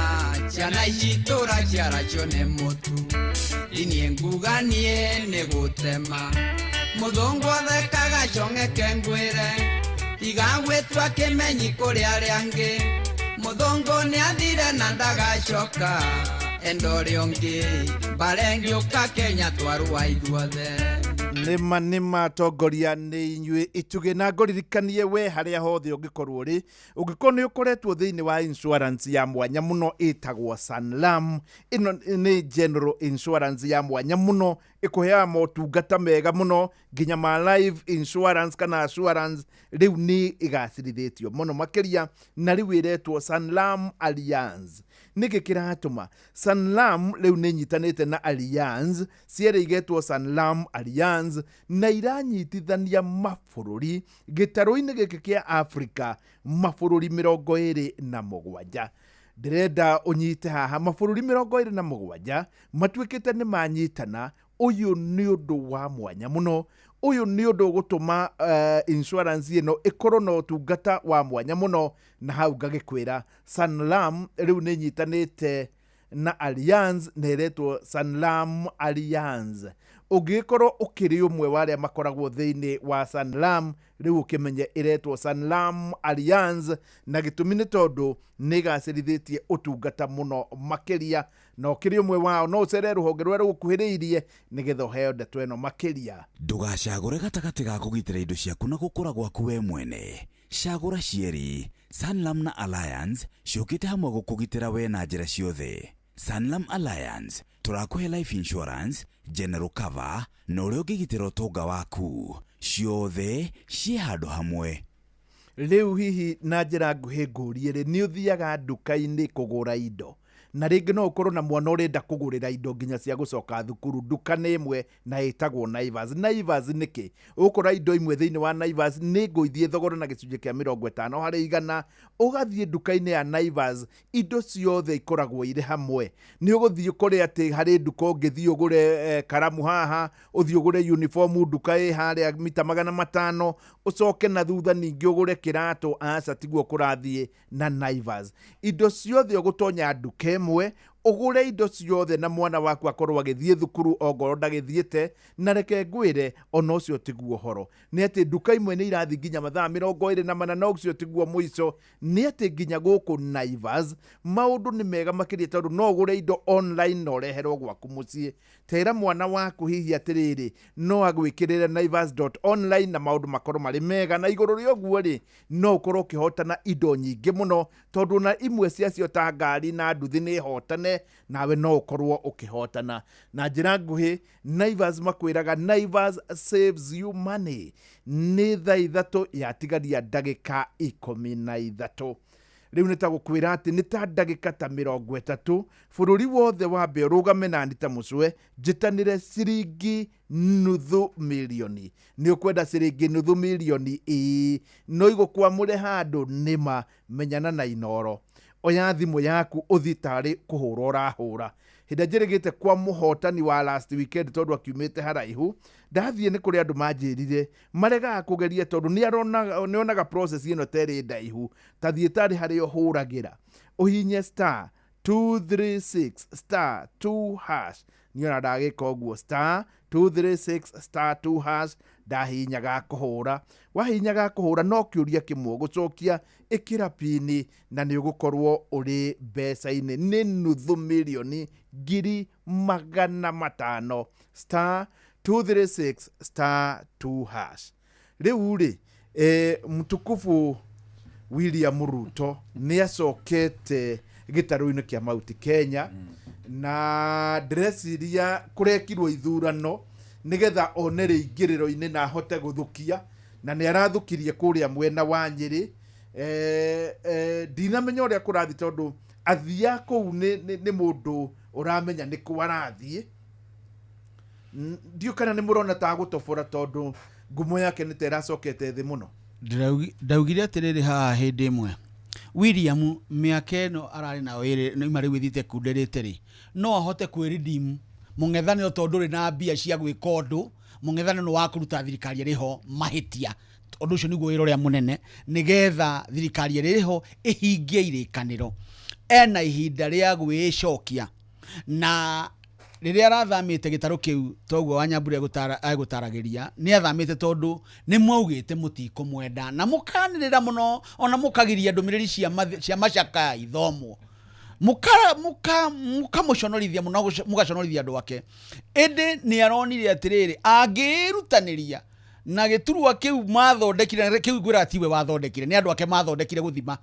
S19: ciana ici tũraciaracio nĩ mũtu inie nguga niĩ nĩ gũtema mũthũngũ athekaga cong'eke ngwĩre tiga gwĩtua kĩmenyi kũrĩ arĩa angĩ mũthũngũ nĩ athire na ndagacoka enda ũrĩa ũngĩ mbara ĩngĩũka Kenya twarũa ithuothe.
S9: Nĩma nĩma atongoria nĩ inyuĩ itugĩ na ngũririkanie we harĩa hothe ũngĩkorwo ũrĩ ũngĩkorwo nĩ ũkoretwo thĩinĩ wa insurance ya mwanya mũno ĩtagwo Sanlam. Ĩno nĩ general insurance ya mwanya mũno ĩkũheaga motungata mega mũno nginya ma life insurance kana assurance rĩu nĩ ĩgacĩrithĩtio mũno makĩria na rĩu ĩretwo Sanlam Alliance. Nĩkĩ kĩratũma Sanlam rĩu nĩ ĩnyitanĩte na Alliance cierĩ igetwo Sanlam Alliance na iranyitithania mabũrũri gĩtarũ-inĩ gĩkĩ kĩa Africa mabũrũri 27. Ndĩrenda ũnyite haha mabũrũri 27 matuĩkĩte nĩ manyitana. Ũyũ nĩ ũndũ wa mwanya mũno, ũyũ nĩ ũndũ ũgũtũma insurance ĩno ĩkorwo na ũtungata wa mwanya mũno na hau ngagĩkwĩra Sanlam rĩu nĩ ĩnyitanĩte na Alliance na ĩretwo Sanlam Alliance. Ũngĩgĩkorwo ũkĩrĩ ũmwe wa arĩa makoragwo thĩinĩ wa Sanlam rĩu ũkĩmenye ĩretwo Sanlam Alliance na gĩtũmi nĩ tondũ nĩ ĩgacĩrithĩtie ũtungata mũno makĩria na ũkĩrĩ ũmwe wao no ũcere rũhonge rũrĩa rũgũkuhĩrĩirie nĩgetha ũheo ndeto ĩno makĩria.
S4: Ndũgacagũre gatagatĩ ga kũgitĩra indo ciaku na gũkũra gwaku we mwene. Cagũra cierĩ. Sanlam na Alliance ciũkĩte hamwe gũkũgitĩra we na njĩra ciothe. Sanlam Alliance tũrakũhe life insurance, general cover na ũrĩa ũngĩgitĩra ũtonga waku. Ciothe ciĩ handũ hamwe.
S9: Rĩu hihi na njĩra nguhĩ ngũrie rĩ, nĩ ũthiaga nduka-inĩ kũgũra indo na rĩngĩ no ũkorwo na mwana ũrenda kũgũrĩra indo nginya cia gũcoka thukuru. Nduka nĩ ĩmwe na ĩtagwo Naivas. Naivas nĩkĩ? Ũgũkora indo imwe thĩinĩ wa Naivas nĩ ngũithie thogora na gĩcunjĩ kĩa 50 harĩ igana. Ũgathiĩ nduka-inĩ ya Naivas indo ciothe ikoragwo irĩ hamwe. Nĩ ũgũthiĩ ũkore atĩ harĩ nduka ũngĩthiĩ ũgũre karamu haha, ũthiĩ ũgũre uniform nduka ĩ harĩa mita 500, ũcoke na thutha ningĩ ũgũre kĩratũ. Aca, tiguo kũrathiĩ na Naivas. Indo ciothe ũgũtonya nduka ĩmwe ũgũre indo ciothe na mwana waku akorwo agĩthiĩ thukuru ongorwo ndagĩthiĩte. Na reke ngwĩre ona ũcio tiguo ũhoro, nĩ atĩ nduka imwe nĩ irathiĩ nginya mathaa 24, na ũcio tiguo mũico. Nĩ atĩ nginya gũkũ Naivas maũndũ nĩ mega makĩria tondũ no ũgũre indo online na ũreherwo gwaku mũciĩ. Tera mwana waku hihi atĩrĩrĩ no agwĩkĩrĩre naivas.online na maũndũ makorwo marĩ mega. Na igũrũ rĩa ũguo rĩ, no ũkorwo ũkĩhotana indo nyingĩ mũno tondũ na imwe ciacio ta ngari na nduthi nĩ hotane, nawe no ũkorwo ũkĩhotana. Na njĩra nguhĩ Naivas makwĩraga Naivas saves you money. Nĩ thaa 3 yatigaria ndagĩka 13. Rĩu nĩ ta gũkwĩra atĩ nĩ ta ndagĩka ta 30 bũrũri wothe wambe ũrũgame na Anita Mũcwe njĩtanĩre ciringi 500,000. Nĩ ũkwenda ciringi 500,000? Ĩĩ, no igũkwamũre handũ nĩma. Menyana na Inoro. Oya thimũ yaku ũthiĩ tarĩ kũhũra ũrahũra. Hĩndĩ njĩrĩgĩte kwa mũhotani wa last weekend tondũ akiumĩte haraihu, ndathiĩ nĩ kũrĩ andũ manjĩrire maregaga kũgeria tondũ nĩ onaga process ĩno ta ĩrĩ ndaihu. Ta thiĩ tarĩ harĩa ũhũragĩra, ũhinye star 236 star 2 hash. Niĩ ona ndagĩka ũguo star 236 star 2 hash, ndahinyaga kũhũra. Wahinyaga kũhũra no kĩũria kĩmwe ũgũcokia, ĩkĩra pini na nĩ ũgũkorwo ũrĩ mbeca-inĩ. Nĩ 500,500 star 236 star 2 hash. Rĩu rĩ, mtukufu William Ruto nĩ acokete gĩtarũ-inĩ kĩa Mount Kenya na ndĩreciria kũrekirwo ithurano nĩgetha one rĩingĩrĩro-inĩ na ahote gũthukia, na nĩ arathukirie kũrĩa mwena wa Nyĩrĩ. Ndinamenya ũrĩa kũrathiĩ tondũ athia kũu nĩ mũndũ ũramenya nĩ kũ arathiĩ. Ndiũ kana nĩ mũrona ta gũtobora tondũ ngumo yake nĩ ta ĩracokete thĩ mũno.
S12: Ndaugire atĩrĩrĩ haha hĩndĩ ĩmwe William mĩaka ĩno ararĩ nayo ĩrĩ nĩ rĩu ĩthiĩte kunderĩte rĩ, no ahote kwĩredeem mũng'ethanĩro tondũ ndũrĩ na mbia cia gwĩka ũndũ. Mũng'ethanĩro nĩ wa kũruta thirikari ĩrĩ ho mahĩtia, ũndũ ũcio nĩguo wĩra ũrĩa mũnene, nĩgetha thirikari ĩrĩ ho ĩhingie irĩkanĩro. Ena ihinda rĩa gwĩcokia, na rĩrĩa arathamĩte gĩtarũ kĩu, toguo Wanyambura egũtaragĩria, nĩ athamĩte tondũ nĩ mwaugĩte mũtikũmwenda na mũkanĩrĩra mũno, ona mũkagiria ndũmĩrĩri cia macakaya ithomwo, mũkamũconorithia mũno, mũgaconorithia andũ ake. Ĩndĩ nĩ aronire atĩrĩrĩ, angĩĩrutanĩria na gĩturwa kĩu mathondekire, na kĩu ngwĩra tiwe wathondekire, nĩ andũ ake mathondekire gũthima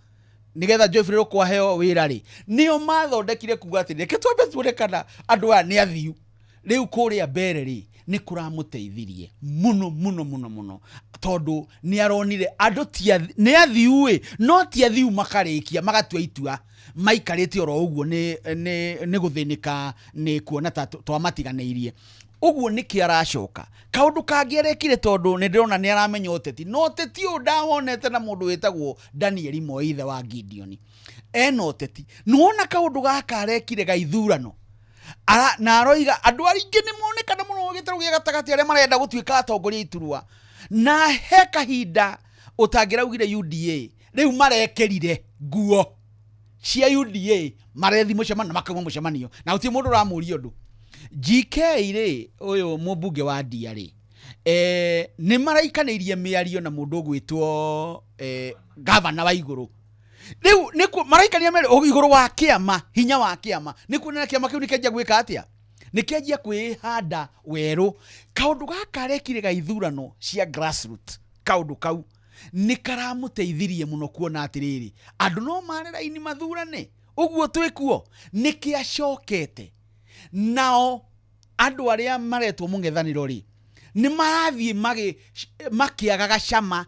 S12: nigetha Geoffrey Rũkũ aheo wĩra rĩ, nĩo mathondekire kuga atĩ reke twambe tuone kana andũ aya nĩ athiu. Rĩu kũrĩa mbere rĩ, nĩ kũramũteithirie mũno mũno mũno mũno, tondũ nĩ aronire andũ nĩ athiu ĩ, no ti athiu makarĩkia magatua itua maikarĩte oro ũguo nĩ gũthĩnĩka nĩ kuona ta twamatiganĩirie. Ũguo nĩkĩ aracoka kaũndũ kangĩ arekire, tondũ nĩ ndĩrona nĩ aramenya ũteti, no ũteti ũyũ ndawonete na mũndũ wĩtagwo Daniel Moi, ithe wa Gideon, ena ũteti. Nĩwona kaũndũ gaka arekire ga ithurano, na aroiga andũ aingĩ nĩ monekana mũno gĩtarũ gĩa gatagatĩ arĩa marenda gũtuĩka atongoria iturwa, na he kahinda ũtangĩraugire UDA rĩu marekerire nguo cia UDA, marethi mũcemanio na makauma mũcemanio na gũtirĩ mũndũ ũramũria ũndũ. GK rĩ, ũyũ mũmbunge wa Ndia rĩ, nĩ maraikanĩirie mĩario na mũndũ ũgwĩtwo gavana wa igũrũ. Rĩu nĩ maraikania mĩario igũrũ wa kĩama, hinya wa kĩama, nĩ kuonania kĩama kĩu nĩ kĩanjia gwĩka atĩa, nĩ kĩanjia kwĩhanda werũ. Kaũndũ gaka arekire ga ithurano cia grassroot, kaũndũ kau nĩ karamũteithirie mũno kuona atĩrĩrĩ, andũ no mare raini mathurane ũguo twĩkuo. Nĩ kĩacokete nao andũ arĩa maretwo mũng'ethanĩro rĩ, nĩ marathiĩ makĩagaga cama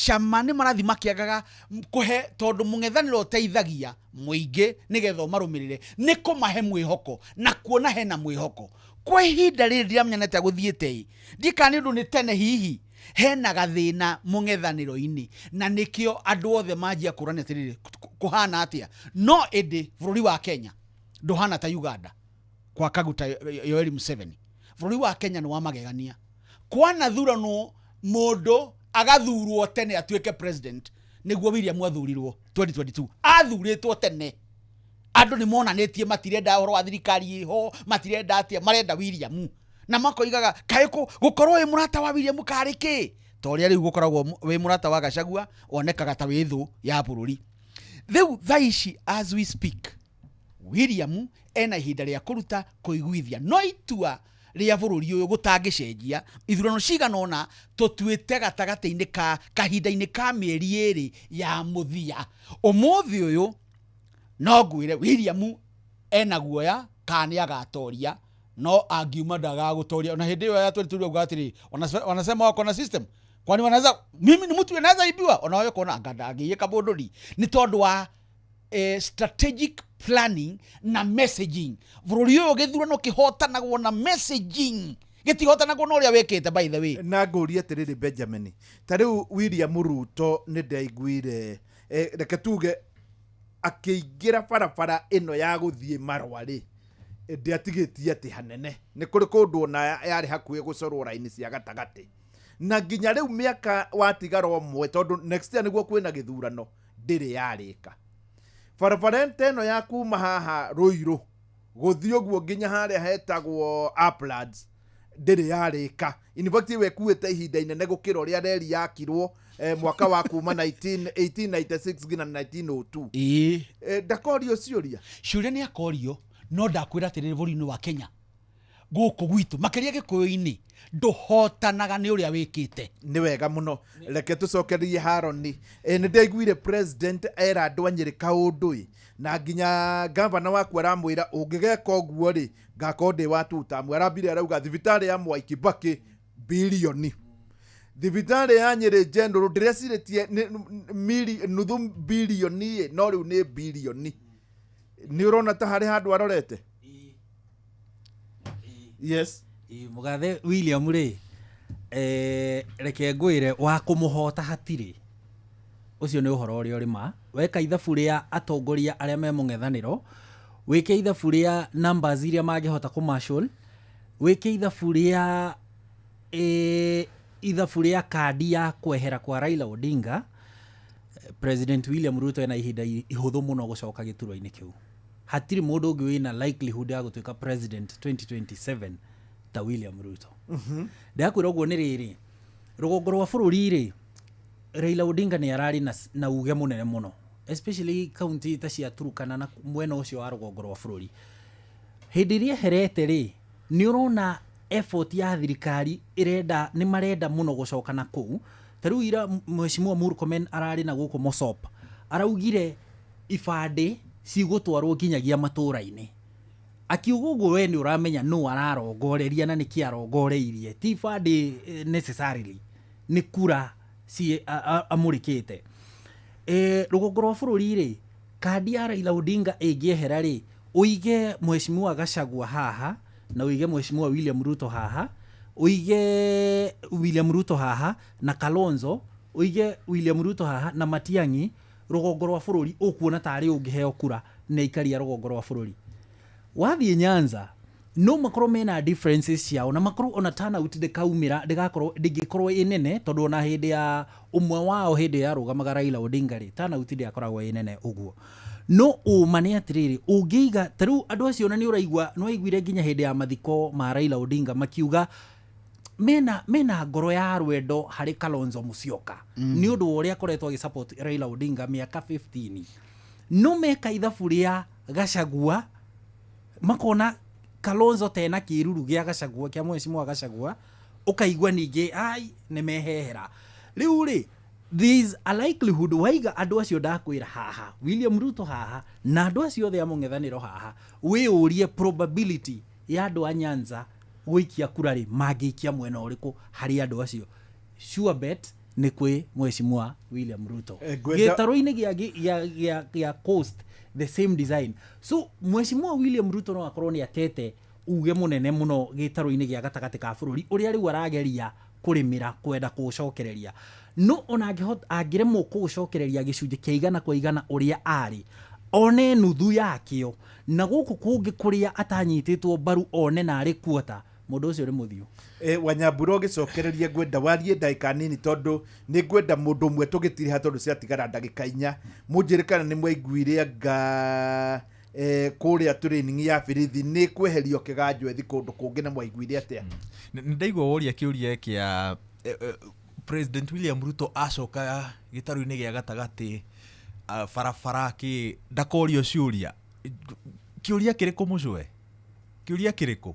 S12: cama, nĩ marathiĩ makĩagaga kũhe, tondũ mũng'ethanĩro ũteithagia mũingĩ nĩgetha ũmarũmĩrĩre, nĩ kũmahe mwĩhoko na kuona hena mwĩhoko. Kwa ihinda rĩrĩ ndiramenya nĩ atĩa gũthiĩte ĩ, ndiĩ kana nĩ ũndũ nĩ tene hihi hena gathĩna mũng'ethanĩro-inĩ, na nĩkĩo andũ othe manjia kũrania atĩrĩrĩ, kũhana atĩa. No ĩndĩ bũrũri wa Kenya ndũhana ta Uganda kwa Kaguta Yoweri Museveni. Bũrũri wa Kenya nĩ wa magegania, kwanathuranwo mũndũ agathurwo tene atuĩke president, nĩguo William athurirwo 2022, athurĩtwo tene, andũ nĩ monanĩtie matirenda ũhoro wa thirikari ĩho, matirenda atĩa, marenda William, na makoigaga kaĩ gũkorwo wĩ mũrata wa William karĩ kĩ, ta ũrĩa rĩu gũkoragwo wĩ mũrata wa Gachagua wonekaga ta wĩ thũ ya bũrũri. Rĩu thaa ici as we speak, William ena ihinda rĩa kũruta kũiguithia, no itua rĩa bũrũri ũyũ gũtangĩcenjia ithurano cigana ũna tũtuĩte gatagatĩ-inĩ ka kahinda-inĩ ka mĩeri ĩrĩ ya mũthia. Ũmũthĩ ũyũ no ngwĩre William ena guoya kana nĩ agatoria, no angiuma ndagagũtoria. Na hĩndĩ ĩyo ya 2022 auga atĩrĩ, wanasema wako na system, kwani wanaweza, mimi ni mtu anaweza ibiwa, ona wewe kona anga ndangĩiyĩka mũndũ ri, nĩ tondũ wa strategic planning na messaging. Bũrũri ũyũ gĩthurano kĩhotanagwo na messaging, gĩtihotanagwo na ũrĩa wĩkĩte, by the way.
S9: Na ngũrie atĩrĩrĩ Benjamin, ta rĩu William Ruto nĩ ndaiguire, reke tuge akĩingĩra barabara ĩno ya gũthiĩ Marwa rĩ, ndĩatigĩtie atĩ hanene, nĩ kũrĩ kũndũ ona yarĩ hakuhĩ gũcorwo raini cia gatagatĩ, na nginya rĩu mĩaka watigara ũmwe, tondũ next year nĩguo kwĩna gĩthurano, ndĩrĩ yarĩka. Barabara ta ĩno ya kuma haha Ruiru gũthiĩ ũguo nginya harĩa hetagwo Uplands ndĩrĩ yarĩka. In fact ĩyo ĩkuĩte ihinda inene gũkĩra ũrĩa reri yakirwo mwaka wa kuma 1896 nginya 1902. Ndakorio ciũria.
S12: Ciũria nĩ akorio, no ndakwĩra atĩrĩrĩ, bũrũri-inĩ wa Kenya gũkũ gwitũ makĩria gĩkũyũ-inĩ ndũhotanaga nĩ ũrĩa wĩkĩte.
S9: Nĩ wega mũno, reke tũcokerie Haroni. Nĩ ndaiguire president era andũ a Nyĩrĩ kaũndũ ĩ, na nginya gavana waku aramwĩra ũngĩgeka ũguo rĩ, ngakorwo ndĩ wa two term. Arambire arauga thibitarĩ ya Mwai Kibaki bilioni, thibitarĩ ya Nyĩrĩ General ndĩrecirĩtie nĩ nuthu bilioni ĩ, no rĩu nĩ bilioni. Nĩ ũrona ta harĩ handũ arorete? Yes.
S14: Mũgathe William rĩ, reke ngwĩre wa kũmũhota hatirĩ, ũcio nĩ ũhoro ũrĩa ũrĩ ma. Weka ithabu rĩa atongoria arĩa me mũng'ethanĩro, wĩke ithabu rĩa numbers iria mangĩhota kũmarshal, wĩke ithabu rĩa ithabu rĩa kandi ya kwehera kwa Raila Odinga. President William Ruto ena ihinda ihũthũ mũno gũcoka gĩturwa-inĩ kĩu. Hatirĩ mũndũ ũngĩ wĩna likelihood ya gũtuĩka president 2027 ta William Ruto. Ndakwĩra ũguo nĩ rĩrĩ, rũgongo rwa bũrũri rĩ, Raila Odinga nĩ ararĩ na uge mũnene mũno, especially county ta cia Turkana na mwena ũcio wa rũgongo rwa bũrũri. Hĩndĩ ĩrĩa eherete rĩ, nĩ ũrona effort ya thirikari ĩrenda, nĩ marenda mũno gũcoka na kũu. Ta rĩu ira Mheshimiwa Murkomen ararĩ na gũkũ Mosop, araugire ibandĩ cigũtwarwo nginyagia matũra-inĩ. Akiuga ũguo we nĩ ũramenya nũ ararongoreria na nĩkĩ arongoreirie. Ti ibandĩ necessarily, nĩ kura amũrĩkĩte. Rũgongo rwa bũrũri rĩ, kandi ya Raila Odinga ĩngĩehera rĩ, ũige Mheshimiwa Gachagua haha na ũige Mheshimiwa William Ruto haha, ũige William Ruto haha na Kalonzo, ũige William Ruto haha na Matiang'i, rũgongo rwa bũrũri ũkuona tarĩ ũngĩheo kura nĩ aikari a rũgongo rwa bũrũri. Wathiĩ Nyanza no makorwo mena differences ciao na makorwo ona turnout ndĩkaumĩra, ndĩgakorwo, ndĩngĩkorwo ĩ nene, tondũ ona hĩndĩ ya ũmwe wao hĩndĩ ya rũgamaga Raila Odinga rĩ, turnout ndĩakoragwo ĩ nene ũguo. No ũma nĩ atĩrĩrĩ, ũngĩiga ta rĩu andũ acio ona nĩ ũraigua, nĩ waiguire nginya hĩndĩ ya mathiko ma Raila Odinga makiuga mena ngoro ya rwendo harĩ Kalonzo Musyoka. Nĩ ũndũ wa ũrĩa akoretwo agĩsupport Raila Odinga mĩaka 15. No meka ithabu rĩa Gachagua, makona Kalonzo tena kĩruru gĩa Gachagua, kĩa Mheshimiwa Gachagua, ũkaigua ningĩ ai nĩ mehehera. Rĩu rĩ, there is a likelihood waiga andũ acio ndakwĩra haha, William Ruto haha na andũ acio othe a mũng'ethanĩro haha, wĩyũrie probability ya andũ a Nyanza gũikia kura rĩ, mangĩikia mwena ũrĩkũ harĩ andũ acio. Sure bet nĩ kwĩ Mheshimiwa William Ruto. Gĩtarũ-inĩ gĩa Coast, the same design. So Mheshimiwa William Ruto no akorwo nĩ atete uge mũnene mũno gĩtarũ-inĩ gĩa gatagatĩ ka bũrũri ũrĩa rĩu arageria kũrĩmĩra kwenda kũũcokereria. No ona angĩremwo kũũcokereria gĩcunjĩ kĩa igana kwa igana ũrĩa arĩ, one nuthu yakĩo, na gũkũ kũngĩ kũrĩa atanyitĩtwo mbaru one narĩ kuota, mũndũ ũcio nĩ mũthiũ.
S9: Wanyambura ũgĩcokereria ngwenda warie ndagĩka nini tondũ nĩ ngwenda mũndũ ũmwe tũgĩtiriha tondũ ciatigara ndagĩka inya. Mũnjĩre kana nĩ mwaiguire anga kũrĩa training ya birithi nĩ kweherio kĩganjo ethi kũndũ kũngĩ na mwaiguire atĩa?
S15: Nĩ ndaigua woria kĩũria kĩa President William Ruto acoka gĩtarũ-inĩ gĩa gatagatĩ, barabara kĩ ndakorio ciũria. Kĩũria kĩrĩkũ mũcwe? Kĩũria kĩrĩkũ?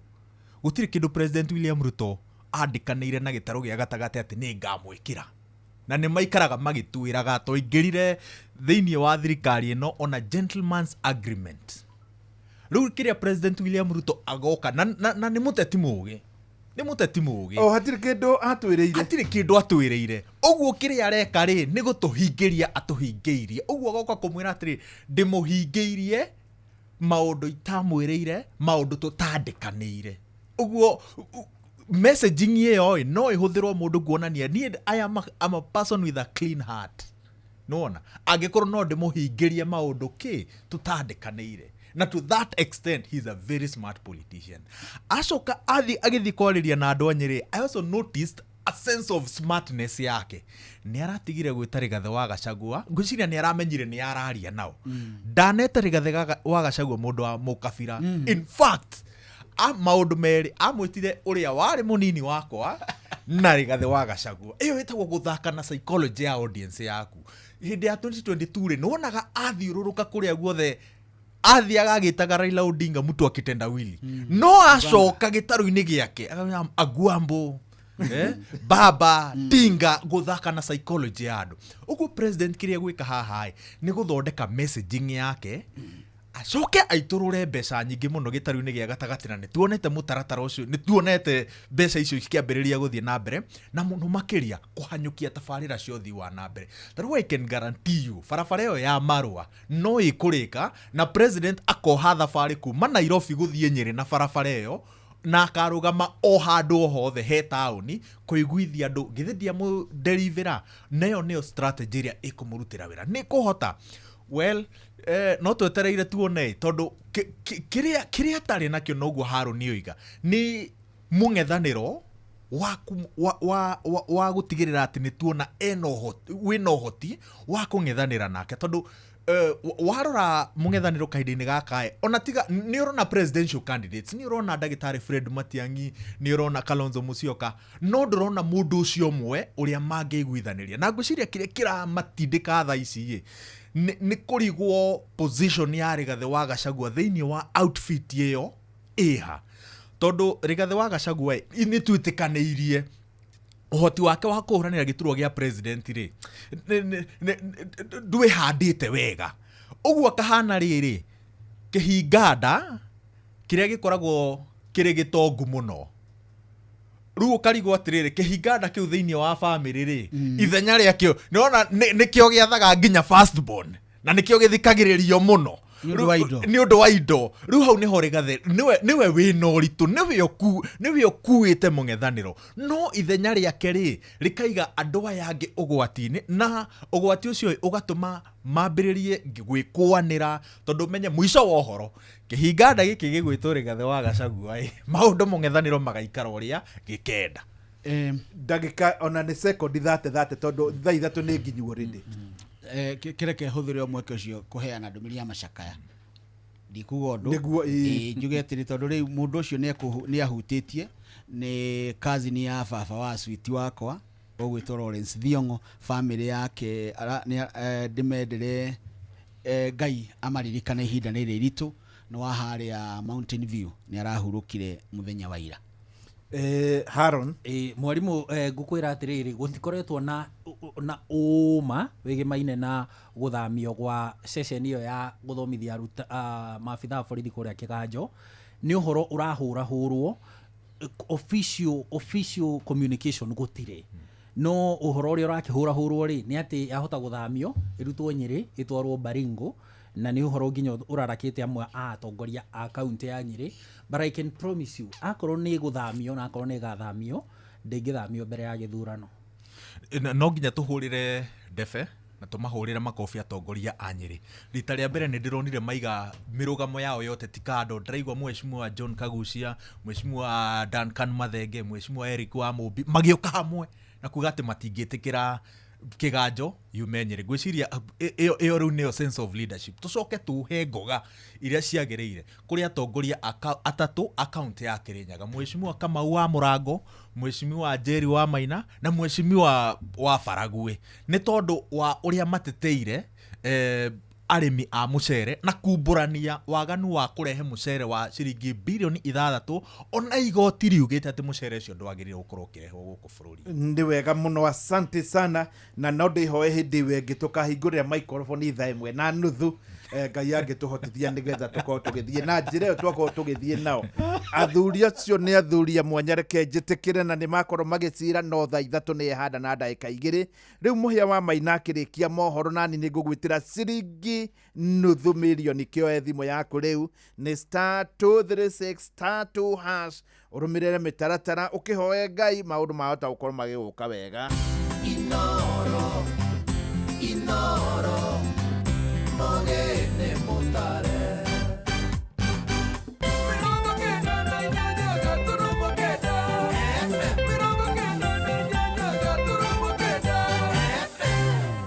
S15: Gũtirĩ kĩndũ President William Ruto andĩkanĩire na gĩtarũ gĩa gatagatĩ atĩ nĩ ngamwĩkĩra. Na nĩ maikaraga magĩtwĩraga twaingĩrire thĩinĩ wa thirikari ĩno ona gentleman's agreement. Rĩu kĩrĩa President William Ruto agoka na nĩ mũteti mũgĩ. Nĩ mũteti mũgĩ.
S9: O hatirĩ kĩndũ atwĩrĩire.
S15: Hatirĩ kĩndũ atwĩrĩire. Ũguo kĩrĩa areka rĩ nĩ gũtũhingĩria atũhingĩirie. Ũguo agoka kũmwĩra atĩrĩ ndĩmũhingĩirie maũndũ itamwĩrĩire, maũndũ tũtandĩkanĩire. Ũguo messaging ĩyo no ĩhũthĩrwo mũndũ kuonania niĩ I am a person with a clean heart. Nĩwona? Angĩkorwo no ndĩmũhingĩrie maũndũ kĩ tũtandĩkanĩire. Na to that extent he's a very smart politician. Acoka agĩthiĩ kwarĩria na andũ a Nyĩrĩ, I also noticed a sense of smartness yake. Nĩ aratigire gwĩta Rigathĩ wa Gachagua, ngwĩciria nĩ aramenyire nĩ araria nao. Ndanete Rigathĩ wa Gachagua mũndũ wa mũkabira. In fact, maũndũ merĩ amwĩtire ũrĩa warĩ mũnini wakwa na Rigathĩ wa Gachagua. Ĩyo ĩtagwo gũthaka na psychology ya audience yaku. Hĩndĩ ya 2022 rĩ, nĩwonaga athiũrũrũka kũrĩa guothe athiaga agĩtaga Raila Odinga mtu akitendawili. No acoka gĩtarũ-inĩ gĩake Aguambo, baba, Tinga, gũthaka na psychology ya andũ. Ũguo president kĩrĩa gwĩka haha nĩ gũthondeka messaging yake, acoke aitũrũre mbeca nyingĩ mũno gĩtarũ-inĩ gĩa gatagatĩ, na nĩ tuonete mũtaratara ũcio, nĩ tuonete mbeca icio cikĩambĩrĩria gũthiĩ na mbere, na mũno makĩria kũhanyũkia tabarĩra cia ũthii wa na mbere. Ta rĩu I can guarantee you barabara ĩyo ya Marũa no ĩkũrĩka na president akoha thabarĩ kuma Nairobi gũthiĩ Nyĩrĩ na barabara ĩyo, na akarũgama o handũ o hothe he taũni kũiguithia andũ githĩ ndiamũderivĩra. Nayo nĩyo strategy ĩrĩa ĩkũmũrutĩra wĩra. Nĩ kũhota Well, no twetereire tuone tondu kiria atarĩ nakĩo noguo Harũni oiga nĩ mũng'ethanĩro wa gũtigĩrĩra atĩ nĩ tuona ena ũhoti, wĩna ũhoti wa kũng'ethanĩra nake tondũ warora mũng'ethanĩro kahinda-inĩ gaka ĩ, ona tiga nĩ ũrona presidential candidates, nĩ ũrona ndagĩtarĩ Fred Matiang'i, nĩ ũrona Kalonzo Musyoka, no ndũrona mũndũ ũcio ũmwe ũrĩa mangĩiguithanĩria. Na ngwĩciria kĩrĩa kĩramatindĩka thaa ici ĩ, nĩ kũrigwo position ya Rigathĩ wa Gachagua thĩinĩ wa outfit ĩyo ĩha, tondũ Rigathĩ wa Gachagua ĩ, nĩ twĩtĩkanĩirie ũhoti wake wa kũhũranĩra gĩturwa gĩa president rĩ, ndwĩhandĩte wega ũguo kahana rĩrĩ kĩhinganda kĩrĩa gĩkoragwo kĩrĩ gĩtongu mũno. Rĩu ũkarigwo atĩrĩrĩ, kĩhinganda kĩu thĩinĩ wa bamĩrĩ rĩ, ithenya rĩakĩo nĩwona nĩkĩo gĩathaga nginya first born na nĩkĩo gĩthikagĩrĩrio mũno
S12: Nĩ ũndũ wa indo.
S15: Nĩ ũndũ wa indo. Rĩu hau nĩho Rigathĩ nĩwe wĩna ũritũ, nĩwe ũkuĩte mũng'ethanĩro, no ithenya rĩake rĩ rĩkaiga andũ aya angĩ ũgwati-inĩ, na ũgwati ũcio ũgatũma mambĩrĩrie gwĩkũanĩra, tondũ menye mũico wa ũhoro kĩhinganda gĩkĩ gĩgwĩtwo Rigathĩ wa Gachagua ĩ, maũndũ mũng'ethanĩro magaikara ũrĩa gĩkenda.
S9: Ndagĩka ona nĩ sekondi thate thate tondũ thaa 3 nĩ nginyu already.
S12: Kĩreke hũthĩre mweke ũcio kũheana ndũmĩrĩri ya macakaya. Ndikuga ũndũ.
S9: Nĩguo, ĩĩ.
S12: Njuge atĩrĩ, tondũ rĩu mũndũ ũcio nĩ ahutĩtie, nĩ cousin ya baba wa sweet wakwa ũgwĩtwo Lawrence Thiong'o, family yake ndĩmendere, Ngai amaririkane ihinda rĩrĩ iritũ, nĩ wa harĩa Mountain View, nĩ arahurũkire mũthenya wa ira.
S9: Haron.
S14: Mwarimu, ngukwĩra atĩrĩrĩ, gũtikoretwo na ũma wĩgĩmaine na gũthamio gwa ceceni ĩyo ya gũthomithia maabithaa a borithi kũrĩa Kĩganjo. Nĩ ũhoro ũrahũrahũrwo, official communication gũtirĩ, no ũhoro ũrĩa ũrakĩhũrahũrwo rĩ nĩ atĩ yahota gũthamio ĩrutwo Nyĩrĩ ĩtwarwo Baringo, na nĩ ũhoro nginya ũrarakĩte amwe a atongoria a kaunti ya Nyĩrĩ. But I can promise you, akorwo nĩ ĩgũthamio na akorwo nĩ ĩgathamio, ndĩngĩthamio mbere ya gĩthurano.
S15: No nginya tũhũrĩre ndebe na tũmahũrĩre makobi atongoria a Nyĩrĩ. Rita rĩa mbere nĩ ndĩronire maiga mĩrũgamo yao yote ti kando. Ndĩraigua mheshimiwa John Kagucia, mheshimiwa Duncan Mathenge, mheshimiwa Eric wa Mũmbi magĩũka hamwe na kuga atĩ matingĩtĩkĩra Kĩganjo yume Nyĩrĩ. Ngwĩciria ĩyo rĩu nĩyo sense of leadership. Tũcoke tũhe ngoga iria ciagĩrĩire kũrĩ atongoria atatũ a kaunti ya Kĩrĩnyaga, mheshimiwa Kamau wa Mũrango, mheshimiwa Njeri wa Maina na mheshimiwa wa Baragwe, nĩ tondũ wa ũrĩa mateteire arĩmi a mũcere na kumbũrania waganu wa kũrehe mũcere wa ciringi birioni 6, ona igoti riugĩte atĩ mũcere ũcio ndwagĩrĩire gũkorwo ũkĩrehwo gũkũ bũrũri.
S9: Nĩ wega mũno, asante sana, na no ndĩhoe hĩndĩ ĩyo ĩngĩ tũkahingũrĩra microphone thaa 1:30, Ngai angĩtũhotithia nĩgetha tũkorwo tũgĩthiĩ na njĩra ĩyo twakorwo tũgĩthiĩ nao. Athuri acio nĩ athuri a mwanya, reke njĩtĩkĩre, na nĩ makorwo magĩcira no thaa 3 nĩ ehanda na ndagĩka 2. Rĩu mũhĩa wa Maina akĩrĩkia mohoro, nani nĩ ngũgwĩtĩra ciringi nuthu mirioni kĩoe thimũ yaku rĩu nĩ star 236 star 2 hash, ũrũmĩrĩre mĩtaratara ũkĩhoe Ngai maũndũ mahota gũkorwo magĩgũka wega.
S13: Inoro, Inoro, mogene mutare.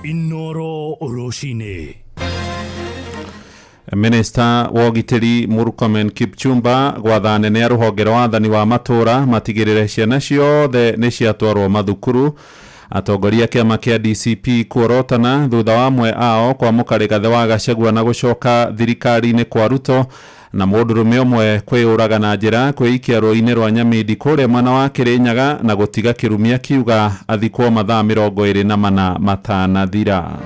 S1: Inoro rũcinĩ.
S6: Minister wa ũgitĩri Murkomen Kipchumba gwatha anene a rũhonge rwa wathani wa matũra matigĩrĩre ciana ciothe nĩ ciatwarwo mathukuru. Atongoria kĩama kĩa DCP kuorotana thutha wa amwe ao kwamũka Rigathĩ wa Gachagua na gũcoka thirikari-inĩ kwa Ruto, na mũndũrũme ũmwe kwĩyũraga na njĩra kwĩikia rũĩ-inĩ rwa Nyamindi kũrĩa mwena wa Kĩrĩnyaga na gũtiga kĩrumia kiuga athikwo mathaa 24 matanathira.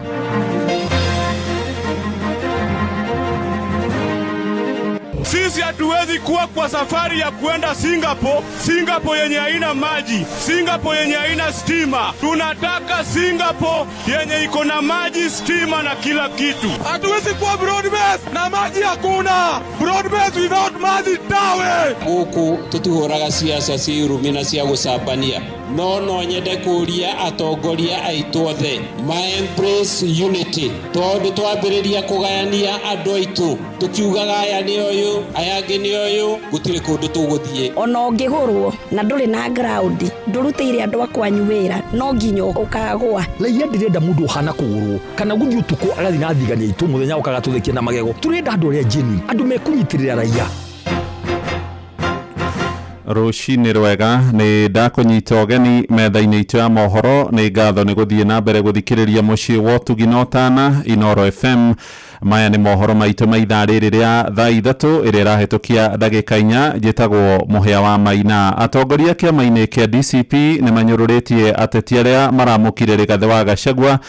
S17: Sisi hatuwezi kuwa kwa safari ya kuenda Singapore, Singapore yenye haina maji, Singapore yenye haina stima. Tunataka Singapore yenye iko na maji, stima na kila kitu.
S18: Hatuwezi kuwa broad base na maji hakuna. Broad base without
S17: Mathi Tawe.
S7: Gũkũ tũtihũraga ciaca cia irumi na cia gũcambania, no no nyende kũria atongoria aitũ othe ma embrace unity, tondũ twambĩrĩria kũgayania andũ aitũ tũkiugaga aya nĩ ũyũ, aya angĩ nĩ ũyũ, gũtirĩ kũndũ tũgũthiĩ.
S18: Ona ũngĩgũrwo na ndũrĩ na ground, ndũrutĩire andũ a kwanyu wĩra, no nginya ũkagũa.
S21: Raia ndirenda mundu uhana kugurwo kana guthii utuku agathi na thigani aitu muthenya okaga tuthekie na magego. Turenda andu aria genuine, andu mekunyitirira raia.
S6: Rũcinĩ rwega, nĩ ndakũnyita ũgeni metha-inĩ itũ ya mohoro. Nĩ ngatho nĩ gũthiĩ na mbere gũthikĩrĩria mũciĩ wa ũtugi na ũtana Inoro FM. Maya nĩ mohoro maitũ ma ithaa rĩrĩ rĩa thaa 3 ĩrĩa ĩrahĩtũkia ndagĩka 4. Njĩtagwo Mũhĩa wa Maina. Atongoria kĩama-inĩ kĩa DCP nĩ manyũrũrĩtie ateti arĩa maramũkire Rigathĩ wa Gachagua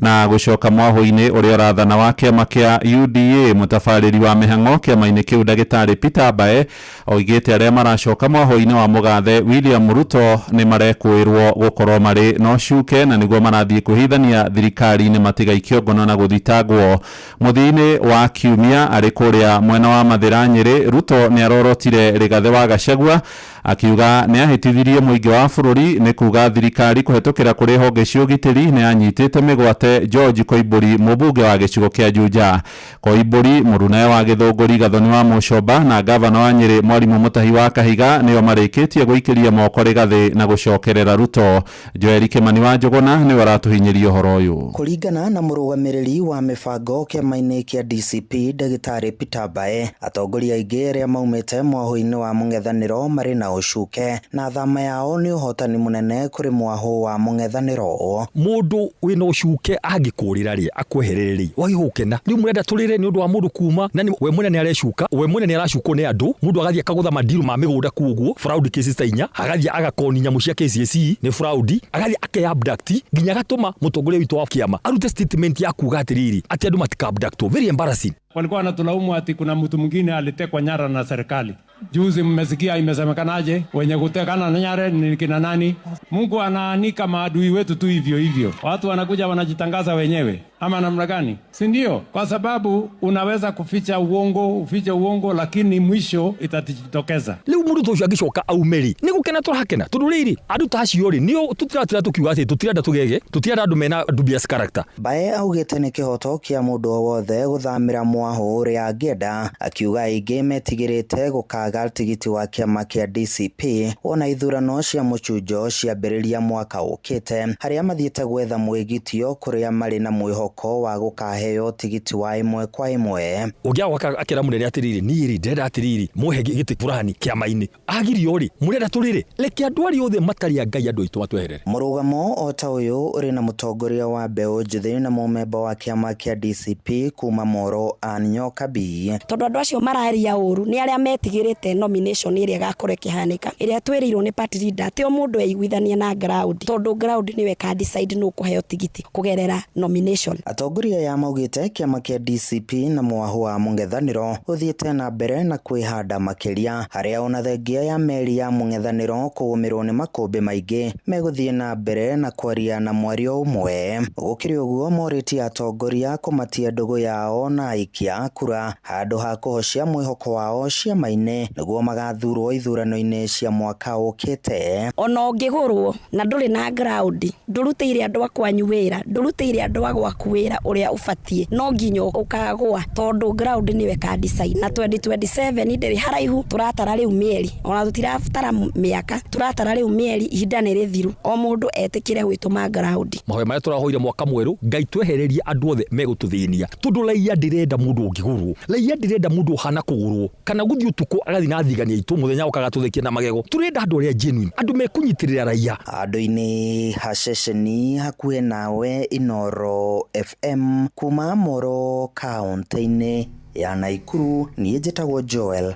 S6: na gũcoka mwahũ-inĩ ũrĩa ũrathana wa kĩama kĩa UDA. Mũtabarĩri wa mĩhang'o kĩama-inĩ kĩu ndagĩtarĩ Peter Mbae oigĩte arĩa maracoka mwahũ-inĩ wa mũgathe William Ruto nĩ marekũĩrwo gũkorwo marĩ na ũcuke na nĩguo marathiĩ kwĩhithania thirikari-inĩ matigaikio ngono na gũthitangwo. Mũthia-inĩ wa kiumia arĩ kũrĩa mwena wa Mathĩra Nyĩrĩ, Ruto nĩ arorotire Rigathĩ wa Gachagua akiuga nĩ ahĩtithirie mũingĩ wa bũrũri nĩ kuga thirikari kũhetũkĩra kũrĩ honge cia ũgitĩri nĩ anyitĩte mĩgwate George Koimbũri, mũmbunge wa gĩcigo kĩa Juja. Koimbũri, mũrunae wa Gĩthũngũri Gathoni wa Mũcomba na gavana wa Nyĩrĩ Mwarimũ Mũtahi wa Kahiga nĩo marĩkĩtie gũikĩria moko Rigathĩ na gũcokerera Ruto. Joel Kĩmani wa Njũgũna nĩwe ũratũhinyĩria ũhoro ũyũ.
S22: Kũringana na mũrũgamĩrĩri wa mĩbango kĩama-inĩ kĩa DCP ndagĩtarĩ Peter Mbae, atongoria aingĩ arĩa maumĩte mwahũ-inĩ wa mũng'ethanĩro marĩ na ũcuke na thama yao nĩ ũhotani mũnene kũrĩ mwahũ wa mũng'ethanĩro.
S21: Mũndũ wĩna ũcuke angĩkũrĩra rĩ akweherere rĩ wagĩrĩirwo gũkena. Rĩu mũrenda tũrĩre nĩ ũndũ wa mũndũ kuma na we mwene nĩ arecuka, we mwene nĩ aracukwo nĩ andũ. Mũndũ agathiĩ akagũtha mandiru ma mĩgũnda kũu ũguo, fraud cases ta 4, agathiĩ agakoni nyamũ cia KCSE nĩ fraud, agathiĩ ake abduct nginya agatũma mũtongoria witũ wa kĩama arute statement ya kuga atĩrĩrĩ atĩ andũ matika abductwo. Very embarrassing.
S24: Walikuwa wanatulaumu ati kuna mtu mwingine alitekwa nyara na serikali. Juzi mmesikia imesemekanaje, wenye kutekana na nyara ni kina nani? Mungu anaanika maadui wetu tu hivyo hivyo. Watu wanakuja wanajitangaza wenyewe ama namna gani? Si ndio? Kwa sababu unaweza kuficha uongo, ufiche uongo, lakini mwisho itajitokeza.
S21: Leo mundu ucio angicoka aume rĩ nĩ gũkena tũrakena, tondũ rĩrĩ andũ ta acio rĩ nĩo tũtiratira tũkiuga atĩ tũtirenda tũgege, tũtirenda andũ mena dubious character.
S22: Mbae augĩte nĩ kĩhoto kĩa mũndũ o wothe gũthamĩra mwahũ ũrĩa angĩenda, akiuga aingĩ metigĩrĩte gũkaga tigiti wa kĩama kĩa DCP wona ithurano cia mũchunjo ciambĩrĩria mwaka ũkĩte, harĩa mathiĩte gwetha mwĩgitio kũrĩa marĩ na mwĩhoko wa gũkaheo tigiti wa ĩmwe kwa ĩmwe.
S21: Ũngĩaga akĩra mũnene atĩrĩrĩ, niĩ rĩ ndĩrenda atĩrĩrĩ mũhe gĩtĩ fulani kĩama-inĩ, agirio rĩ mũrenda tũrĩrĩ, reke andũ arĩa othe matarĩ a Ngai andũ aitũ matweherere.
S22: Mũrũgamo o ta ũyũ ũrĩ na mũtongoria wa mbeũ njĩthĩ na mũmemba wa kĩama kĩa DCP kuma Moro Ann Nyokabi.
S18: Tondũ andũ acio mararia ũru nĩ arĩa metigĩrĩte nomination ĩrĩa ĩgakorwo ĩkĩhanĩka, ĩrĩa twĩrĩirwo nĩ party leader atĩ o mũndũ eiguithanie na ground, tondũ ground nĩwe ka decide nũ kũheo tigiti kũgerera nomination.
S22: Atongoria aya maugĩte kĩama kĩa DCP na mwahũ wa mũng'ethanĩro ũthiĩte na mbere na kwĩhanda makĩria, harĩa ona thengia ya meri ya mũng'ethanĩro kũgũmĩrwo nĩ makũmbĩ maingĩ megũthiĩ na mbere na kwaria na mwario ũmwe. Gũkĩrĩ ũguo morĩtie atongoria kũmatia ndũgũ yao na aikia a kura handũ ha kũhocia mwĩhoko wao ciama-inĩ nĩguo magathurwo ithurano-inĩ cia mwaka ũkĩte.
S18: Ona ũngĩgũrwo na ndũrĩ na ground, ndũrutĩire andũ a kwanyu wĩra, ndũrutĩire andũ a gwaku wĩra ũrĩa ũbatiĩ, no nginya ũkagũa, tondũ ground nĩwe ka decide. Na 2027 ndĩrĩ haraihu, tũratara rĩu mĩeri, ona tũtirabatara mĩaka, tũratara rĩu mĩeri, ihinda nĩ rĩthiru, o mũndũ etĩkĩre gwĩtũma ground.
S21: Mahoya marĩa tũrahoire mwaka mwerũ, Ngai twehererie andũ othe megũtũthĩnia, tondũ raia ndĩrenda mũndũ ũngĩgũrwo, raia ndĩrenda mũndũ ũhana kũgũrwo kana gũthiĩ ũtukũ agathiĩ na thigani aitũ mũthenya okaga tũthekie na magego. Tũrenda andũ arĩa genuine, andũ mekũnyitĩrĩra raia.
S22: Handũ-inĩ ha ceceni hakuhĩ nawe Inoro FM kuma Moro kaũntĩ-inĩ ya Naikuru, niĩ njĩtagwo Joel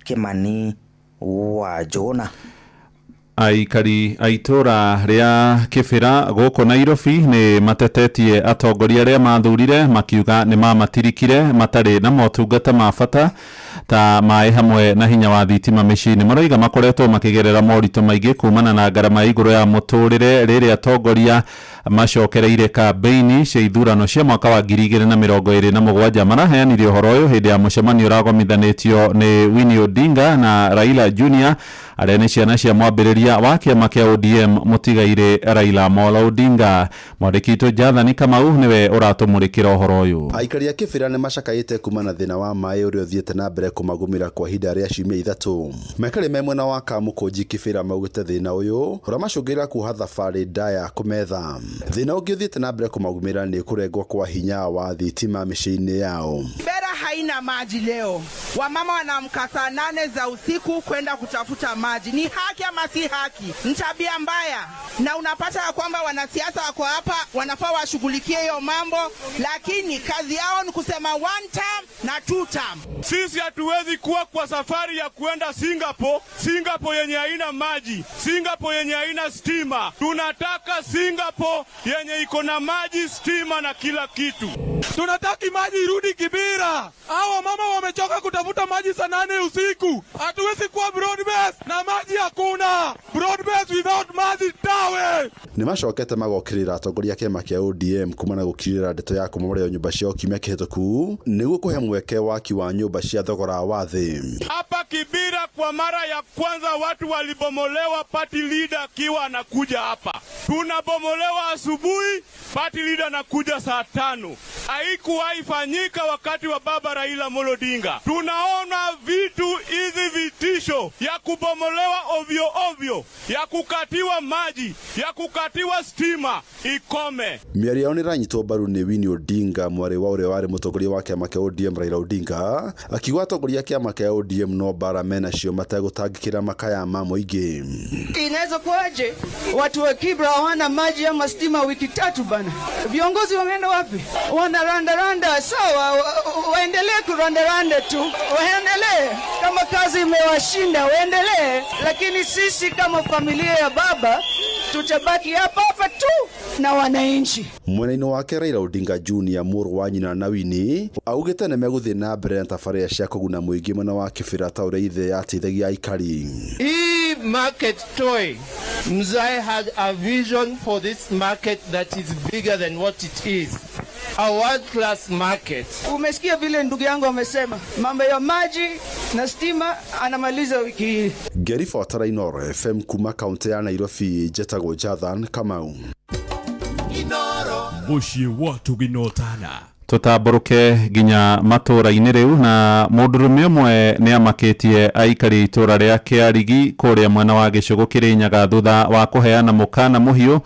S22: Kĩmani wa Njũgũna.
S6: Aikari a itũra rĩa Kĩbĩra gũkũ Nairobi nĩ matetetie atongoria arĩa mathurire makiuga nĩ mamatirikire matarĩ na motungata ma bata ta maĩ hamwe na hinya wa thitima mĩciĩ-inĩ. Maroiga makoretwo makĩgerera moritũ maingĩ kumana na ngarama ya igũrũ ya mũtũrĩre rĩrĩa atongoria Macokereire kambeini cia ithurano cia mwaka wa 2027. Maraheanire ũhoro ũyũ hĩndĩ ya mũcemanio ũragomithanĩtio nĩ Winnie Odinga na Raila Junior, arĩa nĩ ciana cia mwambĩrĩria wa kĩama kĩa ODM mũtigairĩ Raila Amolo Odinga. Mwandĩki witũ Jathani Kamau nĩwe ũratũmũrĩkĩra ũhoro ũyũ.
S2: Aikari a Kibera nĩ macakaĩte kuma na thĩna wa maĩ ũrĩa ũthiĩte na mbere kũmagũmĩra kwa ihinda rĩa ciumia 3. Maikarĩ me mwena wa Kamũkũnji Kibera maugĩte thĩna ũyũ ũramacũngĩrĩra kuoha thabarĩ ndaya kũmetha. Thĩna ũngĩ ũthiĩte na mbere kũmagũmĩra nĩ kũrengwo kwa hinya wa thitima mĩciĩ-inĩ yao.
S3: Kibera haina maji leo. Wamama wanaamka saa 8 za usiku kwenda kutafuta maji. Ni haki ama si haki? Ni tabia mbaya. Na unapata ya kwamba wanasiasa wako hapa wanafaa washughulikie hiyo mambo, lakini kazi yao ni kusema one term na two term.
S17: Sisi hatuwezi kuwa kwa safari ya kuenda Singapore, Singapore yenye haina maji, Singapore yenye haina stima. Tunataka Singapore yenye iko na maji, stima na kila kitu.
S10: Tunataka maji irudi Kibera. Hawa mama wamechoka kutafuta maji saa 8 usiku. Hatuwezi kuwa broad base na maji hakuna. Broad base without maji tawe.
S2: Nĩ macokete magokĩrĩra atongoria kĩama kĩa ODM kuma na gũkirĩra ndeto ya kũmomoreo nyũmba ciao kiumia kĩhĩtũku nĩguo kũhe mweke waki wa nyũmba cia thogora wa thĩ.
S17: Hapa Kibera kwa mara ya kwanza watu walibomolewa, party leader akiwa anakuja hapa. Tunabomolewa asubuhi, party leader anakuja saa 5. Haikuwahi fanyika wakati wa baba Raila Amolo Odinga. Tunaona vitu hizi, vitisho ya kubomolewa ovyo ovyo, ya kukatiwa maji, ya kukatiwa stima ikome.
S2: Mĩario yao nĩranyitwo mbaru nĩ Winnie Odinga, mwarĩ wa ũrĩa warĩ mũtongoria wa kĩama kĩa ODM Raila Odinga, akiuga atongoria a kĩama kĩa ODM no mbara menacio mategũtangĩkĩra makaya ma mũingĩ.
S20: Inaweza kuwaje watu wa Kibra hawana maji ama stima wiki 3 bana? Viongozi wameenda wapi? Wanarandaranda, sawa, waendelee kurandaranda tu, waendelee kama kazi imewashinda, waendelee, lakini sisi kama familia ya baba tutabaki hapa hapa tu na wananchi.
S2: Mwena-inĩ wake Raila Odinga Junior, mũrũ wa nyina na Winnie, augĩte nĩ megũthiĩ na mbere na tabarĩra cia kũguna mũingĩ mwena wa Kibera ta ũrĩa ithe yateithagia aikari.
S23: Hii market toy, Mzee had a vision for this market that is bigger than what it is. A world class market.
S20: Umesikia vile ndugu yangu amesema mambo ya maji na stima anamaliza wiki hii.
S2: Ngĩribotera Inooro FM kuma kaunti ya Nairobi, njetagwo Jathan Kamau.
S1: Mũciĩ wa Tũginotana.
S6: Tũtambũrũke nginya matũra-inĩ rĩu, na mũndũrũme ũmwe nĩ amakĩtie aikari itũra rĩa Kĩarigi kũrĩa mwena wa Gĩcũgũ Kĩrĩnyaga thutha wa kũheana mũkana mũhiũ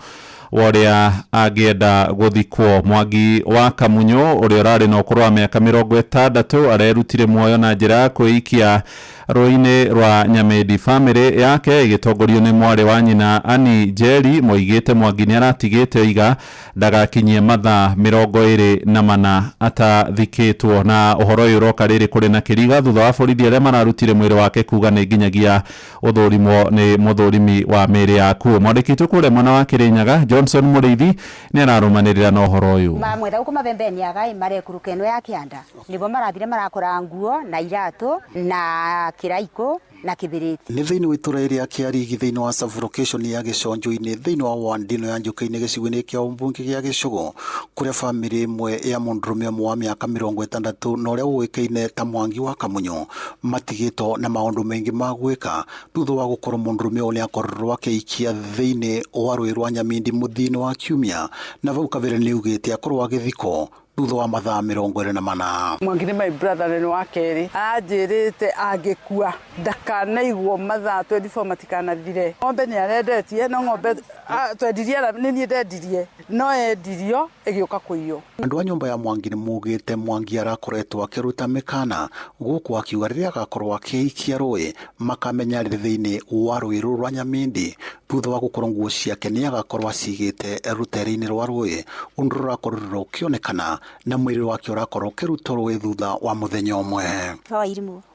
S6: wa ũrĩa angĩenda gũthikwo. Mwangi wa Kamunyo ũrĩa ũrarĩ na ũkũrũ wa mĩaka 60 arerutire muoyo na njĩra ya kwĩikia rũĩ-inĩ rwa Nyamĩndi. Bamĩrĩ yake ĩgĩtongorio nĩ mwarĩ wa nyina Annie Njeri moigĩte Mwangi nĩ aratigĩte oiga ndagakinyie mathaa 24 atathikĩtwo. Na ũhoro ũyũ ũroka rĩrĩ kũrĩ na kĩriga thutha wa borithi arĩa mararutire mwĩrĩ wake kuga nĩ nginyagia ũthũrimwo nĩ mũthũrimi wa mĩĩrĩ yaku. Mwandĩki witũ kũrĩa mwena wa Kĩrĩnyaga Johnson Mũrĩithi nĩ ararũmanĩrĩra na ũhoro ũyũ.
S25: Mamwetha gũkũ mabembeni agai marekuruka ĩno ya kĩanda nĩguo marathire marakora nguo na iratũ na kĩraikũ na kĩbiriti.
S26: Nĩ thĩinĩ wa itũra rĩa Kĩarigi thĩinĩ wa sub-location ya Gĩconjo-inĩ thĩinĩ wa wandino ya Njũkĩ-inĩ gĩcigo-inĩ kĩa ũmbunge gĩa Gĩcũgũ kũrĩa bamĩrĩ ĩmwe ya mũndũrũme ũmwe wa mĩaka 60 na ũrĩa ũĩkaine ta Mwangi wa Kamunyo matigĩtwo na maũndũ maingĩ ma gwĩka thutha wa gũkorwo mũndũrũme ũyũ nĩakorirwo akĩikia thĩinĩ wa rũĩ rwa Nyamindi mũthia-inĩ wa kiumia na vau kabere nĩaugĩte akorwo agĩthikwo thutha wa mathaa 24.
S27: Mwangi nĩ my brother nĩ wa kerĩ anjĩrĩte angĩkua ndakanaigwo mathaa 24 matikanathire. Ng'ombe nĩ arendetie no ng'ombe twendirie nĩ niĩ ndendirie no endirio ĩgĩũka kũiywo.
S26: Andũ a nyũmba ya Mwangi nĩ maugĩte Mwangi arakoretwo akĩruta mĩkana gũkũ akiuga rĩrĩa agakorwo akĩikia rũĩ makamenya rĩrĩ thĩinĩ wa rũĩ rũrũ rwa Nyamindi thutha wa gũkorwo nguo ciake nĩ agakorwo acigĩte rũtere-inĩ rwa rũĩ ũndũ rũrakorirwo ũkĩonekana na mwĩrĩ wake ũrakorwo ũkĩrutwo rũĩ thutha wa mũthenya ũmwe.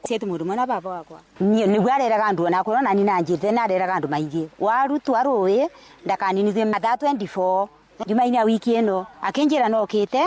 S25: Cetu mũndũ mwana baba wakwa nĩguo areraga andũ onakorwo nani nanjĩrĩte nareraga andũ maingĩ warutwa rũĩ ndakaninithie mathaa 24 Jumaine ya wiki ĩno akĩnjĩra no okĩte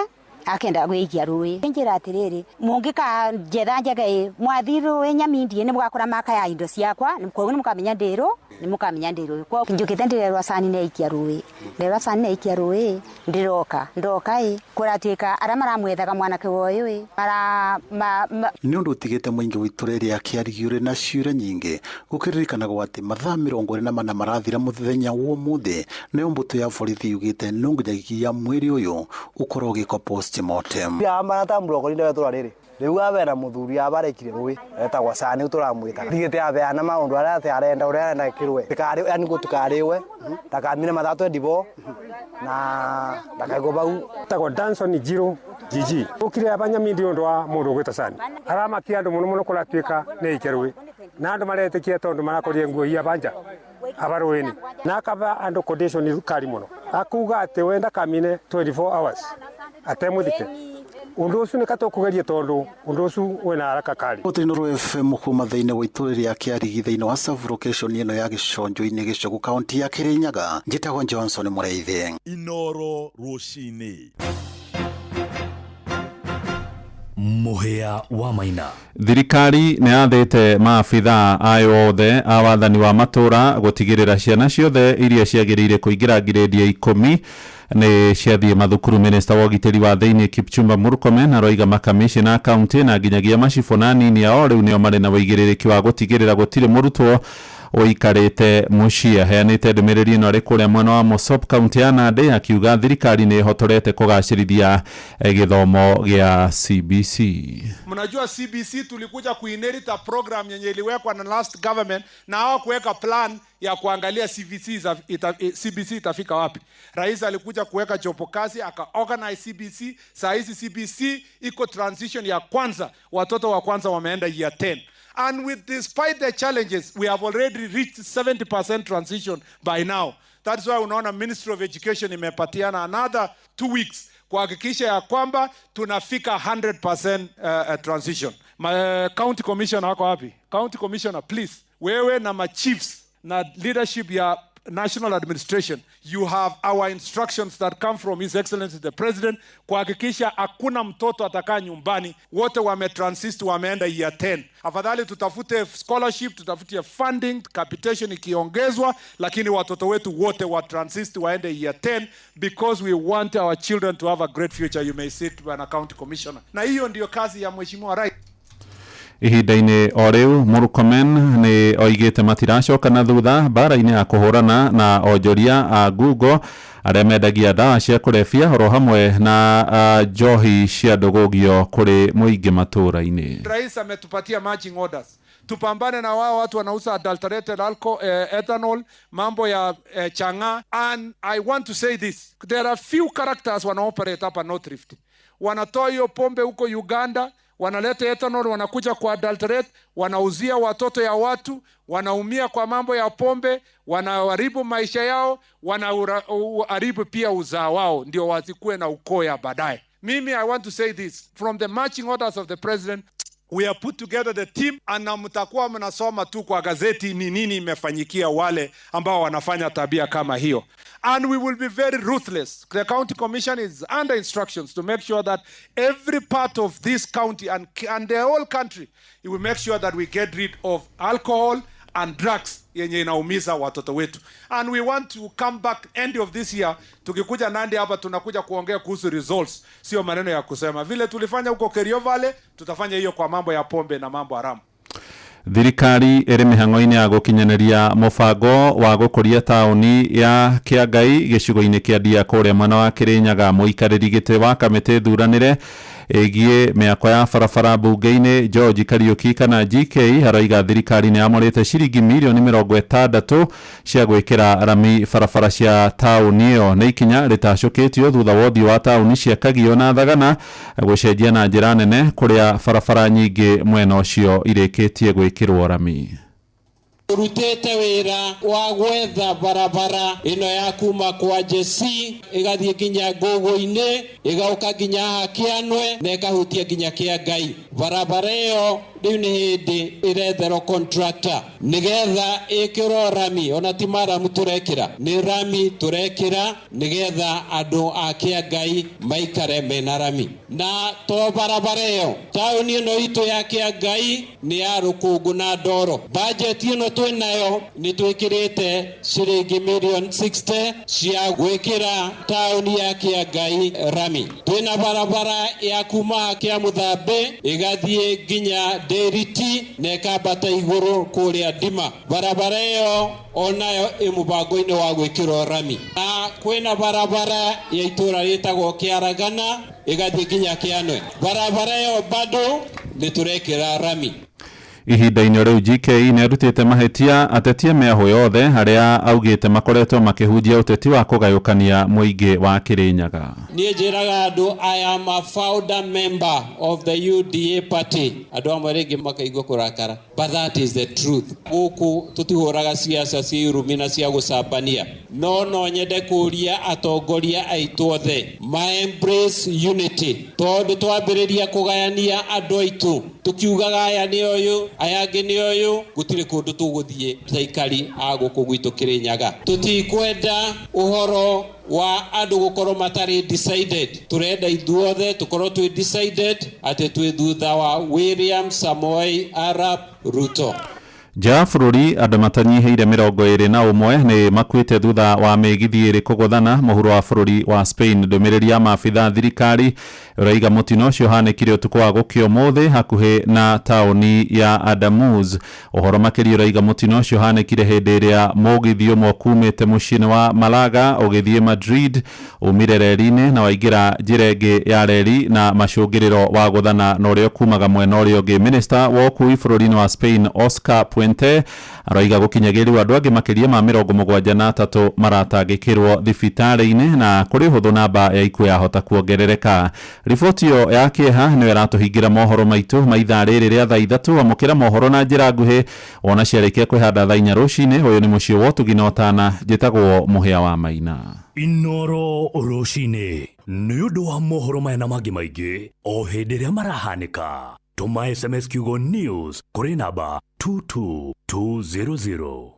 S25: Akenda gwĩikia rũĩ. Njĩra atĩrĩrĩ, mũngĩka njetha njega ĩ, mwathi rũĩ Nyamindie nĩ mũgakora makaya indo ciakwa, koguo nĩ mũkamenya ndĩ rũ, nĩ mũkamenya ndĩ rũĩ. Koguo njũkĩte ndĩrerwo cani nĩ aikia rũĩ. Nderwo cani nĩ aikia rũĩ, ndĩroka. Ndoka ĩ, kũratuĩka arĩa maramwethaga mwanake wa ũyũ ĩ, mara ma, ma,
S26: Nĩ ũndũ ũtigĩte mũingĩ wa itũra rĩa Kĩarigi ũrĩ na ciũria nyingĩ, gũkĩririkanagwo atĩ mathaa 24 marathira mũthenya wa ũmũthĩ, nayo mbũtũ ya borithi yugĩte no nginyagia mwĩrĩ ũyũ ũkorwo ũgĩkwo postmortem.
S4: Ya maratambũra ũkorire itũra rĩrĩ rĩu abena mũthuri abarekire rũĩ etagwo Sani tũramwĩtaga ndigĩte abeana maũndũ arĩa atĩ arenda ũrĩa arenda kĩrwe ndĩkarĩwe, yani gũtikarĩwe ndakamine mathaa 24 na ndakaigwo bau.
S5: Tagwo Danson Njirũ Jiji ũkire abanyamindi ũndũ wa mũndũ ũgwĩtwo Sani aramakia andũ mũno mũno kũratuĩka nĩ ike rũĩ na andũ maretĩkia tondũ marakorire nguo ia banja abarũĩ-inĩ na akaba andũ condition kari mũno akuga atĩ we ndakamine 24 hours atemũthike undu ucio nĩ katũkũgeria tondũ undu ũcio wĩna haraka kari.
S26: Inooro FM kuma thĩinĩ wa itũra rĩa Kĩarigi thĩinĩ wa sub-location ĩno ya Gĩconjo-inĩ Gĩcũgũ kaunti ya Kĩrĩnyaga, njĩtagwo Johnson Mũrĩithi.
S8: Inooro rũcinĩ.
S1: Mũhĩa wa Maina.
S6: Thirikari nĩ yathĩte maabithaa ayo othe a wathani wa matũra gũtigĩrĩra ciana ciothe iria ciagĩrĩire kũingĩra ngirĩndi ya 10 nĩ ciathiĩ mathukuru. Minista wa ũgitĩri wa thĩinĩ Kipchumba Murkomen aroiga makamishna a kaunti na nginyagia macibũ na anini ao rĩu nĩo marĩ na ũigĩrĩrĩki wa gũtigĩrĩra gũtirĩ mũrutwo ũikarĩte mũciĩ. Aheanĩte ndũmĩrĩri ĩno arĩ kũrĩa mwena wa Mosop kaunti ya Nandĩ akiuga thirikari nĩ ĩhotorete kũgacĩrithia gĩthomo gĩa CBC.
S11: Mnajua CBC tulikuja kuinherit a program yenye iliwekwa na last government na hao kuweka plan ya kuangalia CBC itafika wapi. Rais alikuja kuweka jopo kazi aka organize CBC. Saa hizi CBC iko transition ya kwanza, watoto wa kwanza wameenda year 10. And with despite the challenges, we have already reached 70% transition by now. That's why unaona Ministry of Education imepatiana another 2 weeks kuhakikisha ya kwamba tunafika 100% transition. My county commissioner wako wapi? County commissioner, please. Wewe na ma chiefs na leadership ya national administration, you have our instructions that come from His Excellency the President kuhakikisha hakuna mtoto atakaa nyumbani, wote wametransit wameenda year 10. Afadhali tutafute scholarship, tutafute funding, capitation ikiongezwa, lakini watoto wetu wote wa transit waende year 10 because we want our children to have a great future. You may sit bwana county commissioner. Na hiyo ndio kazi ya Mheshimiwa Rais.
S6: Ihinda-inĩ o rĩu Murkomen nĩ oigĩte matiracoka na thutha mbara-inĩ ya kũhũrana na onjoria a ngungo arĩa mendagia ndawa cia kũrebia oro hamwe na njohi cia ndũgũgio kũrĩ mũingĩ matũra-inĩ.
S11: Rais ametupatia marching orders. Tupambane na wao watu wanauza adulterated alcohol, ethanol, mambo ya chang'aa. And I want to say this, there are few characters wana operate hapa North Rift. Wanatoa hiyo pombe huko Uganda, wanaleta ethanol, wanakuja kwa adulterate, wanauzia watoto ya watu, wanaumia kwa mambo ya pombe, wanaharibu maisha yao, wanaharibu pia uzao wao, ndio wasikue na ukoo ya baadaye. Mimi I want to say this, from the marching orders of the president, we have put together the team, na mtakuwa mnasoma tu kwa gazeti ni nini imefanyikia wale ambao wanafanya tabia kama hiyo. And we will be very ruthless. The county commission is under instructions to make sure that every part of this county and the whole country, it will make sure that we get rid of alcohol and drugs yenye inaumiza watoto wetu. And we want to come back end of this year, tukikuja Nandi hapa tunakuja kuongea kuhusu results, sio maneno ya kusema. Vile tulifanya huko Kerio Valley, tutafanya hiyo kwa mambo ya pombe na mambo haramu.
S6: Thirikari ĩrĩ mĩhang'o-inĩ ya gũkinyanĩria mũbango wa gũkũria taũni ya Kĩangai gĩcigo-inĩ kĩa Ndia kũrĩa mwena wa Kĩrĩnyaga. Mũikarĩri gĩtĩ wa kamĩtĩ thuranĩre ĩgiĩ mĩako ya barabara mbunge-inĩ George Kariuki kana GK aroiga thirikari nĩ yamũrĩte ciringi mirioni 60 cia gwĩkĩra rami barabara cia taũni ĩyo. Nĩ ikinya rĩtacũkĩtio thutha wa ũthiũ wa taũni cia Kagio na Thagana gũcenjia na njĩra nene kũrĩa barabara nyingĩ mwena ũcio irĩkĩtie gwĩkĩrwo rami.
S7: Rutĩte wĩra wa gwetha barabara ĩno ya kuma kwa Jesi ĩgathiĩ nginya Ngũgũ-inĩ, ĩgoka nginya haha Kĩanwe na ĩkahutia nginya Kĩa Ngai. Barabara ĩyo rĩu nĩ hĩndĩ ĩretherwo contractor nĩgetha ĩkĩrwo rami, ona ti maramu tũrekĩra, nĩ rami tũrekĩra nĩgetha andũ a Kĩa Ngai maikare mena rami. Na to barabara ĩyo, taũni ĩno itũ ya Kĩa Ngai nĩ ya rũkũngũ na ndoro. Bajeti ĩno twĩ nayo nĩ twĩkĩrĩte ciringi mirioni 60 cia gwĩkĩra taũni ya Kĩa Ngai rami. Twĩna barabara ya kuma Kĩa Mũthambĩ ĩgathiĩ nginya Ndĩriti na ĩkambata igũrũ kũrĩa Ndima. Barabara ĩyo onayo ĩ mũbango-inĩ wa gwĩkĩrwo rami. Na kwĩna barabara ya itũra rĩtagwo Kĩaragana ĩgathiĩ nginya Kĩanwe. Barabara ĩyo bado nĩ tũrekĩra rami.
S6: Ihinda-inĩ rĩu GK nĩ arutĩte mahĩtia atetie mĩahũ yothe arĩa augĩte makoretwo makĩhunjia ũteti wa kũgayũkania mũingĩ wa Kĩrĩnyaga.
S7: Niĩ njĩraga andũ, I am a founder member of the UDA party. Andũ amwe rĩngĩ makaigua kũrakara, but that is the truth. Gũkũ tũtihũraga siasa cia irumi na cia gũcambania, no nyende kũria atongoria aitũ othe ma embrace unity, tondũ twambĩrĩria kũgayania andũ aitũ tũkiugaga aya nĩ ũyũ aya angĩ nĩ ũyũ, gũtirĩ kũndũ tũgũthiĩ ta aikari a gũkũ gwitũ Kĩrĩnyaga. Tũtikwenda ũhoro wa andũ gũkorwo matarĩ decided. Tũrenda ithuothe tũkorwo twĩ decided atĩ twĩ thutha wa William Samoei Arap Ruto.
S6: Nja ya bũrũri andũ matanyihĩire 21 nĩ makuĩte thutha wa mĩgithi ĩrĩ kũgũthana mũhuro wa bũrũri wa Spain. Ndũmĩrĩri ya maabitha thirikari ĩraiga mũtino ũcio ũhanĩkire ũtukũ wa gũkĩa ũmũthĩ hakuhĩ na taũni ya Adamuz. Ũhoro makĩria ũraiga mũtino ũcio ũhanĩkire hĩndĩ ĩrĩa mũgithi ũmwe kumĩte mũciĩ-inĩ wa Malaga ũgĩthiĩ Madrid umire reri-inĩ na waingĩra njĩra ĩngĩ ya reri na macũngĩrĩro wa gũthana na ũrĩa ũkumaga mwena ũrĩa ũngĩ. Minister wa ũkui bũrũri-inĩ wa Spain Oscar Puente aroiga gũkinyagĩrĩrwo andũ angĩ makĩria ma 73 maratangĩkĩrwo thibitarĩ-inĩ na kũrĩ ũhũthũ namba ya ikuũ yahota kuongerereka. Riboti ĩyo ya kĩeha nĩyo ĩratũhingĩra mohoro maitũ ma ithaa rĩrĩ rĩa thaa 3. Amũkĩra mohoro na njĩra nguhĩ wona ciarĩkia kwĩhanda thaa 4 rũcinĩ. Ũyũ nĩ mũciĩ wa ũtugi na ũtana, njĩtagwo Mũhĩa wa Maina.
S1: Inoro rũcinĩ nĩ ũndũ wa mohoro maya na mangĩ maingĩ o hĩndĩ ĩrĩa marahanĩka. Tũma SMS kiugo news kũrĩ namba 22200.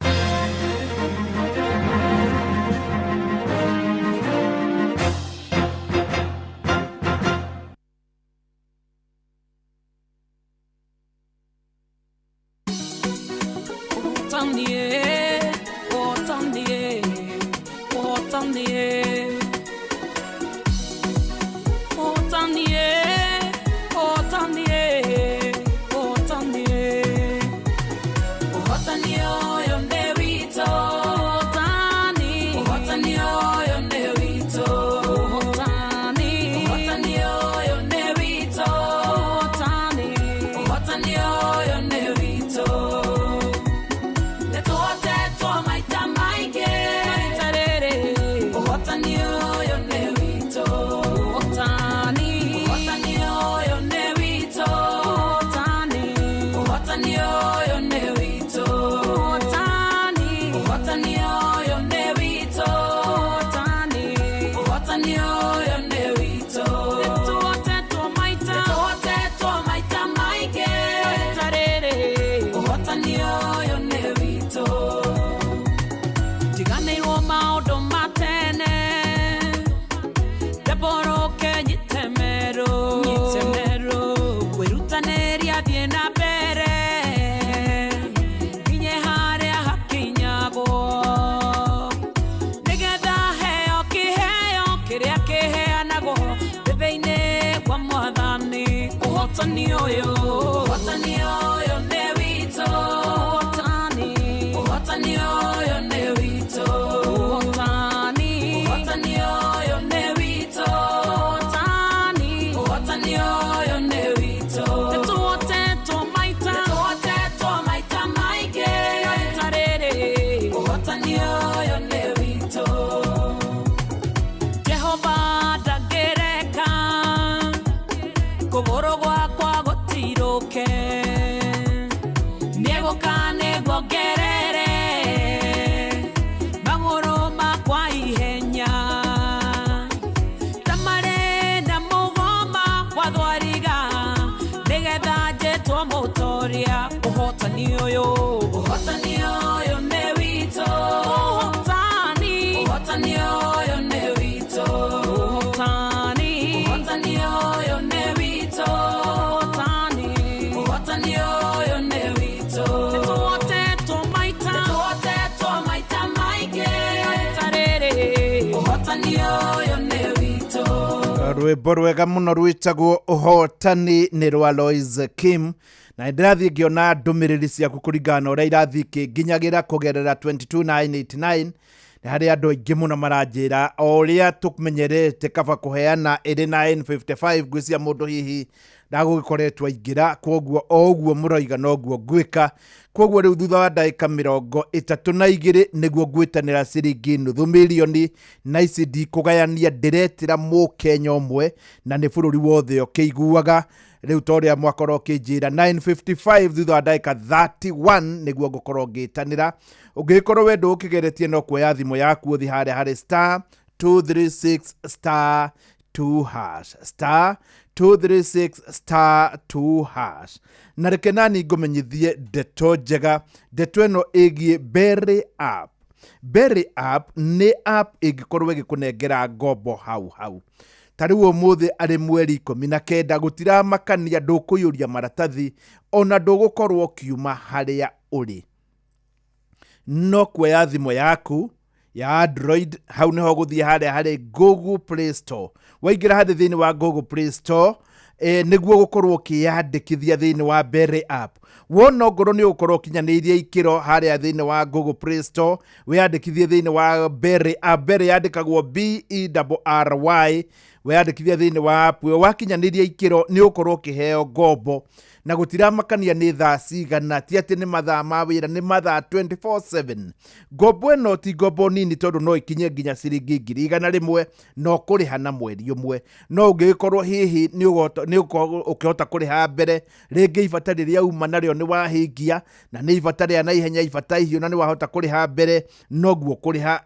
S9: Kũgũrũ gwakwa gũtirũke, nĩegũka nĩguongerere. Rwĩmbo rwega mũno rwĩtagwo ũhotani nĩ rwa Lois Kim, na nĩndĩrathiĩ ngĩona ndũmĩrĩri ciaku kũringana na ũrĩa irathiĩ ikĩnginyagĩra kũgerera 22989. Nĩ harĩ andũ aingĩ mũno maranjĩra o ũrĩa tũmenyerete kaba kũheana ĩrĩ 9:55. Ngwĩcia mũndũ hihi ndagũgĩkoretwo aingĩra, kwoguo o ũguo mũroiga noguo ngwĩka. Kwoguo rĩu thutha wa ndagĩka 32 nĩguo ngwĩtanĩra ciringi nuthu mirioni, na ici ndikũgayania, ndĩretĩra mũkenya ũmwe na nĩ bũrũri wothe ũkĩiguaga. Rĩu ta ũrĩa mwakorwo ũkĩnjĩra, 9:55, thutha wa ndagĩka 31 nĩguo ngũkorwo ngĩtanĩra. Ũngĩgĩkorwo we ndũũkĩgeretie, no kuoya thimũ yaku ũthiĩ harĩa harĩ *236*2#, *236*2#. Na reke nani ngũmenyithie ndeto njega, ndeto ĩno ĩgiĩ Berry App. Berry App nĩ app ĩngĩkorwo ĩgĩkũnengera ngombo hau hau. Ta rĩu ũmũthĩ arĩ mweri 19, gũtiramakania, ndũkũiyũria maratathi ona ndũgũkorwo ũkiuma harĩa ũrĩ. No kuoya thimũ yaku ya Android, hau nĩho ũgũthiĩ harĩa harĩ Google Play Store. Waingĩra harĩ thĩinĩ wa Google Play Store, nĩguo gũkorwo ũkĩyandĩkithia thĩinĩ wa Berry App. Wona ongorwo nĩ ũgũkorwo ũkinyanĩirie ikĩro harĩa thĩinĩ wa Google Play Store, wĩyandĩkithie thĩinĩ wa Berry App. Berry yandĩkagwo Berry. Weyandĩkithia thĩinĩ wa app ĩyo, wakinyanĩria ikĩro nĩ ũgũkorwo ũkĩheo ngombo, na gũtiramakania nĩ thaa cigana, ti atĩ nĩ mathaa ma wĩra, nĩ mathaa 24/7. Ngombo ĩno ti ngombo nini, tondũ no ikinye nginya ciringi 100,000, no kũrĩha na mweri ũmwe. No ũngĩgĩkorwo hihi nĩ ũgũkorwo ũkĩhota kũrĩha mbere, rĩngĩ ibata rĩrĩa uma narĩo nĩ wahingia na nĩ ibata rĩa naihenya, ibata ihiũ, na nĩ wahota kũrĩha mbere, noguo kũrĩha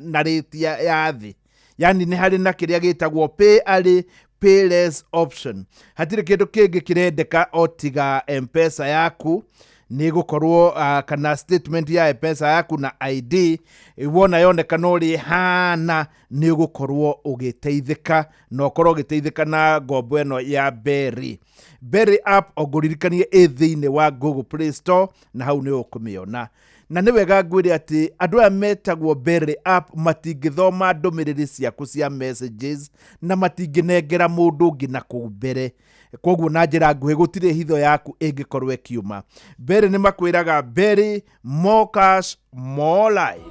S9: na rĩti ya thĩ. Yani nĩ harĩ na kĩrĩa gĩtagwo pay early, pay less option. Hatirĩ kĩndũ kĩngĩ kĩrendeka o tiga M-Pesa yaku nĩ gũkorwo kana statement ya M-Pesa yaku na ID. Wona yoneka no rĩhana, nĩ ũgũkorwo ũgĩteithĩka na ũkorwo ũgĩteithĩka na ngombo ĩno ya Berry. Berry App, ongũririkanie, ĩ thĩinĩ wa Google Play Store na hau nĩ ũkũmĩona. Na nĩ wega ngwĩre atĩ andũ aya metagwo Berry App matingĩthoma ndũmĩrĩri ciaku cia messages na matingĩnengera mũndũ ũngĩ na kũu mbere. Koguo na njĩra nguhĩ, gũtirĩ hitho yaku ĩngĩkorwo ĩkiuma. Berry nĩ makwĩraga, "Berry, more cash, more life."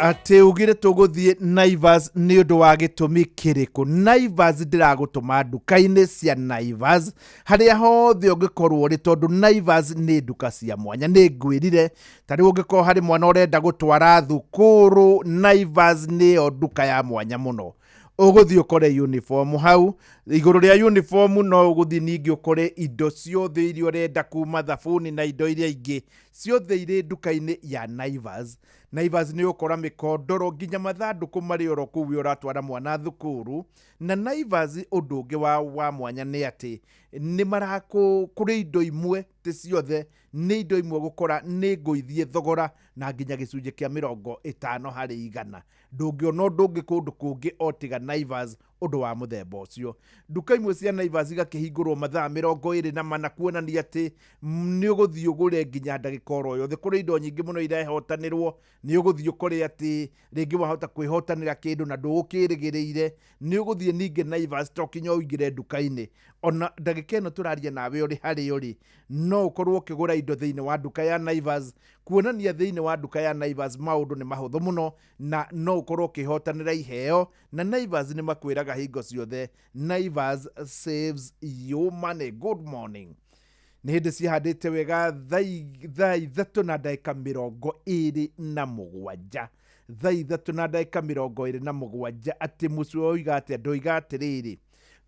S9: Atĩ ugire tũgũthiĩ Naivas nĩ ũndũ wa gĩtũmi kĩrĩkũ? Naivas, ndĩragũtũma nduka-inĩ cia Naivas harĩa hothe ũngĩkorwo ũrĩ, tondũ Naivas nĩ nduka cia mwanya. Nĩ ngwĩrire, ta rĩu ũngĩkorwo harĩ mwana ũrenda gũtwara thukuru, Naivas nĩyo nduka ya mwanya mũno. Ũgũthiĩ ũkore uniform hau. Igũrũ rĩa uniform, no ũgũthiĩ ningĩ ũkore indo ciothe iria ũrenda, kuma thabuni na indo iria ingĩ ciothe irĩ nduka-inĩ ya Naivas. Naivas nĩ ũkora mĩkondoro nginya mathandũkũ marĩ oro kũu we ũratwara mwana thukuru. Na Naivas ũndũ ũngĩ wa mwanya nĩ atĩ nĩ marakũ kũrĩ indo imwe, ti ciothe, nĩ indo imwe gũkora nĩ ngũithie thogora na nginya gĩcunjĩ kĩa 50%. Ndũngĩona ũndũ ũngĩ kũndũ kũngĩ o tiga Naivas ũndũ wa mũthemba ũcio. Nduka imwe cia Naivas igakĩhingũrwo mathaa 24, kuonania atĩ nĩ ũgũthiĩ ũgũre nginya ndagĩka oro yothe. Kũrĩ indo nyingĩ mũno irehotanĩrwo. Nĩ ũgũthiĩ ũkore atĩ rĩngĩ wahota kwĩhotanĩra kĩndũ na ndũgũkĩrĩgĩrĩire. Nĩ ũgũthiĩ ningĩ Naivas, to kinya ũingĩre nduka-inĩ, ona ndagĩka ĩno tũraria nawe ũrĩ harĩa ũrĩ, no ũkorwo ũkĩgũra indo thĩinĩ wa nduka ya Naivas, kuonania thĩinĩ wa nduka ya Naivas maũndũ nĩ mahũthũ mũno na no ũkorwo ũkĩhotanĩra iheo. Na Naivas nĩ makwĩraga hingo ciothe, "Naivas saves you money." Good morning. Nĩ hĩndĩ cihandĩte wega 3:27, 3:27. Atĩ mũciĩ oiga atĩa? Ndoiga atĩrĩrĩ,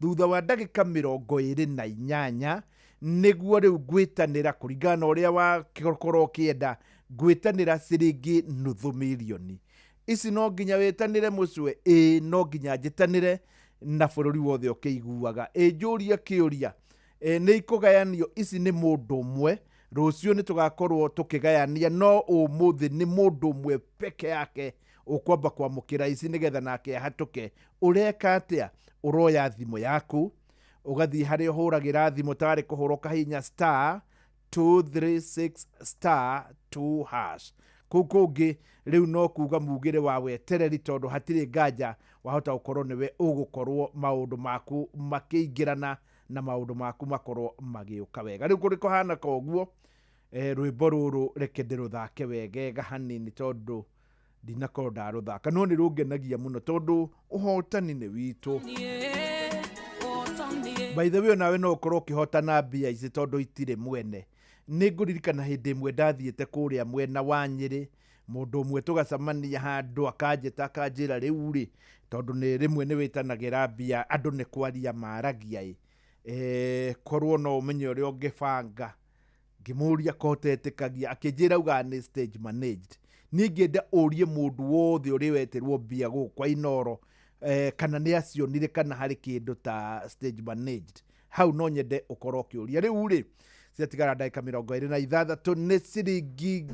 S9: thutha wa ndagĩka 28 nĩguo rĩu ngwĩtanĩra kũringana na ũrĩa wakorwo ũkĩenda. Ngwĩtanĩra ciringi nuthu mirioni. Ici no nginya wĩtanĩre mũcwe? Ĩĩ, no nginya njĩtanĩre na bũrũri wothe ũkĩiguaga. Ĩ njũrie kĩũria, nĩ ikũgayanio ici? Nĩ mũndũ ũmwe. Rũciũ nĩ tũgakorwo tũkĩgayania, no ũmũthĩ nĩ mũndũ ũmwe peke yake ũkwamba kwamũkĩra ici nĩgetha nake ahatũke. Ũreka atĩa? Ũroya thimũ yaku, ũgathiĩ harĩa ũhũragĩra thimũ, tarĩ kũhũra ũkahihinya *236*2#. Kũu kũngĩ rĩu no kuga mugĩre wa wetereri, tondũ hatirĩ nganja wahota gũkorwo nĩwe ũgũkorwo maũndũ maku makĩingĩrana na maũndũ maku makorwo magĩũka wega. Rĩu kũrĩ kũhana koguo, rwĩmbo rũrũ reke ndĩrũthake wegega hanini, tondũ ndinakorwo ndarũthaka, no nĩ rũngenagia mũno tondũ ũhotani nĩ witũ. By the way, onawe no ũkorwo ũkĩhotana mbia ici tondũ itirĩ mwene. Nĩ ngũririkana hĩndĩ ĩmwe ndathiĩte kũrĩa mwena wa Nyĩrĩ, mũndũ ũmwe tũgacemania handũ akanjĩta akanjĩra rĩu rĩ, tondũ nĩ rĩmwe nĩ wĩtanagĩra mbia andũ nĩ kwaria maragia ĩ, korwo no ũmenye ũrĩa ũngĩbanga. Ngĩmũria ko ũtetĩkagia, akĩnjĩra augaga nĩ stage managed. Niĩ ingĩenda ũrie mũndũ wothe ũrĩ wetĩrwo mbia gũkũ kwa Inooro, kana nĩ acionire kana harĩ kĩndũ ta stage managed. Hau no nyende ũkorwo ũkĩũria. Rĩu rĩ, ciatigara ndagĩka 26 nĩ ciringi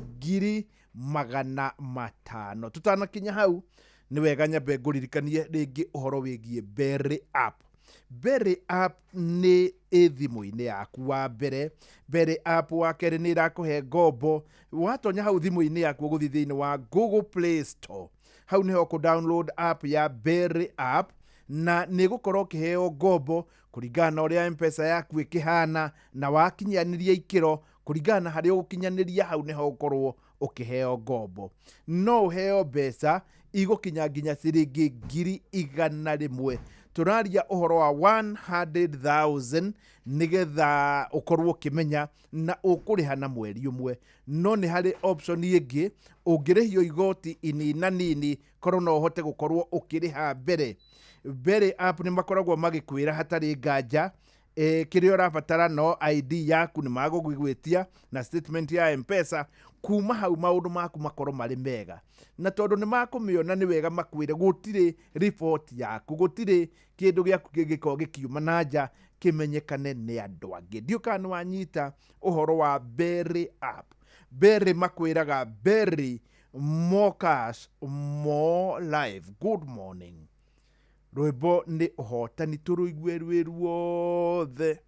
S9: 500,000. Tũtanakinya hau nĩ wega nyambe ngũririkanie rĩngĩ ũhoro wĩgiĩ Berry App. Berry App nĩ ĩ thimũ-inĩ yaku wa mbere. Berry App wa kerĩ nĩ ĩrakũhe ngombo. Watonya hau thimũ-inĩ yaku ũgũthiĩ thĩinĩ wa Google Play Store, hau nĩho ũkũ download app ya Berry App, na nĩ gũkorwo ũkĩheo ngombo kũringana na ũrĩa M-Pesa yaku ĩkĩhana, na wakinyanĩria ikĩro kũringana na harĩa ũgũkinyanĩria, hau nĩho ũkorwo ũkĩheo ngombo. No ũheo mbeca igũkinya nginya ciringi 100,000. Tũraria ũhoro wa 100,000 nĩgetha ũkorwo ũkĩmenya na ũkũrĩha na mweri ũmwe. No nĩ harĩ option ĩngĩ ũngĩrĩhio igoti inina nini, korwo no ũhote gũkorwo ũkĩrĩha mbere. Berry App nĩ makoragwo magĩkwĩra hatarĩ nganja, kĩrĩa ũrabatara no ID yaku nĩ magũgwĩtia na statement ya M-Pesa. Kuma hau maũndũ maku makorwo marĩ mega, na tondũ nĩ makũmĩona nĩ wega makwĩre gũtirĩ report yaku, gũtirĩ kĩndũ gĩaku kĩngĩkorwo gĩkiuma na nja kĩmenyekane nĩ andũ angĩ. Ndiũ kana nĩ wanyita ũhoro wa Berry App. Berry makwĩraga Berry, more cash, more life. Good morning. Rwĩmbo nĩ ũhotani, tũrũigue rwĩ ruothe.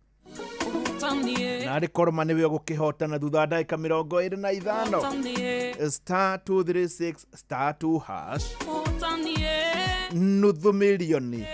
S9: Narĩ koroma nĩwe ũgũkĩhotana thutha wa ndagĩka 25. Star 236 star 2 hash, nuthu mirioni.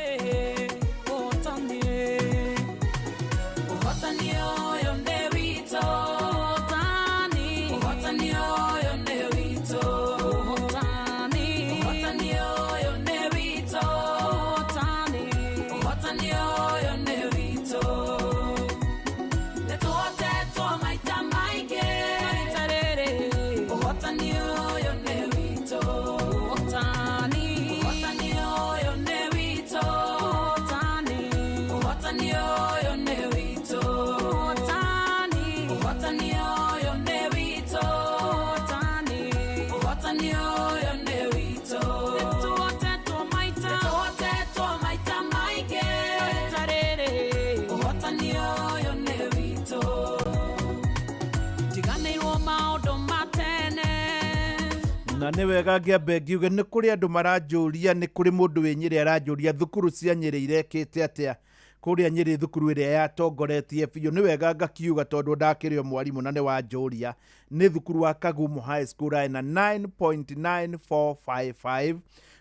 S9: Na nĩ wega ngĩambe ngiuge nĩ kũrĩ andũ maranjũria, nĩ kũrĩ mũndũ wĩ Nyĩrĩ aranjũria thukuru cia Nyĩrĩ irekĩte atĩa. Kũrĩa Nyĩrĩ thukuru ĩrĩa yatongoretie biũ, nĩ wega ngakiuga tondũ ndakĩrĩ o mwarimũ na nĩ wanjũria, nĩ thukuru wa Kagumo High School ena 9.9455,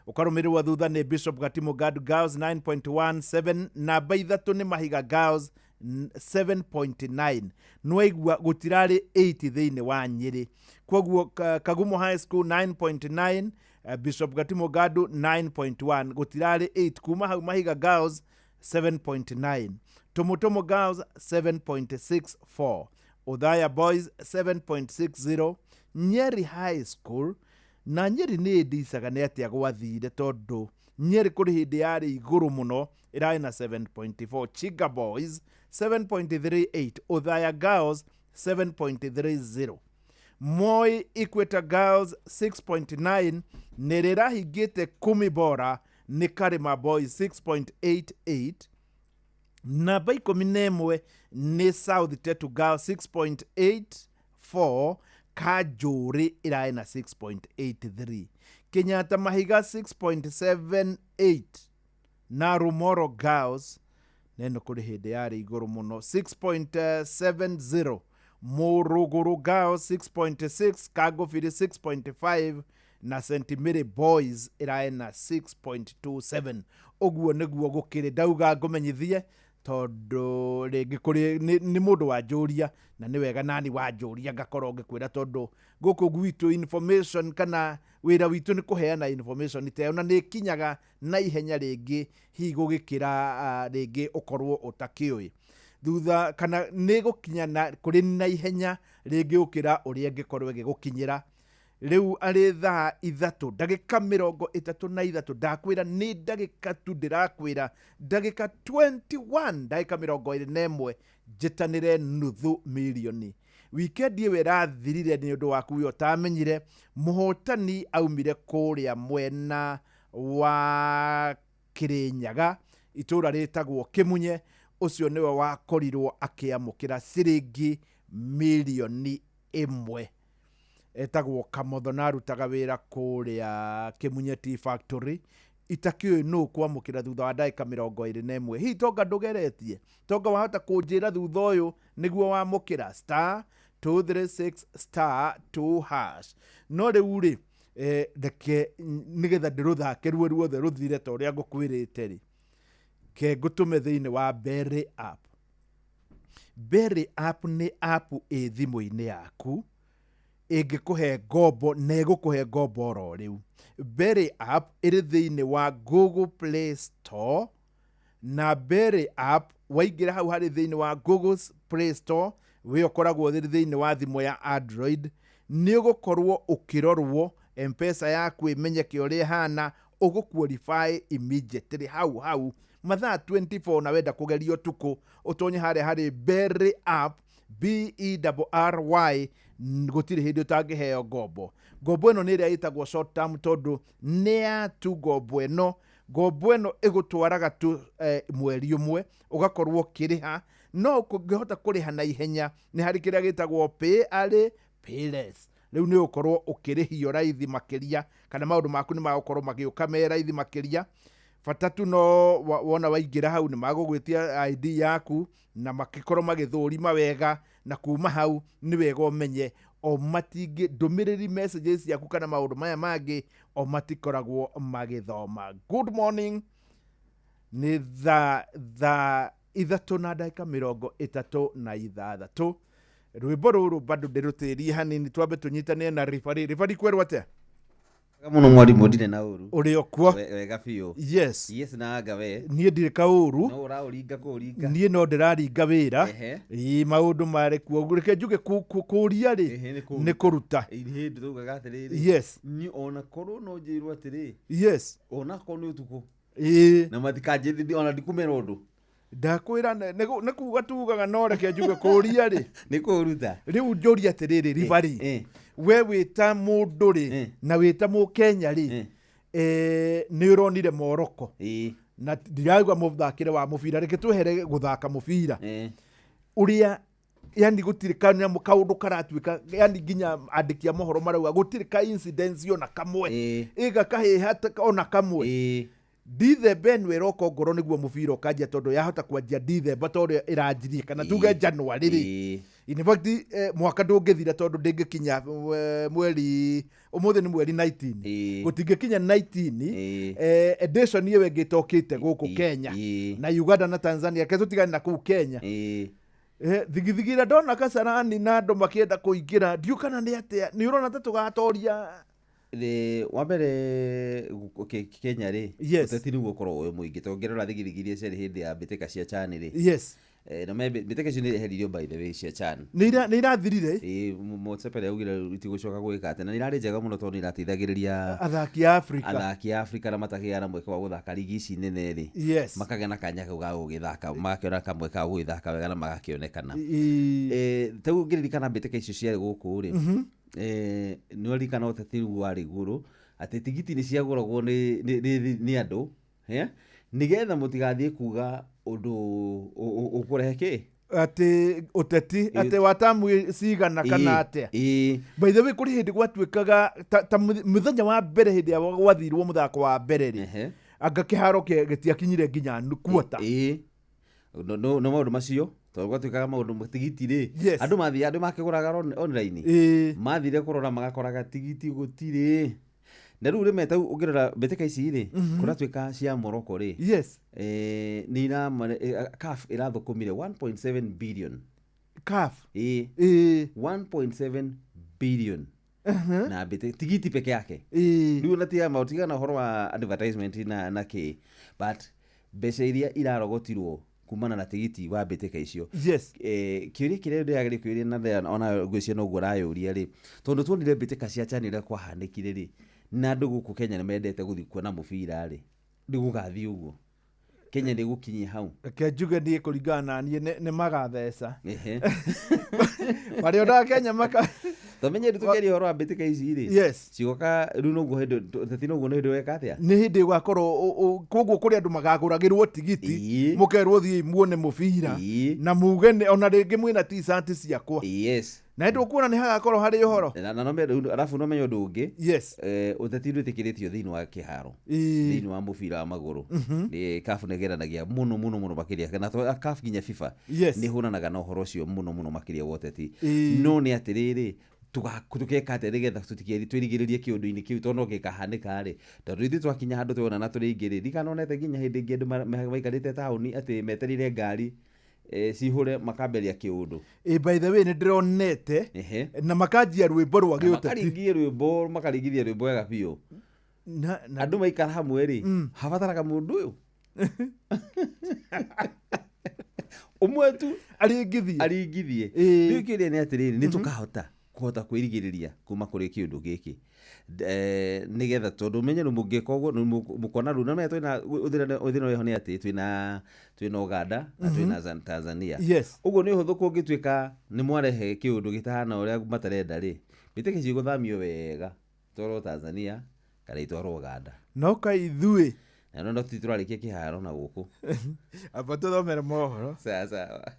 S9: ũkarũmĩrĩrwo thutha nĩ Bishop Gatimu Gadu Girls 9.17, namba 3 nĩ Mahiga Girls 7.9. Nĩwaigua gũtirarĩ 8 thĩinĩ wa Nyĩrĩ. Koguo Kagumo High School 9.9, Bishop Gatimu Gadu 9.1, gũtirarĩ 8. Kuma hau Mahiga Girls 7.9, Tumutumu Girls 7.64, Othaya Boys 7.60, Nyeri High School. Na Nyeri nĩ ndicaga nĩ atĩa gwathire, tondũ Nyeri kũrĩ hĩndĩ yarĩ igũrũ mũno, ĩrarĩ na 7.4, Chiga Boys 7.38, Othaya Girls 7.30, Moi Equator Girls 6.9, nĩ rĩrahingĩte 10 bora nĩ Karima Boys 6.88, namba 11 nĩ South Tetu Girls 6.84, Kajũrĩ ĩrarĩ na 6.83, Kenyatta Mahiga 6.78, na Rumoro Girls neno kũrĩ hĩndĩ yarĩ igũrũ mũno 6.70. Mũrũgũrũ Girls 6.6, Kangũbiri 6.5 na St Mary Boys ĩraĩ na 6.27. Ũguo nĩguo gũkĩrĩ. Ndauga ngũmenyithie tondũ rĩngĩ kũrĩ nĩ mũndũ wanjũria, na nĩ wega nani wanjũria ngakorwo ngĩkwĩra, tondũ gũkũ gwitũ information kana wĩra witũ nĩ kũheana information ta ĩyo, na nĩ ĩkinyaga na ihenya rĩngĩ hihi gũgĩkĩra rĩngĩ ũkorwo ũtakĩũĩ thutha, kana nĩ gũkinya na kũrĩ na ihenya rĩngĩ gũkĩra ũrĩa ĩngĩkorwo ĩgĩgũkinyĩra. Rĩu arĩ thaa 3:33, ndakwĩra nĩ ndagĩka tu, ndĩrakwĩra ndagĩka 21, ndagĩka 21 njĩtanĩre nuthu mirioni. Wikendi ĩyo ĩrathirire nĩ ũndũ waku we ũtamenyire, mũhotani aumire kũrĩa mwena wa Kĩrĩnyaga, itũũra rĩtagwo Kĩmunye. Ũcio nĩwe wakorirwo akĩamũkĩra ciringi mirioni 1. Etagwo Kamotho na arutaga wĩra kũrĩa Kĩmunye Tea Factory. Itakĩũĩ nũ kwamũkĩra thutha wa ndagĩka 21. Hihi tonga ndũgeretie, tonga wahota kũnjĩra thutha ũyũ nĩguo wamũkĩra *236*2#. No rĩu rĩ, reke nĩgetha ndĩrũthake ruo ruothe rũthire ta ũrĩa ngũkwĩrĩte rĩ, ke ngũtũme thĩinĩ wa Berry app. Berry app nĩ app ĩ thimũ-inĩ yaku ĩngĩkũhe ngombo, na ĩgũkũhe ngombo oro rĩu. Berry app ĩrĩ thĩinĩ wa Google Play Store, na Berry app waingĩra hau harĩ thĩinĩ wa Google Play Store, we ũkoragwo ũrĩ thĩinĩ wa thimũ ya Android, nĩ ũgũkorwo ũkĩrorwo M-Pesa yaku ĩmenyeke ũrĩa ĩhana, ũgũ qualify immediately hau hau mathaa 24. Na wenda kũgeria ũtukũ, ũtonye harĩa harĩ Berry app, Berry, gũtirĩ hĩndĩ ũtangĩheo ngombo. Ngombo ĩno nĩ ĩrĩa ĩtagwo short term, tondũ nĩ ya tu ngombo ĩno. Ngombo ĩno ĩgũtwaraga tu mweri ũmwe, ũgakorwo ũkĩrĩha. No ũngĩhota kũrĩha na ihenya, nĩ harĩ kĩrĩa gĩtagwo pay early, pay less. Rĩu nĩ ũgũkorwo ũkĩrĩhio raithi makĩria, kana maũndũ maku nĩ magũkorwo magĩũka me raithi makĩria. Bata tu no wona waingĩra hau nĩ magũgwĩtia ID yaku na makĩkorwo magĩthũrima wega, na kuma hau nĩ wega ũmenye o matingĩ ndũmĩrĩri messages ciaku kana maũndũ maya mangĩ o matikoragwo magĩthoma. Good morning. Nĩ thaa 3:36. Rwĩmbo rũrũ bado ndĩrũtĩrie hanini, twambe tũnyitanĩre na ribari. Ribari, kwerwo atĩa?
S12: Wega mũno mwarimũ, ndirĩ na ũru.
S9: Ũrĩ o kuo?
S12: Wega biũ.
S9: Yes.
S12: Yes, na anga we?
S9: Niĩ ndirĩ kaũru.
S12: No ũraũringa kũũringa.
S9: Niĩ no ndĩraringa wĩra. Ĩ, maũndũ marĩ kuo. Reke njuge kũria rĩ,
S12: Ehe, nĩ kũruta.
S9: Nĩ kũruta.
S12: Ĩ, hĩndĩ taugaga atĩrĩrĩ, niĩ ona korwo no njĩrwo atĩrĩ, ona korwo nĩ ũtukũ, na matikanjĩthithie ona ndikumera ũndũ.
S9: Ndakwĩra nĩ kuga tugaga, no reke njuge kũria rĩ,
S12: nĩ kũruta.
S9: Rĩu njũria atĩrĩrĩ, ribari, we wĩta mũndũ rĩ, na wĩta mũkenya rĩ, nĩ ũronire Morocco, na ndiraigua mũthakĩre wa mũbira, reke twehere gũthaka mũbira ũrĩa, yani gũtirĩ kanyamũ kaũndũ karatuĩka, yani nginya andĩki a mohoro marauga gũtirĩ ka incidence ona kamwe ĩga kahĩha ona kamwe. Dithemba ĩno ĩroka ngoro nĩguo mũbira ũkanjia, tondũ yahota kwanjia Dithemba ta ũrĩa ĩranjirie, kana tuge January rĩ. In fact, mwaka ndũngĩthira, tondũ ndĩngĩkinya mweri, ũmũthĩ nĩ mweri 19, gũtingĩkinya 19 edition ĩyo ĩngĩ ĩtokĩte gũkũ Kenya na Uganda na Tanzania. Reke tũtigane na kũu Kenya. Thigithigi ĩrĩa ndona Kasarani na andũ makĩenda kũingĩra, ndiũ kana nĩ atĩa, nĩ ũrona ta tũgatoria?
S12: Wa mbere okay, Kenya rĩ, ũteti nĩguo ũkoragwo wĩ mũingĩ, tondũ ũngĩrora thigithigi iria ciarĩ hĩndĩ ya mbĩtĩka cia CHAN rĩ, na mbĩtĩka icio nĩ eheririo, by the way, cia CHAN.
S9: Nĩ irathirire.
S12: Ĩ, Motsepe augire itigũcoka gwĩka atĩ, na nĩ irarĩ njega mũno tondũ nĩ irateithagĩrĩria
S9: athaki a Afrika.
S12: Athaki a Afrika na matakĩgĩa na mweke wa gũthaka ligi ici nene rĩ, makagĩa na kanya kau ga gũgĩthaka, magakĩona kamweke ga gũgĩthaka wega na magakĩonekana. Ta rĩu ũngĩririkana mbĩtĩka icio ciarĩ gũkũ rĩ, nĩ ũririkana ũteti rĩu warĩ igũrũ atĩ tigiti nĩ ciagũragwo nĩ andũ, nĩgetha mũtigathiĩ kuga ũndũ ũkũrehe kĩ.
S9: Atĩ ũteti, atĩ watamu cigana kana atĩa. By the way, kũrĩ hĩndĩ gwatuĩkaga ta mũthenya wa mbere hĩndĩ ya gwathirwo mũthako wa mbere rĩ, anga kĩharo gĩtiakinyire nginya quarter.
S12: No maũndũ macio. Tondũ gwatuĩkaga maũndũ tigiti rĩ,
S9: Yes.
S12: andũ mathiaga, andũ makĩgũraga online. Mathire kũrora magakoraga tigiti gũtirĩ. Na rĩu rĩmwe ta ũngĩrora mbĩtĩka ici rĩ, kũratuĩka cia Morocco rĩ, nĩ CAF ĩrathũkũmire 1.7 billion.
S9: CAF?
S12: Ĩĩ. 1.7 billion. Na mbĩtĩ tigiti peke yake. Rĩu ona tiga maũndũ, tiga na ũhoro wa advertisement na kĩ, but mbeca iria irarogotirwo kumana na tigiti wa mbĩtĩka icio. Kĩũria kĩrĩa ndĩragĩrĩ kĩũria na ona ngwĩciria noguo ũrayũria rĩ, tondũ tuonire mbĩtĩka cia CHAN ũrĩa kwahanĩkire rĩ, na andũ gũkũ Kenya nĩ mendete gũthiĩ kuona mũbira rĩ, rĩu gũgathiĩ ũguo Kenya nĩ gũkinyia hau?
S9: Reke njuge niĩ kũringana na niĩ nĩ magatheca. Marĩonaga Kenya maka
S12: Tũmenye rĩu tũkĩaria ũhoro wa mbĩtĩka ici rĩ, cigoka rĩu noguo hĩndĩ tũti noguo nĩ hĩndĩ weka atĩa?
S9: Nĩ hĩndĩ ĩgakorwo koguo kũrĩ andũ magagũragĩrwo tigiti, mũkerwo thiĩi muone mũbira na muge ona rĩngĩ mwĩna t-shirt ciakwa. Na hĩndĩ ũkuona nĩ hagakorwo harĩ ũhoro.
S12: Na no arabu no menye ũndũ ũngĩ. Ũteti ndwĩtĩkĩrĩtio thĩinĩ wa kĩharo. Thĩinĩ wa mũbira wa magũrũ. Nĩ CAF nĩ ĩgeranagia mũno mũno mũno makĩria. Na to CAF nginya FIFA. Nĩ ĩhũranaga na ũhoro ũcio mũno mũno makĩria wa ũteti. No nĩ atĩrĩrĩ, tũgeka atĩa nĩgetha twĩrigĩrĩrie kĩũndũ-inĩ kĩu, tondũ no gĩkahanĩka rĩ, tondũ ithuĩ twakinya handũ twona na tũrĩ aingĩ rĩ, ndikanonete nginya hĩndĩ ĩngĩ andũ maikarĩte taũni atĩ metereire ngari cihũre makambĩrĩria kĩũndũ.
S9: By the way, nĩ ndĩronete na makanjia rwĩmbo rwa
S12: Na
S9: gĩũteti.
S12: makaringia rwĩmbo, makaringithia rwĩmbo wega biũ. Andũ maikara hamwe rĩ, habataraga mũndũ ũyũ ũmwe tu
S9: aringithie.
S12: Aringithie. Rĩu kĩũria nĩ atĩrĩrĩ, nĩ tũkahota kũhota kwĩrigĩrĩria kuma kũrĩ kĩũndũ gĩkĩ? Nĩgetha tondũ ũmenye rĩu mũngĩka ũguo, nĩ mũkona rĩu, na menya twĩna ũthĩna ũrĩa ho nĩ atĩ twĩna Uganda na twĩna Tanzania. Ũguo nĩ ũhũthũ kũngĩtuĩka nĩ mwarehe kĩũndũ gĩtahana ũrĩa matarenda rĩ, mbĩtĩka icio igũthamio wega itwarwo Tanzania kana itwarwo Uganda.
S9: No kaĩ ithuĩ.
S12: Na no tũthiĩ tũrarĩkia kĩharo na gũkũ.
S9: Amba tũthomere mohoro.
S12: Sawa sawa.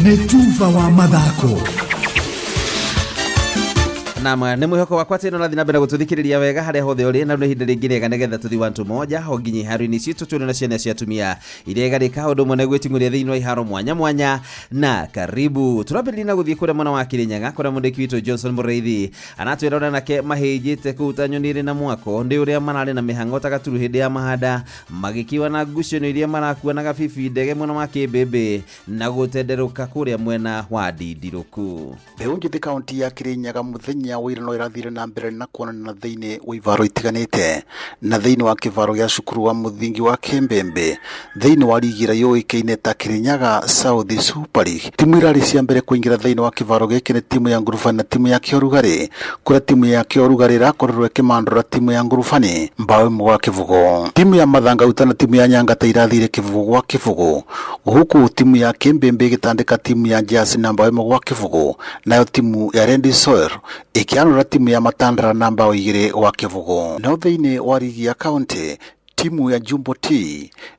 S1: Nĩ tuba wa mathako.
S12: Naam, nĩ mwĩhoko wakwa atĩ nĩũrathiĩ na mbere gũtũthikĩrĩria wega harĩa hothe ũrĩ, na rĩu nĩ ihinda rĩngĩ rĩega nĩgetha tũthiĩ wantu moja ho nginya iharo-inĩ citũ tuone na ciana cia atumia iria igarĩka ũndũ ũmwe na gwĩting'ũria thĩinĩ wa iharo mwanya mwanya. Na karibu tũrambĩrĩria na gũthiĩ kũrĩa mwena wa Kĩrĩnyaga kũrĩa mwandĩki witũ Johnson Mũrĩithi aratwĩra ũrĩa anake mahĩnjĩte kũu ta nyoni ĩrĩ na mwako nĩ ũrĩa mararĩ na mĩhang'o ta gaturu hĩndĩ ya mahanda magĩkiwa na ngucanio iria marakua na gabibi ndege mwena wa Kĩmbĩmbĩ na gũtenderũka kũrĩa mwena wa Ndindirũku.
S26: Mbeũ njĩthĩ kaunti ya Kĩrĩnyaga mũthenya wa ira no ĩrathire na mbere na kuonana thĩinĩ wa ivaro itiganĩte na thĩinĩ wa kĩvaro gĩa cukuru wa mũthingi wa Kĩmbĩmbĩ thĩinĩ wa rigi ĩrĩa yũĩkaine ta Kĩrĩnyaga South Super League. Timu irarĩ cia mbere kũingĩra thĩinĩ wa kĩvaro gĩkĩ nĩ timu ya Ngurubani na timu ya Kĩorugarĩ, kũrĩa timu ya Kĩorugarĩ ĩrakorirwo ĩkĩmandũra timu ya Ngurubani mbaũ ĩmwe gwa kĩbũgũ. Timu ya Mathangauta na timu ya Nyangata irathire kĩbũgũ gwa kĩbũgũ, huku timu ya Kĩmbĩmbĩ ĩgĩtandĩka timu ya Jazz na mbaũ ĩmwe gwa kĩbũgũ, nayo timu ya Rendi Soil ĩkĩanũra timu ya Matandara na mbaũ igĩrĩ gwa kĩbũgũ. No thĩinĩ wa rigi ya kaunti, timu ya Jumbo T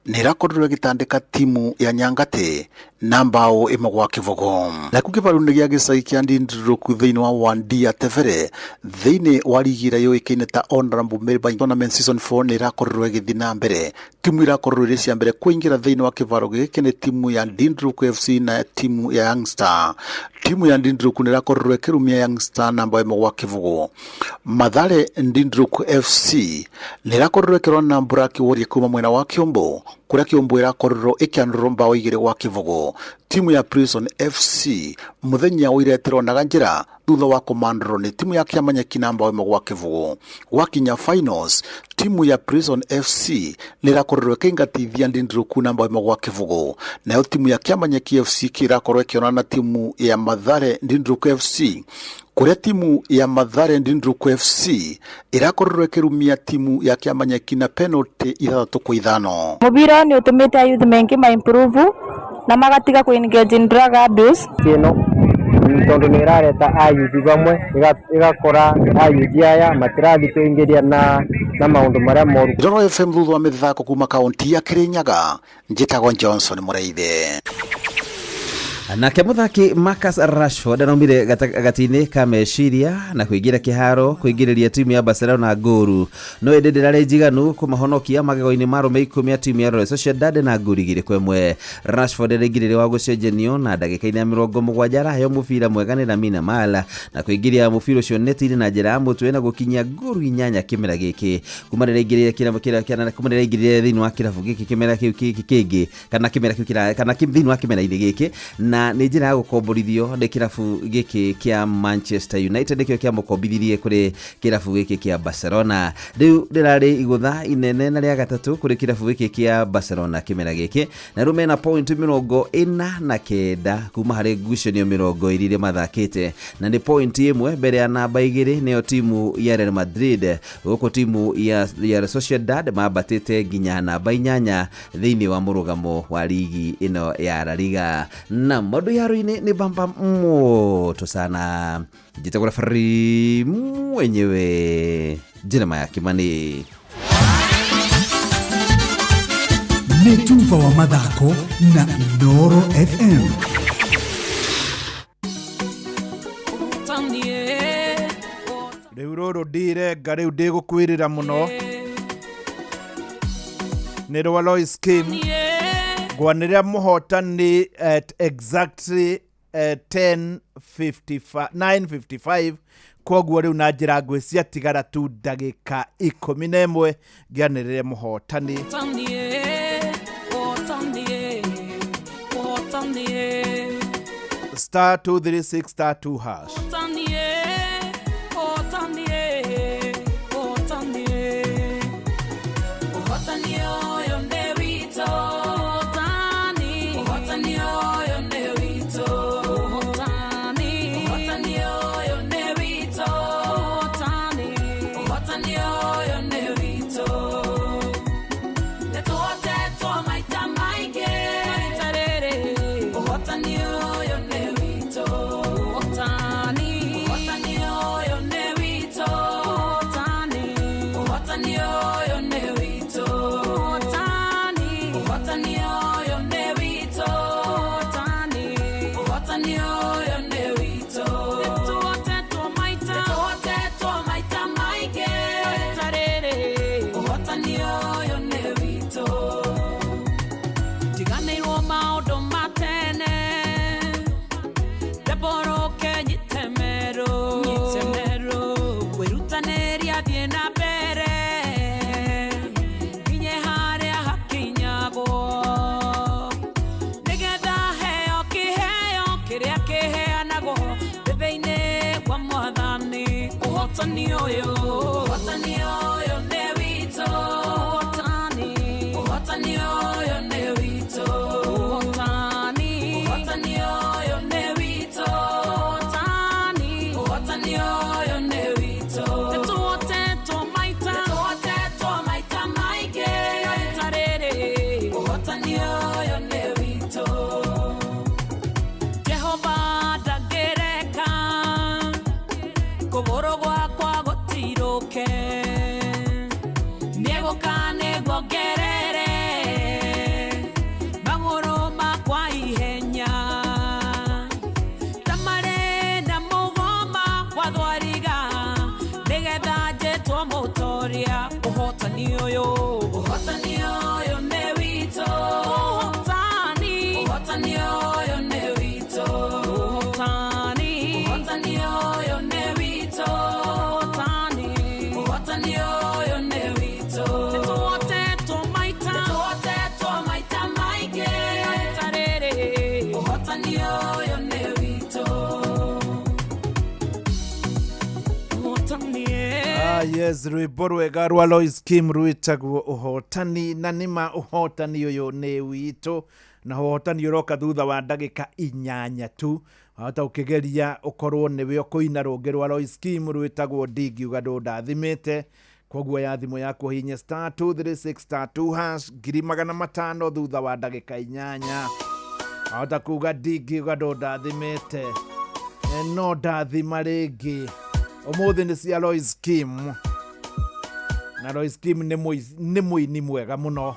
S26: nĩ ĩrakorirwo ĩgĩtandĩka timu ya Nyangate na mbaũ ĩmwe gwa kĩbũgũ. Nakuo kĩbaru-inĩ gĩa gĩcagi kĩa Ndindirũku thĩinĩ wa 1D ya Tebere thĩinĩ wa rigi ĩrĩa yũĩkaine ta Honorable Melbourne Tournament Season 4 nĩ ĩrakorirwo ĩgĩthiĩ na mbere. Timu irakorirwo irĩ cia mbere kũingĩra thĩinĩ wa kĩbaro gĩkĩ nĩ timu ya Ndindirũku FC na timu ya Youngstar. Timu ya Ndindirũku nĩ ĩrakorirwo ĩkĩrumia Youngstar na mbaũ ĩmwe gwa kĩbũgũ. Mathare Ndindirũku FC nĩ ĩrakorirwo ĩkĩrũa na Black Warrior kuma mwena wa Kĩũmbũ, kũrĩa Kĩũmbũ ĩrakorirwo ĩkĩanũrwo mbaũ igĩrĩ gwa kĩbũgũ. Timu ya Prison FC mũthenya wa ira ĩtironaga njĩra thutha wa kũmandũrwo nĩ timu ya Kĩamanyeki na mbaũ ĩmwe gwa kĩbũgũ. Gwakinya finals, timu ya Prison FC nĩ ĩrakorirwo ĩkĩingatithia Ndindirũku na mbaũ ĩmwe gwa kĩbũgũ. Nayo timu ya Kĩamanyeki FC ĩrakorwo ĩkĩonana na timu ya Mathare Ndindirũku FC, kũrĩa timu ya Mathare Ndindirũku FC ĩrakorirwo ĩkĩrumia timu ya Kĩamanyeki na penalty ithathatũ kwa ithano.
S13: Mũbira nĩ ũtũmĩte ayuthi maingĩ ma improve na magatiga kũ engage in drug abuse.
S14: Ĩno tondũ nĩ ĩrareta ayuthi vamwe, ĩgakora ayuthi aya matirathi kwĩingĩria na maũndũ marĩa moru.
S26: Inooro FM thutha wa mĩthako kuma kaunti ya Kĩrĩnyaga, njĩtagwo Johnson Mũrĩithi.
S12: Nake muthaki Marcus Rashford araumire gatagatĩ-inĩ ka meciria na kũingĩra kĩharo kũingĩrĩria timu ya Barcelona ngũru, no ĩndĩ ndĩrarĩ njiganu kũmahonokia magego-inĩ ma arũme 10 a timu ya Real Sociedad na ngũru 2-1. Rashford araingĩrire wa gũcenjanio na ndagĩka-inĩ ya 70 araheo mũbira mwega nĩ Lamine Yamal na kũingĩria mũbira ũcio neti-inĩ na njĩra ya mũtwe na gũkinyia ngũru 8 kĩmera gĩkĩ kuma rĩrĩa aingĩrire kĩrabu kĩrĩa kuma rĩrĩa aingĩrire thĩinĩ wa kĩrabu gĩkĩ kĩmera kĩu kĩngĩ kana kĩmera kĩu kĩra kana thĩinĩ wa kĩmera-inĩ gĩkĩ, na nĩ njĩra ya gũkomborithio nĩ kĩrabu gĩkĩ kĩa Manchester United nĩkĩo kĩamũkombithirie kũrĩ kĩrabu gĩkĩ kĩa Barcelona. Rĩu rĩrarĩ igũtha inene na rĩa gatatũ kũrĩ kĩrabu gĩkĩ kĩa Barcelona kĩmera gĩkĩ, na rĩu mena point 49 kuma harĩ ngucanio 20 iria mathakĩte, na nĩ point 1 mbere ya namba 2 nĩyo timu ya Real Madrid, gũkũ timu ya Real Sociedad mambatĩte nginya namba 8 thĩinĩ wa mũrũgamo wa ligi ĩno ya La Liga. Na maũndũ yaro-inĩ nĩ bamba moto sana. Njĩtagwo referee mwenyewe Jeremiah Kimani.
S15: Nĩ tuba wa mathako na Inooro FM.
S9: Rĩu rũrũ ndirenga rĩu ndĩgũkwĩrĩra mũno nĩ rwa Lois Kim ngwanĩrĩra mũhotani at exactly 10:55 9:55, koguo rĩu na njĩra ngwĩ ciatigara tu ndagĩka 11 ngĩanĩrĩre mũhotani. Star 236 star 2 hash. Yes, rwĩmbo rwega rwa Lois Kim rwĩtagwo ũhotani, na nĩma ũhotani ũyũ nĩ witũ, na ũhotani ũroka thutha wa ndagĩka 8 tu. Wahota ũkĩgeria ũkorwo nĩwe ũkũina rũngĩ rwa Lois Kim rwĩtagwo ndingiuga ndũndathimĩte. Koguo ya thimũ yaku hinya star 236 star 2 hash 500,000 thutha wa ndagĩka 8. Wahota kuga ndingiuga ndũndathimĩte, no ndathima rĩngĩ. Ũmũthĩ nĩ cia Lois Kim, na Lois Kim nĩ mũini mwega mũno.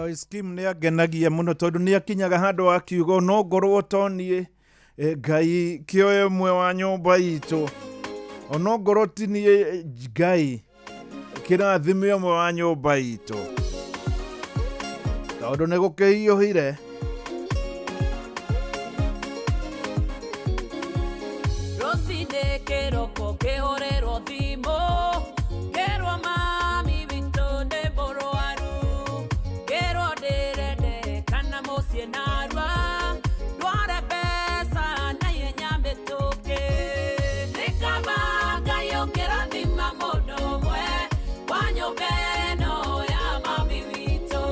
S9: Lois Kim nĩ angenagia mũno tondũ nĩ akinyaga handũ akiuga no ngorwo to niĩ Ngai kĩoe ũmwe wa nyũmba itũ, ona ngorwo ti niĩ Ngai kĩrathime ũmwe wa nyũmba itũ, tondũ nĩ gũkĩhiũhire.
S3: Rũcinĩ kĩroko kĩhũrĩrwo thimũ ngĩrwo mami witũ nĩ mũrwaru, ngĩrwo ndĩrendekana mũciĩ narua ndware mbeca na ihenya mĩtũkĩ. Nĩ kaba Ngai ũkĩrathima mũndũ ũmwe wa nyũmba ĩno ya mami witũ,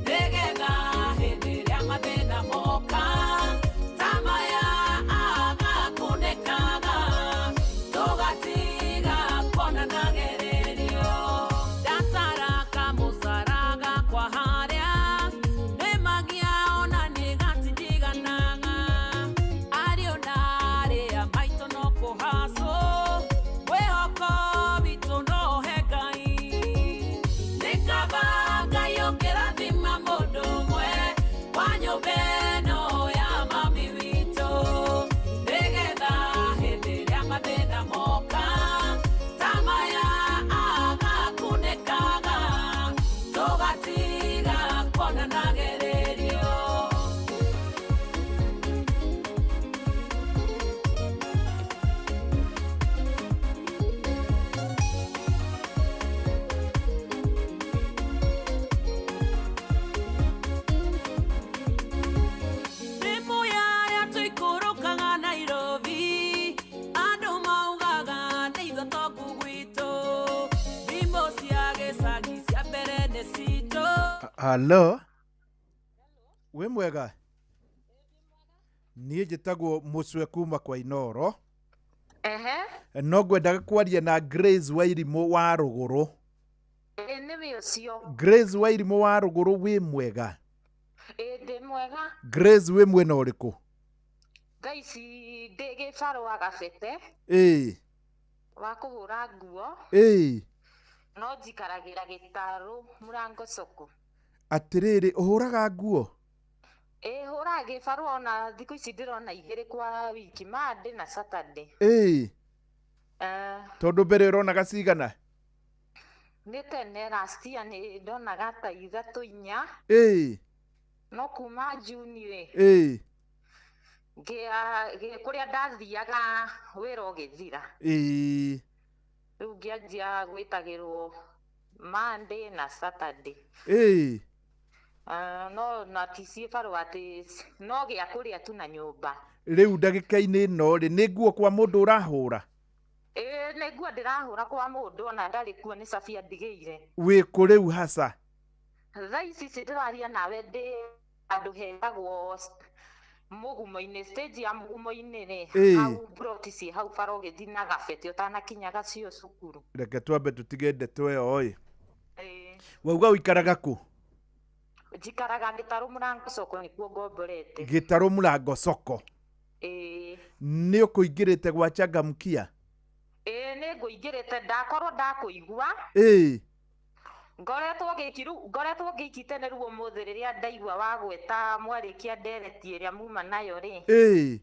S3: nĩgetha hĩndĩ ĩrĩa mathĩna moka ta maya agakunĩkaga tũgatiga kuonana gererio. Ndatara kamũcara gakwa harĩa nĩ magia ona nĩ gatindiganaga, ariũ na arĩa maitũ no kũhacwo, mwĩhoko witũ no he Ngai. Nĩ kaba Ngai ũkĩrathima mũndũ ũmwe wa nyũmba ĩno ya mami witũ, nĩgetha hĩndĩ ĩrĩa mathĩna moka ta maya agakunĩkaga tũgatiga kuonana gererio. Thimũ yarĩa tũikũrũkaga Nairobi, andũ maugaga nĩ ithuĩ atongu gwitũ, thimũ cia gĩcagi cia mbere nĩ citũ.
S9: Halo, wĩ mwega? Niĩ njĩtagwo Mũcwe kuma kwa Inoro.
S16: Ehe.
S9: No ngwendaga kwaria na Grace Wairimũ wa Rũgũrũ.
S16: Ĩ nĩwe ũcio.
S9: Grace Wairimũ wa Rũgũrũ, wĩ mwega?
S16: Ĩ ndĩ mwega.
S9: Grace, wĩ mwena ũrĩkũ?
S16: Thaa ici ndĩ gĩbarũa gabete
S9: Ĩĩ.
S16: wa kũhũra nguo.
S9: Ĩĩ.
S16: No njikaragĩra gĩtarũ mũrango soko.
S9: Atĩrĩrĩ, ũhũraga nguo?
S16: Ĩ hũraga gĩbarũa ona thikũ ici ndĩrona 2 kwa wiki, Monday na Saturday.
S9: Ĩĩ. Tondũ mbere ũronaga cigana?
S16: Nĩ tene last year nĩ ndonaga ta 3 4.
S9: Ĩĩ.
S16: No kuma June rĩ.
S9: Ĩĩ.
S16: Ngĩa kũrĩa ndathiaga wĩra ũgĩthira.
S9: Ĩĩ.
S16: Rĩu ngĩanjia gwĩtagĩrwo Monday na Saturday.
S9: Ĩĩ.
S16: No na ti ciĩbarũa atĩ no gĩa kũrĩa tu na nyũmba.
S9: Rĩu ndagĩka-inĩ ĩno rĩ, nĩ nguo kwa mũndũ ũrahũra?
S16: Ĩĩ nĩ nguo ndĩrahũra kwa mũndũ ona ndarĩ kuo, nĩ cabi andigĩire.
S9: Wĩ kũ rĩu haca?
S16: Thaa ici ici ndĩraria nawe ndĩ handũ hetagwo Mũgumo-inĩ, stage ya Mũgumo-inĩ rĩ, hau plot ciĩ hau bara ũgĩthiĩ na gabete ũtanakinya gacio cukuru.
S9: Reke twambe tũtige ndeto ĩyo ĩ. Wauga ũikaraga kũ?
S16: Njikaraga Gĩtarũ mũrango soko nĩkuo ngomborete.
S9: Gĩtarũ mũrango soko.
S16: Ĩĩ.
S9: Nĩ ũkũingĩrĩte gwa Changamkia?
S16: Ĩĩ nĩ ngũingĩrĩte, ndakorwo ndakũigua.
S9: Ĩĩ.
S16: Ngoretwo ngĩiki rĩu, ngoretwo ngĩiki tene rĩu ũmũthĩ rĩrĩa ndaigua wagweta mwarĩkia ndereti ĩrĩa muma nayo rĩ.
S9: Ĩĩ.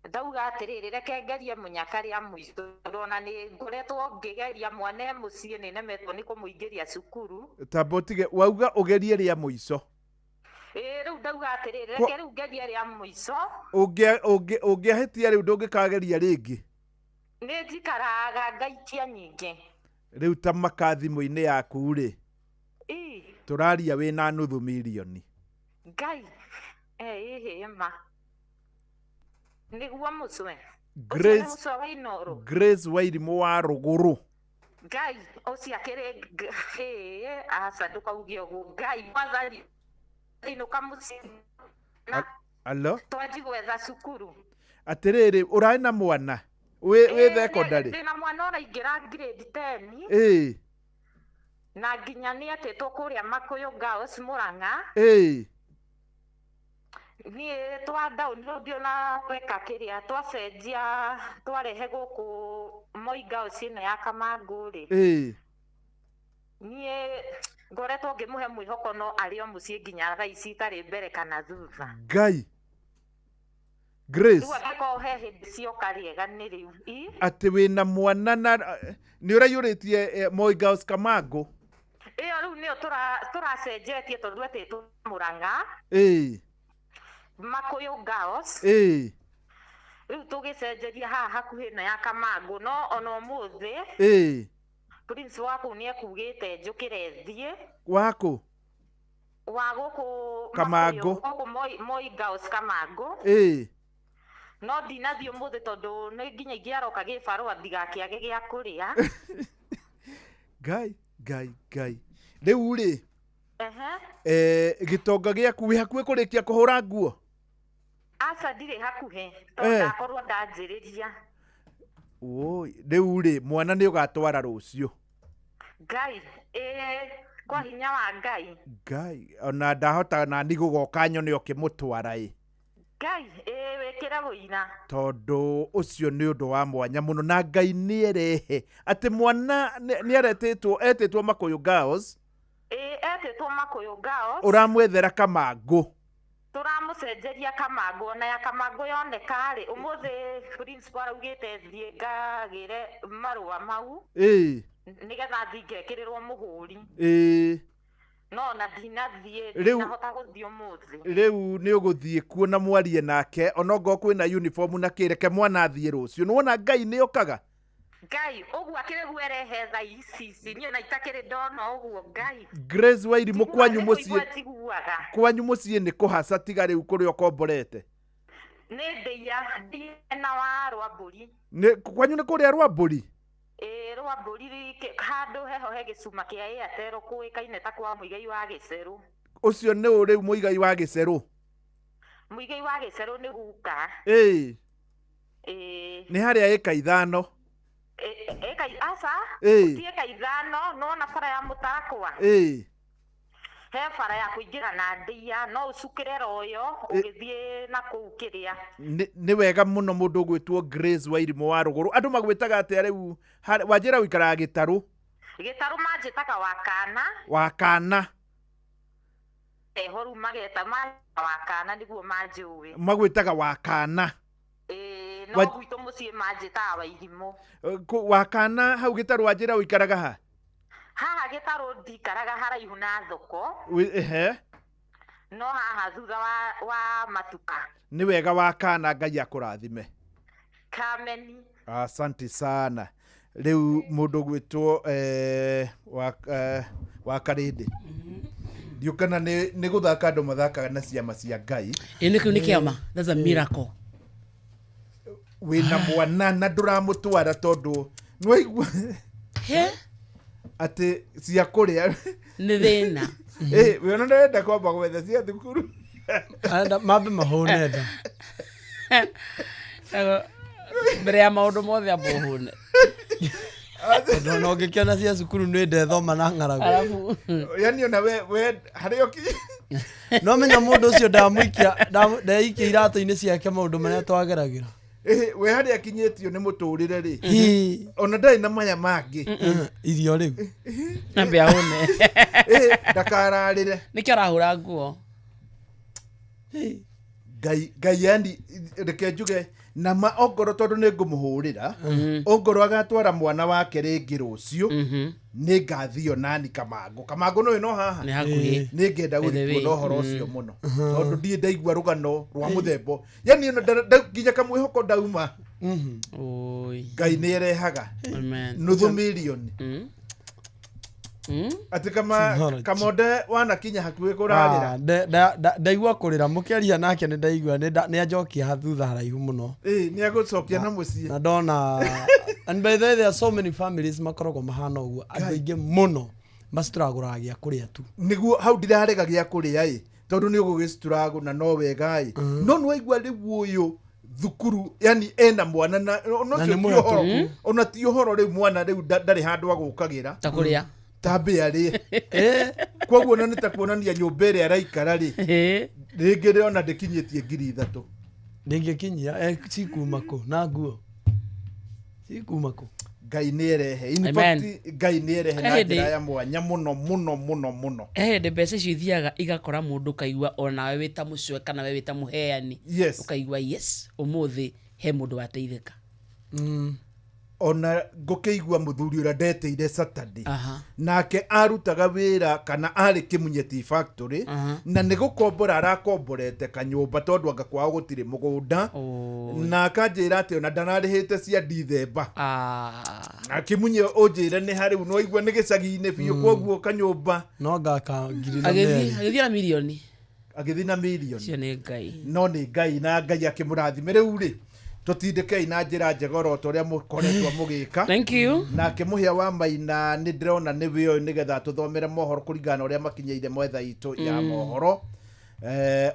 S16: Ndauga atĩrĩrĩ, reke ngerie mũnyaka rĩa mũico, tondũ ona nĩ ngoretwo ngĩgeria mwana e mũciĩ nĩ nemetwo nĩ kũmũingĩria cukuru.
S9: Tamba ũtige, wauga ũgerie rĩa mũico.
S16: Ĩĩ rĩu ndauga atĩrĩrĩ, reke rĩu ngerie rĩa mũico.
S9: Ũngĩahĩtia rĩu ndũngĩkageria rĩngĩ.
S16: Nĩ njikaraga ngaikia nyingĩ.
S9: Rĩu ta maka thimũ-inĩ yaku rĩ,
S16: Ĩĩ.
S9: tũraria wĩna nuthu mirioni.
S16: Ngai, ĩhĩ ma. Nĩguo Mũcwe.
S9: Grace,
S16: Mũcwe wa Inooro.
S9: Grace Wairimũ wa Rũgũrũ.
S16: Ngai ũcio akĩrĩ ĩĩ aca ndũkauge ũguo. Ngai mwathani inũka mũciĩ na
S9: Alo?
S16: twanji gwetha cukuru.
S9: Atĩrĩrĩ, ũrarĩ na mwana wĩ secondary?
S16: Ndĩna mwana ũraingĩra grade 10.
S9: Ĩĩ.
S16: Na nginya nĩ etĩtwo kũrĩa Makũyũ Girls Mũrang'a.
S9: Ĩĩ.
S16: Niĩ twa download ona tweka kĩrĩa twacenjia twarehe gũkũ Moi Girls ĩno ya Kamangũ rĩ.
S9: Ĩĩ.
S16: Niĩ Ngoretwo ngĩmũhe mwĩhoko no arĩ o mũciĩ nginya thaa ici itarĩ mbere kana thutha.
S9: Ngai. Grace.
S16: Rĩu angĩkorwo he hĩndĩ cioka rĩega nĩ rĩu. Ĩ?
S9: Atĩ wĩna mwana na nĩ ũraiyũrĩtie Moi Girls Kamango.
S16: Ĩyo rĩu nĩyo tũracenjetie tondũ etĩtwo Mũrang'a.
S9: Ĩĩ.
S16: Makũyũ Girls.
S9: Ĩĩ.
S16: Rĩu tũgĩcenjeria haha hakuhĩ na ya Kamango no ona ũmũthĩ.
S9: Ĩĩ.
S16: Prince wa kũu nĩekugĩte njũkĩre thiĩ.
S9: Wakũ?
S16: Wa gũkũ
S9: Kamango.
S16: Gũkũ Moi Girls Kamango.
S9: Ĩĩ.
S16: No ndinathiĩ ũmũthĩ tondũ nĩ nginya ingĩaroka gĩbarũa ndigakĩage gĩa kũrĩa.
S9: Ngai, Ngai, Ngai. Rĩu rĩ, gĩtonga gĩaku wĩ hakuhĩ kũrĩkia kũhũra nguo?
S16: Aca ndirĩ hakuhĩ tondũ ndakorwo ndanjĩrĩria.
S9: Oi, rĩu rĩ, mwana nĩ ũgatwara rũciũ.
S16: Ngai, ĩĩ, kwa hinya wa Ngai.
S9: Ngai, ona ndahota nani gũgoka nyone ũkĩmũtwara ĩ.
S16: Ngai, ĩĩ, wĩkĩre wũira.
S9: Tondũ ũcio nĩ ũndũ wa mwanya mũno na Ngai nĩerehe atĩ mwana nĩaretĩtwo etĩtwo Makũyũ Girls.
S16: Ĩĩ, etĩtwo Makũyũ Girls.
S9: Ũramwethera Kamango.
S16: Tũramũcenjeria Kamango, ona ya Kamango yoneka rĩ, ũmũthĩ principal araugĩte thiĩ ngagĩre marũa mau.
S9: Ĩĩ.
S16: Nĩgetha thiĩ ngekĩrĩrwo mũhũri.
S9: Ĩĩ.
S16: No na ndinathiĩ, ndinahota gũthiĩ ũmũthĩ.
S9: Rĩu nĩ ũgũthiĩ kuo na mwarie nake, onokorwo kwĩna uniform na kĩ, reke mwana athiĩ rũciũ. Nĩwona Ngai nĩokaga?
S16: Ngai, ũguo akĩrĩ guerehe thaa ici ici, niĩ ona itakĩrĩ ndona ũguo Ngai.
S9: Grace Wairimu kwanyu mũciĩ,
S16: Njiguaga.
S9: kwanyu mũciĩ nĩ kũhaca tiga rĩu kũrĩa ũkomborete?
S16: Nĩ ndĩia, ndĩia wa Rwambũri.
S9: Nĩ kwanyu nĩ kũrĩa Rwambũri?
S16: Ĩĩ, Rwambũri handũ heho he gĩcuma kĩa Airtel kũĩkaine ta kwa Mũigai wa Gĩcerũ.
S9: Ũcio nĩ ũ rĩu Mũigai wa Gĩcerũ?
S16: Mũigai wa Gĩcerũ nĩ guka.
S9: Ĩĩ.
S16: Ĩĩ.
S9: Nĩ harĩa ĩka ithano.
S16: Ĩka aca?
S9: Ĩĩ.
S16: Ti ĩka ithano, nĩwona bara ya Mũtarakwa?
S9: Ĩĩ.
S16: He bara ya kũingĩra na ndĩa, no ũcukĩre royo ũgĩthiĩ na kũu kĩrĩa.
S9: Nĩ wega mũno mũndũ ũgwĩtwo Grace Wairimu wa Rũgũrũ. Andũ magwĩtaga atĩa rĩu? Wanjĩra ũikaraga Gĩtarũ?
S16: Gĩtarũ manjĩtaga Wakana.
S9: Wakana.
S16: Eho rĩu mageta Wakana nĩguo manjũĩ.
S9: Magwĩtaga Wakana.
S16: Ĩĩ, no gwitũ mũciĩ manjĩtaga Wairimũ.
S9: Wakana hau Gĩtarũ wanjĩra ũikaraga ha?
S16: Haha Gĩtarũ ndikaraga haraihu na thoko.
S9: Ehe.
S16: No haha thutha wa matuka.
S9: Nĩ wega Wakana, Ngai akũrathime.
S16: Kameni.
S9: Asante sana. Rĩu mũndũ ũgwĩtwo wa Karĩndĩ. Ndiũ kana nĩ gũthaka andũ mathakaga na ciama cia Ngai.
S10: Ĩĩ, nĩ kĩu nĩ kĩama. That's a miracle.
S9: Wĩna mwana na ndũramũtwara tondũ nĩwaigua
S10: He?
S9: atĩ cia kũrĩa
S10: nĩ thĩna.
S9: Ĩ, we ona ndĩrenda kwamba gwetha cia thukuru.
S17: Arenda mambe mahũne nda.
S10: Mbere ya maũndũ mothe amba ũhũne.
S17: Tondũ ona ũngĩkĩona cia cukuru nĩ ndethoma na ng'aragu.
S10: Arabu.
S9: Yani ona we harĩa ũkinya.
S17: No menya mũndũ ũcio ndamũikia, ndeikia iratũ-inĩ ciake maũndũ marĩa twageragĩra.
S9: Ĩhĩ, we harĩa akinyĩtio nĩ mũtũrĩre rĩ.
S17: Ĩ.
S9: Ona ndarĩ na maya mangĩ.
S17: Irio rĩu.
S10: Ambe ahũne.
S9: Ĩhĩ, ndakararĩre.
S10: Nĩkĩo arahũra nguo.
S9: Ngai, Ngai yani reke njuge na ma ongorwo tondũ nĩ ngũmũhũrĩra, ongorwo agatwara mwana wake rĩngĩ rũciũ, nĩ ngathiĩ onani Kamango. Kamango nĩ no haha.
S10: Nĩ hakuhĩ.
S9: Nĩ ngenda
S10: By the
S9: gũthiĩ
S10: way.
S9: kuona ũhoro ũcio mũno. Tondũ ndirĩ ndaigua rũgano rwa mũthemba. Yani ona nginya kamwĩhoko ndauma.
S10: Oi.
S9: Ngai nĩ erehaga.
S10: Amen.
S9: Nuthu mirioni. Atĩ
S17: Technology.
S9: kamonde wanakinya hakuhĩ kũrarĩra.
S17: Ndaigua kũrĩra mũkĩaria nake nĩ ndaigua nĩ anjokia thutha haraihu mũno.
S9: Ĩĩ, nĩ agũcokia na mũciĩ.
S17: Na ndona, and by the way there are so many families makoragwo mahana ũguo, andũ aingĩ mũno macituragũraga gĩa kũrĩa tu.
S9: Nĩguo hau ndirarega gĩa kũrĩa ĩ, tondũ nĩ ũgũgĩcituragũ na no wega ĩ. No nĩ waigua rĩu ũyũ thukuru, yani ena mwana na, ona
S17: Na
S9: ũcio
S17: nĩ
S9: ti
S17: mũhetũku.
S9: ũhoro. Ona ti ũhoro rĩu mwana rĩu ndarĩ handũ agũkagĩra.
S10: Ta kũrĩa.
S9: Tambe arĩe. Koguo ona nĩ ta kuonania nyũmba ĩrĩa araikara rĩ, rĩngĩ rĩ ona ndĩkinyĩtie 3,000.
S17: Ndĩngĩkinyia, cikuma kũ na nguo? Cikuma kũ?
S9: Ngai nĩ erehe. In
S10: Amen.
S9: fact, Ngai nĩ erehe na
S10: He hĩndĩ-
S9: njĩra ya mwanya mũno mũno mũno mũno.
S10: He hĩndĩ mbeca icio ithiaga igakora mũndũ ũkaigua onawe wĩ ta mũcwe kana we wĩ ta mũheani.
S9: Yes.
S10: Ũkaigua yes ũmũthĩ he mũndũ wateithĩka.
S9: Ona ngũkĩigua mũthuri ũrĩa ndetĩire Saturday.
S10: Aha.
S9: Nake arutaga wĩra kana arĩ Kĩmunye Tea Factory.
S10: Aha.
S9: Na nĩ gũkombora arakomborete kanyũmba tondũ anga kwao gũtirĩ mũgũnda. Na akanjĩra atĩ ona ndararĩhĩte cia Dithemba. Na Kĩmunye ũnjĩre nĩ harĩ no igua nĩ gĩcagi-inĩ biũ koguo kanyũmba.
S17: No ngaka ngiri na
S10: Agĩthiĩ
S17: merĩ.
S10: agĩthiĩ na mirioni.
S9: Agĩthiĩ na mirioni.
S10: Ũcio nĩ Ngai.
S9: No nĩ Ngai na Ngai akĩmũrathime. Rĩu rĩ tũtindĩkei na njĩra njega oro ta ũrĩa mũkoretwo mũgĩka.
S10: Thank you.
S9: Nake mũhĩa wa Maina nĩ ndĩrona nĩ wĩoĩ nĩgetha tũthomere mohoro kũringana na ũrĩa makinyĩire mwetha itũ ya mohoro.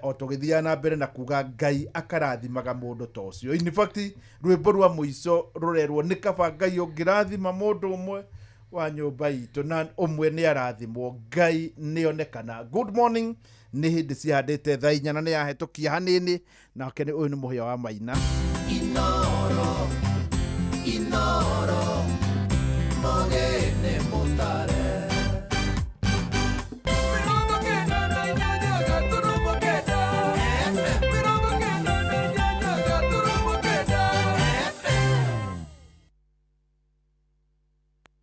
S9: O tũgĩthiaga na mbere na kuga Ngai akarathimaga mũndũ ta ũcio. In fact, rwĩmbo rwa mũico rũrerwo nĩ kaba Ngai ũngĩrathima mũndũ ũmwe wa nyũmba itũ na ũmwe nĩ arathimwo. Ngai nĩ onekana. Good morning. Nĩ hĩndĩ cihandĩte thaa inya na nĩ yahetũkia hanini. Nake nĩ ũyũ nĩ mũhĩa wa Maina.
S3: Inoro, Inoro, mogene mutare.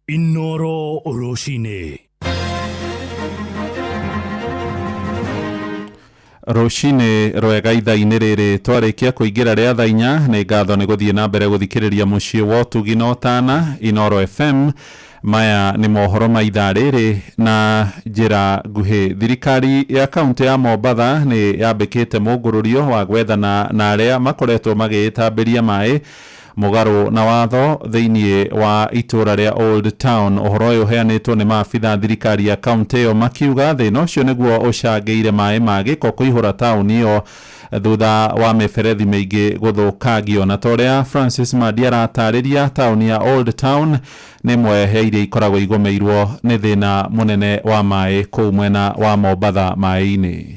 S1: Inoro rũcinĩ.
S6: Rũcinĩ rwega ithaa-inĩ rĩrĩ twarĩkia kũingĩra rĩa thaa inya. Nĩ ngatho nĩ gũthiĩ na mbere gũthikĩrĩria mũciĩ wa ũtugi na ũtana Inoro FM. Maya nĩ mohoro ma ithaa rĩrĩ na njĩra nguhĩ. Thirikari ya kaunti ya Mombatha nĩ yambĩkĩte mũngũrũrio wa gwethana na arĩa makoretwo magĩĩtambĩria maĩ mũgarũ na watho thĩinĩ wa itũra rĩa Old Town. Ũhoro ũyũ ũheanĩtwo nĩ maabitha thirikari ya kaunti ĩyo makiuga thĩna ũcio nĩguo ũcangĩire maĩ ma gĩko kũihũra taũni ĩyo thutha wa mĩberethi mĩingĩ gũthũkangio. Na ta ũrĩa Francis Mandi aratarĩria, taũni ya Old Town nĩ ĩmwe ya iria ikoragwo igũmĩirwo nĩ thĩna mũnene wa maĩ kũu mwena wa Mombatha maĩ-inĩ.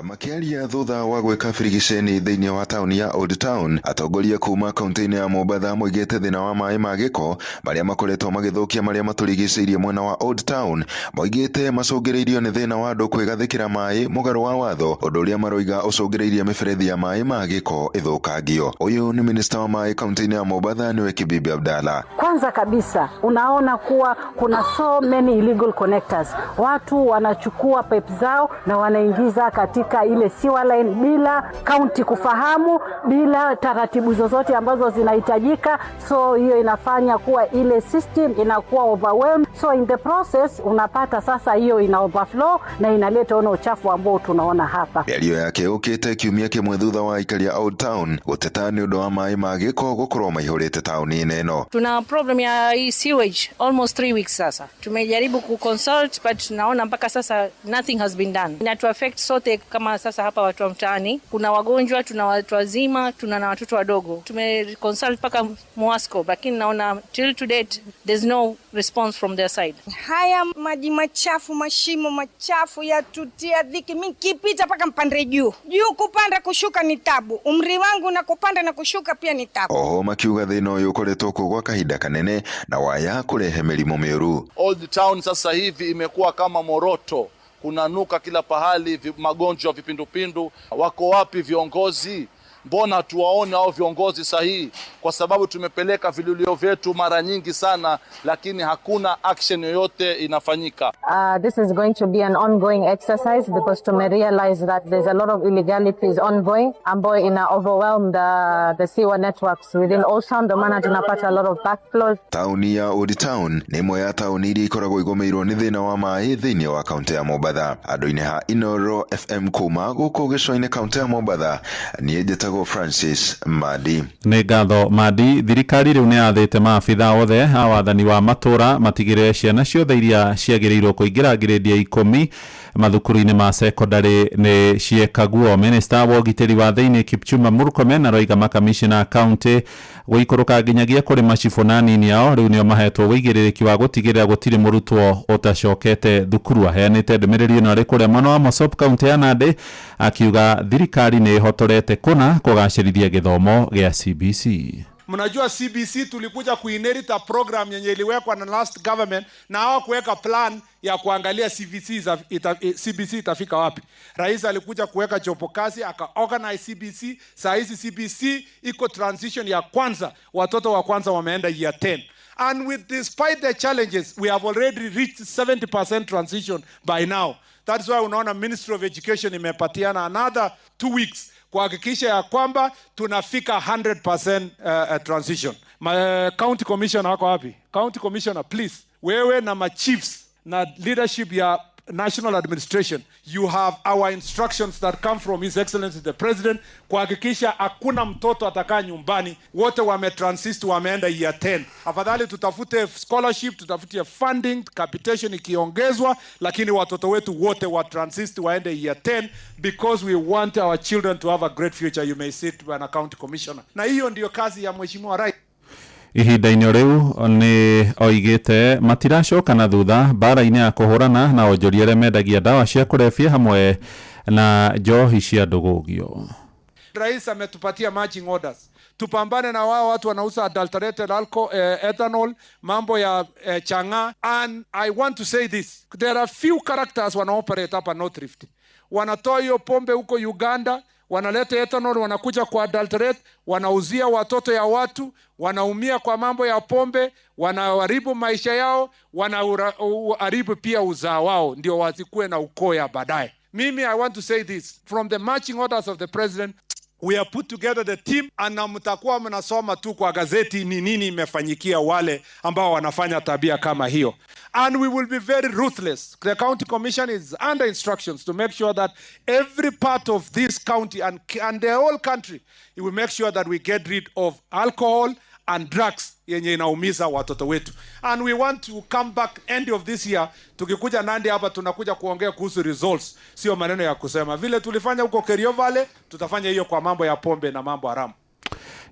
S18: Makĩaria thutha wa gwĩka birigiceni thĩinĩ wa taũni ya Old Town, atongoria kuma kaunti-inĩ ya Mombatha moigĩte thĩna wa maĩ ma gĩko marĩa makoretwo magĩthũkia marĩa matũrigicĩirie mwena wa Old Town. Moigĩte macũngĩrĩirio nĩ thĩna wa andũ kwĩgathĩkĩra maĩ mũgarũ wa watho, ũndũ ũrĩa maroiga ũcũngĩrĩirie mĩberethi ya maĩ ma gĩko ĩthũkangio. Ũyũ nĩ minista wa maĩ kaunti-inĩ ya Mombatha nĩwe Kibibi Abdalla.
S19: Kwanza kabisa unaona kuwa kuna so many illegal connectors. Watu wanachukua pipe zao na wanaingiza katika ile sewer line bila county kufahamu, bila taratibu zozote ambazo zinahitajika. So hiyo inafanya kuwa ile system inakuwa overwhelmed. So in the process unapata sasa hiyo ina overflow na inaleta ono uchafu ambao tunaona hapa.
S18: Mĩario yake yũkĩte kiumia kĩmwe thutha wa aikari a Old Town gũteta nĩ ũndũ wa maĩ ma gĩko gũkorwo maihũrĩte taũni-inĩ ĩno.
S20: Tuna problem ya hii sewage almost 3 weeks sasa. Tumejaribu kuconsult but naona mpaka sasa nothing has been done. Inatu affect sote kama sasa hapa watu wa mtaani. Kuna wagonjwa, tuna watu wazima, tuna na watoto wadogo. Tumeconsult mpaka Mwasco lakini naona till to date there's no response from their side.
S21: Haya maji machafu, mashimo machafu yatutia dhiki. Mimi nikipita mpaka mpande juu. Juu kupanda kushuka ni tabu. Umri wangu na kupanda na kushuka pia ni tabu.
S18: Oho makiuga thĩna ũyũ ũkoretwo kuo gwa kahinda kanene na waya kũrehe mĩrimũ mĩũru.
S22: Old Town sasa hivi imekuwa kama Moroto, kunanuka kila pahali, magonjwa vipindupindu. Wako wapi viongozi? Mbona tuwaone hao viongozi sahihi? Kwa sababu tumepeleka vililio vyetu mara nyingi sana, lakini hakuna action yoyote inafanyika.
S23: This is going to be an ongoing exercise because to realize that there's a lot of illegalities ongoing ambayo ina overwhelm the sewer networks within Old Town. Ndio maana tunapata a lot of backflows.
S18: Taũni ya Old Town nĩ ĩmwe ya taũni iria ikoragwo igũmĩirwo nĩ thĩna wa maĩ thĩinĩ wa kaunti ya Mombatha. Andũ-inĩ ha Inoro FM kuma gũkũ gĩcũa-inĩ kaunti ya Mombatha, niĩ njĩtagwo Francis Madi.
S6: Nĩ ngatho Madi. Thirikari rĩu nĩ yathĩte maabitha othe a wathani wa matũra matigĩrĩre ciana ciothe iria ciagĩrĩirwo kũingĩra grade ya 10 mathukuru-inĩ ma secondary nĩ ciekaguo. Minista wa ũgitĩri wa thĩinĩ Kipchumba Murkomen aroiga makamishna county gũikũrũka nginyagia kũrĩ macibũ na anini ao rĩu nĩo mahetwo ũigĩrĩrĩki wa gũtigĩrĩra gũtirĩ mũrutwo ũtacokete thukuru. Aheanĩte ndũmĩrĩri ĩno arĩ kũrĩa mwena wa Mosop kaunti ya Nandi, akiuga thirikari nĩ ĩhotorete kũna kũgacĩrithia gĩthomo gĩa CBC.
S11: Mnajua CBC tulikuja kuinherit a program yenye iliwekwa na last government na hawakuweka plan ya kuangalia CBC itafika wapi. Rais alikuja kuweka jopo kazi aka organize CBC. Saa hizi CBC iko transition ya kwanza, watoto wa kwanza wameenda year 10. And with despite the challenges, we have already reached 70% transition by now. That's why unaona Ministry of Education imepatiana another 2 weeks kuhakikisha ya kwamba tunafika 100% transition. County commissioner wako wapi? County commissioner, please, wewe na machiefs na leadership ya national administration, you have our instructions that come from His Excellency the President kuhakikisha hakuna mtoto atakaa nyumbani, wote wametransit, wameenda year 10. Afadhali tutafute scholarship, tutafute funding, capitation ikiongezwa, lakini watoto wetu wote wa transit waende year 10 because we want our children to have a great future. You may sit, Bwana County Commissioner. Na hiyo ndio kazi ya Mheshimiwa Rais.
S6: Ihinda-inĩ rĩu nĩ oigĩte matiracoka na thutha mbara-inĩ ya kũhũrana na onjoria arĩa mendagia ndawa cia kũrebia hamwe na njohi cia ndũgũgio.
S11: Rais ametupatia marching orders. Tupambane na wao watu wanauza adulterated alcohol, ethanol, mambo ya chang'aa. And I want to say this. There are few characters wana operate hapa North Rift. Wanatoa hiyo pombe huko Uganda, wanaleta ethanol, wanakuja kwa adulterate, wanauzia watoto ya watu, wanaumia kwa mambo ya pombe, wanaharibu maisha yao, wanaharibu pia uzao wao, ndio wasikuwe na ukoo ya baadaye. Mimi I want to say this from the marching orders of the president, we have put together the team and na mtakuwa mnasoma tu kwa gazeti ni nini imefanyikia wale ambao wanafanya tabia kama hiyo. And we will be very ruthless. The county commission is under instructions to make sure that every part of this county and the whole country, we will make sure that we get rid of alcohol and drugs yenye inaumiza watoto wetu. And we want to come back end of this year. Tukikuja Nandi hapa, tunakuja kuongea kuhusu results, sio maneno ya kusema. Vile tulifanya huko Kerio Valley, tutafanya hiyo kwa mambo ya pombe na mambo haramu.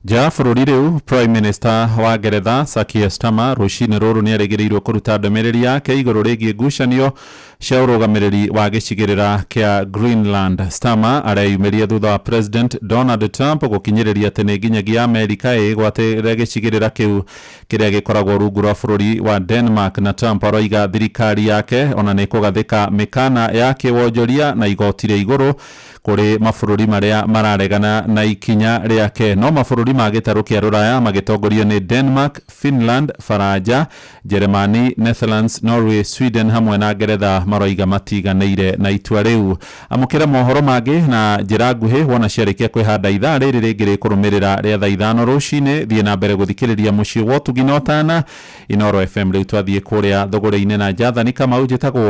S6: Nja ya bũrũri rĩu, Prime Minister wa Ngeretha Sir Keir Starmer rũcinĩ rũrũ nĩ erĩgĩrĩirwo kũruta ndũmĩrĩri yake igũrũ rĩgiĩ ngucanio cia ũrũgamĩrĩri wa gĩcigĩrĩra kĩa Greenland. Starmer areyumĩria thutha wa President Donald Trump gũkinyĩrĩria atĩ nĩ nginyagia Amerika ĩgwatĩre gĩcigĩrĩra kĩu kĩrĩa gĩkoragwo rungu rwa bũrũri wa Denmark. Na Trump aroiga thirikari yake ona nĩ ĩkũgathĩka mĩkana ya kĩwonjoria na igoti rĩa igũrũ kũrĩ mabũrũri marĩa mararegana na ikinya rĩake. No mabũrũri ma gĩtarũ kĩa rũraya magĩtongorio nĩ Denmark, Finland, Faranja, Germany, Netherlands, Norway, Sweden hamwe na Ngeretha maroiga matiganĩire na itua rĩu. Amũkĩra mohoro mangĩ na njĩra nguhĩ wona ciarĩkia kwĩhanda ithaa rĩrĩ rĩngĩ rĩkũrũmĩrĩra rĩa thaa 5 rũcinĩ. Thiĩ na mbere gũthikĩrĩria mũciĩ wa ũtugi na ũtana, Inoro FM. Rĩu twathiĩ kũrĩa thũgũrĩ-inĩ na Jathani Kamau. Njĩtagwo